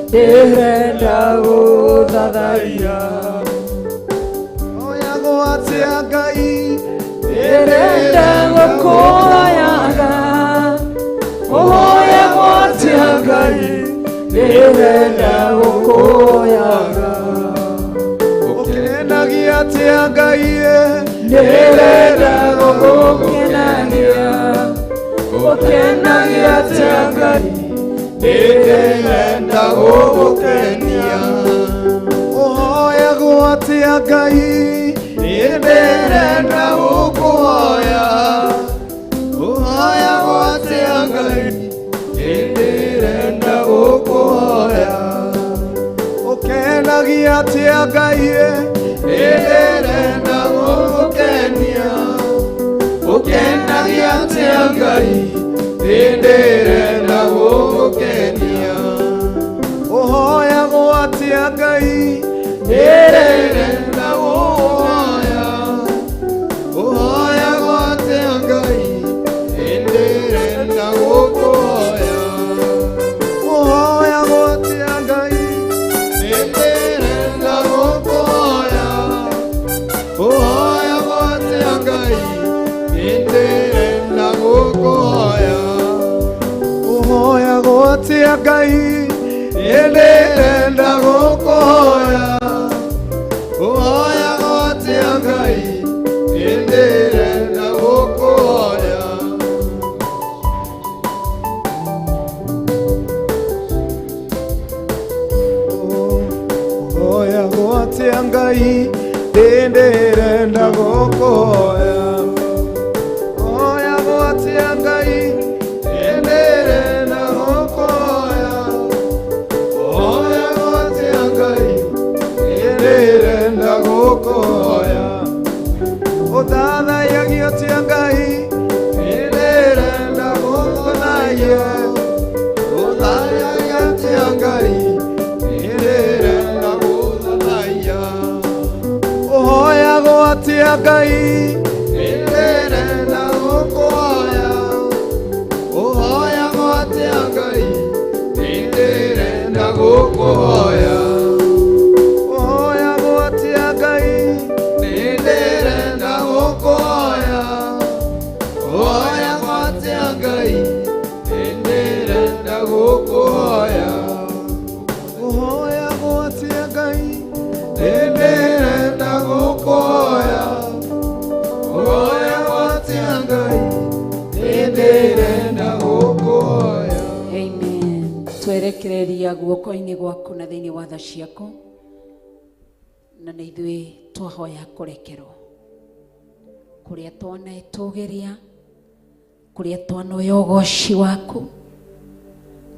Ndĩrenda gũgũthathaiya. Gũgũthathaiya. Hoyagwo atĩa Ngai, ndĩrenda gũkũhoyaga. Ũhoyagwo atĩa Ngai, ndĩrenda gũkũhoyaga. Ũkenagia atĩa Ngai, ndĩrenda gũgũkenagia. Ũkenagia atĩa Ngai, ndĩrenda gũgũkenia. Ũhoyagwo atĩa Ngai, ndĩrenda gũkũhoya. Ũhoyagwo atĩa Ngai, ndĩrenda gũkũhoya. Ũkenagia atĩa Ngai, ndĩrenda gũgũkenia. Ũkenagia atĩa Ngai, ndĩrenda gũgũkenia. Ũhoyagwo atĩa Ngai, ndĩrenda gũkũhoya. Ũhoyagwo atĩa Ngai, ndĩrenda gũkũhoya. Ũhoyagwo atĩa Ngai, ndĩrenda gũkũhoya. Ũhoyagwo atĩa Ngai, ndĩrenda gũkũhoya. Ũhoyagwo atĩa Ngai, ndĩrenda gũkũhoya. Ũhoyagwo atĩa Ngai, ndĩrenda gũkũhoya. Ũhoyagwo atĩa Ngai, ndĩrenda gũkũhoya. Ũhoyagwo atĩa Ngai, ndĩrenda gũkũhoya. Ũhoyagwo atĩa Ngai, ndĩrenda gũkũhoya. Ũthathaiyagia atĩa Ngai, ndĩrenda gũkũthaia. Ũthathaiyagia atĩa Ngai, ndĩrenda gũthathaiya. Ũhoyagwo atĩa Ngai, ndĩrenda gũkũhoya. Ũhoyagwo atĩa Ngai, ndĩrenda gũkũhoya. Ũhoyagwo atĩa Ngai, ndĩrenda gũkũhoya. Ũhoyagwo atĩa Ngai, ndĩrenda gũkũhoya. Ũhoyagwo atĩa Ngai, ndĩrenda gũkũhoya. Ũhoyagwo atĩa Ngai, ndĩrenda gũkũhoya. Amen. Twerekereria guoko-inĩ gwaku na thĩinĩ wa tha ciaku, na nĩ ithuĩ twahoya kũrekerwo kũrĩa twanetũgĩria, kũrĩa twanoya ũgoci waku,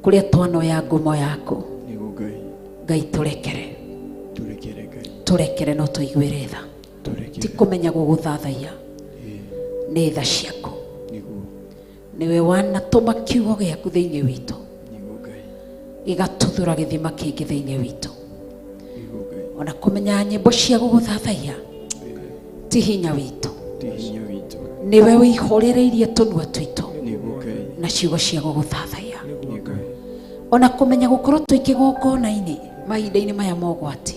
kũrĩa twanoya ngumo yaku. Nĩguo Ngai. Ngai tũrekere. Tũrekere Ngai. Tũrekere no tũiguĩre tha. Tũrekere. Ti kũmenya gũgũthathaiya, nĩ tha ciaku. Nĩguo. Nĩwe wanatũma kiugo gĩaku thĩinĩ witũ, Nĩguo Ngai. gĩgatuthũra gĩthima kĩngĩ thĩinĩ witũ. Nĩguo Ngai. Ona kũmenya nyĩmbo cia gũgũthathaiya ti hinya witũ, Ti hinya witũ. nĩwe wĩihũrĩrĩirie tũnua twitũ Nĩguo Ngai. na ciugo cia gũgũthathaiya. Nĩguo Ngai. Ona kũmenya gũkorwo twĩ kĩgongona-inĩ mahinda-inĩ maya ma ũgwati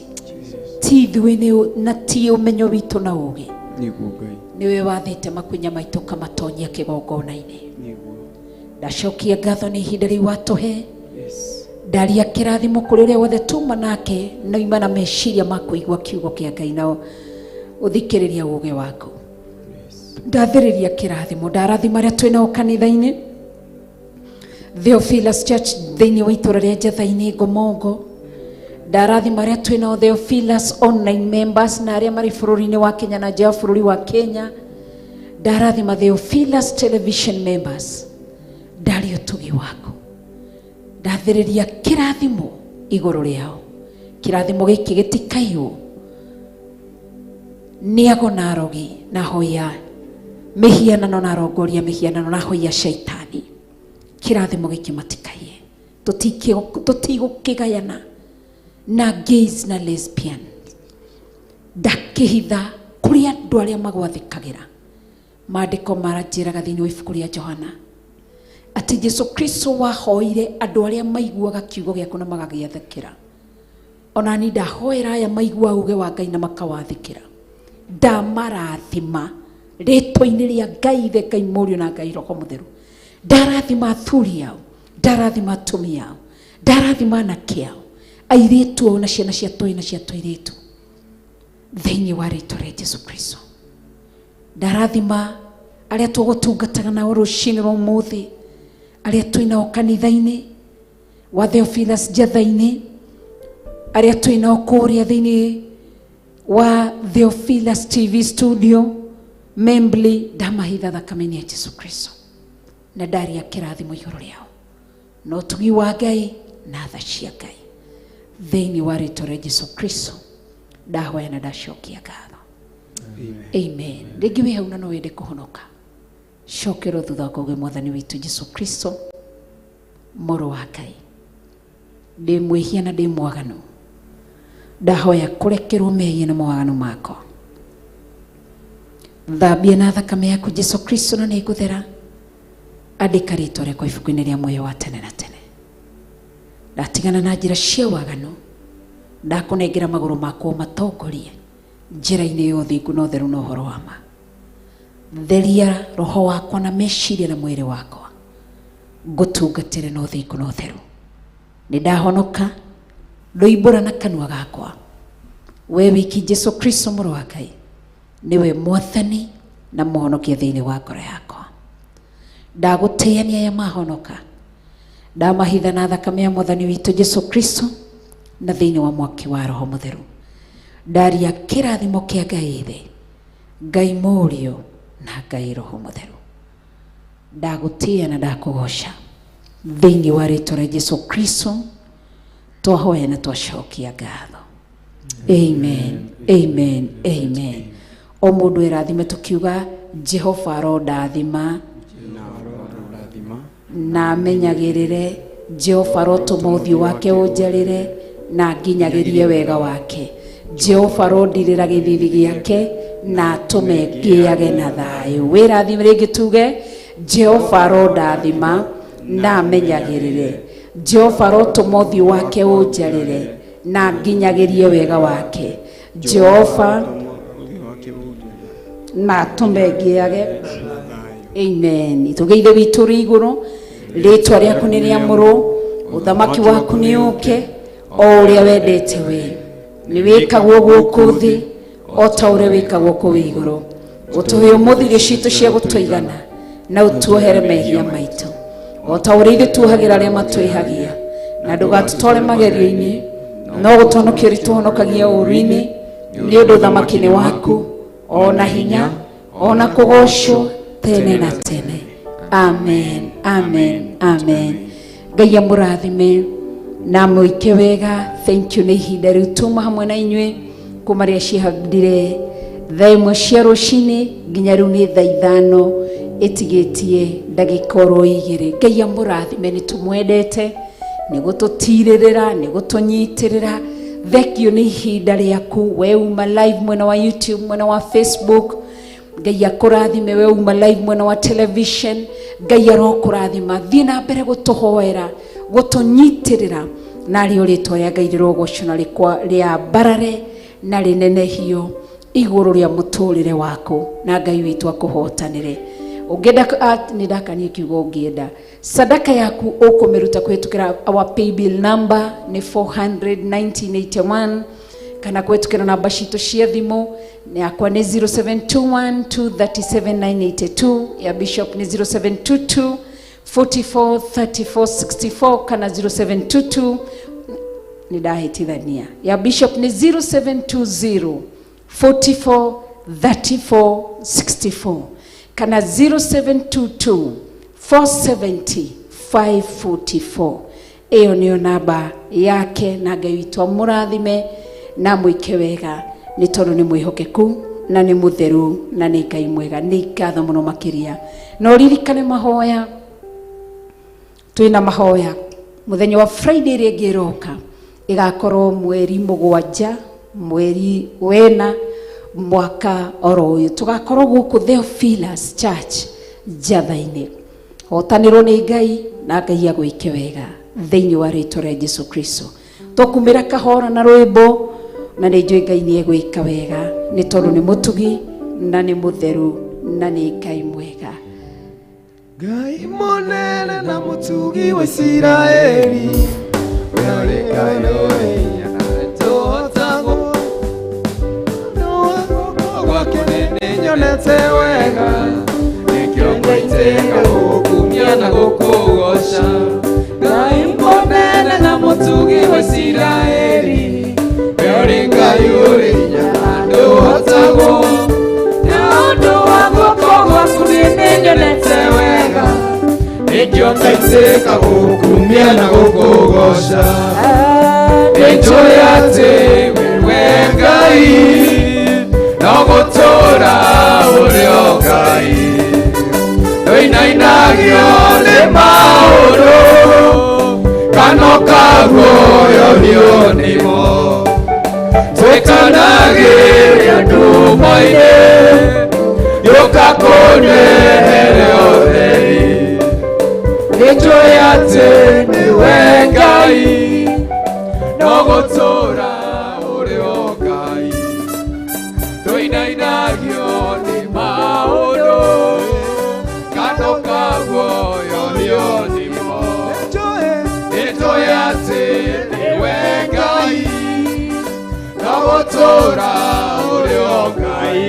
ti ithuĩ na ti ũmenyo witũ na ũgĩ, Nĩguo Ngai. nĩwe wathĩte makunya maitũ kamatonyia kĩgongona-inĩ. Nĩguo. Ndacokia ngatho nĩ ihinda rĩu watũhe. Yes. Ndaria kĩrathimo kũrĩ ũrĩa wothe tuma nake na ima na meciria ma kũigua kiugo kĩa Ngai na ũthikĩrĩria ũgĩ waku. Ndathĩrĩria kĩrathimo, ndarathima arĩa twĩ nao kanitha-inĩ Theophilus Church thĩinĩ wa itũra rĩa Njetha-inĩ Ngomongo. Ndarathima arĩa twĩ nao Theophilus online members na arĩa marĩ bũrũri-inĩ wa Kenya na nja ya bũrũri wa Kenya. Ndarathima Theophilus television members. Ndaria ũtugi waku. Ndathĩrĩria kĩrathimo igũrũ rĩao. Kĩrathimo gĩkĩ gĩtikaiywo nĩ ago na arogi na hoya mĩhianano na arongoria mĩhianano na hoya shaitani. Kĩrathimo gĩkĩ matikaiye. Tũtigũkĩgayana na gays na lesbian. Ndakĩhitha kũrĩ andũ arĩa magwathĩkagĩra. Maandĩko maranjĩraga thĩinĩ wa ibuku rĩa Johana atĩ Jesu Kristo wahoire andũ arĩa maiguaga kiugo gĩaku na magagĩathĩkĩra. Ona ni ndahoera aya maigua uge wa Ngai na makawathĩkĩra, ndamarathima rĩtwa-inĩ rĩa Ngai Ithe, Ngai Mũriũ na Ngai Roho Mũtheru. Ndarathima athuri ao, ndarathima atumia ao, ndarathima anake ao, airĩtu ao na ciana cia tũĩ na cia tũirĩtu, thĩinĩ wa rĩtwa rĩa Jesu Kristo. Ndarathima arĩa tũgũtungataga nao rũcinĩ rwa ũmũthĩ, arĩa twĩ nao kanitha-inĩ wa Theophilus Njatha-inĩ, arĩa twĩ nao kũrĩa thĩinĩ wa Theophilus TV studio Membly. Ndamahitha thakame-inĩ ya Jesu Kristo na ndaria kĩrathimo igũrũ rĩao na ũtugi wa Ngai na tha cia Ngai, thĩinĩ wa rĩtwa rĩa Jesu Kristo ndahoya na ndacokia ngatho, amen. Rĩngĩ wĩ hau na no wende kũhonoka, cokerwo thutha wa kauge, Mwathani witũ Jesu Kristo, Mũrũ wa Ngai, ndĩ mwĩhia na ndĩ mwaganu, ndahoya kũrekerwo mehia na mawaganu makwa. Thambia na thakame yaku Jesu Kristo na nĩngũthera. Andĩka rĩtwa rĩakwa ibuku-inĩ rĩa muoyo wa tene na tene. Ndatigana na njĩra cia waganu, ndakũnengera magũrũ makwa matongorie njĩra-inĩ ya ũthingu na ũtheru na ũhoro wa ma. Theria roho wakwa na meciria na mwĩrĩ wakwa, ngũtungatĩre na ũthingu na ũtheru. Nĩ ndahonoka, ndoimbũra na kanua gakwa we wiki Jesu Kristo Mũrũ wa Ngai nĩwe Mwathani na Mũhonokia thĩinĩ wa ngoro yakwa. Ndagũtĩania aya mahonoka, ndamahitha na thakame ya Mwathani witũ Jesu Kristo na thĩinĩ wa mwaki wa Roho Mũtheru. Ndaria kĩrathimo kĩa Ngai Ithe, Ngai Mũriũ na Ngai Roho Mũtheru. Ndagũtĩĩa na ndakũgoca thĩinĩ wa rĩtwa rĩa Jesu Kristo twahoya na twacokia ngatho, amen, amen, amen. O mũndũ ĩrathime tũkiuga, Jehova arondathima na amenyagĩrĩre, Jehova arotũma ũthiũ wake ũnjarĩre na nginyagĩrie wega wake, Jehova arondirĩra gĩthithi gĩake na atũme ngĩage na thayũ. Wĩrathime rĩngĩ tuge, Jehova arondathima na amenyagĩrĩre, Jehova arotũma ũthiũ wake ũnjarĩre na nginyagĩrie wega wake, Jehova na atũme ngĩage. Amen. Tũgeithe witũ ũrĩ igũrũ, rĩtwa rĩaku nĩ rĩamũrwo, ũthamaki waku nĩ ũke, o ũrĩa wendete we nĩ wĩkagwo gũkũ thĩ o ta ũrĩa wĩkagwo kũu igũrũ. Ũtũhe ũmũthĩ irio citũ cia gũtũigana, na ũtuohere mehia maitũ o ta ũrĩa ithuĩ tuohagĩra arĩa matwĩhagia, na ndũgatũtware magerio-inĩ, no gũtũhonokia ũrĩtũhonokagia ũũru-inĩ, nĩ ũndũ ũthamaki nĩ waku, o na hinya, o na kũgocwo tene na tene. Amen, amen, amen. Ngai amũrathime na mũike wega. Thank you nĩ ihinda rĩu tuma hamwe na inyuĩ kuma rĩrĩa cihandire thaa 1 cia rũcinĩ nginya rĩu nĩ thaa 5 ĩtigĩtie ndagĩka oro 2. Ngai amũrathime, nĩ tũmwendete, nĩ gũtũtirĩrĩra, nĩ gũtũnyitĩrĩra. Thengio nĩ ihinda rĩaku we uma live mwena wa YouTube, mwena wa Facebook. Ngai akũrathime. We uma live mwena wa television, Ngai arokũrathima. Thiĩ na mbere gũtũhoera, gũtũnyitĩrĩra, na rĩo rĩtwa rĩa Ngai rĩrogocwo na rĩambarare na rĩnenehio igũrũ rĩa mũtũrĩre waku, na Ngai witũ akũhotanĩre. Ũngĩenda, nĩ ndakanie kiugo, ũngĩenda sadaka yaku ũkũmĩruta kũhĩtũkĩra our paybill number nĩ 41981, kana kũhĩtũkĩra namba citũ cia thimũ. Yakwa nĩ 0721 237982, ya Bishop nĩ 0722 44 34 64, kana 0722, nĩ ndahĩtithania, ya Bishop nĩ 0720 44 34 64, kana 0722 470 544. Ĩyo nĩyo namba yake. Na Ngai witũ amũrathime na mwĩke wega, nĩ tondũ nĩ mwĩhokeku na nĩ mũtheru na nĩ Ngai mwega. Nĩ ngatho mũno makĩria, na ũririkane mahoya, twĩna mahoya mũthenya wa Friday ĩrĩa ĩngĩ ĩroka, ĩgakorwo mweri 7 mweri wena mwaka oro ũyũ. Tũgakorwo gũkũ Theophilus Church Njatha-inĩ. Hotanĩrwo nĩ Ngai na Ngai agwĩke wega thĩinĩ wa rĩtwa rĩa Jesu Kristo. Tũkumĩra kahora na rwĩmbo na nĩ njũĩ Ngai nĩ egwĩka wega nĩ tondũ nĩ mũtugi na nĩ mũtheru na nĩ Ngai mwega. Ngai mũnene na mũtugi wa Isiraeli, we ũrĩ Ngai ũrĩ hinya na ndũhotagwo. Guoko gwaku nĩnyonete wega, nĩkĩo ngũitĩka gũgũkumia na gũkũgoca. Ngai mũnene na mũtugi wa Isiraeli, we ũrĩ Ngai ũrĩ hinya na ndũhotagwo. Nĩ ũndũ wa guoko gwaku nĩnyonete wega, nĩkĩo ngaitĩka gũgũkumia na gũkũgoca. Nĩnjũĩ atĩ wĩwe Ngai, no gũtũũra ũrĩ o Ngai. Ndũinainagio nĩ maũndũ, kana ũkaguoyohio nĩmo. Twĩkanagĩria nduma-inĩ, gĩũka kũndehere ũtheri. Nĩnjũĩ atĩ nĩwe Ngai, no gũtũũra ũrĩ o Ngai. Ndũinainagio nĩ maũndũ, kana ũkaguoyohio nĩmo. Nĩnjũĩ atĩ nĩwe Ngai, no gũtũũra ũrĩ o Ngai.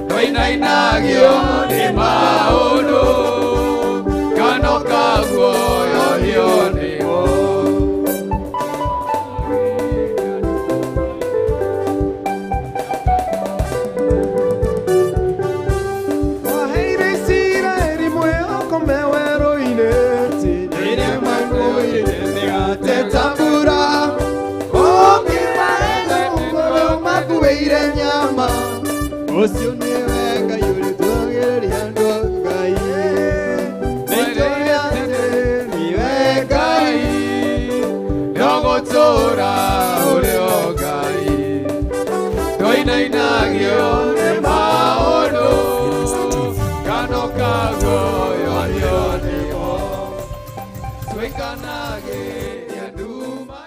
Ndũinainagio nĩ maũndũ, kana ũkaguoyohio nĩmo. Waheire Isiraeli mwĩhoko me werũ-inĩ, atĩ rĩrĩa makuire mĩgate ta mbura, ũkĩmahe ngoro makuĩire nyama. Ũcio nĩwe Ngai ũrĩa twagĩrĩria andũ a Ngai. Nĩnjũĩ atĩ nĩwe Ngai, no gũtũũra ũrĩ o Ngai. Ndũinainagio nĩ maũndũ, kana ũkaguoyohio nĩmo. Twĩkanagĩria nduma.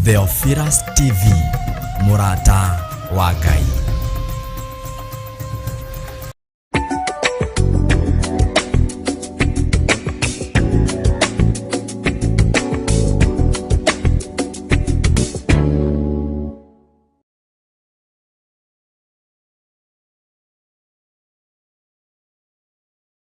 Theophilus TV, mũrata wa Ngai.